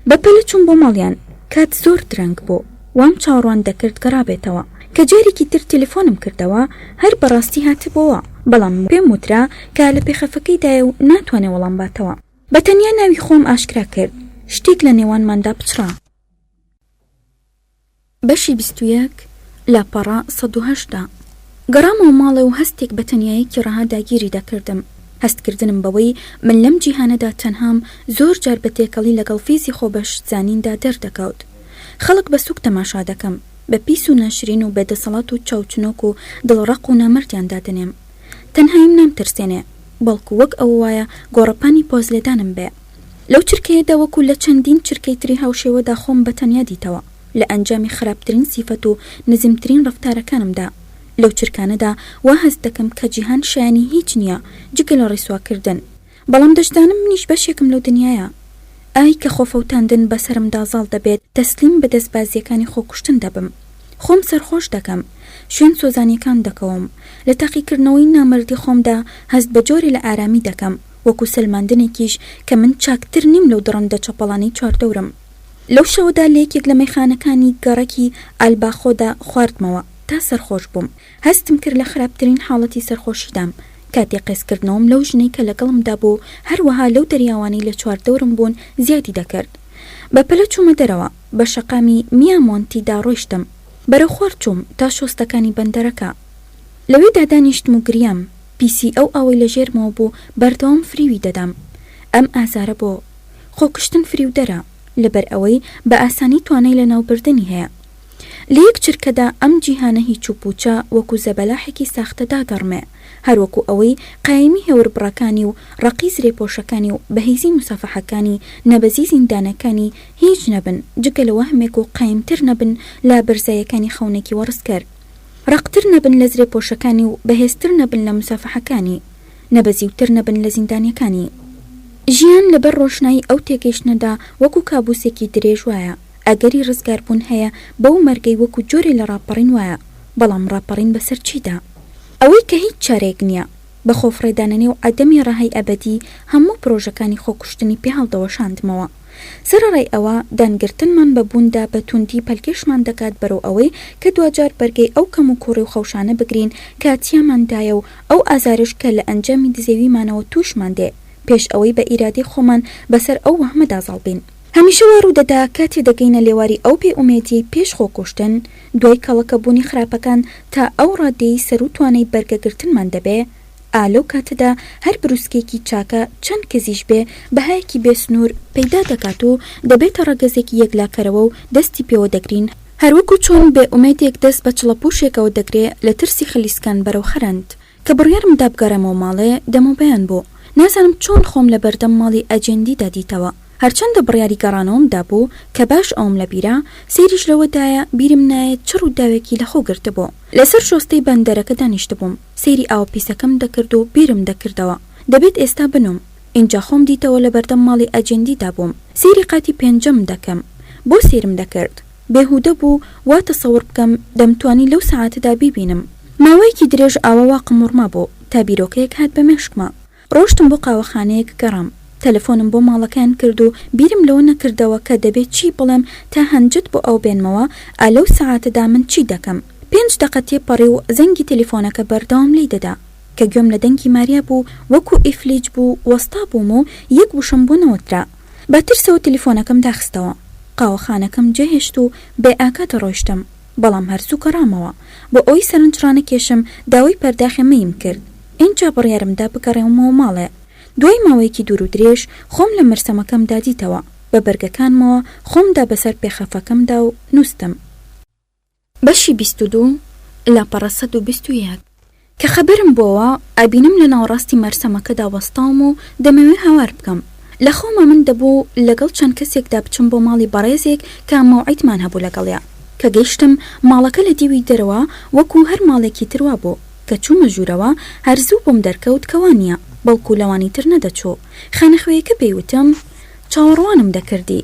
بە پەلە چووم بۆ ماڵیان، کات زۆر درەنگ بوو، وام چاوەڕوان دەکرد گەڕابێتەوە. کە جارێکی تر تەلەفۆنم کردەوە، هەر بە ڕاستی هاتبۆوە، بەڵام پێم وترا کە لە پێخەفەکەیدایە و ناتوانێ وەڵام باتەوە. بە تەنیا ناوی خۆم ئاشکرا کرد، شتێک لە نێوانماندا پچڕا. بەشی 21، لاپەڕە 180. گەڕامەوە ماڵێ و هەستێک بە تەنیایەکی ڕەها داگیری دەکردم. هەستکردنم بەوەی من لەم جیهانەدا تەنهام زۆر جار بە تێکەڵی لەگەڵ فیزی خۆبەشتزانیندا دەردەکەوت. خەڵک بە سووک تەماشا دەکەم، بە پیس و ناشرین و بێدەسەڵات و چاوچنۆک و دڵڕەق و نامەردیان دادەنێم. تەنهاییم نامترسێنێ، بەڵکو وەک ئەوە وایە گۆڕەپانی پۆزلێدانم بێ. لەو چرکەیەدا وەکو لە چەندین چرکەی تری هاوشێوەدا خۆم بە تەنیا دیتەوە، لە ئەنجامی خراپترین سیفەت و نزمترین ڕەفتارەکانمدا. لەو چرکانەدا وا هەست دەکەم کە جیهان شایەنی هیچ نییە جگە لە ڕیسواکردن. بەڵام دەشزانم منیش بەشێکم لەو دنیایە. ئای کە خۆفەوتاندن بەسەرمدا زاڵ دەبێت تەسلیم بە دەستبازییەکانی خۆکوشتن دەبم. خۆم سەرخۆش دەکەم. شوێن سۆزانییەکان دەکەوم. لە تاقیکردنەوەی نامەردی خۆمدا هەست بە جۆرێ لە ئارامی دەکەم، وەکو سەلماندنێکیش کە من چاکتر نیم لەو دڕندە چەپەڵانەی چواردەورم. لەو شەوەدا لە یەکێک لە مەیخانەکانی گەڕەکی ئالباخۆدا خواردمەوە تا سەرخۆش بووم. هەستم کرد لە خراپترین حاڵەتی سەرخۆشیدام، کاتێ قێزکردنەوەم لەو ژنەی کە لەگەڵمدا بوو، هەروەها لەو دەریاوانەی لە چواردەورم بوون زیادی دەکرد. بە پەلە چوومە دەرەوە، بە شەقامی میامۆنتیدا ڕۆیشتم. بەرەو خوار چووم تا شۆستەکانی بەندەرەکە. لەوێدا دانیشتم و گریام. پیسی ئەو ئاوەی لە ژێرمەوە بوو بەردەوام فریوی دەدام. ئەم ئازارە بۆ؟ خۆکوشتن فریودەرە، لەبەر ئەوەی بە ئاسانی توانای لەناوبردنی هەیە. لە یەک چرکەدا ئەم جیهانە هیچ و پووچە وەکو زەبەلاحێکی ساختە دادەڕمێ، هەروەکو ئەوەی قایمی هێوربڕەکانی و ڕەقی زرێپۆشەکانی و بەهێزی موسافەحەکانی نەبەزی زیندانەکانی هیچ نەبن جگە لە وەهمێک و قایمتر نەبن لە بەرزایەکانی خەونێکی وەڕسکەر. ڕەقتر نەبن لە زرێپۆشەکانی و بەهێزتر نەبن لە موسافەحەکانی. نەبەزیوتر نەبن لە زیندانیەکانی. ژیان لەبەر ڕۆشنایی ئەو تێگەیشتنەدا وەکو کابوسێکی درێژ وایە. ئەگەری ڕزگاربوون هەیە بەو مەرگەی وەکو جۆرێ لە ڕاپەڕین وایە، بەڵام ڕاپەڕین بەسەر چیدا؟ ئەوەی کە هیچ چارەیەک نییە، بە خۆفڕێدانە نێو عەدەمی ڕەهای ئەبەدی هەموو پرۆژەکانی خۆکوشتنی پێ هەڵدەوەشاندمەوە. سەرەڕای ئەوە، دانگرتنمان بە بووندا بە توندی پەلکێشمان دەکات بەرەو ئەوەی کە دواجار بەرگەی ئەو کەموکوڕی و خەوشانە بگرین کە تیاماندایە و ئەو ئازارەش کە لە ئەنجامی دزێویمانەوە تووشمان دێ پێش ئەوەی بە ئیرادەی خۆمان بەسەر ئەو وەهمەدا زاڵ بین. هەمیشە وا ڕوودەدا کاتێ دەگەینە لێواری ئەو بێ ئومێدیەی پێش خۆکوشتن، دوای کەڵەکەبوونی خراپەکان تا ئەو ڕادەیەی سەروو توانای بەرگەگرتنمان دەبێ، ئا لەو کاتەدا هەر بروسکەیەکی چاکە چەند کزیش بێ بەهایەکی بێ سنوور پەیدا دەکات و دەبێتە ڕەگەزێکی یەکلاکەرەوە و دەستی پێوە دەگرین، هەروەکو چۆن بێ ئومێدێک دەست بە چڵەپووشێکەوە دەگرێ لە ترسی خلیسکان بەرەو خەرەند. کە بڕیارم دا بگەڕێمەوە ماڵێ، دەمەوبەیان بوو. نازانم چۆن خۆم لە بەردەم ماڵی ئەجێندیدا دیتەوە. هەرچەندە بڕیاری گەڕانەوەم دابوو، کە باش ئەوم لە بیرە، سەیریش لەوەدایە بیرم نایەت چ ڕووداوێکی لە خۆ گرتبوو. لەسەر شۆستەی بەندەرەکە دانیشتبووم، سەیری ئاوە پیسەکەم دەکرد و بیرم دەکردەوە، دەبێت ئێستا بنووم. ئینجا خۆم دیتەوە لە بەردەم ماڵی ئەجێندیدا بووم. سەیری قاتی پێنجەم دەکەم. بۆ سەیرم دەکرد؟ بێهودە بوو وا تەسەور بکەم دەمتوانی لەو سەعاتەدا بیبینم. ماوەیەکی درێژ ئاوا واقم وڕمابوو تا بیرۆکەیەک هات بە مێشکما. ڕۆشتم بۆ قاوەخانەیەک گەڕام. تەلەفۆنم بۆ ماڵەکەیان کرد و بیرم لەوە نەکردەوە کە دەبێ چی بڵێم تا هەنجەت بۆ ئەو بێنمەوە، ئا لەو سەعاتەدا من چی دەکەم؟ پێنج دەقە تێپەڕی و زەنگی تەلەفۆنەکە بەردەوام لێی دەدا. کە گوێم لە دەنگی ماریا بوو وەکوو ئیفلیج بوو وەستا بووم و یەک وشەم بۆ نەوترا. بە ترسەوە تەلەفۆنەکەم داخستەوە. قاوەخانەکەم جێهێشت و بێ ئاگا دەڕۆیشتم. بەڵام هەر زوو گەڕامەوە. بۆ ئەوەی سەرنج ڕانەکێشم داوای پەرداخێ مەیم کرد. ئینجا بڕیارم دا بگەڕێمەوە ماڵێ. دوای ماوەیەکی دوور و درێژ خۆم لە مەرسەمەکەمدا دیتەوە. بە بەرگەکانمەوە خۆم دا بەسەر پێخەفەکەمدا و نووستم. بەشی 22، لاپەڕە 121. کە خەبەرم بۆوە، ئەبینم لە ناوەڕاستی مەرسەمەکەدا وەستاوم و دەمەوێ هاوار بکەم. لە خەوما من دەبوو لەگەڵ چەند کەسێکدا بچم بۆ ماڵی بەڕێزێک کە مەوعیدمان هەبوو لەگەڵیا. کە گەیشتم، ماڵەکە لە دیوی دەرەوە وەکوو هەر ماڵێکی تر وابوو. کە چوومە ژوورەوە، هەر زوو بۆم دەرکەوت کە وا نییە، بەڵکوو لەوانی تر نەدەچوو. خانەخوێیەکە پێی وتم، چاوەڕوانم دەکردی.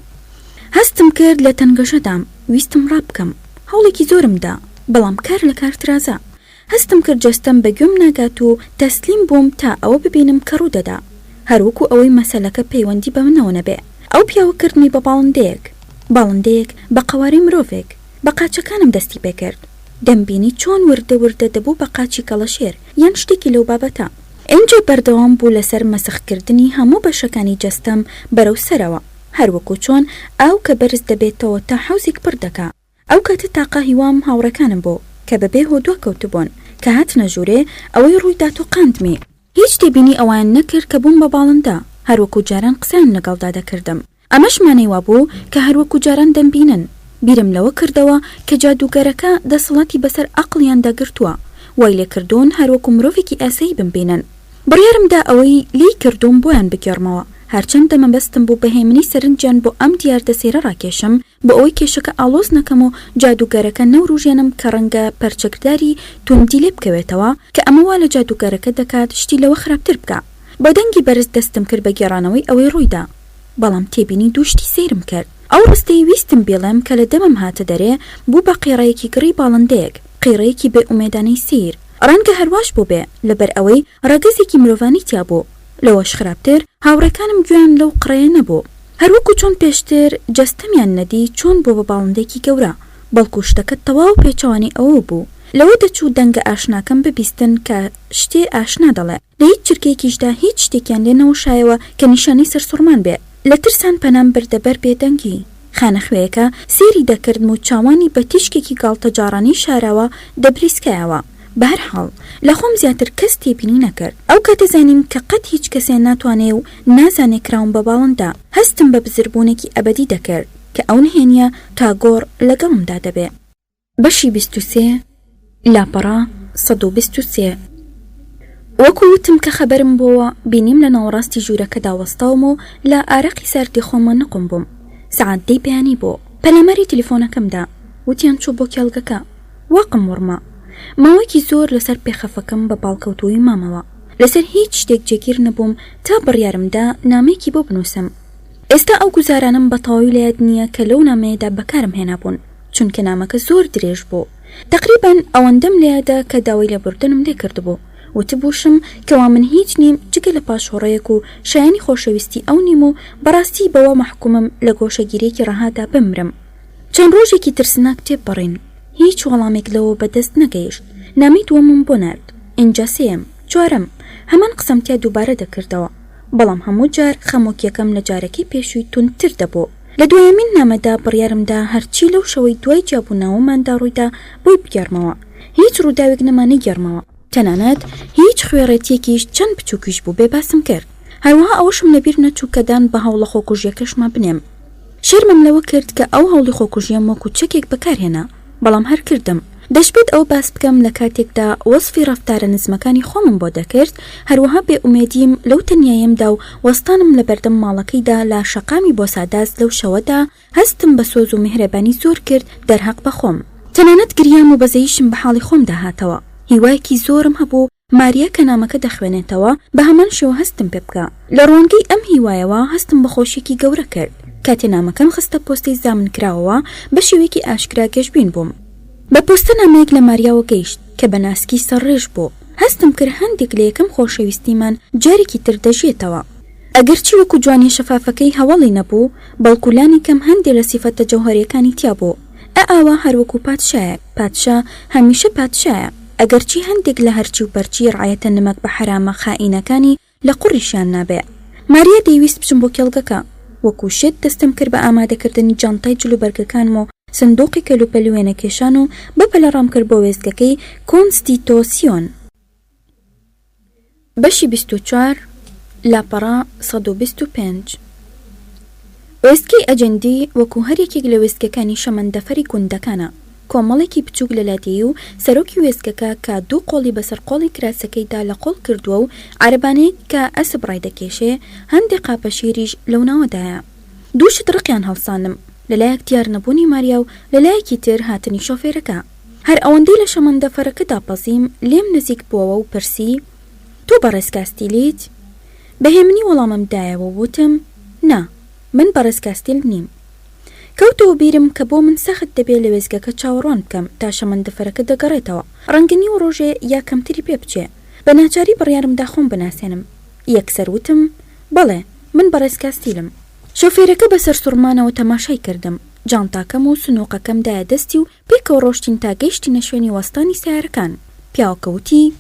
هەستم کرد لە تەنگەژەدام، ویستم ڕابکەم. هەوڵێکی زۆرم دا، بەڵام کار لە کار ترازا. هەستم کرد جەستەم بە گوێم ناگات و تەسلیم بووم تا ئەوە ببینم کە ڕوو دەدا. هەر وەکوو ئەوەی مەسەلەکە پەیوەندی بە منەوە نەبێ. ئەو پیاوە کردمی بە باڵندەیەک. باڵندەیەک بە قەوارەی مرۆڤێک. بە قاچەکانم دەستی پێ کرد. دەمبینی چۆن وردە وردە دەبوو بە قاچی کەڵەشێر یان شتێکی لەو بابەتە. ئینجا بەردەوام بوو لەسەر مەسخ کردنی هەموو بەشەکانی جەستەم بەرەو سەرەوە. هەر وەکوو چۆن ئاو کە بەرز دەبێتەوە تا حەوزێک پڕ دەکا. ئەو کاتە تاقە هیوام هاوڕێکانم بوو کە بە بێ هۆ دوا کەوتبوون، کە هاتنە ژوورێ ئەوەی ڕووی دا تۆقاندمی. هیچ تێبینی ئەوەیان نەکرد کە بووم بە باڵندە، هەر وەکوو جاران قسەیان لەگەڵدا دەکردم. ئەمەش مانای وابوو کە هەر وەکوو جاران دەمبینن. بیرم لەوە کردەوە کە جادووگەرەکە دەسەڵاتی بەسەر عەقڵیاندا گرتووە، وای لێ کردوون هەر وەکوو مرۆڤێکی ئاسایی بمبینن. بڕیارم دا ئەوەی لێی کردووم بۆیان بگێڕمەوە، هەرچەندە مەبەستم بوو بە هێمنی سەرنجیان بۆ ئەم دیاردە سەیرە ڕاکێشم، بۆ ئەوەی کێشەکە ئاڵۆز نەکەم و جادووگەرەکە نەوروژێنم کە ڕەنگە پەرچەکرداری توندی لێ بکەوێتەوە، کە ئەمە وا لە جادووگەرەکە دەکات شتی لەوە خراپتر بکا. بە دەنگی بەرز دەستم کرد بە گێڕانەوەی ئەوەی ڕوویدا. بەڵام تێبینی دوو شتی سەیرم کرد. ئەو ڕستەی ویستم بیڵێم کە لە دەمم هاتە دەرێ، بوو بە قیڕەیەکی گڕی باڵندەیەک، قیڕەیەکی بێ ئومێدانەی سەیر. ڕەنگە هەر واش بووبێ، لەبەر ئەوەی ڕەگەزێکی مرۆڤانی تیا بوو. لەوەش خراپتر، هاوڕێکانم گوێیان لەو قڕەیە نەبوو. هەروەکو چۆن پێشتر جەستەمیان نەدی چۆن بووە بە باڵندەیەکی گەورە، بەڵکو شتەکە تەواو پێچەوانەی ئەوەوە بوو. لەوە دەچوو دەنگە ئاشناکەم ببیستن کە شتێ ئاشنا دەڵێ. لە هیچ چرکەیەکیشدا هیچ شتێکیان لێ نەوەشایەوە کە نیشانەی سەرسوڕمان بێ. لە ترسان پەنام بردە بەر بێدەنگی. خانەخوێیەکە سەیری دەکردم و چاوانی بە تیشکێکی گاڵتەجاڕانەی شاراوە دەبریسکایەوە. بەهەرحاڵ، لە خۆم زیاتر کەس تێبینی نەکرد. ئەو کاتە زانیم کە قەت هیچ کەسێ ناتوانێ و نازانێ کراوم بە باڵندە. هەستم بە بزربوونێکی ئەبەدی دەکرد کە ئەو نهێنییە تا گۆڕ لەگەڵمدا دەبێ. بەشی 23، لاپەڕە 123. وەکوو وتم کە خەبەرم بۆوە، بینیم لە ناوەڕاستی ژوورەکەدا وەستاوم و لە ئارەقی ساردی خۆما نقوم بووم. سەعات دەی بەیانی بوو. پەلاماری تلیفۆنەکەم دا. وتیان چوو بۆ کێڵگەکە. واقم وڕما. ماوەیەکی زۆر لەسەر پێخەفەکەم بە پاڵکەوتوویی مامەوە. لەسەر هیچ شتێک جێگیر نەبووم تا بڕیارم دا نامەیەکی بۆ بنووسم. ئێستا ئەو گوزارانەم بە تەواوی لە یاد نییە کە لەو نامەیەدا بەکارم هێنابوون، چونکە نامەکە زۆر درێژ بوو. تەقریبەن ئەوەندەم لە یادە کە داوای لێبوردنم لێ کردبوو. وتبووشم کەوا من هیچ نیم جگە لە پاشۆڕەیەک و شایەنی خۆشەویستی ئەو نیم و بەڕاستی بەوە مەحکومم لە گۆشەگیرییەکی ڕەهادا بمرم. چەند ڕۆژێکی ترسناک تێپەڕین. هیچ وەڵامێک لەوە بەدەست نەگەیشت. نامەی دووەمم بۆ نارد. ئینجا سێیەم. چوارەم. هەمان قسەم تیا دووبارە دەکردەوە. بەڵام هەموو جار خەمۆکیەکەم لە جارەکەی پێشووی توندتر دەبوو. لە دوایەمین نامەدا بڕیارم دا هەرچی لەو شەوەی دوای جیابوونەوەماندا ڕوویدا بۆی بگێڕمەوە. هیچ ڕووداوێک نەما نەیگێڕمەوە. تەنانەت هیچ خوێڕێتییەکیش چەند بچووکیش بووبێ باسم کرد. هەروەها ئەوەشم لەبیر نەچوو کە دان بە هەوڵە خۆکوژییەکەشما بنێم. شەرمم لەوە کرد کە ئەو هەوڵی خۆکوژییەم وەکو چەکێک بەکارهێنا، بەڵام هەر کردم. دەشبێت ئەوە باس بکەم لە کاتێکدا وەسفی ڕەفتارە نزمەکانی خۆمم بۆ دەکرد، هەروەها بێ ئومێدیم لەو تەنیایەمدا و وەستانم لەبەردەم ماڵەکەیدا لە شەقامی بۆساداس لەو شەوەدا، هەستم بە سۆز و میهرەبانی زۆر کرد دەرهەق بە خۆم. تەنانەت گریام و بەزەییشم بە حاڵی خۆمدا هاتەوە. هیوایەکی زۆرم هەبوو ماریا کە نامەکە دەخوێنێتەوە بە هەمان شێوە هەستم پێ بکا. لە ڕوانگەی ئەم هیوایەوە هەستم بە خۆشییەکی گەورە کرد. کاتێ نامەکەم خستە پۆستەی زامنکراوەوە بە شێوەیەکی ئاشکرا گەشبین بووم. بە پۆستە نامەیەک لە ماریاوە گەیشت کە بە ناسکی سەرڕێژ بوو. هەستم کرد هەندێک لە یەکەم خۆشەویستیمان جارێکی تر دەژیێتەوە. ئەگەرچی وەکو جوانیە شەفافەکەی هەوەڵی نەبوو، بەڵکو لانی کەم هەندێ لە سیفەتە جەوهەریەکانی تیا بوو. ئە ئاوا هەر وەکو پادشایەک. پادشا هەمیشە پادشایە. ئەگەرچی هەندێک لە هەرچی و پەرچی ڕەعیەتە نمەک بە حەرامە خائینەکانی لە قوڕیشیان نابێ. ماریا دەیویست بچم بۆ کێڵگەکە. وەکو شێت دەستم کرد بە ئامادەکردنی جانتای جلوبەرگەکانم و سندوقی کەلوپەلی وێنەکێشان و بەپەلە ڕامکرد بۆ وێستگەکەی کۆنستیتۆسیۆن. بەشی 24 لاپەڕە 125 وێستگەی ئەجەندی وەکو هەر یەکێک لە وێستگەکانی شەمەندەفەری گوندەکانە، کۆمەڵێکی بچووک لە لادێی و سەرۆکی وێستگەکە کە دوو قۆڵی بەسەر قۆڵی کراسەکەیدا لە قۆڵ کردووە و عەرەبانەیەک کە ئەسپ ڕایدەکێشێ، هەندێ قاپە شیریش لەو ناوەدایە. دوو شت ڕقیان هەڵساندم، لە لایەک دیار نەبوونی ماریا و لە لایەکی تر هاتنی شۆفێرەکە. هەر ئەوەندەی لە شەمەندەفەرەکە دابەزیم، لێم نزیک بووەوە و پرسی، تۆ بەڕێز کاستیلیت؟ بە هێمنی وەڵامم دایەوە و وتم، نا، من بەڕێز کاستیل نیم. کەوتەوە بیرم کە بۆ من سەخت دەبێ لە وێستگەکە چاوەڕوان بکەم تا شەمەندەفەرەکە دەگەڕێتەوە، ڕەنگە نیو ڕۆژێ یا کەمتری پێ بچێ. بە ناچاری بڕیارم دا خۆم بناسێنم. یەکسەر وتم، بەڵێ، من بەڕێز کاستیلم. شۆفێرەکە بە سەرسوڕمانەوە تەماشای کردم. جانتاکەم و سنووقەکەم دایە دەستی و پێکەوە ڕۆشتین تا گەیشتینە شوێنی وەستانی سەیارەکان. پیاوەکە وتی،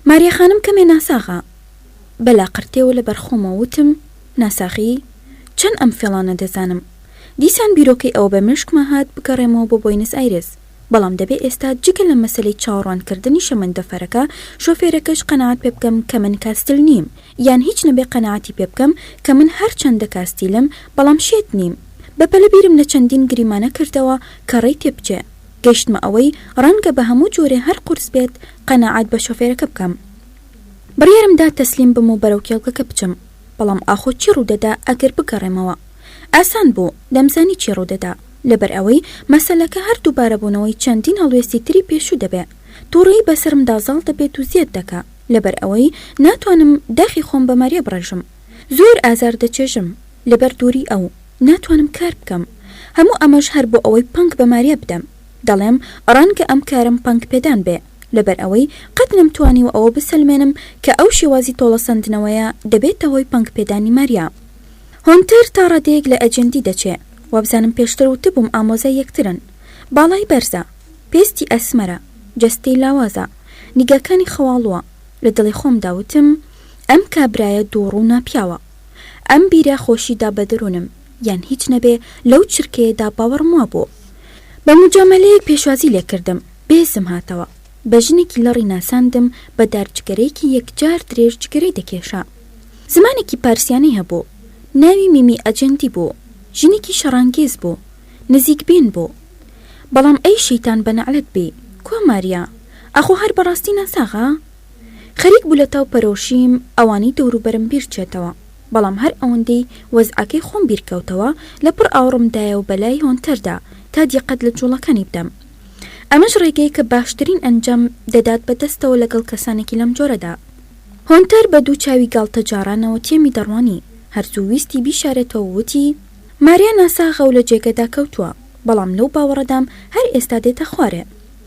ماریا خانم کەمێ ناساغە. بە لاقرتێوە لەبەر خۆمەوە وتم، ناساغی؟ چەند ئەم فێڵانە دەزانم. دیسان بیرۆکەی ئەوە بە مێشکما هات بگەڕێمەوە بۆ بۆینس ئایرس. بەڵام دەبێ ئێستا جگە لە مەسەلەی چاوەڕوانکردنی شەمەندەفەرەکە، شۆفێرەکەش قەناعەت پێ بکەم کە من کاستیل نیم. یان هیچ نەبێ قەناعەتی پێ بکەم کە من هەرچەندە کاستیلم، بەڵام شێت نیم. بە پەلە بیرم لە چەندین گریمانە کردەوە کە ڕێی تێ بچێ. گەیشتمە ئەوەی ڕەنگە بە هەموو جۆرێ هەر قورس بێت قەناعەت بە شۆفێرەکە بکەم. بڕیارم دا تەسلیم بم و بەرەو کێڵگەکە بچم. بەڵام ئاخۆ چی ڕوودەدا ئەگەر بگەڕێمەوە؟ ئاسان بوو، دەمزانی چی ڕوودەدا. لەبەر ئەوەی مەسەلەکە هەر دووبارەبوونەوەی چەندین هەڵوێستی تری پێشوو دەبێ. تووڕەیی بەسەرمدا زاڵ دەبێت و زیاد دەکا. لەبەر ئەوەی ناتوانم داخی خۆم بە ماریا بڕێژم. زۆر ئازار دەچێژم. لەبەر دووری ئەو. ناتوانم کار بکەم. هەموو ئەمەش هەر بۆ ئەوەی پەنگ بە ماریا بدەم. دەڵێم ڕەنگە ئەم کارەم پەنگ پێدان بێ. لەبەر ئەوەی قەت نەمتوانیوە ئەوە بسەلمێنم کە ئەو شێوازی تۆڵەسەندنەوەیە دەبێتە هۆی پەنگ پێدانی ماریا. هۆنتەر تا ڕادەیەک لە ئەجێندی دەچێ. وابزانم پێشتر وتبووم ئامۆزای یەکترن. باڵای بەرزە. پێستی ئەسمەرە. جەستەی لاوازە. نیگاکانی خەواڵووە. لە دڵی خۆمدا وتم ئەم کابرایە دووڕوو ناپیاوە. ئەم بیرە خۆشی دا بە دەروونم، یان هیچ نەبێ لەو چرکەیەدا باوەڕم وا بوو. بە موجامەلەیەک پێشوازی لێ کردم، بێزم هاتەوە. بە ژنێکی لەڕی ناساندم بە دار جگەرەیەکی یەکجار درێژ جگەرەی دەکێشا. زمانێکی پارسیانەی هەبوو. ناوی میمی ئەجەندی بوو. ژنێکی شەڕانگێز بوو. نزیکبین بوو. بەڵام ئەی شەیتان بە نەعلەت بی، کوا ماریا؟ ئاخۆ هەر بەڕاستی ناساغە؟ خەریک بوو لەتاو پەرۆشیم ئەوانەی دەوروبەرم بیر چێتەوە، بەڵام هەر ئەوەندەی وەزعەکەی خۆم بیر کەوتەوە لەپڕ ئاوڕم دایەوە بەلای هۆنتەردا تا دیقەت لە جوڵەکانی بدەم. ئەمەش ڕێگەیەکە باشترین ئەنجام دەدات بە دەستەوە لەگەڵ کەسانێکی لەم جۆرەدا. هۆنتەر بە دوو چاوی گاڵتەجاڕانەوە تێمی دەڕوانی. هەر زوو ویستی بیشارێتەوە و وتی، ماریا ناساغە و لە جێگەدا کەوتووە، بەڵام لەو باوەڕەدام هەر ئێستا دێتە خوارێ.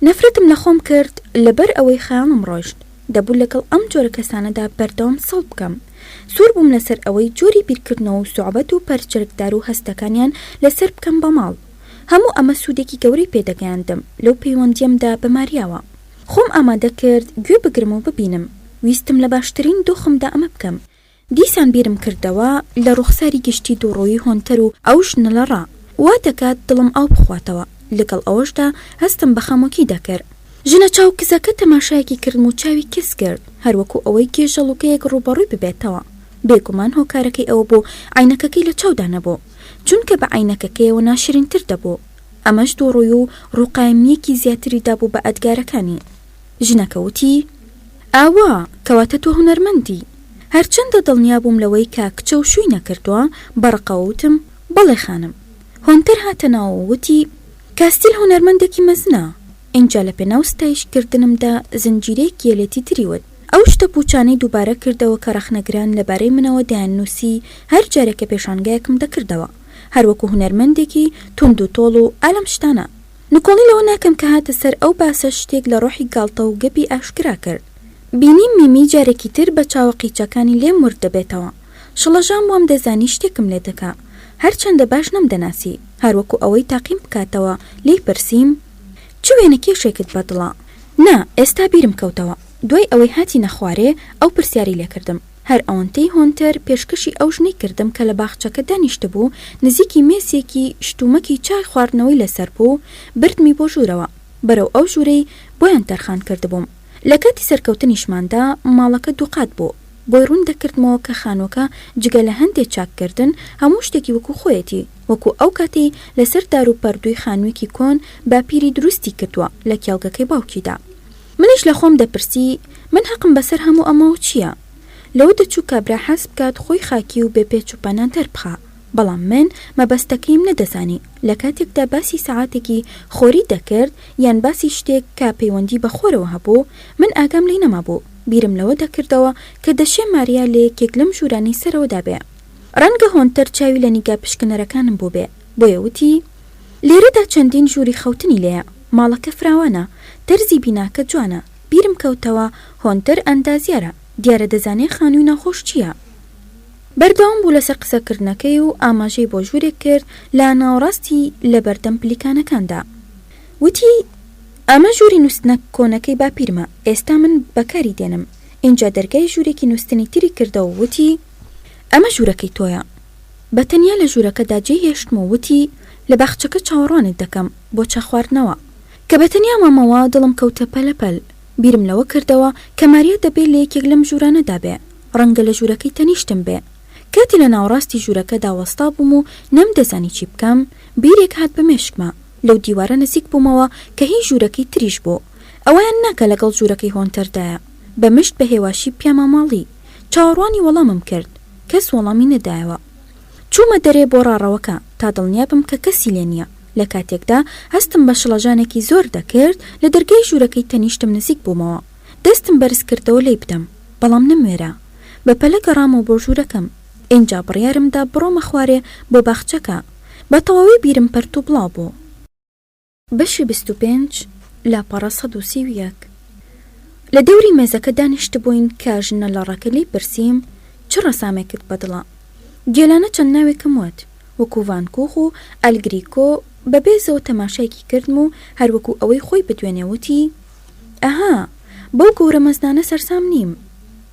نەفرەتم لە خۆم کرد لەبەر ئەوەی خەیاڵم ڕۆیشت. دەبوو لەگەڵ ئەم جۆرە کەسانەدا بەردەوام سڵ بکەم. سوور بووم لەسەر ئەوەی جۆری بیرکردنەوە و سوعبەت و پەرچەرکدار و هەستەکانیان لەسەر بکەم بە ماڵ. هەموو ئەمە سوودێکی گەورەی پێ دەگەیاندم لەو پەیوەندییەمدا بە ماریاوە. خۆم ئامادە کرد گوێ بگرم و ببینم. ویستم لە باشترین دۆخمدا ئەمە بکەم. دیسان بیرم کردەوە لە ڕوخساری گشتی دووڕووی هۆنتەر و ئەو ژنە لەڕە. وا دەکات دڵم ئاو بخواتەوە. لەگەڵ ئەوەشدا هەستم بە خەمۆکی دەکرد. ژنە چاو کزەکە تەماشایەکی کردم و چاوی کز کرد، هەر وەکو ئەوەی گێژەڵوکەیەک ڕووبەڕووی ببێتەوە. بێگومان هۆکارەکەی ئەوە بوو عەینەکەکەی لە چاودا نەبوو. چونکە بە عەینەکەکەیەوە ناشرینتر دەبوو. ئەمەش دووڕووی و ڕووقایمییەکی زیاتری دابوو بە ئەدگارەکانی. ژنەکە وتی، ئاوا، کەواتە تۆ هونەرمەندی. هەرچەندە دڵنیا بووم لەوەی کە کچە و شووی نەکردووە، بە ڕقەوە وتم، بەڵێ خانم. هۆنتەر هاتە ناوەوە و وتی، کاستیل هونەرمەندێکی مەزنە. ئینجا لە پێناو ستایش کردنمدا زنجیرەیەک گێلێتی تری وت. ئەو شتە پووچانەی دووبارە کردەوە کە ڕەخنەگران لەبارەی منەوە دەیاننووسی هەر جارێک کە پێشانگایەکم دەکردەوە. هەر وەکو هونەرمەندێکی توندوتۆڵ و ئا لەم شتانە. نکۆڵی لەوە ناکەم کە هاتە سەر ئەو باسە شتێک لە ڕۆحی گاڵتە و گەپی ئاشکرا کرد. بینیم میمی جارێکی تر بە چاوە قیچەکانی لێم ورد دەبێتەوە. شڵەژام وام دەزانی شتێکم لێ دەکا. هەرچەندە باش نەمدەناسی. هەر وەکو ئەوەی تاقیم بکاتەوە لێی پرسیم، چ وێنەکێشێکت بە دڵە؟ نا، ئێستا بیرم کەوتەوە. دوای ئەوەی هاتینە خوارێ ئەو پرسیارەی لێ کردم. هەر ئەوەنتەی هۆنتەر پێشکەشی ئەو ژنەی کردم کە لە باخچەکە دانیشتبوو، نزیکی مێزێکی شتومەکی چای خواردنەوەی لەسەر بوو، بردمی بۆ ژوورەوە، بەرەو ئەو ژوورەی بۆیان تەرخان کردبووم. لە کاتی سەرکەوتنیشماندا ماڵەکە دووقات بوو. بۆی ڕوون دەکردمەوە کە خانووەکە جگە لە هەندێ چاککردن، هەموو شتێکی وەکو خۆیەتی، وەکو ئەو کاتەی لەسەر داروپەردووی خانووێکی کۆن باپیری دروستی کردووە لە کێڵگەکەی باوکیدا. منیش لە خۆم دەپرسی من هەقم بەسەر هەموو ئەمەوە چییە؟ لەوە دەچوو کابرا حەز بکات خۆی خاکی و بێ پێچ و پەنا دەربخا، بەڵام من مەبەستەکەیم نەدەزانی، لە کاتێکدا باسی سەعاتێکی خۆری دەکرد یان باسی شتێک کە پەیوەندی بە خۆرەوە هەبوو، من ئاگام لێی نەمابوو، بیرم لەوە دەکردەوە کە دەشێ ماریا لە یەکێک لەم ژوورانەی سەرەوەدا بێ. ڕەنگە هۆنتەر چاوی لە نیگا پشکنەرەکانم بووبێ، بۆیە وتی. لێرەدا چەندین ژووری خەوتنی لێیە، ماڵەکە فراوانە، تەرزی بیناکە جوانە، بیرم کەوتەوە هۆنتەر ئەندازیارە، دیارە دەزانێ خانووی ناخۆش چییە. بەردەوام بوو لەسەر قسەکردنەکەی و ئاماژەی بۆ ژوورێک کرد لە ناوەڕاستی لەبەردەم پلیکانەکاندا. وتی، ئەمە ژووری نووستنە کۆنەکەی باپیرمە، ئێستا من بەکاری دێنم. ئینجا دەرگای ژوورێکی نووستنی تری کردەوە و وتی، ئەمە ژوورەکەی تۆیە. بە تەنیا لە ژوورەکەدا جێی هێشتم و وتی، لە باخچەکە چاوەڕوانت دەکەم بۆ چا خواردنەوە. کە بە تەنیا مامەوە دڵم کەوتە پەلەپەل. بیرم لەوە کردەوە کە ماریا دەبێ لە یەکێک لەم ژوورانەدا بێ. ڕەنگە لە ژوورەکەی تەنیشتم بێ. کاتێ لە ناوەڕاستی ژوورەکەدا وەستابووم و نەمدەزانی چی بکەم، بیرێک هات بە مێشکما. لەو دیوارە نزیک بوومەوە کە هی ژوورەکەی تریش بوو. ئەوەیان نا کە لەگەڵ ژوورەکەی هۆنتەردایە. بە مشت بە هێواشی پیاما ماڵی. چاوەڕوانی وەڵامم کرد. کەس وەڵامی نەدایەوە. چوومە دەرێ بۆ ڕاڕەوەکە تا دڵنیا بم کە کەسی لێ نییە. لە کاتێکدا هەستم بە شڵەژانێکی زۆر دەکرد، لە دەرگای ژوورەکەی تەنیشتم نزیک بوومەوە. دەستم بەرز کردەوە لێی بدەم، بەڵام نەموێرا. بە پەلە گەڕامەوە بۆ ژوورەکەم. ئینجا بڕیارم دا بڕۆمە خوارێ بۆ باخچەکە. بە تەواوی بیرم پەرت و بڵاو بوو. بەشی 25، لاپەڕە 131. لە دەوری مێزەکە دانیشتبووین کە ژنە لەڕەکە لێی پرسیم، چ ڕەسامێکت بە دڵە؟ گێلانە چەند ناوێکم وت، وەکوو ڤان کوخ و ئەلگریکۆ، بە بێزەوە تەماشایەکی کردم و هەر وەکوو ئەوەی خۆی بدوێنێ وتی، ئەها، بەو گەورە مەزنانە سەرسام نیم.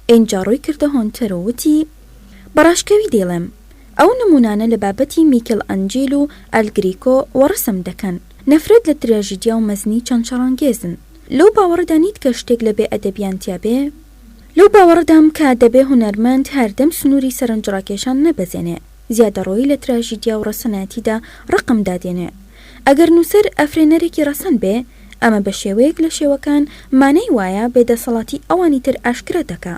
ئینجا ڕووی کردە هۆنتەر و وتی، بە ڕاشکاوی دەیڵێم، ئەو نموونانە لە بابەتی میکل ئەنجیل و ئەلگریکۆ وە ڕەسم دەکەن، نەفرەت لە تراژیدیا و مەزنی چەند شەڕانگێزن. لەو باوەڕەدا نیت کە شتێک لە بێ ئەدەبیان تیا بێ؟ لەو باوەڕەدام کە دەبێ هونەرمەند هەردەم سنووری سەرنجڕاکێشان نەبەزێنێ، زیادەڕۆیی لە تراژیدیا و ڕەسەنایەتیدا ڕقم دادێنێ. ئەگەر نووسەر ئەفرێنەرێکی ڕەسەن بێ، ئەمە بە شێوەیەک لە شێوەکان مانای وایە بێدەسەڵاتی ئەوانی تر ئاشکرا دەکا.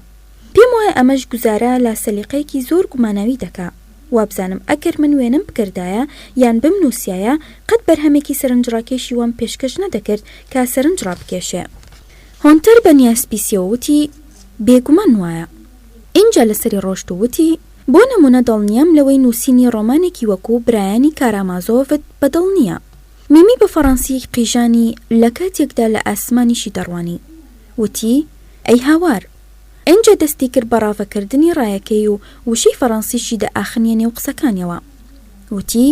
پێم وایە ئەمەش گوزارە لە سەلیقەیەکی زۆر گوماناوی دەکا. وابزانم ئەگەر من وێنەم بکردایە یان بمنووسیایە، قەت بەرهەمێکی سەرنجڕاکێشی وام پێشکەش نەدەکرد کە سەرنج ڕابکێشێ. هۆنتەر بە نیازپیسییەوە وتی، بێگومان وایە. ئینجا لەسەری ڕۆشت و وتی. بۆ نموونە دڵنیام لەوەی نووسینی ڕۆمانێکی وەکوو برایانی کارامازۆڤت بە دڵ نییە. میمی بە فەڕەنسی قیژانی لە کاتێکدا لە ئاسمانیشی دەڕوانی. وتی، ئەی هاوار! ئینجا دەستی کرد بە ڕاڤەکردنی ڕایەکەی و وشەی فەڕەنسیشی دەئاخنیە نێو قسەکانیەوە. وتی،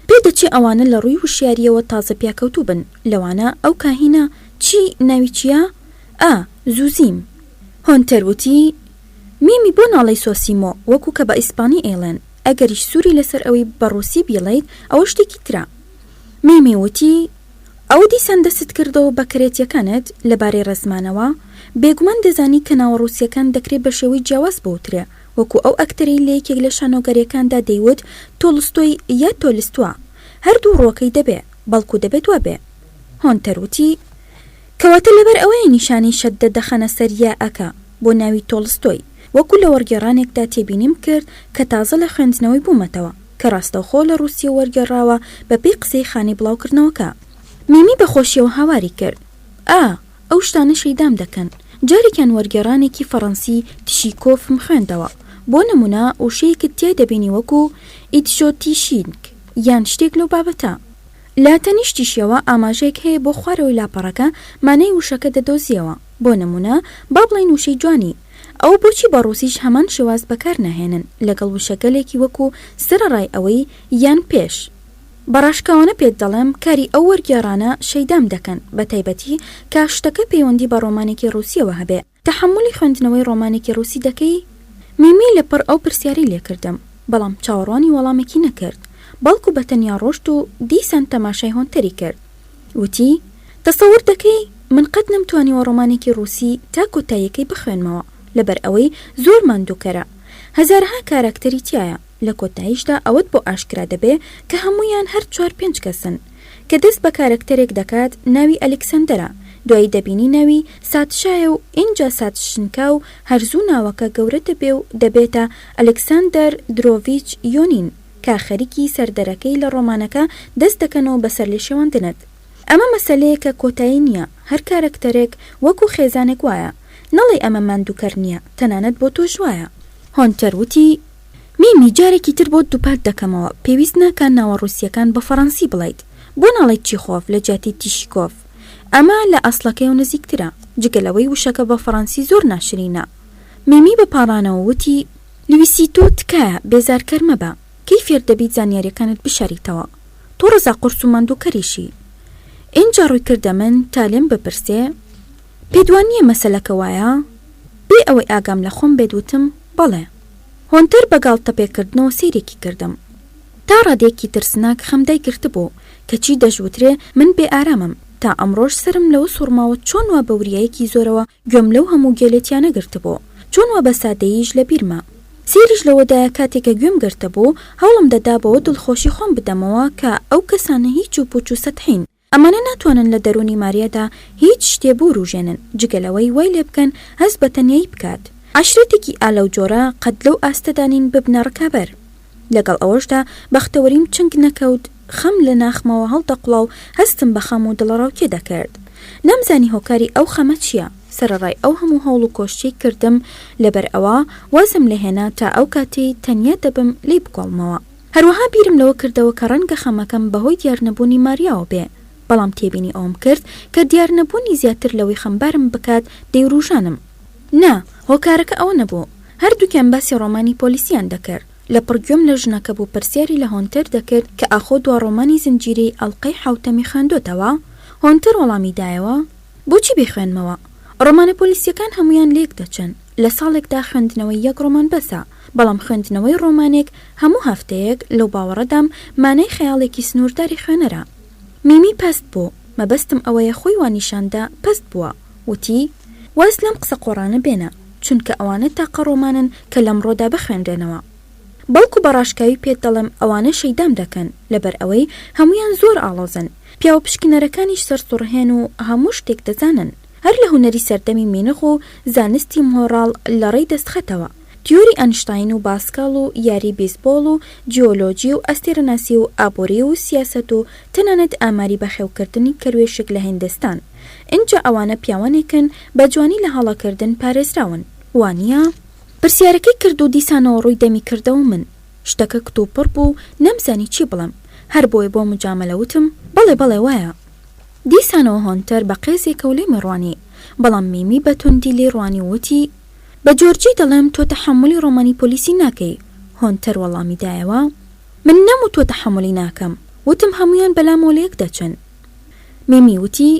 پێ دەچێ ئەوانە لە ڕووی وشیارییەوە تازە پیاکەوتوو بن، لەوانە ئەو کاهینە، چی، ناوی چییە؟ ئا، زوزیم. هۆنتەر وتی، میمی بۆ ناڵێی سۆسیمۆ، وەکوو کە بە ئیسپانی ئەیڵێن، ئەگەریش سووری لەسەر ئەوەی بە ڕووسی بیڵێیت، ئەوە شتێکی ترە. میمی وتی، ئەوە دیسان دەستت کردەوە بە کەرێتیەکانت لەبارەی ڕێزمانەوە؟ بێگومان دەزانی کە ناوە ڕووسیەکان دەکرێ بە شێوەی جیاواز بوترێ، وەکو ئەو ئەکتەرەی لە یەکێک لە شانۆگەریەکاندا دەیوت تۆڵستۆی یا تۆلستوا. هەردوو ڕووەکەی دەبێ، بەڵکو دەبێت وابێ. هۆنتەر وتی، کەواتە لەبەر ئەوەیە نیشانەی شەددە دەخەنە سەر یا ەکە بۆ ناوی تۆڵستۆی، وەکو لە وەڕگێڕانێکدا تێبینیم کرد کە تازە لە خوێندنەوەی بوومەتەوە. کە ڕاستەوخۆ لە ڕووسیەوە وەرگێڕراوە بە پێی قسەی خانەی بڵاوکردنەوەکە. میمی بە خۆشیەوە هاواری کرد، ئا، ئەو شتانە شەیدام دەکەن. جارێکیان وەرگێڕانێکی فەڕەنسی تشیکۆفم خوێندەوە. بۆ نموونە وشەیەکت تیا دەبینی وەکوو ئیدژۆتیشینک یان شتێک لەو بابەتە. لە تەنیشتیشیەوە ئاماژەیەک هەیە بۆ خوارەوەی لاپەڕەکە مانای وشەکە دەدۆزیەوە. بۆ نموونە با بڵێین وشەی جوانی. ئەوە بۆچی بە ڕووسیش هەمان شێواز بەکار ناهێنن لەگەڵ وشەگەلێکی وەکو سەرەڕای ئەوەی یان پێش؟ بە ڕاشکاوانە پێت دەڵێم کاری ئەو وەرگێڕانە شەیدام دەکەن بە تایبەتی کە شتەکە پەیوەندی بە ڕۆمانێکی ڕووسیەوە هەبێ. تەحەمولی خوێندنەوەی ڕۆمانێکی ڕووسی دەکەی؟ میمی لە پڕ ئەو پرسیارەی لێ کردم بەڵام چاوەڕوانی وەڵامێکی نەکرد بەڵکو بە تەنیا ڕۆشت و دیسان تەماشای هۆنتەری کرد. وتی، تەسەور دەکەی من قەت نەمتوانیوە ڕۆمانێکی ڕووسی تا کۆتاییەکەی بخوێنمەوە، لەبەر ئەوەی زۆر ماندووکەرە. هەزارەها کاراکتەری تیایە، لە کۆتاییشدا ئەوەت بۆ ئاشکرا دەبێ کە هەموویان هەر چوار پێنج کەسن. کە دەست بە کارەکتەرێک دەکات ناوی ئەلیکسەندەرە، دوایی دەبینی ناوی ساتشایە و ئینجا ساتشنکا و هەر زوو ناوەکە گەورە دەبێ و دەبێتە ئەلکسەندەر درۆڤیچ یۆنین. کە خەریکی سەردەرەکەی لە ڕۆمانەکە دەست دەکەنەوە بە سەرلێشێواندنت. ئەمە مەسەلەیەکە کۆتایی نییە، هەر کارەکتەرێک وەکو خێزانێک وایە. نەڵێی ئەمە ماندووکەر نییە، تەنانەت بۆ تۆش وایە. هۆنتەر وتی، میمی جارێکی تر بۆت دووپات دەکەمەوە، پێویست ناکا ناوە ڕووسییەکان بە فەڕەنسی بڵێیت. بۆ ناڵێیت چیخۆف لە جیاتی تیشیکۆف؟ ئەمە لە ئەسڵەکەیەوە نزیکترە. جگە لەوەی وشەکە بە فەڕەنسی زۆر ناشرینە. میمی بە پاڕانەوە وتی، لویسیتۆ تکایە بێزارکەر مەبە، کەی فێر دەبیت زانیاریەکانت بشاریتەوە؟ تۆ ڕەزا قورس و ماندووکەریشی. ئینجا ڕووی کردە من تا لێم بپرسێ، پێت وا نییە مەسەلەکە وایە؟ بێ ئەوەی ئاگام لە خۆم بێت وتم، بەڵێ. هۆنتەر بە گاڵتەپێکردنەوە سەیرێکی کردم. تا ڕادەیەکی ترسناک خەم دایگرتبوو، کەچی دەشوترێ من بێ ئارامم، تا ئەمڕۆش سەرم لەوە سوڕماوە چۆن وا بە وریایەکی زۆرەوە گوێم لەو هەموو گێلێتیانە گرتبوو، چۆن وا بە سادەییش لە بیرمە. سەیریش لەوەدایە کاتێ کە گوێم گرتبوو، هەوڵم دەدا بەوە دڵخۆشی خۆم بدەمەوە کە ئەو کەسانە هیچ و پوچ و سەتحین. ئەمانە ناتوانن لە دەروونی ماریادا هیچ شتێ بوروژێنن، جگە لەوەی وای لێ بکەن هەست بە تەنیایی بکات. عەشرەتێکی ئا لەو جۆرە قەت لەو ئاستەدا نین ببنە ڕکابەر. لەگەڵ ئەوەشدا بەختەوەریم چنگ نەکەوت، خەم لە ناخمەوە هەڵدەقوڵا و هەستم بە خەم و دڵەڕاوکێ دەکرد. نەمزانی هۆکاری ئەو خەمە چییە، سەرەڕای ئەو هەموو هەوڵ و کۆششەی کردم، لەبەر ئەوە وازم لێ هێنا تا ئەو کاتەی تەنیا دەبم لێی بکۆڵمەوە. هەروەها بیرم لەوە کردەوە کە ڕەنگە خەمەکەم بەهۆی دیارنەبوونی ماریاوە بێ، بەڵام تێبینی ئەوەم کرد کە دیارنەبوونی زیاتر لەوەی خەمبارم بکات دەیوروژانم. نا، هۆکارەکە ئەوە نەبوو. هەردووکیان باسی ڕۆمانی پۆلیسیان دەکرد. لەپڕ گوێم لە ژنەکە بوو پرسیاری لە هۆنتەر دەکرد کە ئاخۆ دوا ڕۆمانی زنجیرەی ئەڵقەی حەوتەمی خوێندۆتەوە؟ هۆنتەر وەڵامی دایەوە، بۆچی بیخوێنمەوە؟ ڕۆمانە پۆلیسییەکان هەموویان لێک دەچن. لە ساڵێکدا خوێندنەوەی یەک ڕۆمان بەسە، بەڵام خوێندنەوەی ڕۆمانێک هەموو هەفتەیەک، لەو باوەڕەدام مانای خەیاڵێکی سنوورداری خوێنەرە. میمی پەست بوو، مەبەستم ئەوەیە خۆی وا نیشان دا پەست بووە. وتی، واز لەم قسە قۆڕانە بێنە، چونکە ئەوانە تاقە ڕۆمانن کە لەمڕۆدا بخوێنرێنەوە. بەڵکو بە ڕاشکاوی پێت دەڵێم ئەوانە شەیدام دەکەن، لەبەر ئەوەی هەموویان زۆر ئاڵۆزن. پیاوە پشکنەرەکانیش سەرسوڕهێن و هەموو شتێک دەزانن. هەر لە هونەری سەردەمی مینغ و زانستی مۆڕاڵ لە ڕێی دەستخەتەوە، تیۆری ئەنشتاین و باسکاڵ و یاری بیسبۆڵ و جیۆلۆجی و ئەستێرەناسی و ئابووری و سیاسەت و تەنانەت ئاماری بەخێوکردنی کەروێشک لە هیندستان. ئینجا ئەوانە پیاوانێکن بە جوانی لە هەڵەکردن پارێزراون. وا نییە؟ پرسیارەکەی کرد و دیسانەوە ڕووی دەمی کردەوە من. شتەکە کتوپڕ بوو و نەمزانی چی بڵێم، هەر بۆیە بۆ موجامەلە وتم، بەڵێ بەڵێ وایە. دیسانەوە هۆنتەر بە قێزێکەوە لێمی ڕوانی، بەڵام میمی بە توندی لێی ڕوانی و وتی، بە جۆرجی دەڵێم تۆ تەحەمولی ڕۆمانی پۆلیسی ناکەی، هۆنتەر وەڵامی دایەوە، من نەموتووە تەحەمولی ناکەم، وتم هەموویان بەلامەوە لەیەک دەچن. میمی وتی،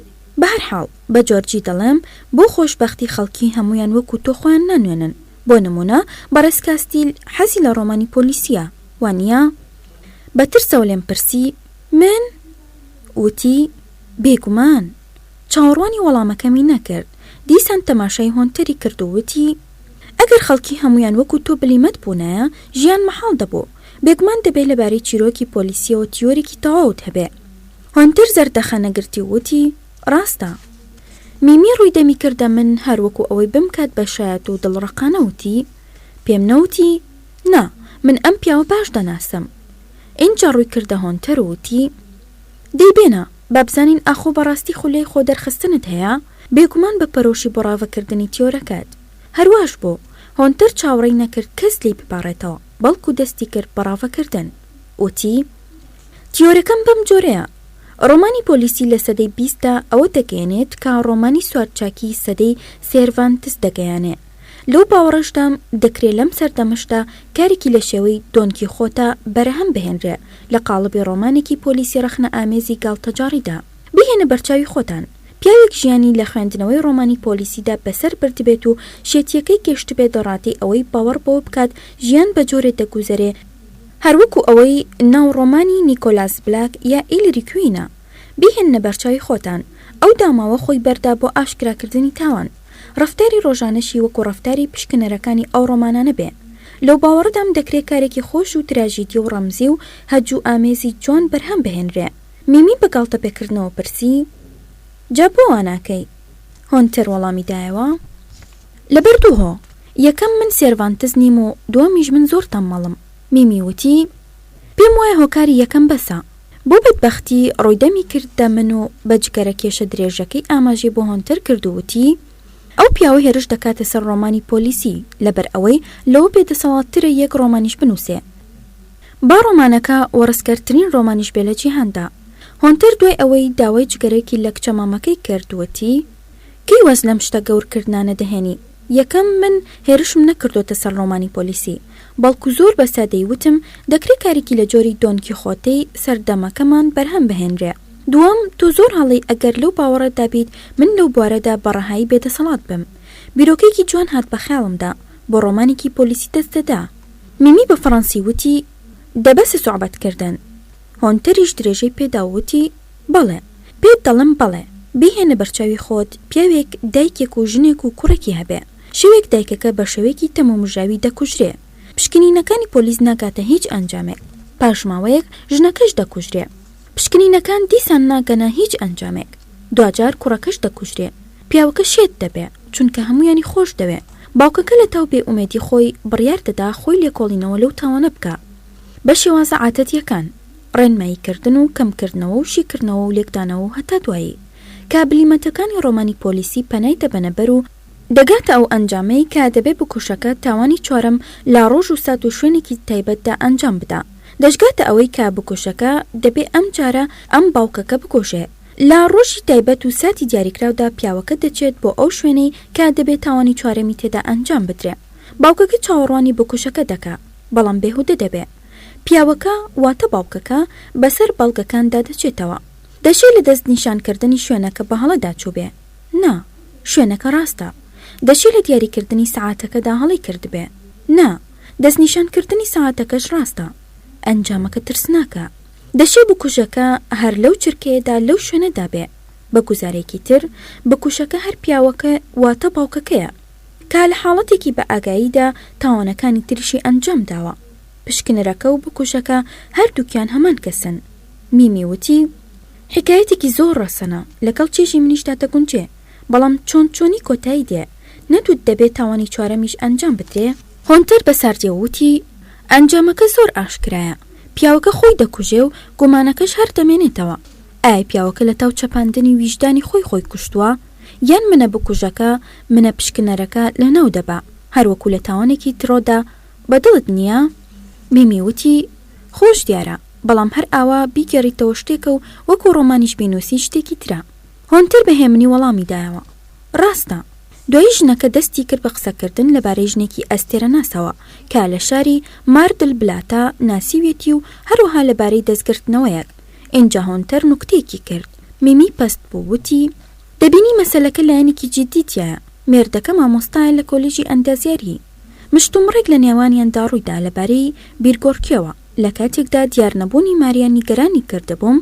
بەهەرحاڵ، بە جۆرجی دەڵێم بۆ خۆشبەختی خەڵکی هەموویان وەکو تۆ خۆیان نانوێنن، بۆ نموونە بەڕێز کاستیل حەزی لە ڕۆمانی پۆلیسییە، وانییە؟ بە ترسەوە لێم پرسی، من؟ وتی، بێگومان. چاوەڕوانی وەڵامەکەمی نەکرد، دیسان تەماشای هۆنتەری کرد و وتی، ئەگەر خەڵکی هەموویان وەکو تۆ بلیمەت بوونایە، ژیان مەحاڵ دەبوو. بێگومان دەبێ لەبارەی چیرۆکی پۆلیسییەوە تیۆرێکی تەواوت هەبێ. هۆنتەر زەردەخەنە گرتی و وتی، ڕاستە. میمی ڕووی دەمی کردە من هەر وەکو ئەوەی بمکات بە شایەت و دڵڕەقانە وتی، پێم نەوتی؟ نا، من ئەم پیاوە باش دەناسم. ئینجا ڕووی کردە هۆنتەر و وتی، دەی بێنە، با بزانین ئاخۆ بەڕاستی خولیای خۆدەرخستنت هەیە؟ بێگومان بە پەرۆشی بۆ ڕاڤەکردنی تیۆرەکەت. هەرواش بوو. هۆنتەر چاوەڕێی نەکرد کەس لێی بپاڕێتەوە، بەڵکو دەستی کرد بە ڕاڤەکردن. وتی، تیۆرەکەم بەم جۆرەیە، ڕۆمانی پۆلیسی لە سەدەی بیستدا ئەوە دەگەیەنێت کە ڕۆمانی سوارچاکی سەدەی سێرڤانتس دەگەیانێ. لەو باوەڕەشدام دەکرێ لەم سەردەمەشدا کارێکی لە شێوەی دۆن کیخۆتە بەرهەم بهێنرێ لە قاڵبی ڕۆمانێکی پۆلیسی ڕەخنەئامێزی گاڵتەجاڕیدا. بیهێنە بەرچاوی خۆتان پیاوێک ژیانی لە خوێندنەوەی ڕۆمانی پۆلیسیدا بەسەر بردبێت و شێتییەکەی گەشتبێت ڕادەی ئەوەی باوەڕ بەوە بکات ژیان بە جۆرێ دەگوزەرێ هەر وەکو ئەوەی ناو ڕۆمانی نیکۆلاس بلاک یا ئیلری کوینە. بیهێننە بەرچاوی خۆتان ئەو داماوە خۆی بەردا بۆ ئاشکراکردنی تاوان. ڕەفتاری ڕۆژانەشی وەکو ڕەفتاری پشکنەرەکانی ئەو ڕۆمانانە بێ. لەو باوەڕەدام دەکرێ کارێکی خۆش و تراژیدی و ڕەمزی و هەجوو ئامێزی جوان بەرهەم بهێنرێ. میمی بە گاڵتەپێکردنەوە پرسی، جا بۆ وا ناکەی؟ هۆنتەر وەڵامی دایەوە، لەبەر دوو هۆ، یەکەم من سێرڤانتس نیم و دووەمیش من زۆر تەممەڵم. میمی وتی، پێم وایە هۆکاری یەکەم بەسە. بۆ بەدبەختی ڕووی دەمی کردە من و بە جگەرە کێشە درێژەکەی ئاماژەی بۆ هۆنتەر کرد و وتی، ئەو پیاوە هێرش دەکاتە سەر ڕۆمانی پۆلیسی لەبەر ئەوەی لەوە بێدەسەڵاتترە یەک ڕۆمانیش بنووسێ. با ڕۆمانەکە وەڕسکەرترین ڕۆمانیش بێ لە جیهاندا. هۆنتەر دوای ئەوەی داوای جگەرەیەکی لە کچە مامەکەی کرد وتی، کەی واز لەم شتە گەورکردنانە دەهێنی؟ یەکەم، من هێرشم نەکردۆتە سەر ڕۆمانی پۆلیسی، بەڵکو زۆر بە سادەیی وتم دەکرێ کارێکی لە جۆری دۆن کیخۆتەی سەردەمەکەمان بەرهەم بهێنرێ. دووەم، تۆ زۆر هەڵەی ئەگەر لەو باوەڕەدا بیت من لەو بوارەدا بە ڕەهایی بێدەسەڵات بم. بیرۆکەیەکی جوان هات بە خەیاڵمدا، بۆ ڕۆمانێکی پۆلیسی دەست دەدا. میمی بە فەڕەنسی وتی، دە بەسە سوعبەت کردن. هۆنتەریش درێژەی پێدا و وتی، بەڵێ. پێت دەڵێم بەڵێ. بیهێنە بەرچاوی خۆت پیاوێک دایکێک و ژنێک و کوڕێکی هەبێ. شەوێک دایکەکە بە شێوەیەکی تەمومژاوی دەکوژرێ. پشکنینەکانی پۆلیس ناگاتە هیچ ئەنجامێک. پاش ماوەیەک ژنەکەش دەکوژرێ. پشکنینەکان دیسان ناگەنە هیچ ئەنجامێک. دواجار کوڕەکەش دەکوژرێ. پیاوەکە شێت دەبێ، چونکە هەموویانی خۆش دەوێ. باوکەکە لە تاو بێئومێدی خۆی بڕیار دەدا خۆی لێکۆڵینەوە لەو تاوانە بکا. بە شێوازە عاتەتییەکان، ڕێنماییکردن و کەمکردنەوە و شیکردنەوە و لێکدانەوە و هەتا دوایی، کە بلیمەتەکانی ڕۆمانی پۆلیسی پەنای دەبەنە بەر و، دەگاتە ئەو ئەنجامەی کە دەبێ بکوژەکە تاوانی چوارەم لە ڕۆژ و سات و شوێنێکی تایبەتدا ئەنجام بدا. دەشگاتە ئەوەی کە بکوژەکە دەبێ ئەم جارە ئەم باوکەکە بکوژێ. لە ڕۆژی تایبەت و ساتی دیاریکراودا پیاوەکە دەچێت بۆ ئەو شوێنەی کە دەبێ تاوانی چوارەمی تێدا ئەنجام بدرێ. باوکەکە چاوەڕوانی بکوژەکە دەکا، بەڵام بێهودە دەبێ. پیاوەکە، واتە باوکەکە، بەسەر بەڵگەکاندا دەچێتەوە. دەشێ لە دەستنیشانکردنی شوێنەکە بە هەڵەدا چووبێ. نا، شوێنەکە ڕاستە. دەشێ لە دیاریکردنی سەعاتەکەدا هەڵەی کردبێ. نا، دەستنیشانکردنی سەعاتەکەش ڕاستە. ئەنجامەکە ترسناکە. دەشێ بکوژەکە هەر لەو چرکەیەدا لەو شوێنەدا بێ. بە گوزارەیەکی تر، بکوژەکە هەر پیاوەکە واتە باوکەکەیە. کە لە حاڵەتێکی بە ئاگاییدا تاوانەکانی تریشی ئەنجام داوە. پشکنەرەکە و بکوژەکە هەردووکیان هەمان کەسن. میمی وتی، حیکایەتێکی زۆر ڕەسەنە، لەگەڵ چێژی منیشدا دەگونجێ، بەڵام چۆن چۆنی کۆتایی دێ؟ نەتوت دەبێ تاوانی چوارەمیش ئەنجام بدرێ؟ هۆنتەر بە ساردیەوە وتی، ئەنجامەکە زۆر ئاشکرایە، پیاوەکە خۆی دەکوژێ و گومانەکەش هەر دەمێنێتەوە. ئایا پیاوەکە لەتاو چەپاندنی ویژدانی خۆی خۆی کوشتووە؟ یان منە بکوژەکە منە پشکنەرەکە لەناو دەبا؟ هەر وەکو لە تاوانێکی تڕۆدا بە دڵت نییە؟ میمی وتی، خۆش دیارە، بەڵام هەر ئاوا بیگێڕیتەوە شتێکە و وەکو ڕۆمانیش بینووسی شتێکی ترە. هۆنتەر بە هێمنی وەڵامی دایەوە، ڕاستە. دوایی ژنەکە دەستی کرد بە قسەکردن لەبارەی ژنێکی ئەستێرەناسەوە کە لە شاری ماردل بلاتا ناسیویەتی و هەروەها لەبارەی دەستگرتنەوەیەک. ئینجا هۆنتەر نوکتەیەکی کرد. میمی پەست بوو، وتی، دەبینی مەسەلەکە لایەنێکی جیددی تیایە. مێردەکە مامۆستایە لە کۆلیژی ئەندازیاری. مشتومڕێک لە نێوانیاندا ڕوویدا لەبارەی بیرگۆڕکێوە، لە کاتێکدا دیارنەبوونی ماریا نیگەرانی کردبووم،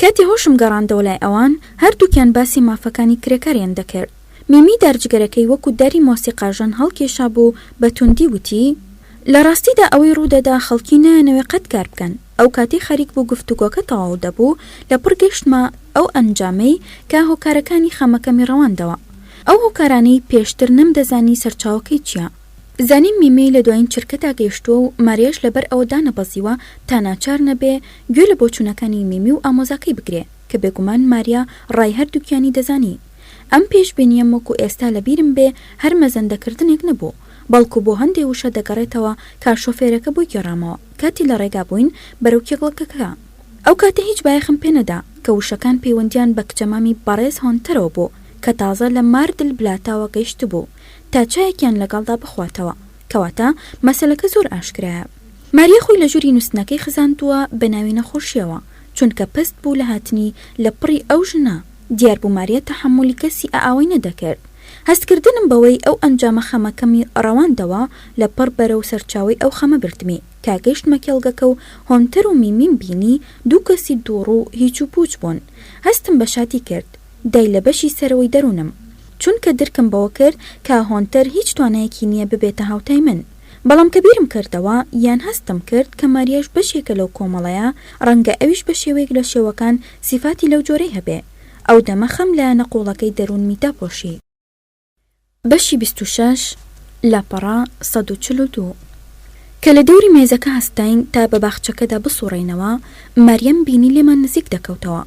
کاتێ هۆشم گەڕاندەوە لای ئەوان، هەردووکیان باسی مافەکانی کرێکاریان دەکرد. میمی دارجگەرەکەی وەکو داری مۆسیقاژەن هەڵکێشابوو و بە توندی وتی، لە ڕاستیدا ئەوەی ڕوودەدا خەڵکی نایانەوێ قەت کار بکەن. ئەو کاتەی خەریک بوو گفتوگۆکە تەواو دەبوو، لەپڕ گەشتمە ئەو ئەنجامەی کە هۆکارەکانی خەمەکەمی ڕەواندەوە. ئەو هۆکارانەی پێشتر نەمدەزانی سەرچاوەکەی چییە. زانیم میمی لە دوایین چرکەدا گەیشتووە و ماریاش لەبەر ئەوە دانەبەزیوە تا ناچار نەبێ گوێ لە بۆچوونەکانی میمی و ئامۆزاکەی بگرێ، کە بێگومان ماریا ڕای هەردووکیانی دەزانی. ئەم پێشبینییەم وەکو ئێستا لە بیرم بێ هەر مەزەندەکردنێک نەبوو، بەڵکو بۆ هەندێ وشە دەگەڕێتەوە کە شۆفێرەکە بۆی گێڕامەوە کاتی لە ڕێگا بووین بەرەو کێڵگەکە. ئەو کاتە هیچ بایەخم پێ نەدا کە وشەکان پەیوەندییان بە کچەمامی بەڕێز هۆنتەرەوە بوو کە تازە لە ماردل بلاتاوە گەیشتبوو تا چایەکیان لەگەڵدا بخواتەوە. کەواتە مەسەلەکە زۆر ئاشکرایە. ماریا خۆی لە ژووری نووستنەکەی خزاندووە بە ناوی نەخۆشییەوە، چونکە پەست بوو لە هاتنی لە پڕی ئەو ژنە. دیار بوو ماریا تەحەمولی کەسی ئاوای نەدەکرد. هەستکردنم بەوەی ئەو ئەنجامە خەمەکەمی ڕەواندەوە، لە پڕ بەرەو سەرچاوەی ئەو خەمە بردمی. کە گەیشتمە کێڵگەکە و هۆنتەر و میمیم بینی، دوو کەسی دووڕوو هیچ و پووچ بوون. هەستم بە شادی کرد. دای لە بەشی سەرەوەی دەروونم. چونکە درکم بەوە کرد کە هۆنتەر هیچ توانایەکی نییە ببێتە هاوتای من. بەڵام کە بیرم کردەوە، یان هەستم کرد کە ماریاش بەشێکە لەو کۆمەڵەیە، ڕەنگە ئەویش بە شێوەیەک لە شێوەکان سیفاتی لەو جۆرەی هەبێ. ئەو دەمە خەم لایەنە قووڵەکەی دەروونمی داپۆشی. بەشی 26، لاپەڕە 142. کە لە دەوری مێزەکە هەستاین تا بە باخچەکەدا بسوڕێینەوە، ماریام بینی لێمان نزیک دەکەوتەوە.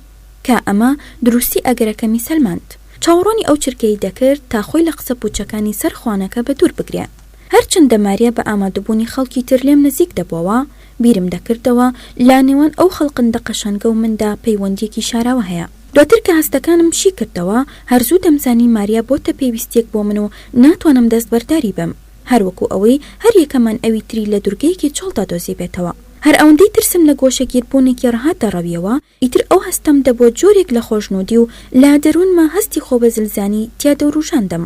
کە ئەمە دروستی ئەگەرەکەمی سەلماند. چاوەڕوانی ئەو چرکەی دەکرد تا خۆی لە قسە پووچەکانی سەر خوانەکە بە دوور بگرێ. هەرچەندە ماریا بە ئامادەبوونی خەڵکی تر لێم نزیک دەبۆوە، بیرم دەکردەوە لە نێوان ئەو خەڵقندە قەشەنگە و مندا پەیوەندییەکی شاراوە هەیە. دواتر کە هەستەکانم شی کردەوە، هەر زوو دەمزانی ماریا بۆتە پێویستییەک بۆ من و ناتوانم دەستبەرداری بم. هەر وەکو ئەوەی هەر یەکەمان ئەوی تری لە دورگەیەکی چۆڵدا دۆزیبێتەوە. هەر ئەوەندەی ترسم لە گۆشەگیربوونێکی ڕەها دەڕەویەوە، ئیتر ئەو هەستەم دەبووە جۆرێک لە خۆشنوودی و لە دەروونما هەستی خۆبەزلزانی تیا دەوروژاندم.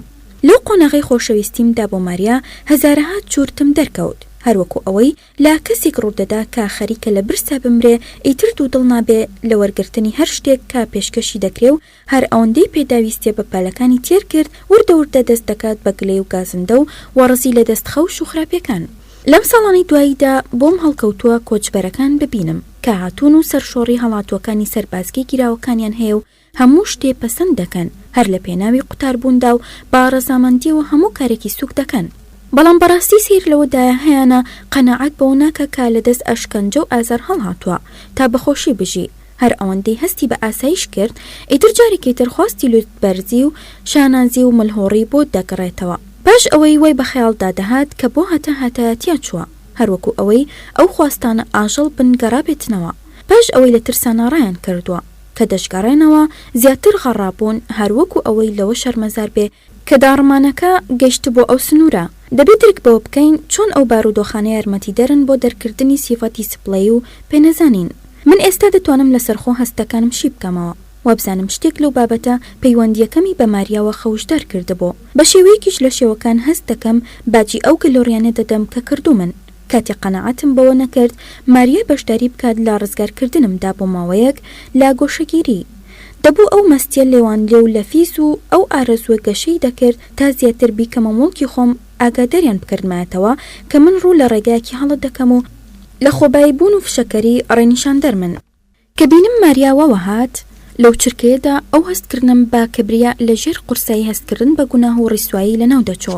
لەو قۆناغەی خۆشەویستیم دا بۆ ماریا هەزارەها چورتم دەرکەوت. هەر وەکو ئەوەی لە کەسێک ڕوودەدا کە خەریکە لە برسا بمرێ ئیتر دوودڵ نابێ لە وەرگرتنی هەر شتێک کە پێشکەشی دەکرێ و هەر ئەوەندەی پێداویستیە بەپەلەکانی تێر کرد وردە وردە دەست دەکات بە گلەی و گازندە و وەڕزی لە دەست خەوش و خراپیەکان. لەم ساڵانەی دواییدا بۆم هەڵکەوتووە کۆچبەرەکان ببینم کە هاتوون و سەرشۆڕی هەڵاتووەکانی سەربازگەی گیراوەکانیان هەیە و هەموو شتێ پەسەند دەکەن هەر لە پێناوی قوتاربووندا و بە ڕەزامەندیەوە هەموو کارێکی سووک دەکەن. بەڵام بەڕاستی سەیر لەوەدایە هەیانە قەناعەت بەوە ناکا کە لە دەست ئەشکەنجە و ئازار هەڵهاتووە تا بە خۆشی بژی، هەر ئەوەندەی هەستی بە ئاسایش کرد ئیتر جارێکی تر خواستی لوتبەرزی و شانازی و ملهوڕی بۆ دەگەڕێتەوە. پاش ئەوەی وای بە خەیاڵدا دەهات کە بۆ هەتا هەتایە تیا چووە، هەر وەکو ئەوەی ئەو خواستانە ئاژەڵ بن گەڕابێتنەوە پاش ئەوەی لە ترسانا ڕایان کردووە، کە دەشگەڕێنەوە زیاتر غەڕابوون هەر وەکو ئەوەی لەوە شەرمەزار بێ کە داڕمانەکە گەیشتبووە ئەو سنوورە. دەبێ درک بەوە بکەین چۆن ئەو بارودۆخانە یارمەتیدەرن بۆ دەرکردنی سیفەتی سپڵەیی و پێنەزانین. من ئێستا دەتوانم لەسەرخۆ هەستەکانم شی بکەمەوە. وابزانم شتێک لەو بابەتە پەیوەندییەکەمی بە ماریاوە خەوشدار کردبوو. بە شێوەیەکیش لە شێوەکان هەست دەکەم باجی ئەو گەلۆڕیانە دەدەم کە کردوومن. کاتێ قەناعەتم بەوە نەکرد ماریا بەشداری بکات لە ڕزگارکردنمدا بۆ ماوەیەک لە گۆشەگیری. دەبوو ئەو مەستیە لێوانلێو لە فیز و ئەو ئارەزووە گەشەی دەکرد تا زیاتر بیکەمە موڵکی خۆم ئاگاداریان بکردمایەتەوە کە من ڕوو لە ڕێگایەکی هەڵە دەکەم و لە خۆبایی بوون و فشەکەری ڕێنیشاندەرمن. کە بینم ماریا واوە هات، لەو چرکەیەدا ئەو هەستکردنەم بە کبریا لە ژێر قورسایی هەستکردن بە گوناه و ڕیسوایی لەناو دەچۆ.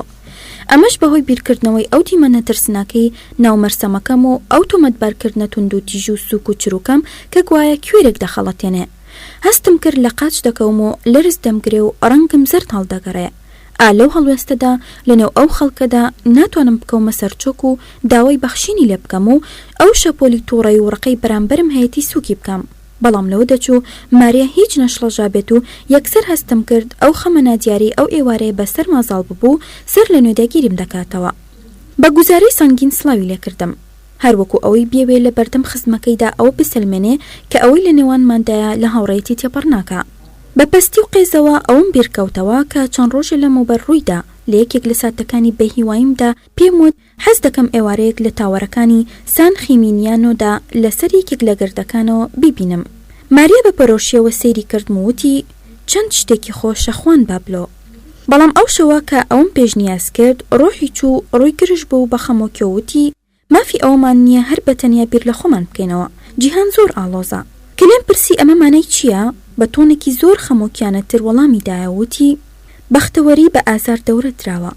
ئەمەش بەهۆی بیرکردنەوەی ئەو دیمەنە ترسناکەی ناو مەرسەمەکەم و ئەو تۆمەتبارکردنە توندوتیژ و سووک و چرووکەم کە گوایە کوێرێک دەخەڵەتێنێ. هەستم کرد لە قاچ دەکەوم و لەرز دەمگرێ و ڕەنگم زەرد هەڵدەگەڕێ. ئا لەو هەڵوێستەدا، لەنێو ئەو خەڵکەدا، ناتوانم بکەومە سەر چۆک و داوای بەخشینی لێ بکەم و ئەو شەپۆلی تووڕەیی و ڕقەی بەرامبەرم هەیەتی سووکی بکەم. بەڵام لەوە دەچوو ماریا هیچ نەشڵەژابێت و یەکسەر هەستم کرد ئەو خەمە نادیارەی ئەو ئێوارەیە بەسەرما زاڵ ببوو سەر لە نوێ داگیریم دەکاتەوە. بە گوزارەی سەنگین سڵاوی لێ کردم. هەر وەکو ئەوەی بیەوێ لە بەردەم خزمەکەیدا ئەوە بسەلمێنێ کە ئەوەی لە نێوانماندایە لە هاوڕێیەتی تێپەڕ ناکا. بە پەستی و قێزەوە ئەوەم بیر کەوتەوە کە چەند ڕۆژێ لەمەوبەر ڕووی دا، لە یەکێک لە ساتەکانی بێهیواییمدا پێم وت حەز دەکەم ئێوارەیەک لە تاوەرەکانی سان خیمینیانۆدا لەسەر یەکێک لە گردەکانەوە بیبینم. ماریا بە پەرۆشییەوە سەیری کردم و وتی، چەند شتێکی خۆشە خوان بابلۆ. بەڵام ئەو شەوە کە ئەوم پێشنیاز کرد، ڕۆحی چوو، ڕووی گرژ بوو و بە خەمۆکیەوە وتی، مافی ئەوەمان نییە هەر بە تەنیا بیر لە خۆمان بکەینەوە، جیهان زۆر ئاڵۆزە. کە لێم پرسی ئەمە مانای چییە، بە تۆنێکی زۆر خەمۆکیانەتر وەڵامی دایەوە وتی، بەختەوەری بە ئازار دەورە دراوە.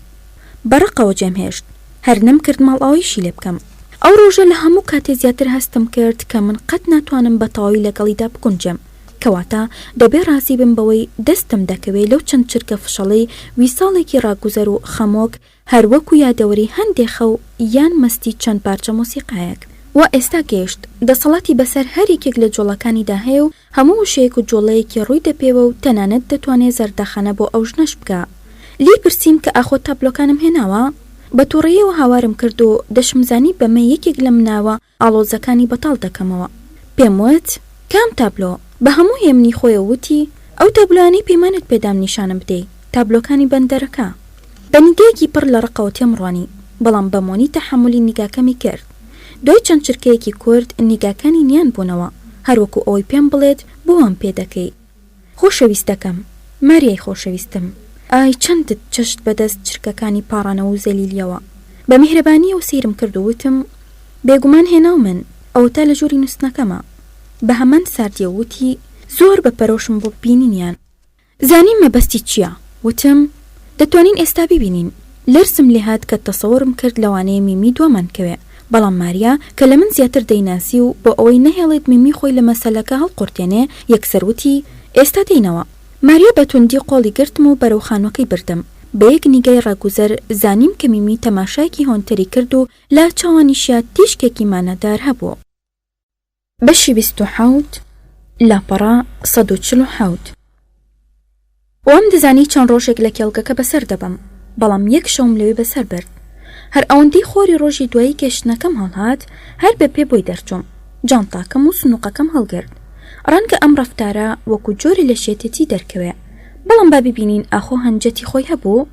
بە ڕقەوە جێم هێشت. هەر نەمکرد ماڵئاواییشی لێ بکەم. ئەو ڕۆژە لە هەموو کاتێ زیاتر هەستم کرد کە من قەت ناتوانم بە تەواوی لەگەڵیدا بگونجێم. کەواتە دەبێ ڕازی بم بەوەی دەستم دەکەوێ لەو چەند چرکە فشەڵەی ویساڵێکی ڕاگوزەر و خەمۆک هەر وەکو یادەوەری هەندێ خەو یان مەستی چەند پارچە مۆسیقایەک. وا ئێستا گەیشت دەسەڵاتی بەسەر هەر یەکێک لە جوڵەکانیدا هەیە و هەموو وشەیەک و جوڵەیەکی ڕووی دەپێوە و تەنانەت دەتوانێ زەردەخەنە بۆ ئەو ژنەش بکا. لێی پرسیم کە ئاخۆ تابلۆکانم هێناوە؟ بە توڕەییەوە هاوارم کرد و دەشمزانی بەمە یەکێک لە مناوە ئاڵۆزەکانی بەتاڵ دەکەمەوە. پێم وت، کام تابلۆ؟ بە هەموو هێمنی خۆیەوە وتی، ئەو تابلۆیانەی پەیمانت پێدام نیشانم بدەی، تابلۆکانی بەندەرەکە. بە نیگایەکی پڕ لە ڕقەوە تێمڕوانی، بەڵام بە مۆنی تەحەمولی نیگاکەمی کرد. دوای چەند چرکەیەکی کورت نیگاکانی نیان بوونەوە، هەروەکو ئەوەی پێم بڵێت بۆ وام پێدەکەی؟ خۆشەویستەکەم، ماریای خۆشەویستم، ئای چەندت چەشت بە دەست چرکەکانی پاڕانەوە و زەلیلیەوە. بە میهرەبانییەوە سەیرم کرد و وتم، بێگومان هێناومن، ئەوەتا لە ژووری نووستنەکەمە. بە هەمان ساردییەوە وتی، زۆر بە پەرۆشم بۆ بینینیان. زانیم مەبەستی چییە، وتم، دەتوانین ئێستا بیبینین. لەرزم لێهات کە تەسەورم کرد لەوانەیە میمی دوامان کەوێ، بەڵام ماریا کە لە من زیاتر دەیناسی و بۆ ئەوەی نەهێڵێت میمی خۆی لە مەسەلەکە هەڵقورتێنێ، یەکسەر وتی، ئێستا دێینەوە. ماریا بە توندی قۆڵی گرتم و بەرەو خانووەکەی بردم. بە یەک نیگای ڕاگوزەر زانیم کە میمی تەماشایەکی هۆنتەری کرد و لە چاوانیشیا تیشکێکی مانادار هەبوو. بەشی 27 لاپەڕە 147 وام دەزانی چەند ڕۆژێک لە کێڵگەکە بەسەر دەبەم، بەڵام یەک شەوم لەوێ بەسەر برد. هەر ئەوەندەی خۆری ڕۆژی دوایی گەشتنەکەم هەڵهات، هەر بە پێ بۆی دەرچووم. جانتاکەم و سنووقەکەم هەڵگرت. ڕەنگە ئەم ڕەفتارە وەکوو جۆرێ لە شێتێتی دەرکەوێ، بەڵام با ببینین ئاخۆ هەنجەتی خۆی هەبوو؟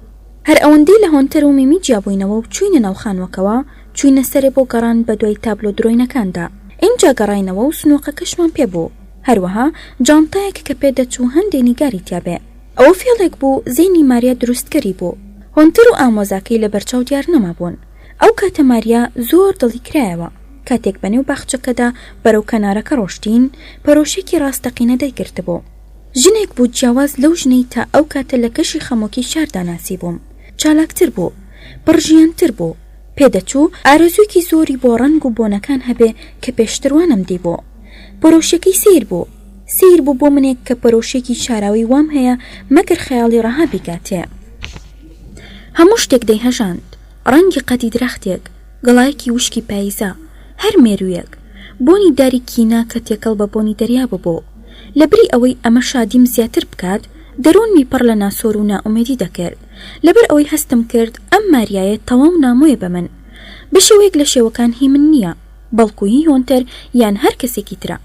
هەر ئەوەندەی لە هۆنتەر و میمی جیابووینەوە و چووینە ناو خانووەکەوە، چووینە سەرێ بۆ گەڕان بە دوای تابلۆ درۆینەکاندا. ئینجا گەڕاینەوە و سنووقەکەشمان پێ بوو. هەروەها جانتایەک کە پێدەچوو هەندێ نیگاری تیا بێ. ئەوە فێڵێک بوو زەینی ماریا دروستکەری بوو. هۆنتەر و ئامۆزاکەی لە بەرچاو دیار نەمابوون. ئەو کاتە ماریا زۆر دڵی کرایەوە. کاتێک بە نێو باخچەکەدا بەرەو کەنارەکە ڕۆشتین، پەرۆشێکی ڕاستەقینە دایگرتبوو. ژنێک بوو جیاواز لەو ژنەی تا ئەو کاتە لە کەشی خەمۆکی شاردا ناسیبووم. چالاکتر بوو. پڕژیانتر بوو. پێدەچوو ئارەزوویەکی زۆری بۆ ڕەنگ و بۆنەکان هەبێ کە پێشتر وا نەمدیبوو. پەرۆشیەکەی سەیر بوو. سەیر بوو بۆ منێک کە پەرۆشیەکی شاراوەی وام هەیە مەگەر خەیاڵی ڕەها بیگاتێ. هەموو شتێک دەیهەژاند. ڕەنگی قەدی درەختێک، گەڵایەکی وشکی پاییزە، هەر مێروویەک. بۆنی داری کینا کە تێکەڵ بە بۆنی دەریا ببوو. لەبری ئەوەی ئەمە شادیم زیاتر بکات، دەروونمی پڕ لە ناسۆر و نائومێدی دەکرد. لەبەر ئەوەی هەستم کرد ئەم ماریایە تەواو نامۆیە بە من. بە شێوەیەک لە شێوەکان هی من نییە. بەڵکو هی هۆنتەر یان هەر کەسێکی ترە.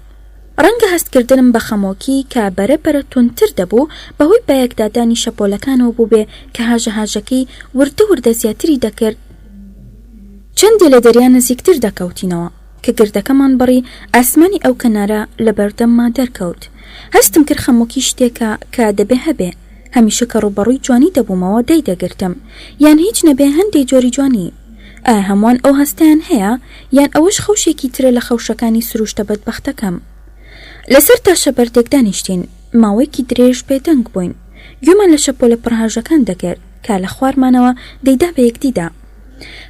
ڕەنگە هەستکردنم بە خەمۆکی کە بەرە بەرە توندتر دەبوو بەهۆی بایەکدادانی شەپۆلەکانەوە بووبێ کە هاژەهاژەکەی وردە وردە زیاتری دەکرد، چەندێ لە دەریا نزیکتر دەکەوتینەوە کە گردەکەمان بڕی ئاسمانی ئەو کەنارە لە بەردەمما دەرکەوت. هەستم کرد خەمۆکی شتێکە کە دەبێ هەبێ. هەمیشە کە ڕووبەڕووی جوانی دەبوومەوە دایدەگرتم، یان هیچ نەبێ هەندێ جۆری جوانی. ئایا هەمووان ئەو هەستەیان هەیە، یان ئەوەش خەوشێکی ترە لە خەوشەکانی سروشتە بەدبەختەکەم؟ لەسەر تاشەبەردێک دانیشتین، ماوەیەکی درێژ بێدەنگ بووین. گوێمان لە شەپۆلە پڕهاژەکان دەگرت کە لە خوارمانەوە دەیدا بە یەکدیدا.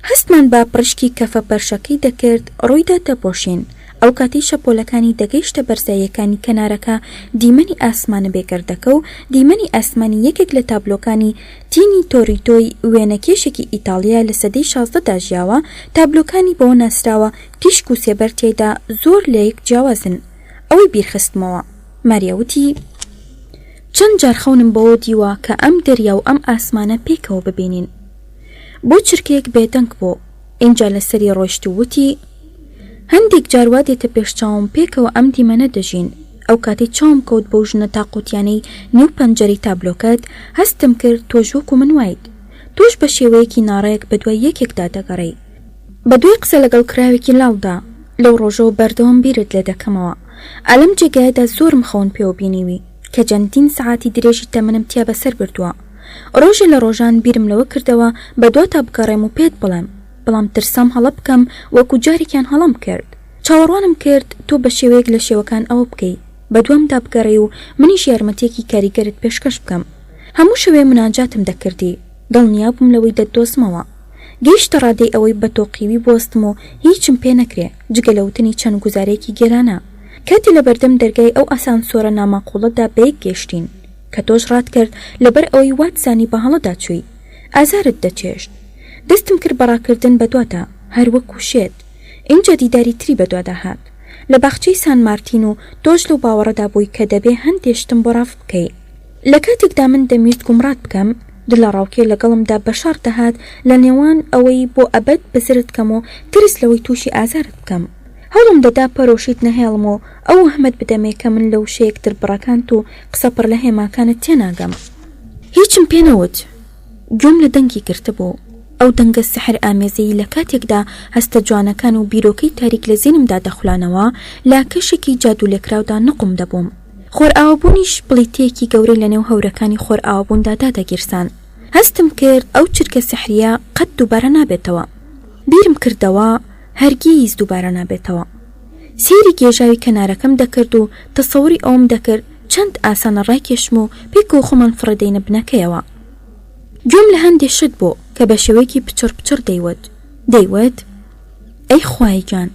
هەستمان بە پڕیشکی کەفە پەرشەکەی دەکرد ڕووی دادەپۆشین. ئەو کاتەی شەپۆلەکانی دەگەیشتە بەرزاییەکانی کەنارەکە، دیمەنی ئاسمانە بێگەردەکە و دیمەنی ئاسمانی یەکێک لە تابلۆکانی تینی تۆریتۆی وێنەکێشێکی ئیتاڵییە لە سەدەی شازدەدا ژیاوە، تابلۆکانی بەوە ناسراوە تیشک و سێبەر تیایدا زۆر لە یەک جیاوازن. ئەوەی بیرخستمەوە. ماریا وتی، چەند جار خەونم بەوە دیوە کە ئەم دەریا و ئەم ئاسمانە پێکەوە ببینین. بۆ چرکەیەک بێدەنگ بوو، ئینجا لەسەری ڕۆیشت و وتی، هەندێک جار وا دێتە پێش چاوم پێکەوە ئەم دیمەنە دەژین، ئەو کاتەی چاوم کەوت بەو ژنە تاقوتیانەی نێو پەنجەرەی تابلۆکەت، هەستم کرد تۆش وەکو من وایت. تۆش بە شێوەیەکی ناڕێک بەدوای یەکێکدا دەگەڕێی. بەدوای قسە لەگەڵ کراوێکی لاڵدا. لەو ڕۆژەوە بەردەوام بیرت لێ دەکەمەوە. ئا لەم جێگایەدا زۆرم خەون پێوە بینیوی، کە جەندین سەعاتی درێژی تەمەنم تیا بەسەر بردووە. ڕۆژێ لە ڕۆژان بیرم لەوە کردەوە بەدواتا بگەڕێم و پێت بڵێم. بەڵام ترسام هەڵە بکەم وەکو جارێکیان هەڵەم کرد. چاوەڕوانم کرد تۆ بە شێوەیەک لە شێوەکان ئەوە بکەی. بەدوامدا بگەڕێی و منیش یارمەتییەکی کاریگەرت پێشکەش بکەم. هەموو شەوێ موناجاتم دەکردی. دڵنیا بووم لەوەی دەتدۆزمەوە. گەیشتە ڕادەی ئەوەی بە تۆقیوی بوەستم و هیچم پێ نەکرێ جگە لە وتنی چەند گوزارەیەکی گێلانە. کاتێ لە بەردەم دەرگای ئەو ئاسانسۆرە ناماقووڵەدا بەیەک گەیشتین. کە تۆش ڕاتکرد لەبەر ئەوەی وات زانی بە هەڵەدا چووی. ئازارت دەچێشت. دەستم کرد بە ڕاکردن بەدواتا، هەر وەکو شێت. ئینجا دیداری تری بەدوادا هات. لە باخچەی سان مارتین و تۆش لەو باوەڕەدا بووی کە دەبێ هەندێ شتم بۆ ڕاڤ بکەی. لە کاتێکدا من دەمویست گومڕات بکەم، دڵەڕاوکێ لەگەڵمدا بەشەڕ دەهات لە نێوان ئەوەی بۆ ئەبەد بزرت کەم و ترس لەوەی تووشی ئازارت بکەم. هەوڵم دەدا پەرۆشیت نەهێڵم و ئەو وەهمەت بدەمێ کە من لە وشە یەکتربڕەکانت و قسە پڕ لە هێماکانت تێناگەم. هیچم پێ نەوت. گوێم لە دەنگی گرتبوو. ئەو دەنگە سیحر ئامێزەی لە کاتێکدا هەستە جوانەکان و بیرۆکەی تاریک لە زێنمدا دەخولانەوە، لە کەشێکی جادوولێکراودا نوقم دەبووم. خۆرئاوابوونیش بڵیتەیەکی گەورەی لەنێو هەورەکانی خۆرئاوابووندا دادەگیرسان. هەستم کرد ئەو چرکە سیحرییە قەت دووبارە نابێتەوە. بیرم کردەوە هەرگیز دووبارە نابێتەوە. سەیری گێژاوی کەنارەکەم دەکرد و تەسەوری ئەوەم دەکرد چەند ئاسانە ڕایکێشم و پێکەوە خۆمان فڕێدەینە بنەکەیەوە. گوێم لە هەندێ شت بوو کە بە شێوەیەکی پچڕ پچڕ دەیوت. دەیوت، ئەی خوایە گیان،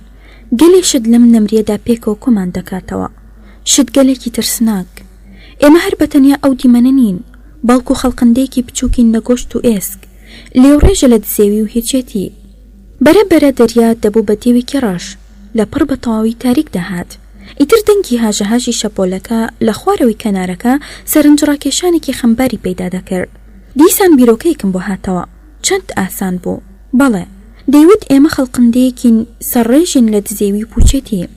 گەلێ شت لەم نەمرییەدا پێکەوە کۆمان دەکاتەوە. شتگەلێکی ترسناک. ئێمە هەر بە تەنیا ئەو دیمەنە نین، بەڵکو خەڵقندەیەکی بچووکین لە گۆشت و ئێسک، لێوڕێژە لە دزێوی و هیچێتی. بەرە بەرە دەریا دەبوو بە دێوێکی ڕەش، لە پڕ بە تەواوی تاریک دەهات. ئیتر دەنگی هاژەهاژی شەپۆلەکە لە خوارەوەی کەنارەکە سەرنجڕاکێشانێکی خەمباری پەیدا دەکرد. دیسان بیرۆکەیەکم بۆ هاتەوە. چەند ئاسان بوو. بەڵێ. دەیوت ئێمە خەڵقندەیەکین سەرڕێژین لە دزێوی و پووچێتی.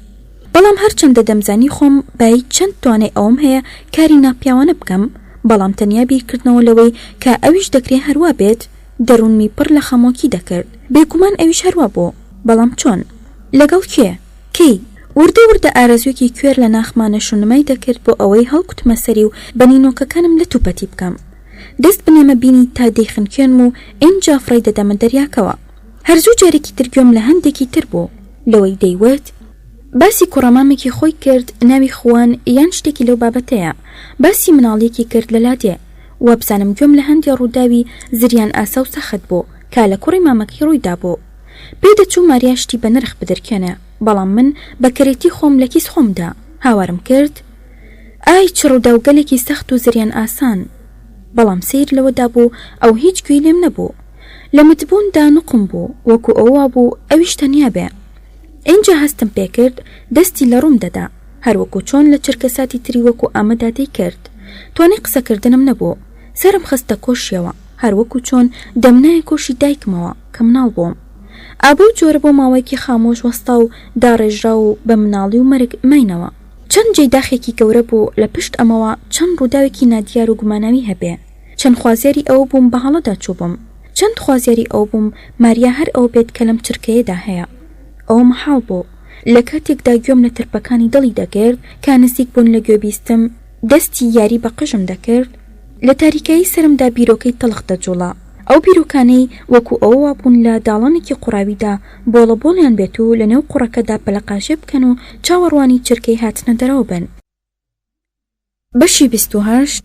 بەڵام هەرچەندە دەمزانی خۆم بایی چەند توانای ئەوەم هەیە کاری ناپیاوانە بکەم، بەڵام تەنیا بیرکردنەوە لەوەی کە ئەویش دەکرێ هەروا بێت، دەروونمی پڕ لە خەمۆکی دەکرد. بێگومان ئەویش هەروا بوو. بەڵام چۆن؟ لەگەڵ کێ؟ کەی؟ وردە وردە ئارەزووێکی کوێر لە ناخما نەشونمای دەکرد بۆ ئەوەی هەڵکوتمە سەری و بە نینۆکەکانم لەت و پەتی بکەم. دەست بنێمە بینی تا دەیخنکێنم و ئینجا فڕێی دەدەمە دەریاکەوە. هەر زوو جارێکی تر گوێم لە هەندێکی تر بوو لەوەی دەیوت. باسی کوڕەمامێکی خۆی کرد ناوی خوان یان شتێکی لەو بابەتەیە. باسی مناڵییەکی کرد لە لادێ. وابزانم گوێم لە هەندێ ڕووداوی زریان ئاسا و سەخت بوو کە لە کوڕی مامەکەی ڕووی دابوو. پێدەچوو ماریا شتی بە نرخ بدرکێنێ، بەڵام من بە کەرێتی خۆم لە کیس خۆم دا. هاوارم کرد، ئای چ ڕووداوگەلێکی سەخت و زریان ئاسان! بەڵام سەیر لەوەدا بوو ئەو هیچ گوێی لێم نەبوو. لە متبووندا نوقم بوو، وەکوو ئەوە وابوو ئەویش تەنیا بێ. ئینجا هەستم پێکرد دەستی لە ڕووم دەدا، هەر وەکوو چۆن لە چرکەساتی تری وەکوو ئامەدا دەیکرد. توانای قسەکردنم نەبوو. سەرم خستە کۆشیەوە، هەر وەکوو چۆن دەمنایە کۆشی دایکمەوە کە مناڵ بووم. ئا بەو جۆرە بۆ ماوەیەکی خامۆش وەستا و داڕێژراو و بە مناڵی و مەرگ ماینەوە. چەند جێی داخێکی گەورە بوو لە پشت ئەمەوە چەند ڕووداوێکی نادیار و گوماناوی هەبێ. چەند خوازیاری ئەوە بووم بە هەڵەدا چووبم. چەند خوازیاری ئەوە بووم ماریا هەر ئەوە بێت کە لەم چرکەیەدا هەیە. ئەوە مەحاڵ بوو. لە کاتێکدا گوێم لە ترپەکانی دڵی دەگرت کە نزیک بوون لە گوێبیستم، دەستی یاری بە قژم دەکرد، لە تاریکایی سەرمدا بیرۆکەی تەڵخ دەجووڵا. ئەو بیرۆکانەی وەکو ئەوە وابوون لە داڵانێکی قوڕاویدا بۆڵە بۆڵیان بێت و لەنێو قوڕەکەدا پەلەقاژێ بکەن و چاوەڕوانی چرکەی هاتنە دەرەوە بن. بەشی 28،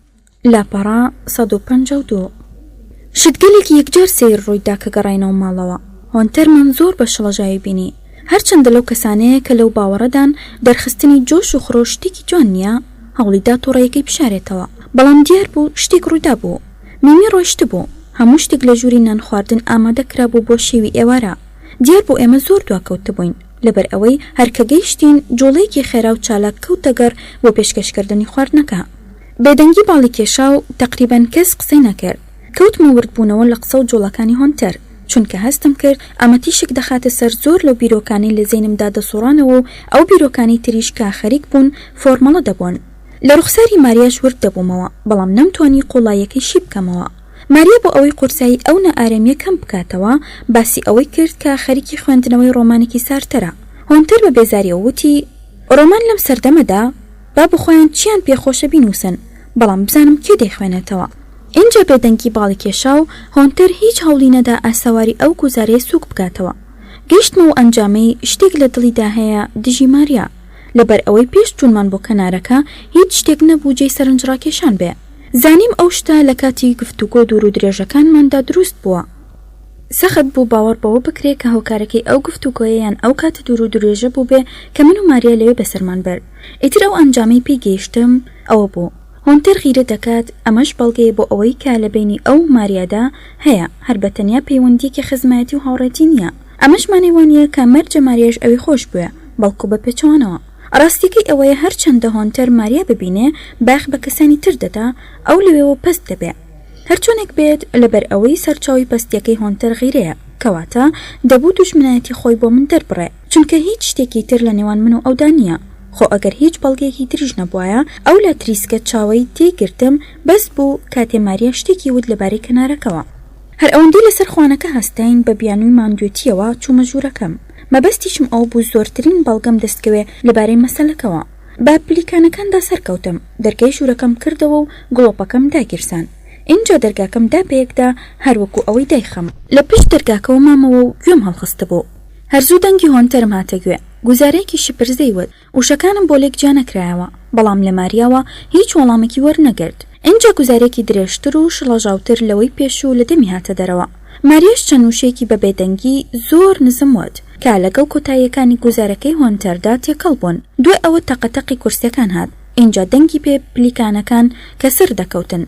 لاپەڕە 152. شتگەلێکی یەکجار سەیر ڕووی دا کە گەڕاینەوە ماڵەوە. هۆنتەرمان زۆر بە شڵەژاوی بینی. هەرچەندە لەو کەسانەیە کە لەو باوەڕەدان دەرخستنی جۆش و خرۆش شتێکی جوان نییە، هەوڵی دا توڕەیەکەی بشارێتەوە. بەڵام دیار بوو شتێک ڕوویدابوو. میمی ڕۆیشتبوو. هەموو شتێک لە ژووری نانخواردن ئامادە کرابوو بۆ شێوی ئێوارە. دیار بوو ئێمە زۆر دواکەوتبووین. لەبەر ئەوەی هەر کە گەیشتین، جووڵەیەکی خێرا و چالاک کەوتە گەڕ بۆ پێشکەشکردنی خواردنەکە. بێدەنگی باڵی کێشا و تەقریبەن کەس قسەی نەکرد. کەوتمە وردبوونەوە لە قسە و جووڵەکانی هۆنتەر، چونکە هەستم کرد ئەمە تیشک دەخاتە سەر زۆر لەو بیرۆکانەی لە زەینمدا دەسووڕانەوە و ئەو بیرۆکانەی تریش کە خەریک بوون فۆرمەڵە دەبوون. لە ڕوخساری ماریاش ورد دەبوومەوە، بەڵام نەمتوانی قووڵاییەکەی شی بکەمەوە. ماریا بۆ ئەوەی قورسایی ئەو نائارامییە کەم بکاتەوە، باسی ئەوەی کرد کە خەریکی خوێندنەوەی ڕۆمانێکی سارتەرە. هۆنتەر بە بێزارییەوە وتی، ڕۆمان لەم سەردەمەدا؟ با بۆخۆیان چییان پێ خۆشە بینووسن، بەڵام بزانم کێ دەیخوێنێتەوە. ئینجا بێدەنگی باڵی کێشا و هۆنتەر هیچ هەوڵی نەدا ئاسەواری ئەو گوزارەیە سووک بکاتەوە. گەیشتمە ئەو ئەنجامەی شتێک لە دڵیدا هەیە دژی ماریا. لەبەر ئەوەی پێش چوونمان بۆ کەنارەکە هیچ شتێک نەبوو جێی سەرنجڕاکێشان بێ. زانیم ئەو شتە لە کاتی گفتوگۆ دوور و درێژەکانماندا دروست بووە. سەخت بوو باوەڕ بەوە بکرێ کە هۆکارەکەی ئەو گفتوگۆیە یان ئەو کاتە دوور و درێژە بووبێ کە من و ماریا لەوێ بەسەرمان برد. ئیتر ئەو ئەنجامەی پێی گەیشتم ئەوە بوو. هۆنتەر غیرە دەکات، ئەمەش بەڵگەیە بۆ ئەوەی کە لە بەینی ئەو و ماریادا هەیە، هەر بە تەنیا پەیوەندییەکی خزمایەتی و هاوڕێتی نییە. ئەمەش مانای وا نییە کە مەرجە ماریاش ئەوی خۆش بوێ، بەڵکو بە پێچەوانەوە. ڕاستییەکەی ئەوەیە هەرچەندە هۆنتەر ماریا ببینێ بایەخ بە کەسانی تر دەدا، ئەو لەوێوە پەست دەبێ. هەرچۆنێک بێت، لەبەر ئەوەی سەرچاوەی پەستییەکەی هۆنتەر غیرەیە، کەواتە دەبوو دوژمنایەتی خۆی بۆ من دەربڕێ، چونکە هیچ شتێکی تر لە نێوان من و ئەودا نییە. خۆ ئەگەر هیچ بەڵگەیەکی تریش نەبوایە، ئەو لە تریسکە چاوەی تێی گرتم بەس بوو کاتێ ماریا شتێکی وت لەبارەی کەنارەکەوە. هەر ئەوەندەی لەسەر خوانەکە هەستاین بە بیانووی ماندوێتییەوە چوومە ژوورەکەم. مەبەستیشم ئەوە بوو زۆرترین بەڵگەم دەستکەوێ لەبارەی مەسەلەکەوە. بە پلیکانەکاندا سەرکەوتم، دەرگای ژوورەکەم کردەوە و گڵۆپەکەم داگیرساند. ئینجا دەرگاکەم دا بەیەکدا هەر وەکوو ئەوەی دایخەم. لە پشت دەرگاکەوە مامەوە و گوێم هەڵخستبوو. هەر زوو دەنگی هۆنتەرم هاتە گوێ. گوزارەیەکی شپرزەی وت. وشەکانم بۆ لێک جیا نەکرایەوە، بەڵام لە ماریاوە هیچ وەڵامێکی وەرنەگرت. ئینجا گوزارەیەکی درێژتر و شڵەژاوتر لەوەی پێشوو لە دەمی هاتە دەرەوە. ماریاش چەند وشەیەکی بە بێدەنگی زۆر نزم وت، کە لەگەڵ کۆتاییەکانی گوزارەکەی هۆنتەردا تێکەڵ بوون. دوای ئەوە تەقەتەقی کورسییەکان هات، ئینجا دەنگی پێ پلیکانەکان کە سەر دەکەوتن.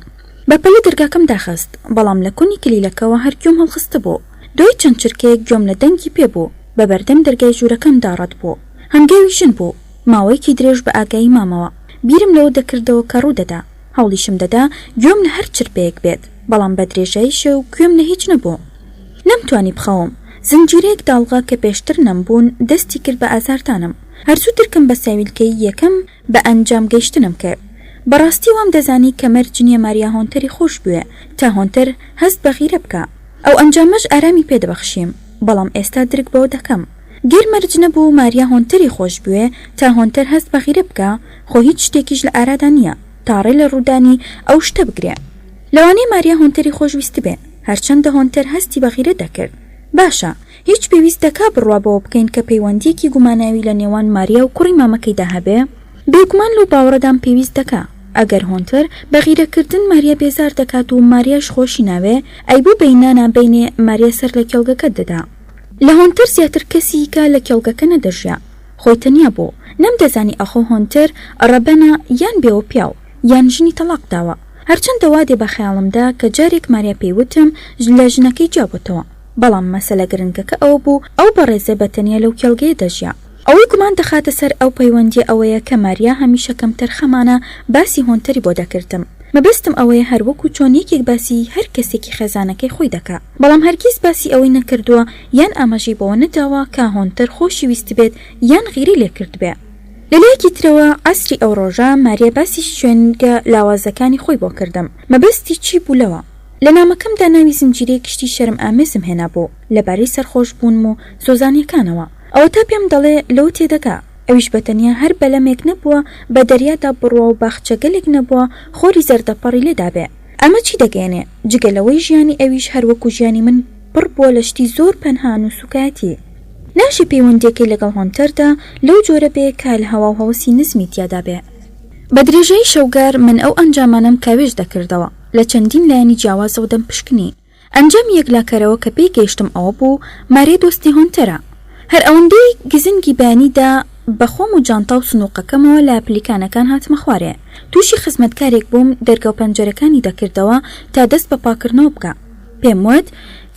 بە پەلە دەرگاکەم داخست، بەڵام لە کونی کلیلەکەوە هەر گوێم هەڵخستبوو. دوای چەند چرکەیەک گوێم لە دەنگی پێ بوو، بە بەردەم دەرگای ژوورەکەمدا ڕەت بوو. هەنگاوی ژن بوو. ماوەیەکی درێژ بە ئاگایی مامەوە. بیرم لەوە دەکردەوە کە ڕوو دەدا. هەوڵیشم دەدا گوێم لە هەر چرپەیەک بێت، بەڵام بە درێژایی شەو گوێم لە هیچ نەبوو. نەمتوانی بخەوم. زنجیرەیەک داڵغە کە پێشتر نەمبوون دەستی کرد بە ئازاردانم. هەر زوو درکم بە ساویلکەیی یەکەم بە ئەنجام گەیشتنم کرد. بەڕاستی وام دەزانی کە مەرج نییە ماریا هۆنتەری خۆش بوێ تا هۆنتەر هەست بە غیرە بکا. ئەو ئەنجامەش ئارامی پێ دەبەخشیم. بەڵام ئێستا درک بەوە دەکەم. گەر مەرج نەبوو ماریا هۆنتەری خۆش بوێ تا هۆنتەر هەست بە غیرە بکا، خۆ هیچ شتێکیش لە ئارادا نییە تا ڕێ لە ڕوودانی ئەو شتە بگرێ. لەوانەیە ماریا هۆنتەری خۆش ویستبێ، هەرچەندە هۆنتەر هەستی بە غیرە دەکرد. باشە، هیچ پێویست دەکا بڕوا بەوە بکەین کە پەیوەندییەکی گوماناوی لە نێوان ماریا و کوڕی مامەکەیدا هەبێ؟ بێگومان لەو باوەڕەدام پێویست دەکا. ئەگەر هۆنتەر بە غیرەکردن ماریا بێزار دەکات و ماریاش خۆشی ناوێ، ئەی بۆ بەینانا بەینێ ماریا سەر لە کێڵگەکە دەدا؟ لە هۆنتەر زیاتر کەسی کە لە کێڵگەکە نەدەژیا. خۆی تەنیا بوو. نەمدەزانی ئاخۆ هۆنتەر ڕەبەنە یان بێوە پیاو، یان ژنی تەڵاق داوە. هەرچەندە وا دێ بە خەیاڵمدا کە جارێک ماریا پێی وتم لە ژنەکەی جیا بۆتەوە. بەڵام مەسەلە گرنگەکە ئەوە بوو ئەو بەڕێزە بە تەنیا لەو کێڵگەیە دەژیا. ئەوەی گومان دەخاتە سەر ئەو پەیوەندییە ئەوەیە کە ماریا هەمیشە کەمتەرخەمانە باسی هۆنتەری بۆ دەکردم. مەبەستم ئەوەیە هەر وەکو چۆن یەکێک باسی هەر کەسێکی خێزانەکەی خۆی دەکا. بەڵام هەرگیز باسی ئەوەی نەکردووە یان ئاماژەی بەوە نەداوە کە هۆنتەر خۆشی ویستبێت یان غیرەی لێ کردبێ. لە لایەکی ترەوە عەسری ئەو ڕۆژە ماریا باسی شوێنگە لاوازەکانی خۆی بۆ کردم. مەبەستی چی بوو لەوە؟ لە نامەکەمدا ناوی زنجیرەیەک شتی شەرمئامێزم هێنابوو لەبارەی سەرخۆش بوونم و سۆزانییەکانەوە. ئەوەتا پێم دەڵێ لەوە تێدەگا. ئەویش بە تەنیا هەر بەلەمێک نەبووە بە دەریادا بڕوا و باخچەگەلێک نەبووە خۆری زەردەپەڕی لێ دابێ. ئەمە چی دەگەیەنێ؟ جگە لەوەی ژیانی ئەویش هەر وەکوو ژیانی من پڕ بووە لە شتی زۆر پەنهان و سووکایەتی. ناشێ پەیوەندییەکەی لەگەڵ هۆنتەردا لەو جۆرە بێ کە لە هەوا و هەوەسی نزمی تیادا بێ. بە درێژایی شەوگار من ئەو ئەنجامانەم کاوێژ دەکردەوە. لە چەندین لایەنی جیاوازەوە دەمپشکنی. ئەنجامی یەکلاکەرەوە کە پێی گەیشتم ئەوە بوو ماریا دۆستی هۆنتەرە. هەر ئەوەندەی گزنگی بەیانی دا، بە خۆم و جانتا و سنووقەکەمەوە لە پلیکانەکان هاتمە خوارێ. تووشی خزمەتکارێک بووم دەرگا و پەنجەرەکانی دەکردەوە تا دەست بە پاککردنەوە بکا. پێم وت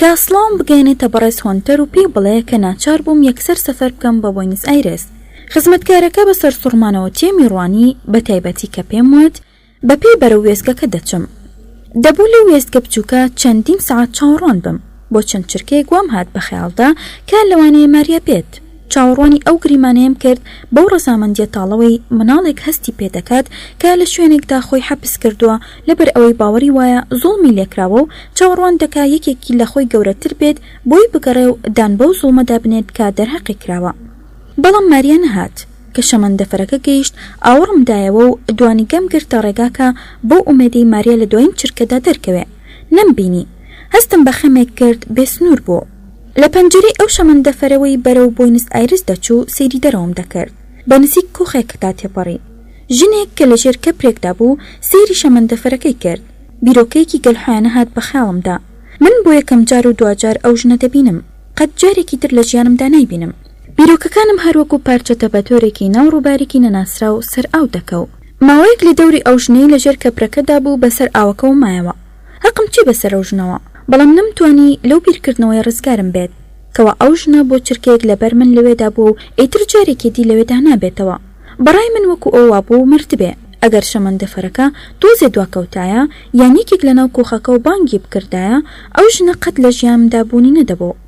کە سڵاوم بگەیەنێتە بەڕێز هۆنتەر و پێی بڵێ کە ناچار بووم یەکسەر سەفەر بکەم بۆ بۆینس ئایرس. خزمەتکارەکە بە سەرسوڕمانەوە تێمی ڕوانی، بە تایبەتی کە پێم وت بە پێ بەرەو وێستگەکە دەچم. دەبوو لەو وێستگە بچووکە چەندین سەعات چاوەڕوان بم. بۆ چەند چرکەیەک وام هات بە خەیاڵدا کە لەوانەیە ماریا بێت. چاوەڕوانی ئەو گریمانەیەم کرد بەو ڕەزامەندییە تاڵەوەی مناڵێک هەستی پێ دەکات کە لە شوێنێکدا خۆی حەپس کردووە لەبەر ئەوەی باوەڕی وایە زوڵمی لێکراوە و چاوەڕوان دەکا یەکێکی لە خۆی گەورەتر بێت بۆی بگەڕێ و دان بەو زوڵمەدا بنێت کە دەرهەقی کراوە. بەڵام ماریا نەهات. کە شەمەندەفەرەکە گەیشت ئاوڕم دایەوە و دوانیگەم گرتە ڕێگاکە بەو ئومێدەی ماریا لە دوایین چرکەدا دەرکەوێ. نەمبینی. هەستم بە خەمێک کرد بێ سنوور بوو. لە پەنجەرەی ئەو شەمەندەفەرەوەی بەرەو بۆینس ئایرس دەچوو سەیری دەرەوەم دەکرد. بە نزیک کۆخێکدا تێپەڕی. ژنێک کە لە ژێر کەپرێکدا بوو سەیری شەمەندەفەرەکەی کرد. بیرۆکەیەکی گەلحۆیانە هات بە خەیاڵمدا. من بۆ یەکەمجار و دواجار ئەو ژنە دەبینم. قەت جارێکی تر لە ژیانمدا نایبینم. بیرۆکەکانم هەر وەکوو پارچە تەپەتۆرێکی ناو ڕووبارێکی نەناسراو سەر ئاو دەکەو. ماوەیەک لە دەوری ئەو ژنەی لە ژێر کەپرەکەدا بوو بە سەر ئاوەکەوە مایەوە. هەقم چی بە سەر ئەو ژنەوە؟ بەڵام نەمتوانی لەو بیرکردنەوەیە ڕزگارم بێت کەوا ئەو ژنە بۆ چرکەیەک لە بەر من لەوێدا بووە و ئیتر جارێکی دی لەوێدا نابێتەوە. بە ڕای من وەکوو ئەو وابوو مردبێ. ئەگەر شەمەندەفەرەکە تۆزێ دواکەوتایە یان یەکێک لە ناو کۆخەکەوە بانگی بکردایە، ئەو ژنە قەت لە ژیانمدا بوونی نەدەبوو.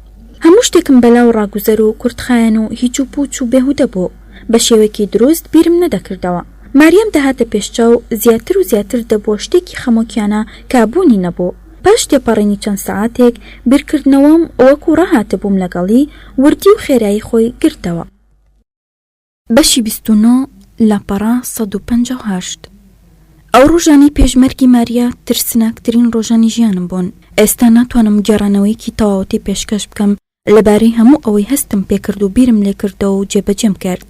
هەموو شتێکم بەلاوە ڕاگوزەر و کورتخایەن و هیچ و پووچ و بێهودە بوو. بە شێوەیەکی دروست بیرم نەدەکردەوە. ماریام دەهاتە پێش چاو، زیاتر و زیاتر دەبووە شتێکی خەمۆکیانە کە بوونی نەبوو. پاش تێپەڕینی چەند سەعاتێک، بیرکردنەوەم وەکوو ڕاهاتبووم لەگەڵی، وردی و خێرایی خۆی گرتەوە. بەشی 29 لاپەڕە 158 ئەو ڕۆژانەی پێش مەرگی ماریا ترسناکترین ڕۆژانی ژیانم بوون. ئێستا ناتوانم گێڕانەوەیەکی تەواوەتی پێشکەش بکەم لەبارەی هەموو ئەوەی هەستم پێکرد و بیرم لێکردەوە و جێبەجێم کرد.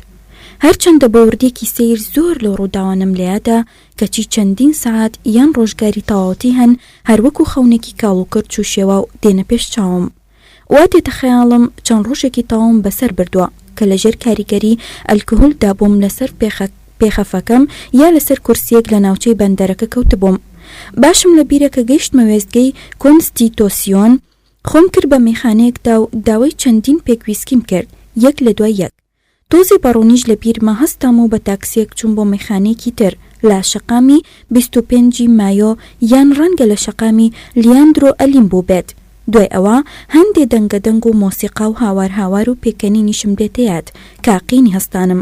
هەرچەندە بە وردییەکی سەیر زۆر لەو ڕووداوانەم لەیادە، کەچی چەندین سەعات یان ڕۆژگاری تەواوەتی هەن هەروەکو خەونێکی کاڵ و کرچ و شێواو دێنە پێش چاوم. وا دێتە خەیاڵم چەند ڕۆژێکی تەواوم بەسەر بردووە کە لەژێر کاریگەری ئەلکهولدا بووم لەسەر پێخەفەکەم یا لەسەر کورسییەک لە ناوچەی بەندەرەکە کەوتبووم. باشم لەبیرە کە گەیشتمە وێستگەی کۆنستیتۆسیۆن، خۆم کرد بە مەیخانەیەکدا و داوای چەندین پێک ویسکیم کرد یەک لە دوای یەک. تۆزێ بە ڕوونیش لە بیرمە هەستام و بە تاکسییەک چووم بۆ مەیخانەیەکی تر لە شەقامی 25 ی مایۆ یان ڕەنگە لە شەقامی لیاندرۆ ئەلیم بووبێت. دوای ئەوە هەندێ دەنگەدەنگ و مۆسیقا و هاوار هاوار و پێکەنینیشم دێتە یاد کە قینی هەستانم.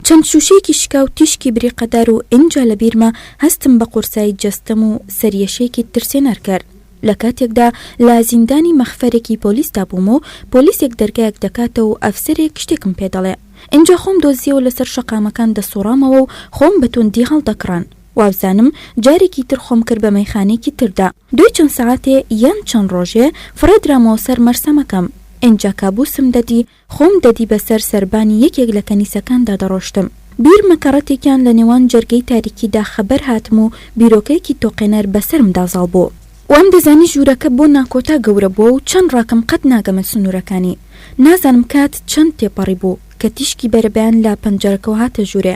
چەند شووشەیەکی شکاو تیشکی بریقەدار و ئینجا لە بیرمە هەستم بە قورسایی جەستەم و سەریەشەیەکی ترسێنەر کرد. لە کاتێکدا لە زیندانی مەخفەرێکی پۆلیسدا بووم و پۆلیسێک دەرگایەک دەکاتەوە و ئەفسەرێک شتێکم پێ دەڵێ. ئینجا خۆم دۆزییەوە لەسەر شەقامەکان دەسوڕامەوە و خۆم بە توندی هەڵدەکڕان. وابزانم جارێکی تر خۆم کرد بە مەیخانەیەکی تردا. دوای چەند سەعاتێ یان چەند ڕۆژێ فڕێدرامەوە سەر مەرسەمەکەم. ئینجا کابوسم دەدی خۆم دەدی بەسەر سەربانی یەکێک لە کەنیسەکاندا دەڕۆشتم. بیرمە کە ڕەتێکیان لە نێوان جەرگەی تاریکیدا خەبەر هاتم و بیرۆکەیەکی تۆقێنەر بەسەرمدا زاڵ بوو. وام دەزانی ژوورەکە بۆ ناکۆتا گەورە بووە و چەند ڕاکەم قەت ناگەمە سنوورەکانی. نازانم کات چەند تێپەڕی بوو کە تیشکی بەرەبەیان لە پەنجەرەکەوە هاتە ژوورێ.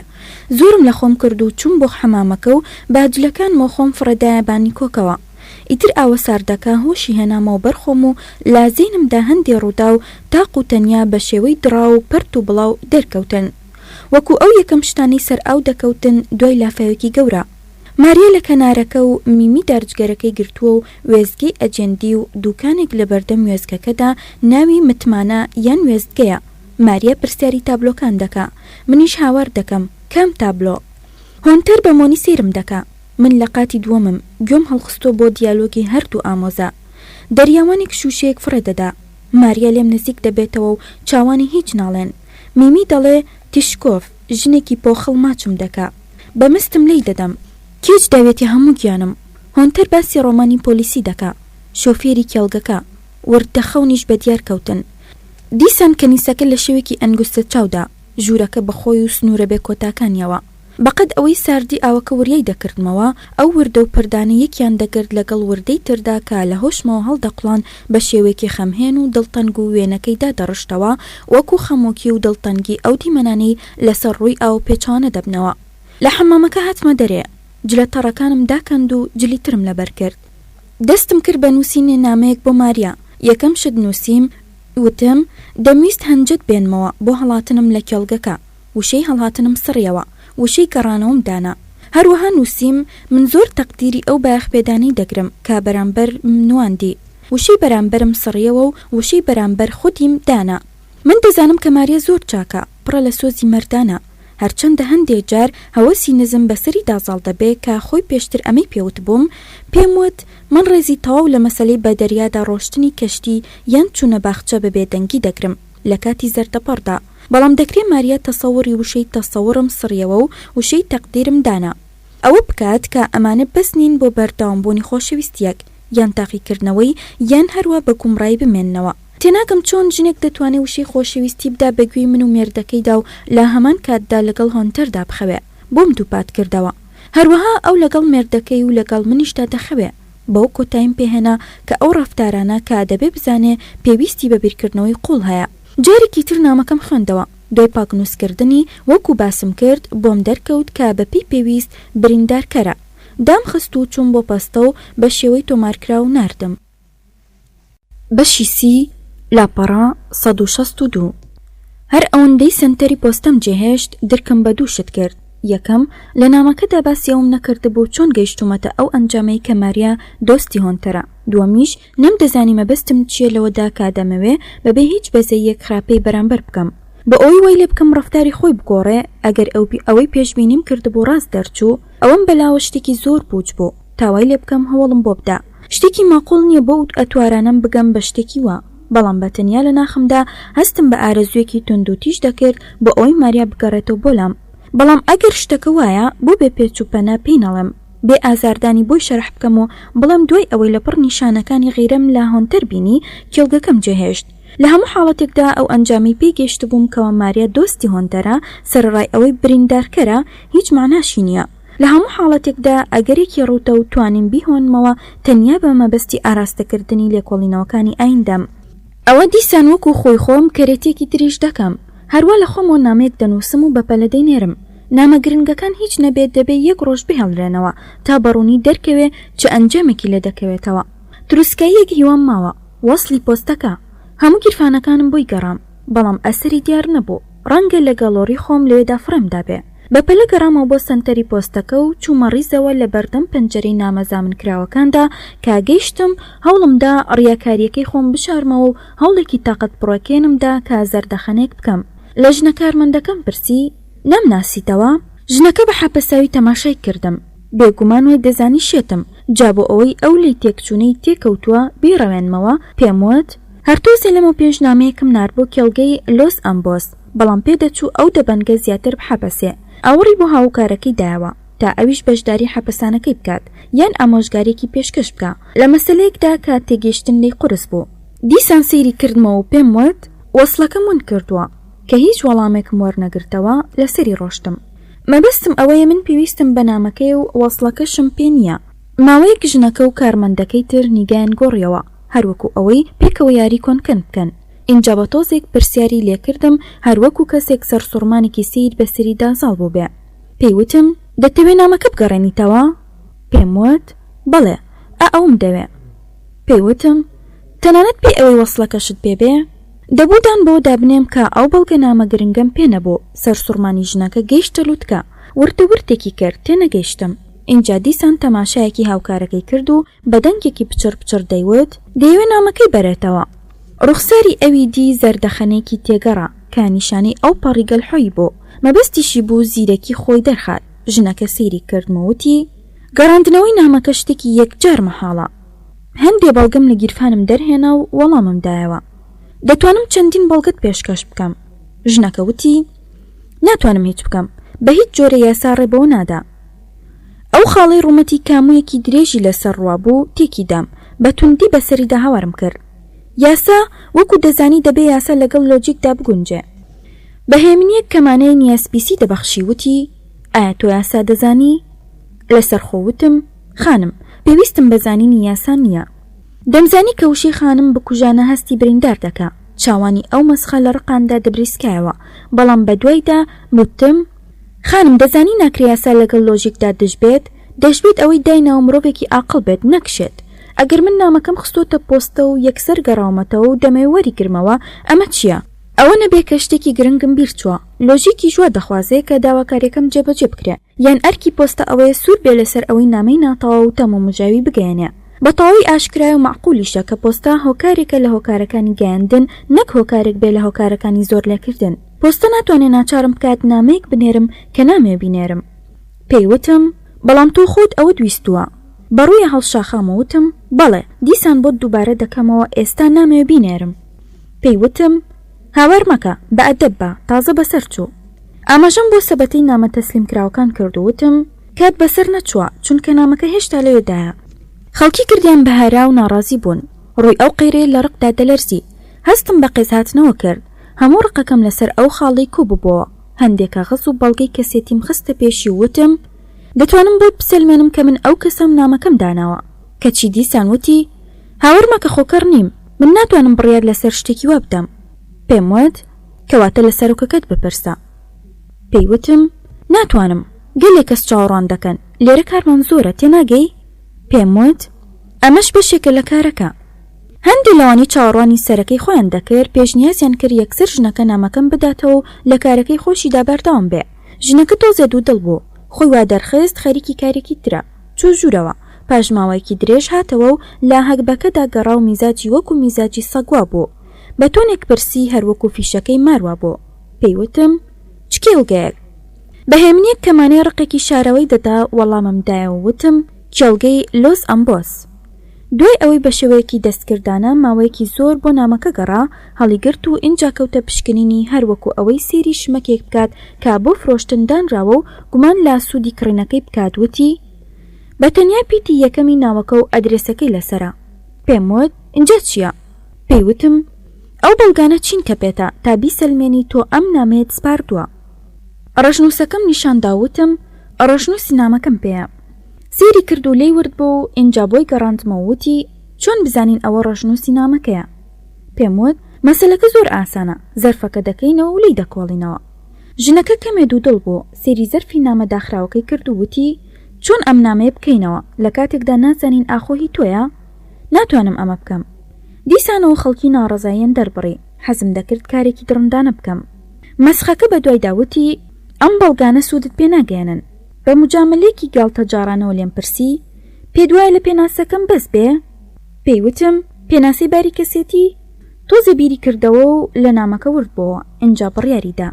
زۆرم لە خۆم کرد و چووم بۆ حەمامەکە و بە جلەکانمەوە خۆم فڕێدایە بانی کۆکەوە. ئیتر ئاوە ساردەکە هۆشی هێنامەوە بەر خۆم و لە زەینمدا هەندێ ڕووداو تاق و تەنیا بە شێوەی دڕاو و پەرت و بڵاو دەرکەوتن. وەکوو ئەو یەکەم شتانەی سەر ئاو دەکەوتن دوای لافاوێکی گەورە. ماریا لە کەنارەکە و میمی دارجگەرەکەی گرتووە و وێستگەی ئەجێندی و دووکانێک لە بەردەم وێستگەکەدا ناوی متمانە یان وێستگەیە. ماریا پرسیاری تابلۆکان دەکا. منیش هاوار دەکەم، کام تابلۆ؟ هۆنتەر بە مۆنی سەیرم دەکا. من لە قاتی دووەمم، گوێم هەڵخستووە بۆ دیالۆگی هەردوو ئامۆزا. دەریاوانێک شووشەیەک فڕێ دەدا. ماریا لێم نزیک دەبێتەوە و چاوانی هیچ ناڵێن. میمی دەڵێ، تیشکۆف، ژنێکی پۆخڵ ماچم دەکا. بە مستم لێی دەدەم. کێچ داوێتە هەموو گیانم. هۆنتەر باسی ڕۆمانی پۆلیسی دەکا. شۆفێری کێڵگەکە. وردە خەونیش بە دیار کەوتن. دیسان کەنیسەکە لە شەوێکی ئەنگوستەچاودا، ژوورەکە بە خۆی و سنوورە بێ کۆتاکانیەوە. بەقەد ئەوەی ساردی ئاوەکە وریای دەکردمەوە، ئەو وردە و پردانە یەکیان دەگرت لەگەڵ وردەی تردا کە لە هۆشمەوە هەڵدەقوڵان بە شێوەیەکی خەمهێن و دڵتەنگ و وێنەکەی دادەڕشتەوە وەکو خەمۆکی و دڵتەنگی ئەو دیمەنانەی لەسەر ڕووی ئاو پێچەوانە دەبنەوە. لە حەمامەکە هاتمە دەرێ. جلە تەڕەکانم داکەند و جلی ترم لەبەر کرد. دەستم کرد بە نووسینێ نامەیەک بۆ ماریا. یەکەم شت نووسیم، وتم، دەمویست هەنجەت بێنمەوە بۆ هەڵاتنم لە کێڵگەکە. وشەی هەڵهاتنم سڕیەوە، وشەی گەڕانەوەم دانا. هەروەها نووسیم، من زۆر تەقدیری ئەو بایەخپێدانەی دەگرم کە بەرامبەرم نواندی. وشەی بەرامبەرم سڕیەوە و وشەی بەرامبەر خودیم دانا. من دەزانم کە ماریا زۆر چاکە، پڕە لە سۆزی مەردانە. هەرچەندە هەندێ جار هەوەسی نزم بەسەریدا زاڵ دەبێ کە خۆی پێشتر ئەمەی پێ وتبووم، پێم وت، من ڕێزی تەواو لە مەسەلەی بە دەریادا ڕۆشتنی کەشتی یان چوونە باخچە بە بێدەنگی دەگرم لە کاتی زەردەپەڕدا. بەڵام دەکرێ ماریا تەسەوڕی وشەی تەسەوڕم سڕیەوە و وشەی تەقدیرم دانا. ئەوە بکات کە ئەمانە بەس نین بۆ بەردەوامبوونی خۆشەویستییەک، یان تاقیکردنەوەی، یان هەروا بە گومڕایی بمێننەوە. تێناگەم چۆن ژنێک دەتوانێ وشەی خۆشەویستی بدا بە گوێی من و مێردەکەیدا و لە هەمان کاتدا لەگەڵ هۆنتەردا بخەوێ. بۆم دووپات کردەوە. هەروەها ئەو لەگەڵ مێردەکەی و لەگەڵ منیشدا دەخەوێ. بەوە کۆتاییم پێهێنا کە ئەو ڕەفتارانە کە دەبێ بزانێ پێویستی بە بیرکردنەوەی قووڵ هەیە. جارێکی تر نامەکەم خوێندەوە، دوای پاکنووسکردنی، وەکو باسم کرد، بۆم دەرکەوت کە بەپێی پێویست بریندارکەرە. دامخست و چووم بۆ پەستە و بە شێوەی تۆمارکراو ناردم. بەشی سی، لاپەڕە 162. هەر ئەوەندەی سەنتەری پۆستەم جێهێشت، درکم بە دوو شت کرد. یەکەم، لە نامەکەدا باسی ئەوەم نەکردبوو چۆن گەیشتوومەتە ئەو ئەنجامەی کە ماریا دۆستی هۆنتەرە. دووەمیش، نەمدەزانی مەبەستم چییە لەوەدا کە دەمەوێ بەبێ هیچ بەزەییەک خراپەی بەرامبەر بکەم. بۆ ئەوەی وای لێ بکەم ڕەفتاری خۆی بگۆڕێ، ئەگەر ئەو ئەوەی پێشبینیم کردبوو ڕاست دەرچوو، ئەوەم بەلاوە شتێکی زۆر پووچ بوو تا وای لێ بکەم هەوڵم بۆ بدا. شتێکی ماقوڵ نییە بەو ئەتوارانەم بگەم بە شتێکی وا. بەڵام بە تەنیا لە ناخمدا هەستم بە ئارەزوویەکی توندوتیژ دەکرد بۆ ئەوەی ماریا بگەڕێتەوە بۆ لام. بەڵام ئەگەر شتەکە وایە، بۆ بێ پێچ و پەنا پێی نەڵێم؟ بێ ئازاردانی بۆی شەرح بکەم و بڵێم دوای ئەوەی لەپڕ نیشانەکانی غیرەم لە هۆنتەر بینی، کێڵگەکەم جێهێشت. لە هەموو حاڵەتێکدا ئەو ئەنجامەی پێی گەیشتبووم کەوا ماریا دۆستی هۆنتەرە، سەرەڕای ئەوەی بریندارکەرە، هیچ مەعناشی نییە. لە هەموو حاڵەتێکدا ئەگەرێکی ڕووتە و توانیم بیهۆنمەوە تەنیا بە مەبەستی ئاراستەکردنی لێکۆڵینەوەکانی ئایندەم. ئەوە دیسان وەکو خۆی خۆم کەرێتیەکی تریش دەکەم. هەروا لە خۆمەوە نامەیەک دەنووسم و بەپەلە دەینێرم. نامە گرنگەکان هیچ نەبێت دەبێ یەک ڕۆژ بهێڵرێنەوە تا بە ڕوونی دەرکەوێ چ ئەنجامێکی لێ دەکەوێتەوە. تروسکاییەک هیوام ماوە. وەسڵی پۆستەکە. هەموو گیرفانەکانم بۆی گەڕام، بەڵام ئەسەری دیار نەبوو. ڕەنگە لە گەڵۆڕی خۆم لەوێدا فڕێم دابێ. بە پەلە گەڕامەوە بۆ سەنتەری پۆستەکە و چوومە ڕیزەوە لە بەردەم پەنجەرەی نامە زامنکراوەکاندا کە گەیشتم، هەوڵم دا ڕیاکارییەکەی خۆم بشارمەوە و هەوڵێکی تاقەتپڕۆکێنم دا کە زەردەخەنەیەک بکەم. لە ژنە کارمەندەکەم پرسی، نامناسیتەوە؟ ژنەکە بە حەپەساوی تەماشای کردم. بێگومان وای دەزانی شێتم، جا بۆ ئەوەی ئەو لێی تێکچوونەی تێکەوتووە بیڕەوێنمەوە، پێم وت، هەر تۆزێ لەمەو پێش نامەیەکم نارد بۆ کێڵگەی لۆس ئەمبۆس، بەڵام پێدەچوو ئەو دەبەنگە زیاتر بحەپەسێ. ئاوڕی بۆ هاووکارەکەی دایەوە تا ئەویش بەشداری حەپەسانەکەی بکات یان ئامۆژگارییەکی پێشکەش بکا لە مەسەلەیەکدا کە تێگەیشتن لێی قورس بوو. دیسان سەیری کردمەوە و پێم وت، وەسڵەکەم ون کردووە. کە هیچ وەڵامێکم وەرنەگرتەوە، لەسەری ڕۆشتم. مەبەستم ئەوەیە من پێویستم بە نامەکەیە و وەسڵەکەشم پێ نییە. ماوەیەک ژنەکە و کارمەندەکەی تر نیگایان گۆڕیەوە، هەروەکو ئەوەی پێکەوە یاری کۆنکەن بکەن. ئینجا بە تۆزێک پرسیاری لێکردم هەروەکو کەسێک سەرسوڕمانێکی سەیر بەسەریدا زاڵ بووبێ. پێی وتم، دەتەوێ نامەکە بگەڕێنیتەوە؟ پێم وت، بەڵێ، ئا ئەوم دەوێ. پێی وتم، تەنانەت پێ ئەوەی وەسڵەکەشت پێ بێ؟ دەبوو دان بەوەدا بنێم کە ئەو بەڵگەنامە گرنگەم پێ نەبوو، سەرسوڕمانی ژنەکە گەیشتە لوتکە، ورتە ورتێکی کرد، تێنەگەیشتم. ئینجا دیسان تەماشایەکی هاوکارەکەی کرد و بە دەنگێکی پچڕ پچڕ دەیوت، دەیەوێ نامەکەی بەرێتەوە. ڕوخساری ئەوی دی زەردەخەنەیەکی تێگەڕا کە نیشانەی ئەوپەڕی گەلحۆیی بوو، مەبەستیشی بوو زیرەکی خۆی دەرخات. ژنەکە سەیری کردم و وتی، گەڕاندنەوەی نامەکە شتێکی یەکجار مەحاڵە. هەندێ بەڵگەم لە گیرفانم دەرهێنا و وەڵامم دایەوە. دەتوانم چەندین بەڵگەت پێشکەش بکەم. ژنەکە وتی، ناتوانم هیچ بکەم، بە هیچ جۆرێ یاسا ڕێ بەوە نادا. ئەو خاڵەی ڕوومەتی کاموویەکی درێژی لەسەر ڕوابوو تێکی دام، بە توندی بەسەریدا هاوارم کرد. یاسا، وەکو دەزانی دەبێ یاسا لەگەڵ لۆجیکدا بگونجێ. بە هێمنییەک کە مانای نیازپیسی دەبەخشی وتی. ئایا تۆ یاسا دەزانی؟ لەسەرخۆ وتم، خانم، پێویستم بە زانینی یاسا نییە. دەمزانی کە وشەی خانم بکوژانە هەستی بریندار دەکا. چاوانی ئەو مەسخە لە ڕقاندا دەبریسکایەوە، بەڵام بە دوایدا وتم، خانم دەزانی ناکرێ یاسا لەگەڵ لۆژیکدا دژ بێت؟ دەشبێت ئەوەی دایناوە مرۆڤێکی ئاقڵ بێت نەک شێت. ئەگەر من نامەکەم خستۆتە پۆستە و یەکسەر گەڕاومەتەوە و دەمەوێ وەریگرمەوە، ئەمە چییە؟ ئەوە نەبێ کە شتێکی گرنگم بیر چووە. لۆژیکیش وا دەخوازێ کە داواکارییەکەم جێبەجێ بکرێ. یان ئەرکی پۆستە ئەوەیە سوور بێ لەسەر ئەوەی نامەی ناتەواو و تەمومژاوی بگەیەنێ. بە تەواوی ئاشکرایە و مەعقولیشە کە پۆستە هۆکارێکە لە هۆکارەکانی گەیاندن نەک هۆکارێک بێ لە هۆکارەکانی زۆرلێکردن. پۆستە ناتوانێ ناچارم بکات نامەیەک بنێرم کە نامەوێ بینێرم. پێی وتم، بەڵام تۆ خۆت ئەوەت ویستووە. بە ڕوویا هەڵشاخام و وتم، بەڵێ، دیسان بۆت دووبارە دەکەمەوە ئێستا نامەوێ بینێرم. پێی وتم، هاوار مەکە، بە ئەدەب بە، تازە بەسەر چوو. ئاماژەم بۆ سەبەتەی نامە تەسلیمکراوەکان کرد و وتم، کات بەسەر نەچووە، چونکە نامەکە هێشتا لەوێدایە. خەڵکی کردیان بە هەرا و ناڕازی بوون. ڕووی ئەو قەیرەیە لە ڕقدا دەلەرزی. هەستم بە قێزهاتنەوە کرد. هەموو ڕقەکەم لەسەر ئەو خاڵەی کۆ ببۆوە. هەندێ کاغەز و بەڵگەی کەسێتیم خستە پێشی و وتم، دەتوانم بۆت بسەلمێنم کە من ئەو کەسەم نامەکەم داناوە. کەچی دیسان وتی، هاوار مەکە خۆ کەڕ نیم، من ناتوانم بڕیار لەسەر شتێکی وا بدەم. پێم وت، کەواتە لە سەرۆکەکەت بپرسە. پێی وتم، ناتوانم، گەلێ کەس چاوەڕوان دەکەن، لێرە کارمان زۆرە، تێناگەی؟ پێم وت، ئەمەش بەشێکە لە کارەکە. هەندێ لەوانەی چاوەڕوانی سەرەکەی خۆیان دەکرد، پێشنیازیان کرد یەکسەر ژنەکە نامەکەم بداتەوە و لە کارەکەی خۆشیدا بەردەوام بێ. ژنەکە تۆزێ دوودڵ بوو. خۆی وا دەرخست خەریکی کارێکی ترە. چوو ژوورەوە. پاش ماوەیەکی درێژ هاتەوە و لە هەگبەکەدا گەڕا و میزاجی وەکوو میزاجی سەگ وا بوو. بە تۆنێک پرسی هەر وەکوو فیشەکەی مار وا بوو. پێی وتم، چ کێڵگەیەک؟ بە هێمنییەک کە مانای ڕقێکی شاراوەی دەدا وەڵامم دایەوە و وتم، کێڵگەی لۆس ئەمبۆس. دوای ئەوەی بە شێوەیەکی دەستکردانە ماوەیەکی زۆر بۆ نامەکە گەڕا، هەڵیگرت و ئینجا کەوتە پشکنینی هەر وەکو ئەوەی سەیری شمەکێک بکات کە بۆ فرۆشتن دانراوە و گومان لە سوودی کڕینەکەی بکات وتی، بە تەنیا پیتی یەکەمی ناوەکە و ئەدرێسەکەی لەسەرە. پێم وت، ئینجا چییە؟ پێی وتم، ئەو بەڵگانە چین کە پێتە تا بیسەلمێنی تۆ ئەم نامەیەت سپاردووە؟ ڕەشنووسەکەم نیشان دا و وتم، ڕەشنووسی نامەکەم پێیە. سەیری کرد و لێی ورد بۆ و ئینجا بۆی گەڕاندمەوە وتی، چۆن بزانین ئەوە ڕەشنووسی نامەکەیە؟ پێم وت، مەسەلەکە زۆر ئاسانە، زەرفەکە دەکەینەوە و لێی دەکۆڵینەوە. ژنەکە کەمێ دوودڵ بوو، سەیری زەرفی نامە داخراوەکەی کرد و وتی، چۆن ئەم نامەیە بکەینەوە، لە کاتێکدا نازانین ئاخۆ هی تۆیە؟ ناتوانم ئەمە بکەم. دیسانەوە خەڵکی ناڕەزاییان دەربڕی، حەزم دەکرد کارێکی دڕندانە بکەم. مەسخەکە بەدوایدا وتی، ئەم بەڵگانە سوودت پێ ناگەیەنن. بە موجامەلەیەکی گاڵتەجاڕانەوە لێم پرسی، پێت وایە لە پێناسەکەم بەس بێ؟ پێی وتم، پێناسەی باری کەسێتی؟ تۆزێ بیری کردەوە و لە نامەکە ورد بۆوە، ئینجا بڕیاری دا.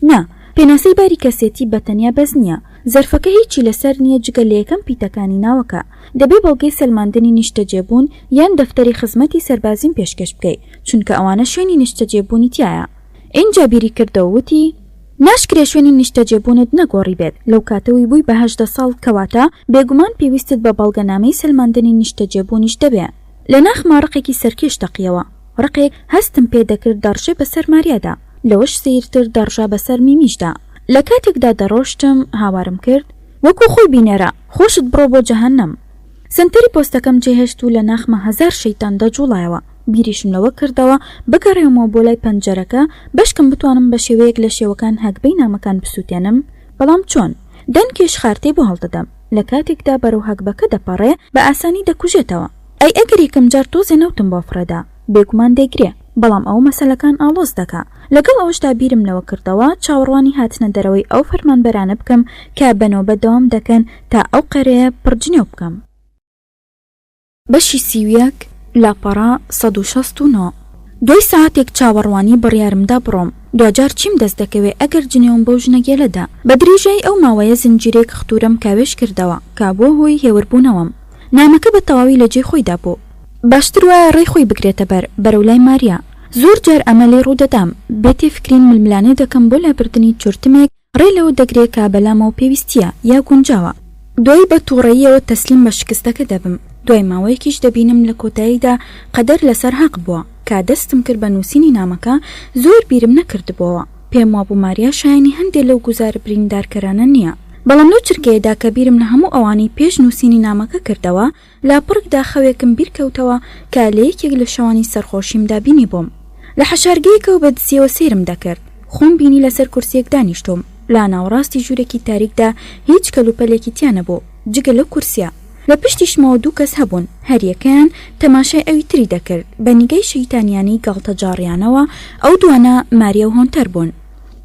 نا، پێناسەی باری کەسێتی بە تەنیا بەس نییە. زەرفەکە هیچی لەسەر نییە جگە لە یەکەم پیتەکانی ناوەکە. دەبێ بەڵگەی سەلماندنی نیشتەجێبوون یان دەفتەری خزمەتی سەربازیم پێشکەش بکەی، چونکە ئەوانە شوێنی نیشتەجێبوونی تیایە. ئینجا بیری کردەوە وتی. ناشکرێ شوێنی نیشتەجێبوونت نەگۆڕیبێت لەو کاتەوەی بووی بە 18 ساڵ کەواتە بێگومان پێویستت بە بەڵگەنامەی سەلماندنی نیشتەجێبوونیش دەبێ. لە ناخما ڕقێکی سەرکێش تەقیەوە. ڕقێک هەستم پێ دەکرد دەڕژێ بەسەر ماریادا. لەوەش سەیرتر دەڕژا بەسەر میمیشدا. لە کاتێکدا دەڕۆشتم هاوارم کرد، وەکوو خۆی بینێرە، خۆشت بڕۆ بۆ جەهەنەم. سەنتەری پۆستەکەم جێهێشت و لە ناخما هەزار شەیتان دەجوڵایەوە. بیریشم لەوە کردەوە بگەڕێمەوە بۆ لای پەنجەرەکە بەشکم بتوانم بە شێوەیەک لە شێوەکان هەگبەی نامەکان بسووتێنم، بەڵام چۆن؟ دەنکێش خارتەی بۆ هەڵدەدەم، لە کاتێکدا بەرەو هەگبەکە دەپەڕێ بە ئاسانی دەکوژێتەوە. ئەی ئەگەر یەکەم جار تۆزێ نەوتم بۆ فڕێدا؟ بێگومان دەیگرێ، بەڵام ئەوە مەسەلەکان ئاڵۆز دەکا. لەگەڵ ئەوەشدا بیرم لەوە کردەوە چاوەڕوانی هاتنە دەرەوەی ئەو فەرمانبەرانە بکەم کە بە نۆبە دەوام دەکەن تا ئەو قەرەیە پڕ جنێو بکەم. بەشی 31، لاپەڕە 169. دوای سەعاتێک چاوەڕوانی بڕیارم دا بڕۆم. دواجار چیم دەست دەکەوێ ئەگەر جنێوم بەو ژنە گێلە دا. بە درێژایی ئەو ماوەیە زنجیرەیەک ختوورەم کاوێژ کردەوە کە بووە هۆی هێوربوونەوەم. نامەکە بە تەواوی لە جێی خۆیدا بوو. باشتر وایە ڕێی خۆی بگرێتە بەر بەرەو لای ماریا. زۆر جار ئەمە لێی ڕوودەدام. بێ تێفکرین ململانێ دەکەم بۆ لابردنی چورتمێک ڕێ لەوە دەگرێ کە بەلامەوە پێویستییە یا گونجاوە. دوایی بە تووڕەییەوە تەسلیم بە شکستەکە دەبم. دوای ماوەیەکیش دەبینم لە کۆتاییدا قەدەر لەسەر هەق بووە. کە دەستم کرد بە نووسینی نامەکە، زۆر بیرم نەکردبۆوە. پێم وابوو ماریا شایەنی هەندێ لەو گوزارە بریندارکەرانە نییە. بەڵام لەو چرکەیەدا کە بیرم لە هەموو ئەوانەی پێش نووسینی نامەکە کردەوە، لە پڕکدا خەوێکم بیر کەوتەوە کە لە یەکێک لە شەوانی سەرخۆشیمدا بینیبووم. لە حەشارگەیەکەوە بە دزییەوە سەیرم دەکرد. خۆم بینی لەسەر کورسییەک دانیشتووم. لە ناوەڕاستی ژوورێکی تاریکدا هیچ کەلوپەلێکی تیا نەبوو جگە لەو کورسییە. لە پشتیشمەوە دوو کەس هەبوون، هەریەکەیان تەماشای ئەوی تری دەکرد، بە نیگای شەیتانیانەی گاڵتەجاڕیانەوە، ئەو دوانە ماریا و هۆنتەر بوون.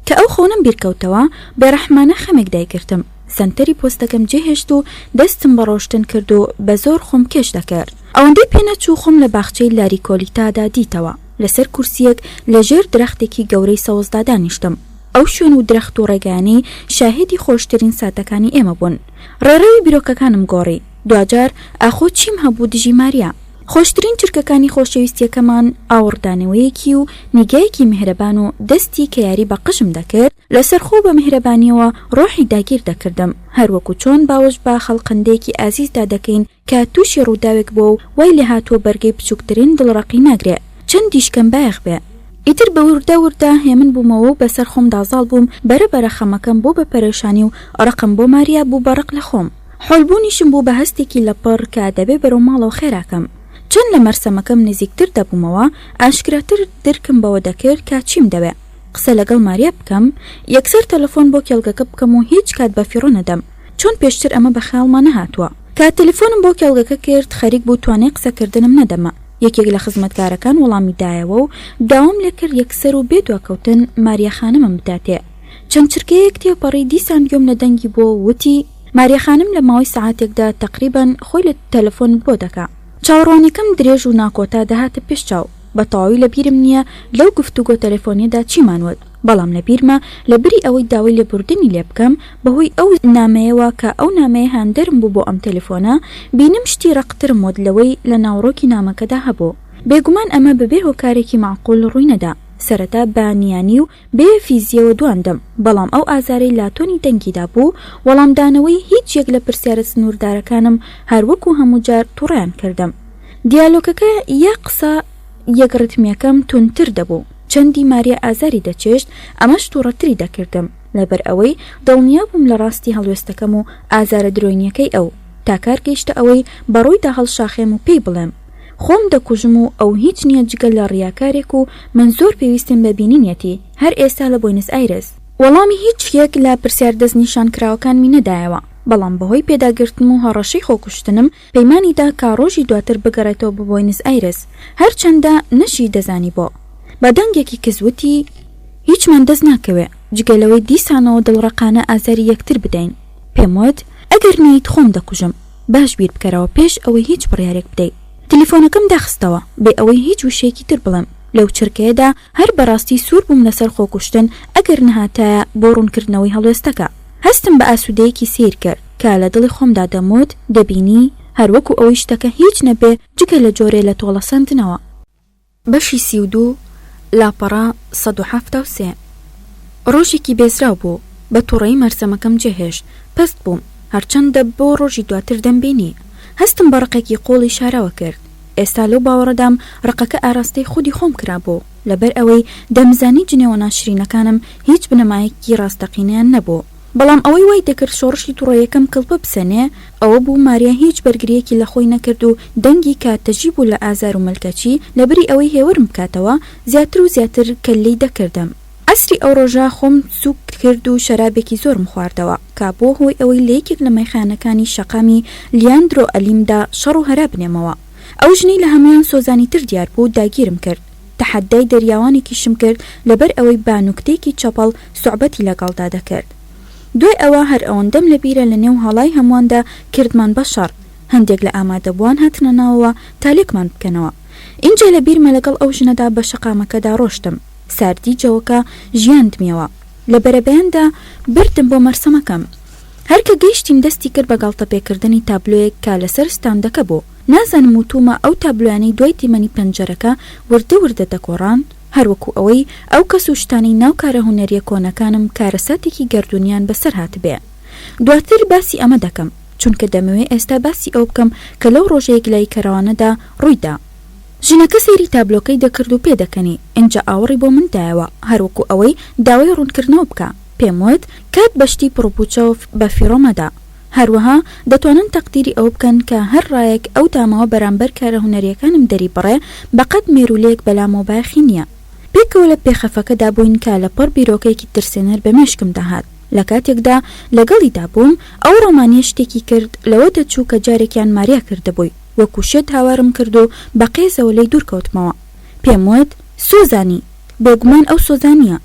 کە ئەو خەونەم بیرکەوتەوە، بێڕەحمانە خەمێک دایگرتم. سەنتەری پۆستەکەم جێهێشت و دەستم بە ڕۆشتن کرد و بە زۆر خۆم کێش دەکرد. ئەوەندەی پێنەچوو خۆم لە باخچەی لاریکۆلیتادا دیتەوە. لەسەر کورسییەک لە ژێر درەختێکی گەورەی سەوزدا دانیشتم. ئەو شوێن و درەخت و ڕێگایانەی شاهێدی خۆشترین ساتەکانی ئێمە بوون. ڕێڕەوی بیرۆکەکانم گۆڕی. دواجار ئاخۆ چیم هەبوو دژی ماریا؟ خۆشترین چرکەکانی خۆشەویستییەکەمان، ئاوڕدانەوەیەکی و نیگایەکی میهرەبان و دەستی کە یاری بە قژم دەکرد، لەسەرخۆ بە میهرەبانییەوە ڕۆحی داگیر دەکردم، هەروەکو چۆن باوەش بە خەڵقەندەیەکی ئازیزدا دەکەین کە تووشی ڕووداوێک بووە و وای لێهاتووە بەرگەی بچووکترین دڵڕەقی ناگرێ، چەندیش کەم بایەخ بێ. ئیتر بە وردە وردە هێمن بوومەوە و بەسەر خۆمدا زاڵ بووم، بەرە بەرە خەمەکەم بوو بە پەرێشانی و ڕقم بۆ ماریا بوو بە ڕق لە خۆم. حۆلبوونیشم بوو بە هەستێکی لەپڕ کە دەبێ بەرەو ماڵەوە خێراکەم. چەند لە مەرسەمەکەم نزیکتر دەبوومەوە، ئاشکراتر درکم بەوە دەکرد کە چیم دەوێ. قسە لەگەڵ ماریا بکەم، یەکسەر تەلەفۆن بۆ کێڵگەکە بکەم و هیچ کات بەفیڕۆ نەدەم. چۆن پێشتر ئەمە بە خەیاڵما نەهاتووە؟ کە تەلەفۆنم بۆ کێڵگەکە کرد، خەریک بوو توانای قسەکردنم نەدەما. یەکێک لە خزمەتکارەکان وەڵامی دایەوە و داوام لێکرد یەکسەر و بێ دواکەوتن ماریا خانمم بداتێ. چەند چرکەیەک تێپەڕی دیسان گوێم لە دەنگی بووە و وتی، ماریا خانم لە ماوەی سەعاتێکدا تەقریبەن خۆی لە تەلەفۆنت بۆ دەکا. چاوەڕوانیەکەم درێژ و ناکۆتا دەهاتە پێش چاو. بە تەواوی لە بیرم نییە لەو گفتوگۆ تەلەفۆنیەدا چیمان وت، بەڵام لە بیرمە لە بری ئەوەی داوای لێبوردنی لێ بکەم بەهۆی ئەو نامەیەوە کە ئەو نامەیە هاندەرم بوو بۆ ئەم تەلەفۆنە، بینم شتی ڕەقترم وت لەوەی لە ناوەڕۆکی نامەکەدا هەبوو. بێگومان ئەمە بەبێ هۆکارێکی مەعقول ڕووی نەدا. سەرەتا بە نیانی و بێ فیزییەوە دواندم، بەڵام ئەو ئازارەی لە تۆنی دەنگیدا بوو، وەڵامدانەوەی هیچ یەک لە پرسیارە سنووردارەکانم هەر وەکو هەموو جار توڕەیان کردم. دیالۆگەکە یا قسە یەک ڕیتمیەکەم توندتر دەبوو، چەندی ماریا ئازاری دەچێشت ئەمەش توڕەتری دەکردم، لەبەر ئەوەی دڵنیا بووم لە ڕاستی هەڵوێستەکەم و ئازارە درۆینیەکەی ئەو، تا کار گەیشتە ئەوەی بە ڕوویدا هەڵشاخێم و پێی بڵێم خۆم دەکوژم و ئەو هیچ نیە جگە لە ڕیاکارێک و من زۆر پێویستم بە بینینیەتی هەر ئێستا لە بۆینس ئایرس. وەڵامی هیچ یەک لە پرسیار دەستنیشانکراوەکانمی نەدایەوە، بەڵام بەهۆی پێداگرتنم و هەڕەشەی خۆکوشتنم پەیمانی دا کە ڕۆژی دواتر بگەڕێتەوە بۆ بۆینس ئایرس، هەرچەندە نەشی دەزانی بۆ. بە دەنگێکی کز وتی، هیچمان دەست ناکەوێ، جگە لەوەی دیسانەوە دڵڕەقانە ئازاری یەکتر بدەین. پێم وت، ئەگەر نەیت خۆم دەکوژم. باش بیر بکەرەوە پێش ئەوەی هیچ بڕیارێک بدەی. تلیفۆنەکەم داخستەوە، بێ ئەوەی هیچ وشەیەکی تر بڵێم. لەو چرکەیەدا هەر بەڕاستی سوور بووم لەسەر خۆکوشتن ئەگەر نەهاتایە بۆ ڕوونکردنەوەی هەڵوێستەکە. هەستم بە ئاسوودەیەکی سەیر کرد کە لە دڵی خۆمدا دەموت، دەبینی، هەر وەکو ئەوەی شتەکە هیچ نەبێ جگە لە جۆرێ لە تۆڵەسەندنەوە. بەشی 32، لاپەڕە 173. ڕۆژێکی بێزراو بوو، بە تووڕەیی مەرسەمەکەم جێهێشت، پەست بووم، هەرچەندە بۆ ڕۆژی دواتر دەمبینی. هەستم بە ڕقێکی قووڵی شاراوە کرد. ئێستا لەو باوەڕەدام ڕقەکە ئاراستەی خودی خۆم کرابوو، لەبەر ئەوەی دەمزانی جنێوە ناشرینەکانم هیچ بنەمایەکی ڕاستەقینەیان نەبوو. بەڵام ئەوەی وای دەکرد شۆڕشی توڕەیەکەم کڵپە بسەنێ ئەوە بوو ماریا هیچ بەرگرییەکی لە خۆی نەکرد و دەنگی کە تەژی بوو لە ئازار و ملکەچی، لەبری ئەوەی هێورم بکاتەوە، زیاتر و زیاتر کەللەی دەکردم. عەسری ئەو ڕۆژە خۆم سووک کرد و شەرابێکی زۆرم خواردەوە، کە بووە هۆی ئەوەی لە یەکێک لە مەیخانەکانی شەقامی لیاندرۆ ئەلیمدا شەڕ و هەرا بنێمەوە. ئەو ژنەی لە هەموویان سۆزانیتر دیار بوو داگیرم کرد. تەحەدای دەریاوانێکیشم کرد لەبەر ئەوەی بە نوکتەیەکی چەپەڵ سوعبەتی لەگەڵدا دەکرد. دوای ئەوە هەر ئەوەندەم لە بیرە لە نێو هەڵای هەموواندا کردمان بە شەڕ. هەندێک لە ئامادەبووان هاتنە ناوەوە تا لێکمان بکەنەوە. ئینجا لە بیرمە لەگەڵ ئەو ژنەدا بە شەقامەکەدا ڕۆشتم. ساردی جەوەکە ژیاندمیەوە. لە بەرەبەیاندا بردم بۆ مەرسەمەکەم. هەر کە گەیشتین دەستی کرد بە گاڵتەپێکردنی تابلۆیەک کە لەسەر ستاندەکە بوو. نازانم وتوومە ئەو تابلۆیانەی دوای دیمەنی پەنجەرەکە وردە وردە دەگۆڕان، هەر وەکو ئەوەی ئەو کەس و شتانەی ناو کارە هونەرییە کۆنەکانم کارەساتێکی گەردوونیان بەسەر هاتبێ. دواتر باسی ئەمە دەکەم، چونکە دەمەوێ ئێستا باسی ئەوە بکەم کە لەو ڕۆژە یەکلاییکەرەوانەدا ڕووی دا. ژنەکە سەیری تابلۆکەی دەکرد و پێدەکەنی، ئینجا ئاوڕی بۆ من دایەوە، هەر وەکو ئەوەی داوای ڕوونکردنەوە بکا. پێم وت، کات بە شتی پڕوپوچە و بە فیڕۆ مەدە. هەروەها دەتوانن تەقدیری ئەوە بکەن کە هەر ڕایەک ئەو داماوە بەرامبەر کارە هونەرییەکانم دەریبڕێ بەقەد مێروولەیەک بەلامەوە بایەخی نییە. پێکەوە لە پێخەفەکەدا بووین کە لەپڕ بیرۆکەیەکی ترسێنەر بە مێشکمدا هات. لە کاتێکدا لەگەڵیدا بووم، ئەو ڕۆمانییە شتێکی کرد لەوە دەچوو کە جارێکیان ماریا کردبووی. وەکوو شێت هاوارم کرد و بە قێزەوە لێی دوور کەوتمەوە. پێم وت، سۆزانی! بێگومان ئەو سۆزانییە.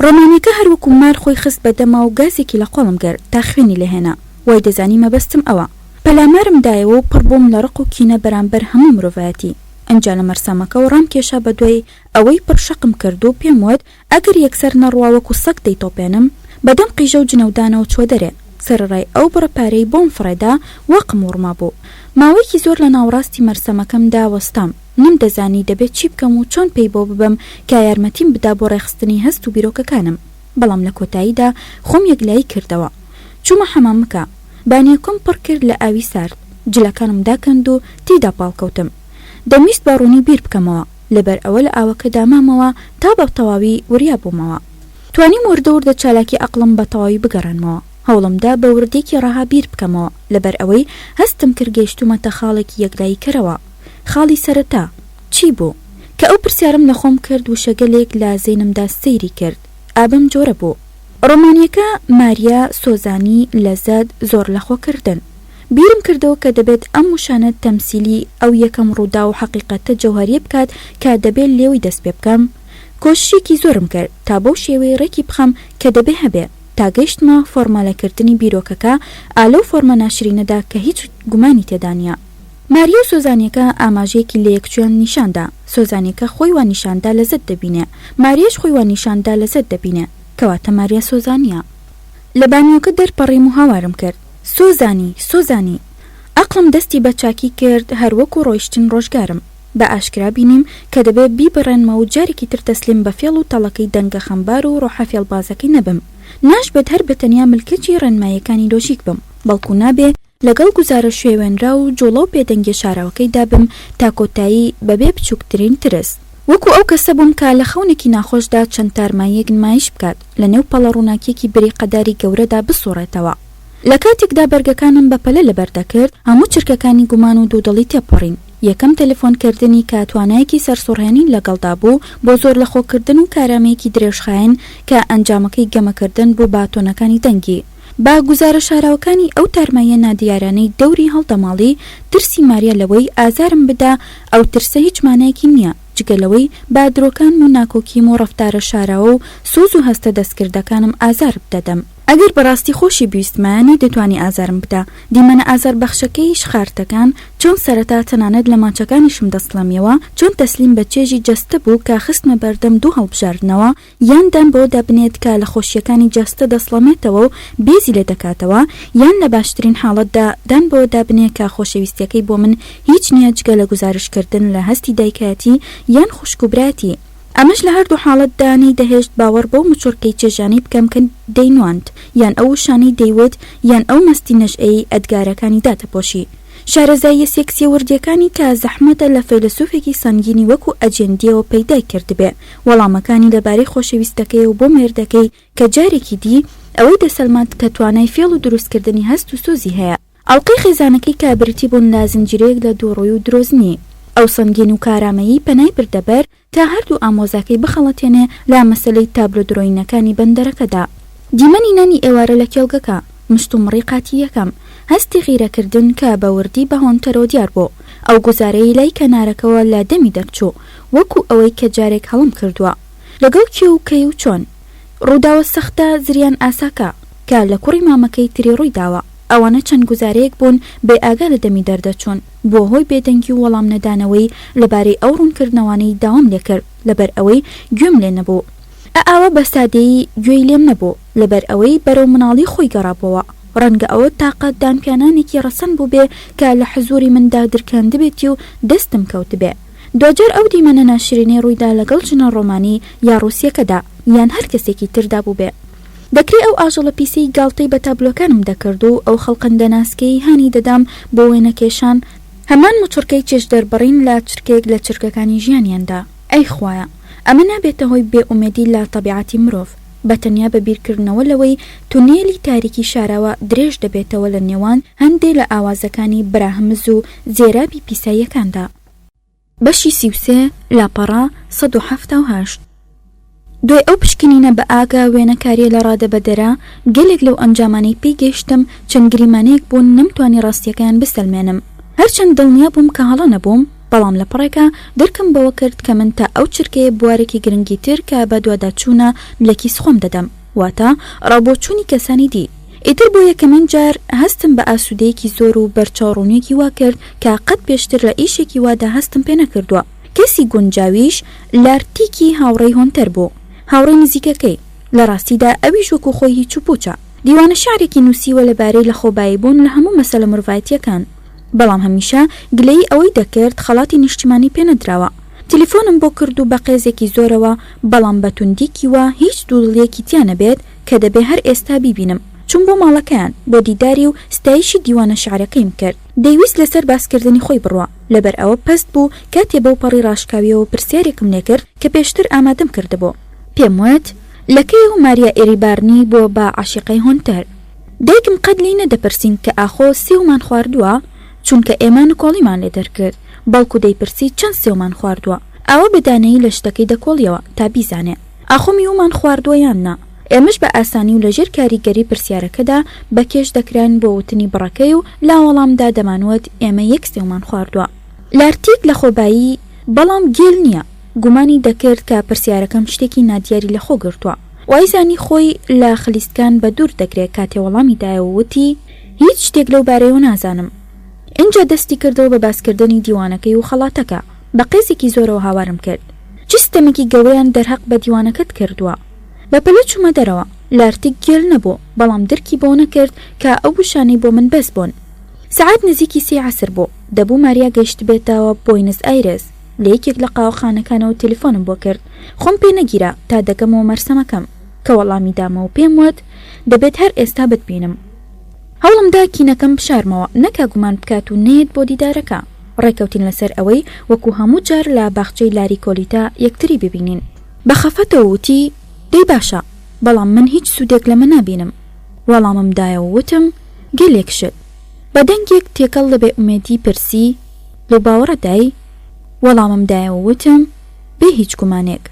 ڕۆمانییەکە هەر وەکوو مار خۆی خست بە دەما و گازێکی لە قۆڵم گرت تا خوێنی لێ هێنا. وای دەزانی مەبەستم ئەوە. پەلامارم دایەوە و پڕ بووم لە ڕق و کینە بەرامبەر هەموو مرۆڤایەتی. ئنجا لە مەرسەمەکەوە ڕامکێشا بە دوای ئەوەی پڕ شەقم کرد و پێم وت، ئەگەر یەکسەر نەڕوا وەکو سەگ دەیتۆپێنم، بە دەم قیژە و جنەودانەوە چووە دەرێ. سەرەڕای ئەو بڕە پارەی بۆم فڕێدا، واقم وڕمابوو. ماوەیەکی زۆر لە ناوەڕاستی مەرسەمەکەمدا وەستام. نەمدەزانی دەبێ چی بکەم و چۆن پێی بۆ ببەم کە یارمەتیم بدا بۆ ڕێکخستنی هەست و بیرۆکەکانم. بەڵام لە کۆتاییدا خۆم یەکلایی کردەوە. چوومە حەمامەکە. بانیەکەم پڕ کرد لە ئاوی سارد. جلەکانم داکەند و تێیدا پاڵکەوتم. دەمویست بە ڕوونی بیر بکەمەوە. لەبەر ئەوە لە ئاوەکەدا مامەوە تا بە تەواوی وریا بوومەوە. توانیم وردە وردە چالاکی ئەقڵم بە تەواوی بگەڕێنمەوە. هەوڵم دا بە وردییەکی ڕەها بیر بکەمەوە، لەبەر ئەوەی هەستم کرد گەیشتوومەتە خاڵێکی یەکلاییکەرەوە. خاڵی سەرەتا، چی بوو؟ کە ئەو پرسیارەم لە خۆم کرد وشەگەلێک لە زەینمدا سەیری کرد. ئا بەم جۆرە بوو. ڕۆمانییەکە، ماریا، سۆزانی، لەزەت، زۆر لەخۆکردن. بیرم کردەوە کە دەبێت ئەم وشانە تەمسیلی ئەو یەکەم ڕووداو و حەقیقەتە جەوهەرییە بکات کە دەبێ لێوەی دەست پێ بکەم. کۆششێکی زۆرم کرد تا بەو شێوەیە ڕێکی بخەم کە دەبێ هەبێ، تا گەیشتمە فۆرمالەکردنی بیرۆکەکە ئا لەو فۆرمە ناشرینەدا کە هیچ گومانی تێدا نییە. ماریا و سۆزانییەکە ئاماژەیەکی لەیەکچوویان نیشان دا. سۆزانییەکە خۆی وا نیشان دا لەزەت دەبینێ. ماریاش خۆی وا نیشان دا لەزەت دەبینێ. کەواتە ماریا سۆزانییە. لە بانیۆکە دەرپەڕیم و هاوارم کرد. سۆزانی! سۆزانی! عەقڵم دەستی بە چاکی کرد هەر وەکوو ڕۆیشتن ڕۆژگارم. بە ئاشکرا بینیم کە دەبێ بیبڕێنمەوە و جارێکی تر تەسلیم بە فێڵ و تەڵەکەی دەنگە خەمبار و ڕۆحە فێڵبازەکەی نەبم. ناشبێت هەر بە تەنیا ملکەچی ڕێنماییەکانی لۆژیک بم، بەڵکوو نابێ لەگەڵ گوزارە شێوێنراو و جوڵە و بێدەنگیە شاراوەکەیدا بم تا کۆتایی بەبێ بچووکترین ترس. وەکو ئەو کەسە بووم کە لە خەونێکی ناخۆشدا چەند تارماییەک نمایش بکات، لەنێو پەڵە ڕووناکییەکی بریقەداری گەورەدا بسوڕێتەوە. لە کاتێکدا بەرگەکانم بە پەلە لەبەر دەکرد، هەموو چرکەکانی گومان و دوودڵی تێپەڕین. یەکەم تەلەفۆنکردنی کە توانایەکی سەرسوڕهێنی لەگەڵدا بوو بۆ زۆرلەخۆکردن و کارامەیەکی درێژخایەن کە ئەنجامەکەی گەمەکردن بوو بە تۆنەکانی دەنگی. بە گوزارە شاراوەکانی ئەو تارماییە نادیارانەی دەوری هەڵدەماڵی، ترسی ماریا لەوەی ئازارم بدا، ئەو ترسە هیچ مانایەکی نییە، جگە لەوەی بە درۆکانم و ناکۆکیم و ڕەفتارە شاراوە و سۆز و هەستە دەستکردەکانم ئازارت دەدەم. ئەگەر بەڕاستی خۆشی بویستمایە نەیدەتوانی ئازارم بدا. دیمەنە ئازاربەخشەکەی شخارتەکان، چۆن سەرەتا تەنانەت لە ماچەکانیشم دەسڵەمیەوە، چۆن تەسلیم بە چێژی جەستە بوو کە خستمە بەردەم دوو هەڵبژاردنەوە، یان دان بەوەدا بنێت کە لە خۆشییەکانی جەستە دەسڵەمێتەوە و بێزی لێ دەکاتەوە، یان لە باشترین حاڵەتدا دان بەوەدا بنێ کە خۆشەویستییەکەی بۆ من هیچ نییە جگە لە گوزارشتکردن لە هەستی دایکایەتی یان خوشک و برایەتی. ئەمەش لە هەردوو حاڵەتدا نەیدەهێشت باوەڕ بەو مچوڕکەی چێژانەی بکەم کە دەینواند، یان ئەو وشانەی دەیوت، یان ئەو مەستی نەشئەیەی ئەدگارەکانی داتەپۆشی. شارەزاییە سێکسییە وردییەکانی کە زەحمەتە لە فەیلەسوفێکی سەنگینی وەکو ئەجێندییەوە پەیدای کردبێ، وەڵامەکانی لەبارەی خۆشەویستەکەی و بۆ مێردەکەی کە جارێکی دی ئەوەی دەسەلماند کە توانای فێڵ و دروستکردنی هەست و سۆزی هەیە. ئەڵقەی خێزانەکەی کە بریتی بوون لە زنجیرەیەک لە دووڕووی و درۆزنی. ئەو سەنگین و کارامەیی پەنای بردە بەر تا هەردوو ئامۆزاکەی بخەڵەتێنێ لە مەسەلەی تابلۆ درۆیینەکانی بەندەرەکەدا. دیمەنی نانی ئێوارە لە کێڵگەکە، مشتومڕی قاتی یەکەم، هەستی غیرەکردن کە بە وردی بە هۆنتەرەوە دیار بوو، ئەو گوزارەی لای کەنارەکەوە لە دەمی دەرچوو، وەکو ئەوەی کە جارێک هەڵەم کردووە. لەگەڵ کێ و کەی و چۆن؟ ڕووداوە سەختە زریان ئاساکە، کە لە کوڕی مامەکەی تری ڕووی داوە. ئەوانە چەند گوزارەیەک بوون بێ ئاگا لە دەمی دەردەچوون، بووە هۆی بێدەنگی و وەڵام نەدانەوەی لەبارەی ئەو ڕوونکردنەوانەی داوام لێکرد، لەبەر ئەوەی گوێم لێ نەبوو. ئە ئاوە بە سادەیی گوێی لێم نەبوو، لەبەر ئەوەی بەرەو مناڵی خۆی گەڕابۆوە. ڕەنگە ئەوە تاقە دانپیانانێکی ڕەسەن بووبێ کە لە حزووری مندا درکاندبێتی و دەستم کەوتبێ. دواجار ئەو دیمەنە ناشرینەی ڕوویدا لەگەڵ ژنە ڕۆمانی یا ڕووسییەکەدا، یان هەر کەسێکی تردا بووبێ. دەکرێ ئەو ئاژەڵە پیسەی گاڵتەی بە تابلۆکانم دەکرد و ئەو خەڵقەندە ناسکەی هانی دەدام بۆ وێنەکێشان، هەمان موچڕکەی چێژدەربڕین لە چرکەیەک لە چرکەکانی ژیانیاندا. ئەی خوایە! ئەمە نابێتە هۆی بێ ئومێدی لە تەبیعەتی مرۆڤ. بە تەنیا بە بیرکردنەوە لەوەی تونێلی تاریکی شاراوە درێژ دەبێتەوە لە نێوان هەندێ لە ئاوازەکانی براهمز و زێرابی پیساییەکاندا. بەشی 33 لاپەڕە 178. دوای ئەو پشکنینە بە ئاگا وێنەکارییە لە ڕادەبەدەرە، گەلێک لەو ئەنجامانەی پێی گەیشتم چەند گریمانەیەک بوون نەمتوانی ڕاستییەکەیان بسەلمێنم. هەرچەند دڵنیا بووم کە هەڵە نەبووم، بەڵام لە پڕێکا درکم بەوە کرد کە من تا ئەو چرکەیە بوارێکی گرنگی تر کە بەدواداچوونە لە کیس خۆم دەدەم، واتە ڕاوبۆچوونی کەسانی دی. ئیتر بۆ یەکەمین جار هەستم بە ئاسوودەیەکی زۆر و بەرچاوڕوونییەکی وا کرد کە قەت پێشتر لە ئیشێکی وادا هەستم پێ نەکردووە. کەسی گونجاویش لارتیکی هاوڕێی هۆنتەر بوو، هاوڕێ نزیکەکەی. لە ڕاستیدا ئەویش وەکو خۆی هیچوپووچە. دیوانە شیعرێکی نووسیوە لەبارەی لەخۆباییبوون لە هەموو مەسەلە مرۆڤایەتییەکان. بەڵام هەمیشە گلەیی ئەوەی دەکرد خەڵاتی نیشتیمانی پێ نەدراوە. تلیفۆنم بۆ کرد و بە قێزێکی زۆرەوە بەڵام بە توندیکی وا هیچ دوودڵییەکی تیا نەبێت کە دەبێ هەر ئێستا بیبینم. چووم بۆ ماڵەکەیان بۆ دیداری و ستایشی دیوانە شیعرەکەیم کرد. دەیویست لەسەر باسکردنی خۆی بڕوا. لەبەر ئەوە پەست بوو کاتێ بەو پەڕی ڕاشکاویەوە پرسیارێکم لێ کرد کە پێشتر ئامادەم کردبوو. پێم وت، لە کەیەوە ماریا ئێریبارنی بووە بە عاشیقەی هۆنتەر؟ دایکم قەت لێی نەدەپرسین کە ئاخۆ سێومان خواردووە، چونکە ئێمە نکۆڵیمان لێ دەرکرد، بەڵکو دەیپرسی چەند سێومان خواردووە. ئاوا بە دانایی لە شتەکەی دەکۆڵیەوە تا بیزانێ ئاخۆ میوەمان خواردووە یان نا. ئێمەش بە ئاسانی و لەژێر کاریگەری پرسیارەکەدا بە کێش دەکراین بۆ وتنی بڕەکەی و لە وەڵامدا دەمانوت ئێمە یەک سێومان خواردووە. لارتیک لەخۆبایی بەڵام گێل نییە، گومانی دەکرد کە پرسیارەکەم شتێکی نادیاری لەخۆ گرتووە. وایزانی خۆی لە خلیسکان بە دوور دەگرێ کاتێ وەڵامی دایەوە وتی، هیچ شتێک لەو بارەیەوە نازانم. ئینجا دەستی کردەوە بە باسکردنی دیوانەکەی و خەڵاتەکە. بە قێزێکی زۆرەوە هاوارم کرد. چ ستەمێکی گەورەیان دەرهەق بە دیوانەکەت کردووە؟ بە پەلە چوومە دەرەوە. لارتیک گێل نەبوو، بەڵام درکی بەوە نەکرد کە ئەو وشانەی بۆ من بەس بوون. سەعات نزیکی سێی عەسر بوو. دەبوو ماریا گەیشتبێتەوە بۆینس ئایرس. لە یەکێک لە قاوەخانەکانەوە تەلەفۆنم بۆ کرد. خۆم پێ نەگیرا تا دەگەمەوە مەرسەمەکەم. کە وەڵامی دامەوە پێم وت، دەبێت هەر ئێستا بتبینم. هەوڵم دا کینەکەم بشارمەوە نەکا گومان بکات و نەیەت بۆ دیدارەکە. ڕێکەوتین لەسەر ئەوەی وەکو هەموو جار لە باخچەی لاریکۆلیتا یەکتری ببینین. بە خەفەتەوە وتی، دەی باشە، بەڵام من هیچ سوودێک لەمە نابینم. وەڵامم دایەوە وتم، گەلێک شت. بە دەنگێک تێکەڵ لە بێئومێدی پرسی، لەو باوەڕەدای؟ وەڵامم دایەوە وتم، بێ هیچ گومانێک.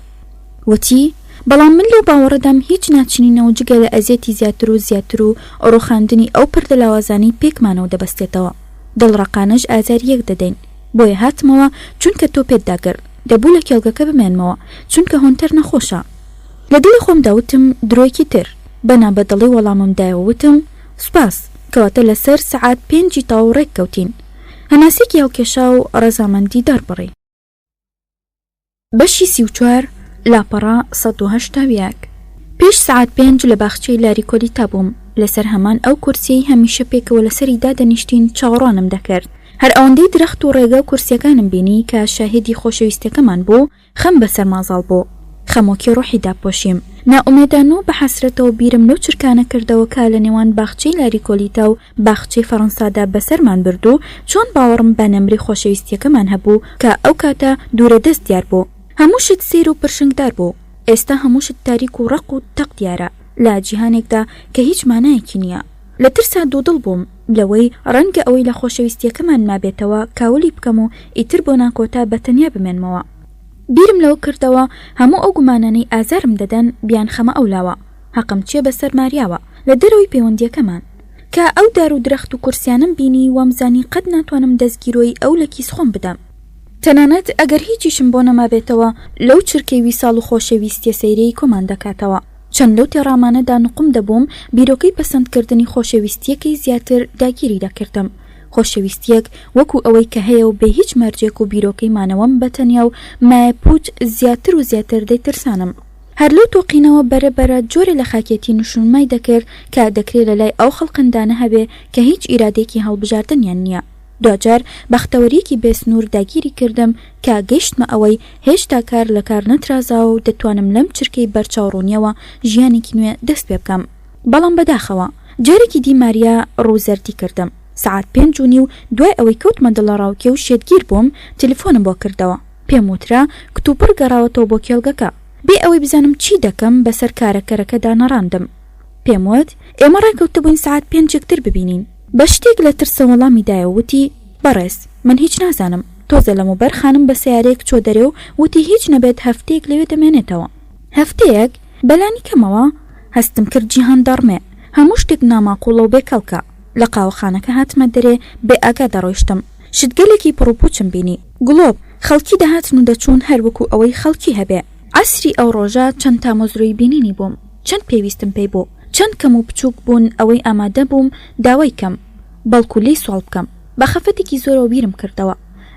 وتی، بەڵام من لەو باوەڕەدام هیچ ناچنینەوە جگە لە ئەزیەتی زیاتر و زیاتر و ڕووخاندنی ئەو پردە لاوازانەی پێکمانەوە دەبەستێتەوە. دڵڕەقانەش ئازاری یەک دەدەین. بۆیە هاتمەوە چونکە تۆ پێت داگرت. دەبوو لە کێڵگەکە بمێنمەوە چونکە هۆنتەر نەخۆشە. لە دڵی خۆمدا وتم درۆیەکی تر. بە نابەدڵی وەڵامم دایەوە وتم سوپاس، کەواتە لەسەر سەعات پێنجی تەواو ڕێک کەوتین. هەناسەیەکی هەڵکێشا و ڕەزامەندی دەربڕی. بەشی 34 لاپەڕە 181 پێش سەعات پێنج لە باخچەی لاریکۆلیتا بووم، لەسەر هەمان ئەو کورسیەی هەمیشە پێکەوە لەسەری دادەنیشتین چاوەڕوانم دەکرد. هەر ئەوەندەی درەخت و ڕێگا و کورسیەکانم بینی کە شاهیدی خۆشەویستیەکەمان بوو، خەم بەسەرما زاڵ بوو. خەمۆکی ڕۆحی داپۆشیم. نائومێدانە و بە حەسرەتەوە بیرم لەو چرکانە کردەوە کە لە نێوان باخچەی لاریکۆلیتا و باخچەی فەڕەنسادا بەسەرمان برد و چۆن باوەڕم بە نەمری خۆشەویستیەکەمان هەبوو کە ئەو کاتە دوورە دەست دیار بوو. هەموو شت سەیر و پرشنگدار بوو. ئێستا هەموو شت تاریک و ڕەق و تەق دیارە لە جیهانێکدا کە هیچ مانایەکی نییە. لە ترسا دوودڵ بووم لەوەی ڕەنگە ئەوەی لە خۆشەویستیەکەمان مابێتەوە کاولی بکەم و ئیتر بۆ ناکۆتا بە تەنیا بمێنمەوە. بیرم لەوە کردەوە هەموو ئەو گومانانەی ئازارم دەدەن بیانخەمە ئەولاوە. هەقم چیە بەسەر ماریاوە لە دەرەوەی پەیوەندیەکەمان. کە ئەو دار و درەخت و کورسیانەم بینی وامزانی قەت ناتوانم دەستگیرۆیی ئەو لە کیس خۆم بدەم. تەنانەت ئەگەر هیچیشم بۆ نەمابێتەوە لەو چرکەی ویساڵ و خۆشەویستیە سەیرەی کۆمان دەکاتەوە. چەند لەو تێڕامانەدا نوقم دەبووم بیرۆکەی پەسەندکردنی خۆشەویستییەکەی زیاتر داگیری دەکردم. خۆشەویستییەک وەکو ئەوەی کە هەیە و بێ هیچ مەرجێک و بیرۆکەی مانەوەم بە تەنیا و مایەپووچ زیاتر و زیاتر دەیترسانم. هەر لەو تۆقینەوە بەرە بەرە جۆرێ لە خاکێتی نشونمای دەکرد کە دەکرێ لە لای ئەو خەڵقندانە هەبێ کە هیچ ئیرادەیەکی هەڵبژاردنیان نییە. دواجار بەختەوەرییەکی بێسنوور داگیری کردم کە گەیشتمە ئەوەی هێشتا کار لە کار نەترازاوە و دەتوانم لەم چرکەی بەرچاوڕوونییەوە ژیانێکی نوێ دەست پێ بکەم. بەڵام بەداخەوە. جارێکی دی ماریا ڕوو زەردی کردم. سەعات پێنج و نیو دوای ئەوەی کەوتمە دڵەڕاوکێ و شێتگیر بووم، تلیفۆنم بۆ کردەوە. پێم وترا کتوپڕ گەڕاوەتەوە بۆ کێڵگەکە. بێ ئەوەی بزانم چی دەکەم بەسەر کارەکەرەکەدا نەڕاندم. پێم وت، ئێمە ڕێکەوتبووین سەعات پێنج یەکتر ببینین. بە شتێک لە ترسە وەڵامی دایەوە وتی، بەڕێز، من هیچ نازانم. تۆزێ لەمەوبەر خانم بە سەیارەیەک چووە دەرێ و وتی هیچ نەبێت هەفتەیەک لەوێ دەمێنێتەوە. هەفتەیەک؟ بەلانی کەمەوە؟ هەستم کرد جیهان دەڕمێ. هەموو شتێک ناماقووڵە و بێکەڵکە. لە قاوەخانەکە هاتمە دەرێ، بێ ئاگا دەڕۆیشتم. شتگەلێکی پڕوپووچم بینی. گڵۆپ، خەڵکی دەهاتن و دەچوون هەر وەکوو ئەوەی خەڵکی هەبێ. عەسری ئەو ڕۆژە چەند تامەزرۆی بینینی بووم. چەند پێویستم پێی بوو. چەند کەم و بچووک بوون ئەوەی ئامادە بووم داوای کەم. بەڵکوو لێی سواڵ بکەم. بە خەفەتێکی زۆرەوە بیرم کردەوە.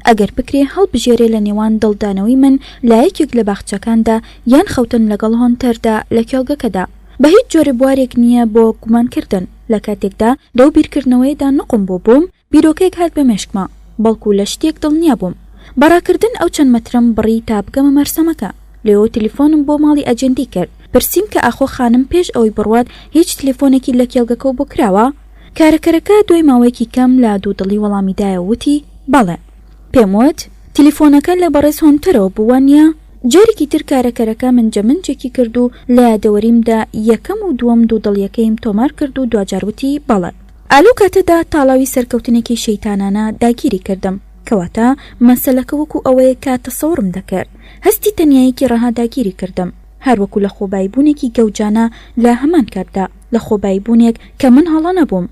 ئەگەر بکرێ هەڵبژێرێ لە نێوان دڵدانەوەی من لە یەکێک لە باخچەکاندا یان خەوتن لەگەڵ هۆنتەردا لە کێڵگەکەدا. بە هیچ جۆرێ بوارێک نییە بۆ گومانکردن. لە کاتێکدا لەو بیرکردنەوەیەدا نوقم بووبووم، بیرۆکەیەک هات بە مێشکما، بەڵکو لە شتێک دڵنیا بووم. بە ڕاکردن ئەو چەند مەترەم بڕی تا بگەمە مەرسەمەکە. لەوێوە تلیفۆنم بۆ ماڵی ئەجێندی کرد. پرسیم کە ئاخۆ خانم پێش ئەوەی بڕوات هیچ تلیفۆنێکی لە کێڵگەکەوە بۆ کراوە؟ کارەکەرەکە دوای ماوەیەکی کەم لە دوودڵی وەڵامی دایەوە وتی، بەڵێ. پێم وت، تلیفۆنەکە لە بەڕێز هۆنتەرەوە بوو وانییە؟ جارێکی تر کارەکەرەکە منجەمنجێکی کرد و لە یادەوەریمدا یەکەم و دووەم دوودڵییەکەیم تۆمار کرد و دواجار وتی، بەڵێ. ئا لەو کاتەدا تاڵاوی سەرکەوتنێکی شەیتانانە داگیری کردم. کەواتە مەسەلەکە وەکو ئەوەیە کە تەسەوڕم دەکرد. هەستی تەنیاییەکی ڕەها داگیری کردم. هەر وەکو لەخۆباییبوونێکی گەوجانە لە هەمان کاتدا. لەخۆباییبوونێک کە من هەڵە نەبووم.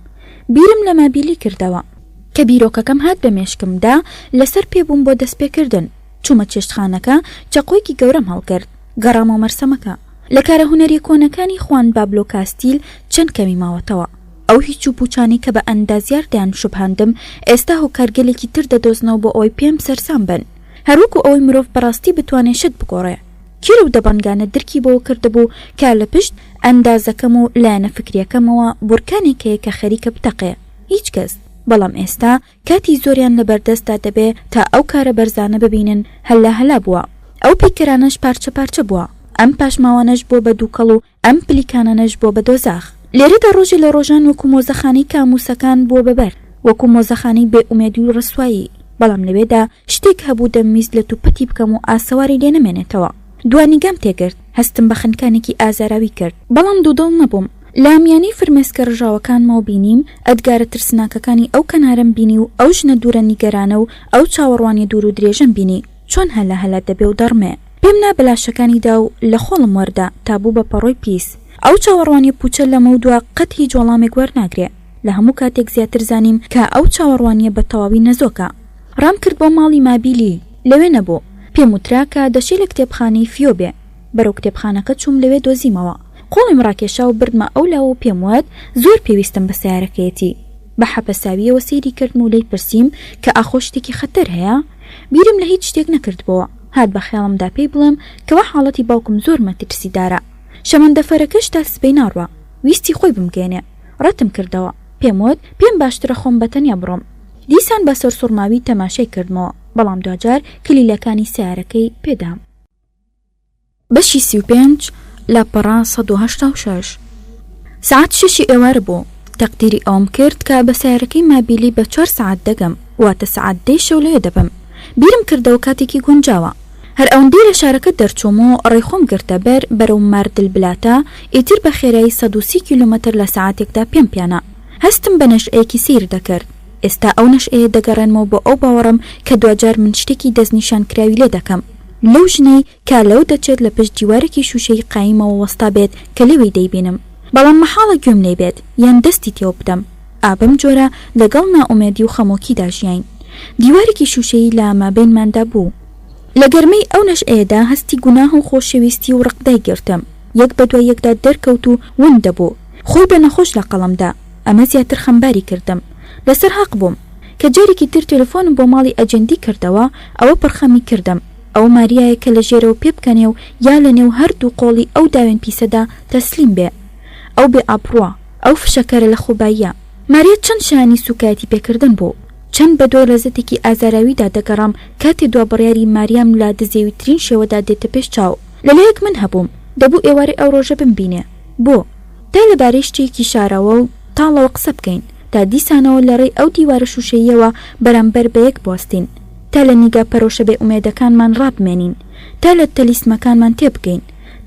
بیرم لە مابیلی کردەوە. کە بیرۆکەکەم هات بە مێشکمدا، لەسەر پێ بووم بۆ دەستپێکردن. چوومە چێشتخانەکە، چەقۆیەکی گەورەم هەڵگرت. گەڕامەوە مەرسەمەکە. لە کارە هونەریە کۆنەکانی خوان بابلۆ کاستیل چەند کەمی ماوەتەوە. ئەو هیچ و پووچانەی کە بە ئەندازیار دەیانشوبهاندم، ئێستا هۆکارگەلێکی تر دەدۆزنەوە بۆ ئەوەی پێم سەرسام بن. هەروەکو ئەوەی مرۆڤ بەڕاستی بتوانێ شت بگۆڕێ. کێ لەو دەبەنگانە درکی بەوە کردبوو کە لە پشت ئەندازەکەم و لایەنە فکریەکەمەوە بورکانێک هەیە کە خەریکە بتەقێ؟ هیچ کەس. بەڵام ئێستا کاتی زۆریان لەبەردەستدا دەبێ تا ئەو کارە بەرزانە ببینن هەلا هەلا بووە. ئەو پەیکەرانەش پارچە پارچە بووە. ئەم پاشماوانەش بووە بە دووکەڵ و ئەم پلیکانانەش بووە بە دۆزاخ. لێرەدا ڕۆژێ لە ڕۆژان وەکوو مۆزەخانەی کامووسەکان بووە بە بەرد، وەکوو مۆزەخانەی بێ ئومێدی و ڕسوایی. بەڵام لەوێدا شتێک هەبوو دەمویست لەتوپەتی بکەم و ئاسەواری لێ نەمێنێتەوە. دوا نیگام تێگرت، هەستم بە خنکانێکی ئازاراوی کرد. بەڵام دوودڵ نەبووم. لە میانەی فرمێسکە ڕژاوەکانمەوە بینیم، ئەدگارە ترسناکەکانی ئەو کەنارەم بینی و ئەو ژنە دوورە نیگەرانە و ئەو چاوەڕوانیە دوور و درێژەم بینی چۆن هەلە هەلە دەبێ و دەڕمێ. پێم نا بە لاشەکانیدا و لە خۆڵم وەردا تا بوو بە پەڕۆی پیس. ئەو چاوەڕوانیە پووچە لەمەودوا قەت هیچ وەڵامێک وەرناگرێ. لە هەموو کاتێک زیاتر زانیم کە ئەو چاوەڕوانیە بە تەواوی نەزۆکە. ڕام کرد بۆ ماڵی مابیلی. لەوێ نەبوو. پێم وترا کە دەشێ لە کتێبخانەی فیۆ بێ. بەرەو کتێبخانەکە چووم لەوێ دۆزیمەوە. قۆڵیم ڕاکێشا و بردمە ئەو لاوە و پێم وت زۆر پێویستم بە سەیارەکەیەتی. بە حەپەساوییەوە سەیری کردم و لێی پرسیم کە ئاخۆ شتێکی خەتەر هەیە؟ بیرم لە هیچ شتێک نەکردبۆوە. هات بە خەیاڵمدا پێی بڵێم کەوا حاڵەتی باوکم زۆر مەترسیدارە. شەمەندەفەرەکەش تا سبەی ناڕوا. ویستی خۆی بمگەیەنێ. ڕەتم کردەوە. پێم وت پێم باشترە خۆم بە تەنیا بڕۆم. دیسان بە سەرسوڕماوی تەماشای کردمەوە، بەڵام دواجار کلیلەکانی سەیارەکەی پێ دام. بەشی 35 لاپەڕە 186 سەعات شەشی ئێوارە بوو تەقدیری ئەوەم کرد کە بە سەیارەکەی مابیلی بە چوار سەعات دەگەم واتە سەعات دەی شەو لەوێ دەبم بیرم کردەوە کاتێکی گونجاوە هەر ئەوەندەی لە شارەکە دەرچووم و ڕێی خۆم گرتە بەر بەرەو ماردل بلاتا ئیتر بە خێرایی 130 کیلۆمەتر لە سەعاتێکدا پێم پیانە هەستم بە نەشئەیەکی سەیر دەکرد ئێستا ئەو نەشئەیە دەگەڕێنمەوە بۆ ئەو باوەڕەم کە دواجار من شتێکی دەستنیشانکراوی لێ دەکەم لەو ژنەی کە لەوە دەچێت لە پشت دیوارێکی شووشەیی قایمەوە وەستا بێت کە لێوەی دەیبینم بەڵام مەحاڵە گوێم لێی بێت یان دەستی تێوە بدەم ئا بەم جۆرە لەگەڵ نائومێدی و خەمۆکیدا ژیاین دیوارێکی شووشەیی لە مابەینماندا بوو. لە گەرمەی ئەو نەشئەیەدا هەستی گوناه و خۆشەویستی و ڕق دایگرتم یەک بە دوای یەکدا دەرکەوت و ون دەبوو خۆی بە نەخۆش لە قەڵەم دا ئەمە زیاتر خەمباری کردم لەسەر هەق بووم کە جارێکی تر تێلفۆنم بۆ ماڵی ئەجێندی کردەوە ئەوە پڕخەمی کردم ئەوە ماریایە کە لە ژێرەوە پێبکەنێ و یا لە نێو هەر دوو قۆڵی ئەو داوێن پیسەدا تەسلیم بێ. ئەو بێ ئابڕووە. ئەو فشەکەرە لەخۆباییە. ماریا چەند شایانی سووکایەتی پێکردن بوو. چەند بە دوای لەزەتێکی ئازاراویدا دەگەڕام کاتێ دوا بڕیاری ماریام لە دزێویترین شێوەدا دێتە پێش چاو. لە لایەک من هەبووم. دەبوو ئێوارەی ئەو ڕۆژە بمبینێ. بۆ؟ تا لە بارەی شتێکی شاراوە و تاڵەوە قسە بکەین. تا دیسانەوە لە ڕێی ئەو دیوارە شووشەییەوە بەرامبەر بە یەک بوەستین. تا لە نیگا پەرۆشە بێ ئومێدەکانمان ڕابمێنین. تا لە تەلیسمەکانمان تێبگەین.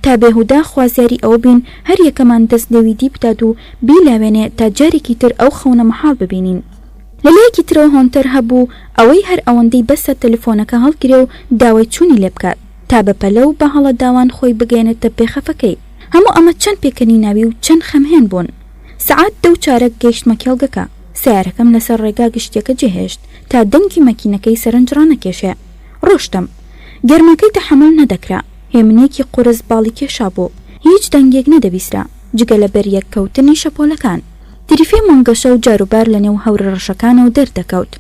تا بێهودە خوازیاری ئەوە بین هەر یەکەمان دەست لێوی دی بدات و بیلاوێنێ تا جارێکی تر ئەو خەونە مەحاڵ ببینین. لە لایەکی ترەوە هۆنتەر هەبوو ئەوەی هەر ئەوەندەی بەسە تەلەفۆنەکە هەڵگرێ و داوای چوونی لێ بکات تا بە پەلە و بە هەڵەداوان خۆی بگەیەنێتە پێخەفەکەی. هەموو ئەمە چەند پێکەنیناوی و چەند خەمهێن بوون. سەعات دە و چارەک گەیشتمە کێڵگەکە. سەیارەکەم لەسەر ڕێگا گشتیەکە جێهێشت تا دەنگی مەکینەکەی سەرنج ڕانەکێشێ. ڕۆشتم. گەرماکەی تەحەمول نەدەکرا. هێمنیەکی قورس باڵی کێشابوو. هیچ دەنگێک نەدەبیسرا جگە لە بەریەک کەوتنی شەپۆلەکان. تریفەی مانگەشەو جاروبار لە نێو هەورە ڕەشەکانەوە دەردەکەوت.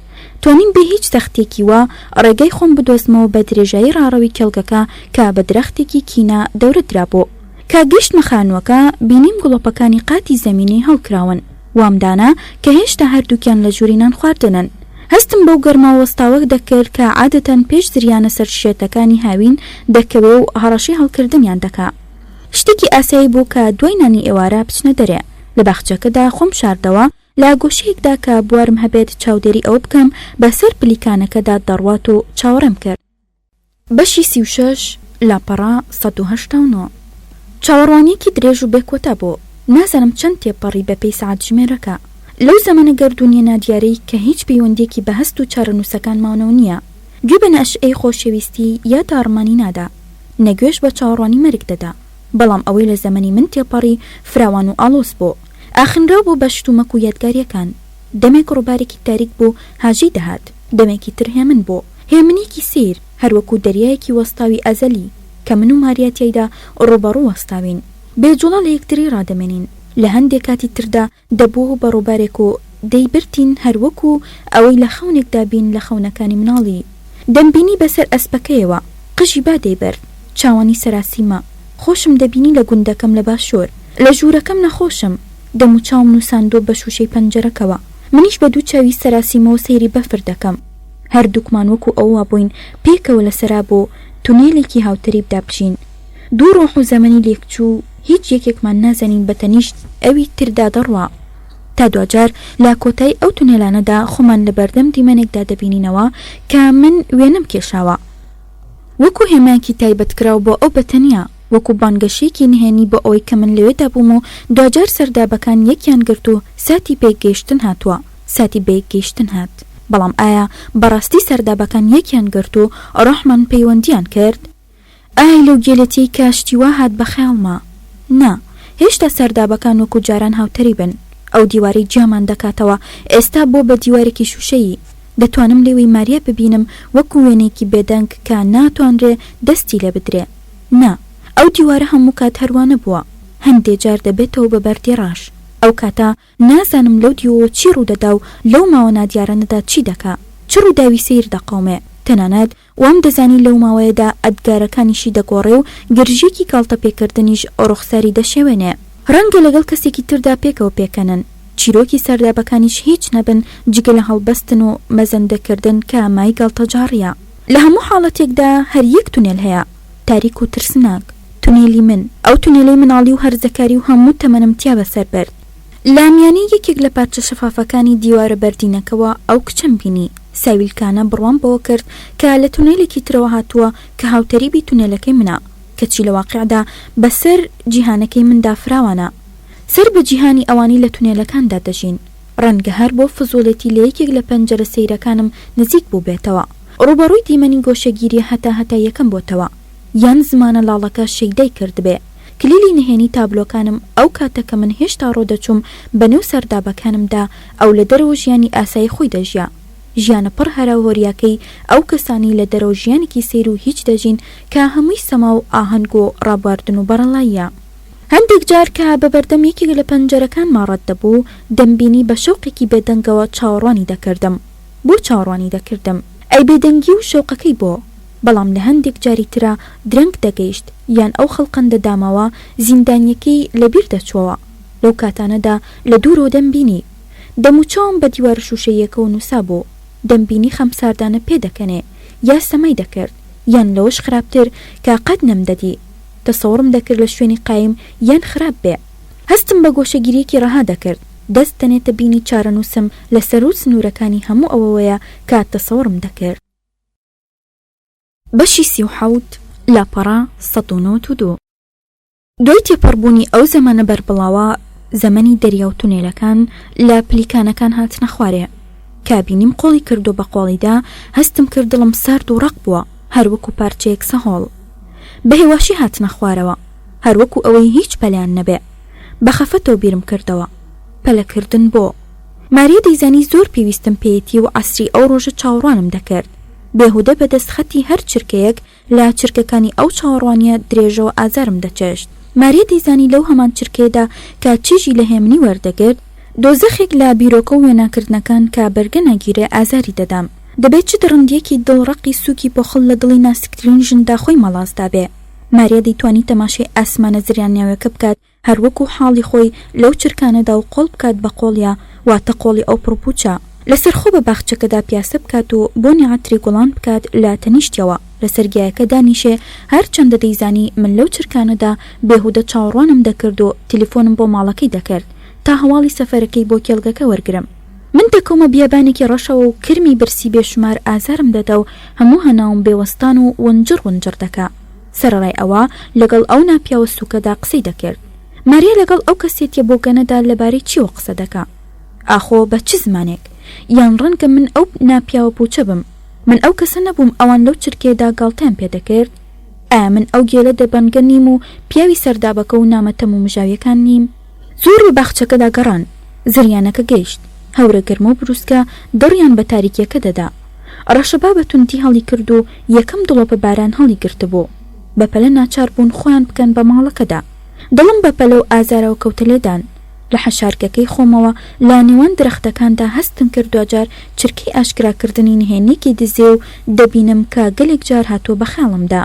توانیم بێ هیچ سەختیەکی وا ڕێگای خۆم بدۆزمەوە بە درێژایی ڕاڕەوی کێڵگەکە کە بە درەختێکی کینا دەورە درابوو. کە گەیشتمە خانووەکە بینیم گڵۆپەکانی قاتی زەمینی هەڵکراون. وام دانا کە هێشتا هەردووکیان لە ژووری نانخواردنن. هەستم بەو گەرما وەستاوە دەکرد کە عادەتەن پێش زریانە سەرشێتەکانی هاوین دەکەوێ و هەڕەشەی هەڵکردنیان دەکا. شتێکی ئاسایی بوو کە دوای نانی ئێوارە بچنە دەرێ. لە باخچەکەدا خۆم شاردەوە، لە گۆشەیەکدا کە بوارم هەبێت چاودێری ئەوە بکەم بەسەر پلیکانەکەدا دەڕوات و چاوەڕێم کرد. بەشی 36، لاپەڕە 189. چاوەڕوانییەکی درێژ و بێ کۆتا بوو. نازانم چەند تێپەڕی بە پێی سەعاتژمێرەکە. لەو زەمەنە گەردوونییە نادیارەی کە هیچ پەیوەندییەکی بە هەست و چارەنووسەکانمانەوە نییە، گوێ بە نەشئەی خۆشەویستی یا داڕمانی نادا، نە گوێش بە چاوەڕوانی مەرگ دەدا. بەڵام ئەوەی لە زەمەنی من تێپەڕی فراوان و ئاڵۆز بوو. ئاخنراو بوو بە شتومەک و یادگارییەکان. دەمێک ڕووبارێکی تاریک بوو هاژەی دەهات. دەمێکی تر هێمن بوو. هێمنییەکی سەیر، هەروەکوو دەریایەکی وەستاوی ئەزەلی، کە من و ماریا تیایدا ڕووبەڕوو وەستاوین. بێ جوڵە لە یەکتری ڕادەمێنین. لە هەندێ کاتی تردا دەبووەوە بە ڕووبارێک و دەیبردین هەروەکوو ئەوەی لە خەونێکدا بین لە خەونەکانی مناڵی. دەمبینی بەسەر ئەسپەکەیەوە قژی با دەیبرد. چاوانی سەراسیمە. خۆشم دەبینی لە گوندەکەم لە باشوور. لە ژوورەکەم نەخۆشم. دەموچاوم نووساندووە بە شووشەی پەنجەرەکەوە. منیش بە دوو چاوی سەراسیمەوە سەیری بەفر دەکەم. هەردووکمان وەکوو ئەوە وابووین پێکەوە لە سەراب و تونێلێکی هاوتەریبدا بژین. دوو ڕۆح و زەمەنی لێکچوو هیچ یەکێکمان نازانین بە تەنیشت ئەوی تردا دەڕوا. تا دواجار لە کۆتایی ئەو تونێلانەدا خۆمان لە بەردەم دیمەنێکدا دەبینینەوە کە من وێنەم کێشاوە. وەکو هێمایەکی تایبەتکراو بۆ ئەو بە تەنیا، وەکو بانگەشەیەکی نهێنی بۆ ئەوەی کە من لەوێدا بووم و دواجار سەردابەکان یەکیان گرت و ساتی پێکگەیشتن هاتووە، ساتی بەیەکگەیشتن هات. بەڵام ئایا بەڕاستی سەردابەکان یەکیان گرت و ڕۆحمان پەیوەندییان کرد؟ ئای لەو گێلێتیەی کە شتی وا هات بە خەیاڵما. نا، هێشتا سەردابەکان وەکو جاران هاوتەریبن. ئەو دیوارەی جیامان دەکاتەوە ئێستا بووە بە دیوارێکی شووشەیی. دەتوانم لێوی ماریا ببینم وەکو وێنەیەکی بێدەنگ کە ناتوانرێ دەستی لێ بدرێ. نا، ئەو دیوارە هەموو کات هەر وا نەبووە. هەندێ جار دەبێتەوە بە بەردی ڕەش. ئەو کاتە نازانم لەو دیوەوە چی ڕوودەدا و لەو ماوە نادیارانەدا چی دەکا. چ ڕووداوی سەیر دەقەومێ. تەنانەت وام دەزانی لەو ماوەیەدا ئەدگارەکانیشی دەگۆڕێ و گرژییەکی گاڵتەپێکردنیش ڕوخساری دەشێوێنێ. ڕەنگە لەگەڵ کەسێکی تردا پێکەوە پێکەنن. چیرۆکی سەردابەکانیش هیچ نەبن جگە لە هەڵبەستن و مەزەندەکردن کە مای گاڵتەجاڕییە. لە هەموو حاڵەتێکدا هەر یەک تونێل هەیە. تاریک و ترسناک. تونێلی من. ئەو تونێلەی مناڵی و هەرزەکاری و هەموو تەمەنم تیا بەسەر برد. لە میانەی یەکێک لە پارچە شەفافەکانی دیوارە بەردینەکەوە ئەو کچەم بینی. ساویلکانە بڕوام بەوە کرد کە لە تونێلێکی ترەوە هاتووە کە هاوتەریبی تونێلەکەی منە، کەچی لە واقیعدا بەسەر جیهانەکەی مندا فراوانە. سەر بە جیهانی ئەوانەی لە تونێلەکاندا دەژین. ڕەنگە هەر بۆ فزوڵێتی لە یەکێک لە پەنجەرە سەیرەکانم نزیک بووبێتەوە. ڕووبەڕووی دیمەنی گۆشەگیرییە هەتاهەتاییەکەم بۆتەوە. یان زمانە لاڵەکە شەیدای کردبێ. کلیلی نهێنی تابلۆکانم ئەو کاتە کە من هێشتا ڕۆدەچووم بە نێو سەردابەکانمدا ئەو لە دەرەوە ژیانی ئاسایی خۆی دەژیا. ژیانە پڕ هەراوهۆریاکەی ئەو کەسانەی لە دەرەوە ژیانێکی سەیر و هیچ دەژین کە هەمووی سەما و ئاهەنگ و ڕابواردن و بەڕەڵاییە. هەندێک جار کە بە بەردەم یەکێک لە پەنجەرەکانما ڕەت دەبوو دەمبینی بە شەوقێکی بێدەنگەوە چاوەڕوانی دەکردم. بۆ چاوەڕوانی دەکردم؟ ئەی بێدەنگی و شەوقەکەی بۆ؟ بەڵام لە هەندێک جاری ترا درەنگ دەگەیشت یان ئەو خەڵقەندە داماوە زیندانییەکەی لە بیر دەچووەوە. لەو کاتانەدا لە دوورەوە دەمبینی. دەموچاوم بە دیوارە شووشەییەکەوە نووسابوو. دەمبینی خەمساردانە پێدەکەنێ یا سەمای دەکرد یان لەوەش خراپتر کە قەت نەمدەدی. تەسەوڕم دەکرد لە شوێنی قایم یان خراپ بێ. هەستم بە گۆشەگیرییەکی ڕەها دەکرد. دەست دەنێتە بینی چارەنووسم لە سەروو سنوورەکانی هەموو ئەوەوەیە کە تەسەوڕم دەکرد. بەشی 37، لاپەڕە 192. دوای تێپەڕبوونی ئەو زەمەنە بەربڵاوە، زەمەنی دەریا و تونێلەکان لە پلیکانەکان هاتنە خوارێ. کە بینیم قۆڵی کردووە بە قۆڵیدا، هەستم کرد دڵم سارد و ڕەق بووە، هەر وەکوو پارچەیەک سەهۆڵ. بە هێواشی هاتنە خوارەوە، هەر وەکوو ئەوەی هیچ پەلەیان نەبێ. بە خەفەتەوە بیرم کردەوە. پەلەکردن بۆ؟ ماریا دەیزانی زۆر پێویستم پێیەتی و عەسری ئەو ڕۆژە چاوەڕوانم دەکرد. بێهودە بە دەست خەتی هەر چرکەیەک لە چرکەکانی ئەو چاوەڕوانییە درێژەوە ئازارم دەچێشت. ماریا دەیزانی لەو هەمان چرکەیەدا کە چێژی لە هێمنی وەردەگرت، دۆزەخێک لە بیرۆکە و وێناکردنەکان کە بەرگە ناگیرێ ئازاری دەدام. دەبێ چ دڕندییەکی دڵڕەقی سووکی پۆخڵ لە دڵی ناسکترین ژندا خۆی مەڵاس دابێ. ماریا دەیتوانی تەماشای ئاسمانە زریانیاوەکە بکات هەر وەکو حاڵی خۆی لەو چرکانەدا و قۆڵ بکات بە قۆڵیا واتە قۆڵی ئەو پڕوپوچە. لەسەرخۆ بە باخچەکەدا پیاسە بکات و بۆنی عەتری گوڵان بکات لە تەنیشتیەوە لەسەر گیایەکە دانیشێ هەرچەندە دەیزانی من لەو چرکانەدا بێهودە چاوەڕوانم دەکرد و تلیفۆنم بۆ ماڵەکەی دەکرد تا هەواڵی سەفەرەکەی بۆ کێڵگەکە وەرگرم. من دەکەومە بیابانێکی ڕەشەوە و کرمی برسی بێشومار ئازارم دەدا و هەموو هەناوم بێوەستان و ونجڕ ونجڕ دەکا. سەرەڕای ئەوە لەگەڵ ئەو ناپیاوە سووکەدا قسەی دەکرد. ماریا لەگەڵ ئەو کەسێتیە بۆگەنەدا لەبارەی چیەوە قسە دەکا؟ ئاخۆ بە چ زمانێک؟ یان ڕەنگە من ئەو ناپیاوە پووچە بم؟ من ئەو کەسە نەبووم ئەوان لەو چرکەیەدا گاڵتەیان پێ دەکرد؟ ئایا من ئەو گێلە دەبەنگە نیم و پیاوی سەردابەکە و نامە تەمومژاویەکان نیم؟ زۆر بە باخچەکەدا گەڕان. زریانەکە گەیشت. هەورە گەرمە و بروسکە دڕیان بە تاریکیەکە دەدا. ڕەشەبا بە توندی هەڵیکرد و یەکەم دڵۆپە باران هەڵیگرتبوو. بە پەلە ناچار بوون خۆیان بکەن بە ماڵەکەدا. دڵم بە پەلە و ئازارەوە کەوتە لێدان. لە حەشارگەکەی خۆمەوە لە نێوان درەختەکاندا هەستم کرد دواجار چرکەی ئاشکراکردنی نهێنییەکی دزێو دەبینم کە گەلێک جار هاتووە بە خەیاڵمدا.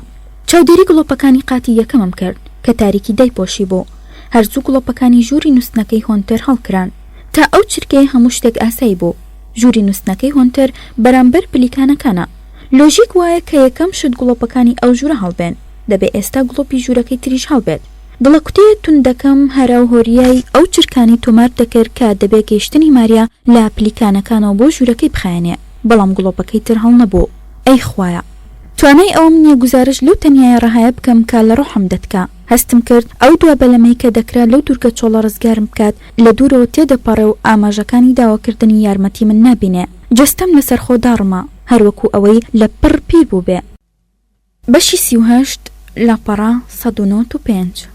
چاودێری گڵۆپەکانی قاتی یەکەمم کرد کە تاریکی دایپۆشیبوو. هەر زوو گڵۆپەکانی ژووری نووستنەکەی هۆنتەر هەڵکران. تا ئەو چرکەیە هەموو شتێک ئاسایی بوو. ژووری نووستنەکەی هۆنتەر بەرامبەر پلیکانەکانە. لۆژیک وایە کە یەکەم شت گڵۆپەکانی ئەو ژوورە هەڵبێن. دەبێ ئێستا گڵۆپی ژوورەکەی تریش هەڵبێت. دڵەکوتێ توندەکەم هەرا و هۆریای ئەو چرکانەی تۆمار دەکرد کە دەبێ گەیشتنی ماریا لە پلیکانەکانەوە بۆ ژوورەکەی بخایەنێ، بەڵام گڵۆپەکەی تر هەڵنەبوو. ئەی خوایە! توانای ئەوەم نییە گوزارشت لەو تەنیایە ڕەهایە بکەم کە لە ڕۆحم دەتکا. هەستم کرد ئەو دوا بەلەمەی کە دەکرا لەو دوورگە چۆڵە ڕزگارم بکات لە دوورەوە تێدەپەڕێ و ئاماژەکانی داواکردنی یارمەتی من نابینێ. جەستەم لەسەرخۆ داڕما، هەر وەکوو ئەوەی لە پڕ پیر بووبێ. بەشی 38، لاپەڕە 195.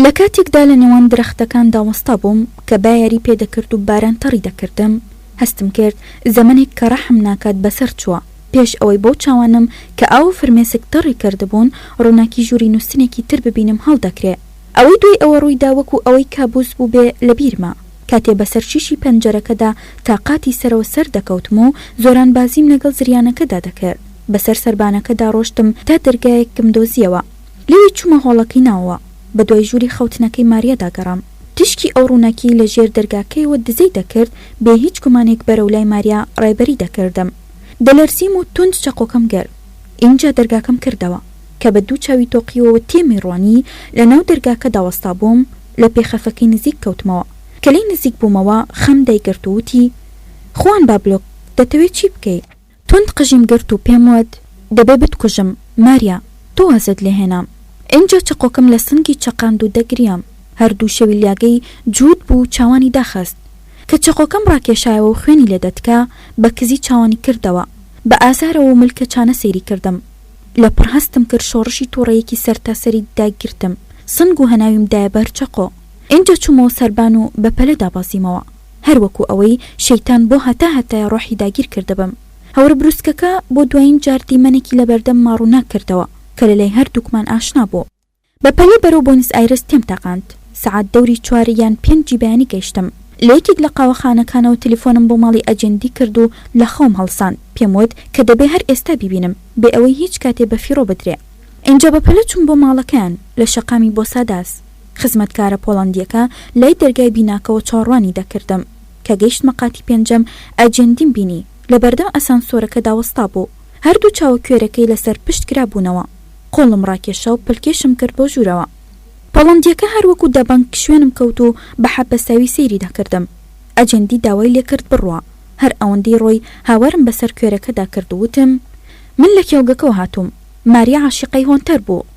لە کاتێکدا لە نێوان درەختەکاندا وەستابووم کە با یاری پێ دەکرد و باران تەڕی دەکردم، هەستم کرد زەمەنێک کە ڕەحم ناکات بەسەر چووە. پێش ئەوەی بەو چاوانەم کە ئاو و فرمێسک تەڕی کردبوون، ڕووناکی ژووری نووستنێکی تر ببینم هەڵدەکرێ. ئەوەی دوای ئەوە ڕووی دا وەکوو ئەوەی کابووس بووبێ لە بیرمە. کاتێ بەسەر شیشی پەنجەرەکەدا تا قاتی سەرەوە سەر دەکەوتم و زۆرانبازیم لەگەڵ زریانەکەدا دەکرد. بەسەر سەربانەکەدا ڕۆشتم تا دەرگایەکم دۆزییەوە. لەوێ چوومە هۆڵەکەی ناوەوە. بە دوای ژووری خەوتنەکەی ماریادا گەڕام. تیشکی ئەو ڕووناکییەی لە ژێر دەرگاکەیەوە دزەی دەکرد، بێ هیچ گومانێک بەرەو لای ماریا ڕێبەری دەکردم. دەلەرزیم و توند چەقۆکەم گرت. ئینجا دەرگاکەم کردەوە. کە بە دوو چاوی تۆقیوەوە تێمی ڕوانی، لە ناو دەرگاکەدا وەستابووم، لە پێخەفەکەی نزیک کەوتمەوە. کە لێی نزیک بوومەوە، خەم دایگرت و وتی، خوان بابلۆ، دەتەوێ چی بکەی؟ توند قژیم گرت و پێم وت، دەبێ بتکوژم، ماریا، تۆ وازت لێ هێنام. ئینجا چەقۆکەم لە سنگی چەقاند و دەگریام. هەر دوو شەویلیاگەی جووت بوو و چاوانی داخست. کە چەقۆکەم ڕاکێشایەوە و خوێنی لێ دەتکا، بە کزی چاوانی کردەوە. بە ئازارەوە و ملکەچانە سەیری کردم. لە پڕ هەستم کرد شۆڕشی تووڕەیەکی سەرتاسەری داگرتم. سنگ و هەناویم دایە بەر چەقۆ. ئینجا چوومەوە سەربان و بە پەلە دابەزیمەوە. هەر وەکوو ئەوەی شەیتان بۆ هەتا هەتایە ڕۆحی داگیر کردبم. هەورەبروسکەکە بۆ دوایین جار دیمەنێکی لە بەردەمما ڕووناک کردەوە کە لە لای هەردووکمان ئاشنا بوو. بە پەلە بەرەو بۆینس ئایرس تێم تەقاند. سەعات دەوری چوار یان پێنجی بەیانی گەیشتم. لە یەکێک لە قاوەخانەکانەوە تلیفۆنم بۆ ماڵی ئەجێندی کرد و لە خەوم هەڵساند. پێم وت کە دەبێ هەر ئێستا بیبینم، بێ ئەوەی هیچ کاتێ بە فیڕۆ بدرێ. ئینجا بە پەلە چووم بۆ ماڵەکەیان لە شەقامی بۆساداس. خزمەتکارە پۆڵەندییەکە لای دەرگای بیناکەوە چاوەڕوانی دەکردم. کە گەیشتمە قاتی پێنجەم، ئەجێندیم بینی، لە بەردەم ئەسانسۆرەکەدا وەستابوو. هەردوو چاوە کوێرەکەی لەسەر پشت کرابوونەوە. قۆڵم ڕاکێشا و پەلکێشم کرد بۆ ژوورەوە. پۆڵەندییەکە هەر وەکوو دەبەنگ شوێنم کەوت و بە حەپەساوی سەیری دەکردم. ئەجێندی داوای لێ کرد بڕوا. هەر ئەوەندەی ڕۆی، هاوارم بەسەر کوێرەکەدا کرد و وتم، من لە کێڵگەکەوە هاتووم. ماریا عاشیقەی هۆنتەر بوو.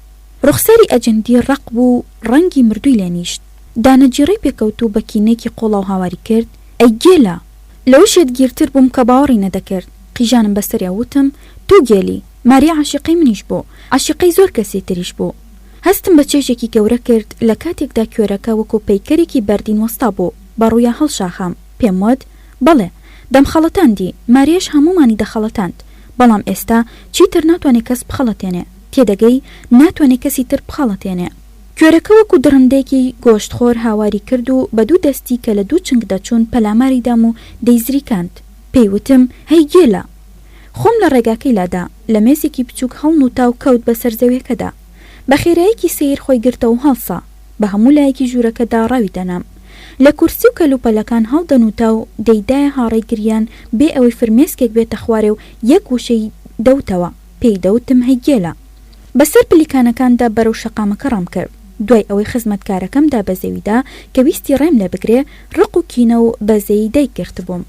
ڕوخساری ئەجەندی ڕەق بوو و ڕەنگی مردووی لێ نیشت. دانە جیڕەی پێ کەوت و بە کینەیەکی قووڵەوە هاواری کرد، ئەی گێلە! لەوە شێتگیرتر بووم کە باوەڕی نەدەکرد. قیژانم بە سەریا وتم، تۆ گێلی! ماریا عاشیقەی منیش بوو. عاشیقەی زۆر کەسی تریش بوو. هەستم بە چێژێکی گەورە کرد لە کاتێکدا کوێرەکە وەکوو پەیکەرێکی بەردین وەستابوو. بە ڕوویا هەڵشاخام. پێم وت، بەڵێ. دەمخەڵەتاندی. ماریاش هەموومانی دەخەڵەتاند. بەڵام ئێستا چیتر ناتوانێ کەس بخەڵەتێنێ. تێدەگەی؟ ناتوانێ کەسی تر بخەڵەتێنێ. کوێرەکە وەکوو دڕندەیەکی گۆشتخۆر هاواری کرد و بە دوو دەستی کە لە دوو چنگ دەچوون پەلاماری دام و دەیزریکاند. پێی وتم، هەی گێلە! خۆم لە ڕێگاکەی لادا، لە مێزێکی بچووک هەڵنووتا و کەوت بە سەر زەویەکەدا. بە خێراییەکی سەیر خۆی گرتەوە و هەڵسا. بە هەموو لایەکی ژوورەکەدا ڕاوی دەنام. لە کورسی و کەلوپەلەکان هەڵدەنووتا و دەیدایە هاڕەی گریان بێ ئەوەی فرمێسکێک بێتە خوارێ و یەک وشەی دەوتەوە، پێی دەوتم هەی گێلە. بە سەر پلیکانەکاندا بەرەو شەقامەکە ڕام کرد. دوای ئەوەی خزمەتکارەکەم دا بە زەویدا کە ویستی ڕێم لێ بگرێ، ڕق و کینە و بەزەیی دایگرتبووم.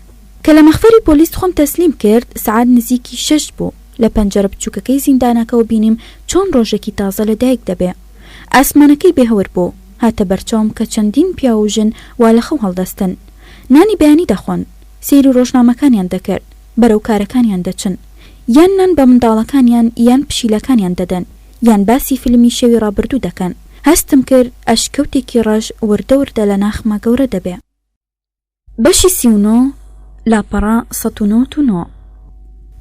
کە لە مەخفەری پۆلیس خۆم تەسلیم کرد، سەعات نزیکی شەش بوو. لە پەنجەرە بچووکەکەی زیندانەکەوە بینیم چۆن ڕۆژێکی تازە لە دایک دەبێ. ئاسمانەکەی بێ هەور بوو. هاتە بەرچاوم کە چەندین پیاو و ژن وا لە خەو هەڵدەستن. نانی بەیانی دەخۆن. سەیری ڕۆژنامەکانیان دەکرد. بەرەو کارەکانیان دەچن. یان نان بە منداڵەکانیان یان پشیلەکانیان دەدەن. یان باسی فیلمی شەوی ڕابردوو دەکەن. هەستم کرد ئەشکەوتێکی ڕەش وردە وردە لە ناخما گەورە دەبێ. بەشی 39، لاپەڕە 199.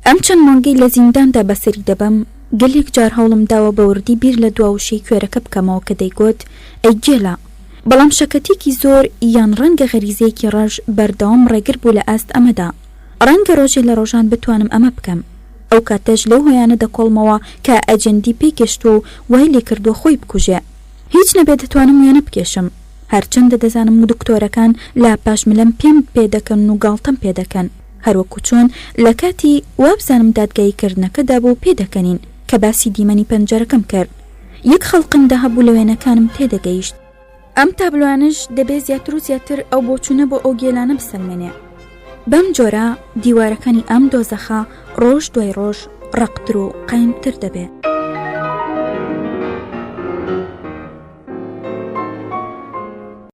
ئەم چەند مانگەی لە زینداندا بەسەری دەبەم، گەلێک جار هەوڵم داوە بە وردی بیر لە دوا وشەی کوێرەکە بکەمەوە کە دەیگوت، ئەی گێلە! بەڵام شەکەتییەکی زۆر یان ڕەنگە غەریزەیەکی ڕەش بەردەوام ڕێگر بوو لە ئاست ئەمەدا. ڕەنگە ڕۆژێ لە ڕۆژان بتوانم ئەمە بکەم. ئەو کاتەش لەو هۆیانە دەکۆڵمەوە کە ئەجەندی پێی گەشتووە و وای لێ کردووە خۆی بکوژێ. هیچ نەبێ دەتوانم وێنە بکێشم. هەرچەندە دەزانم دکتۆرەکان لە پاش ملم پێم پێ دەکەن و گاڵتەم پێ دەکەن. هەروەکو چۆن لە کاتی وابزانم دادگایی کردنەکەدا بوو پێ دەکەنین کە باسی دیمەنی پەنجەرەکەم کرد. یەک خەڵقندە هەبوو لە وێنەکانم تێدەگەیشت. ئەم تابلۆیانەش دەبێ زیاتر و زیاتر ئەو بۆچوونە بۆ ئەو گێلانە بسەلمێنێ. بەم جۆرە دیوارەکانی ئەم دۆزەخە ڕۆژ دوای ڕۆژ ڕەقتر و قایمتر دەبێ.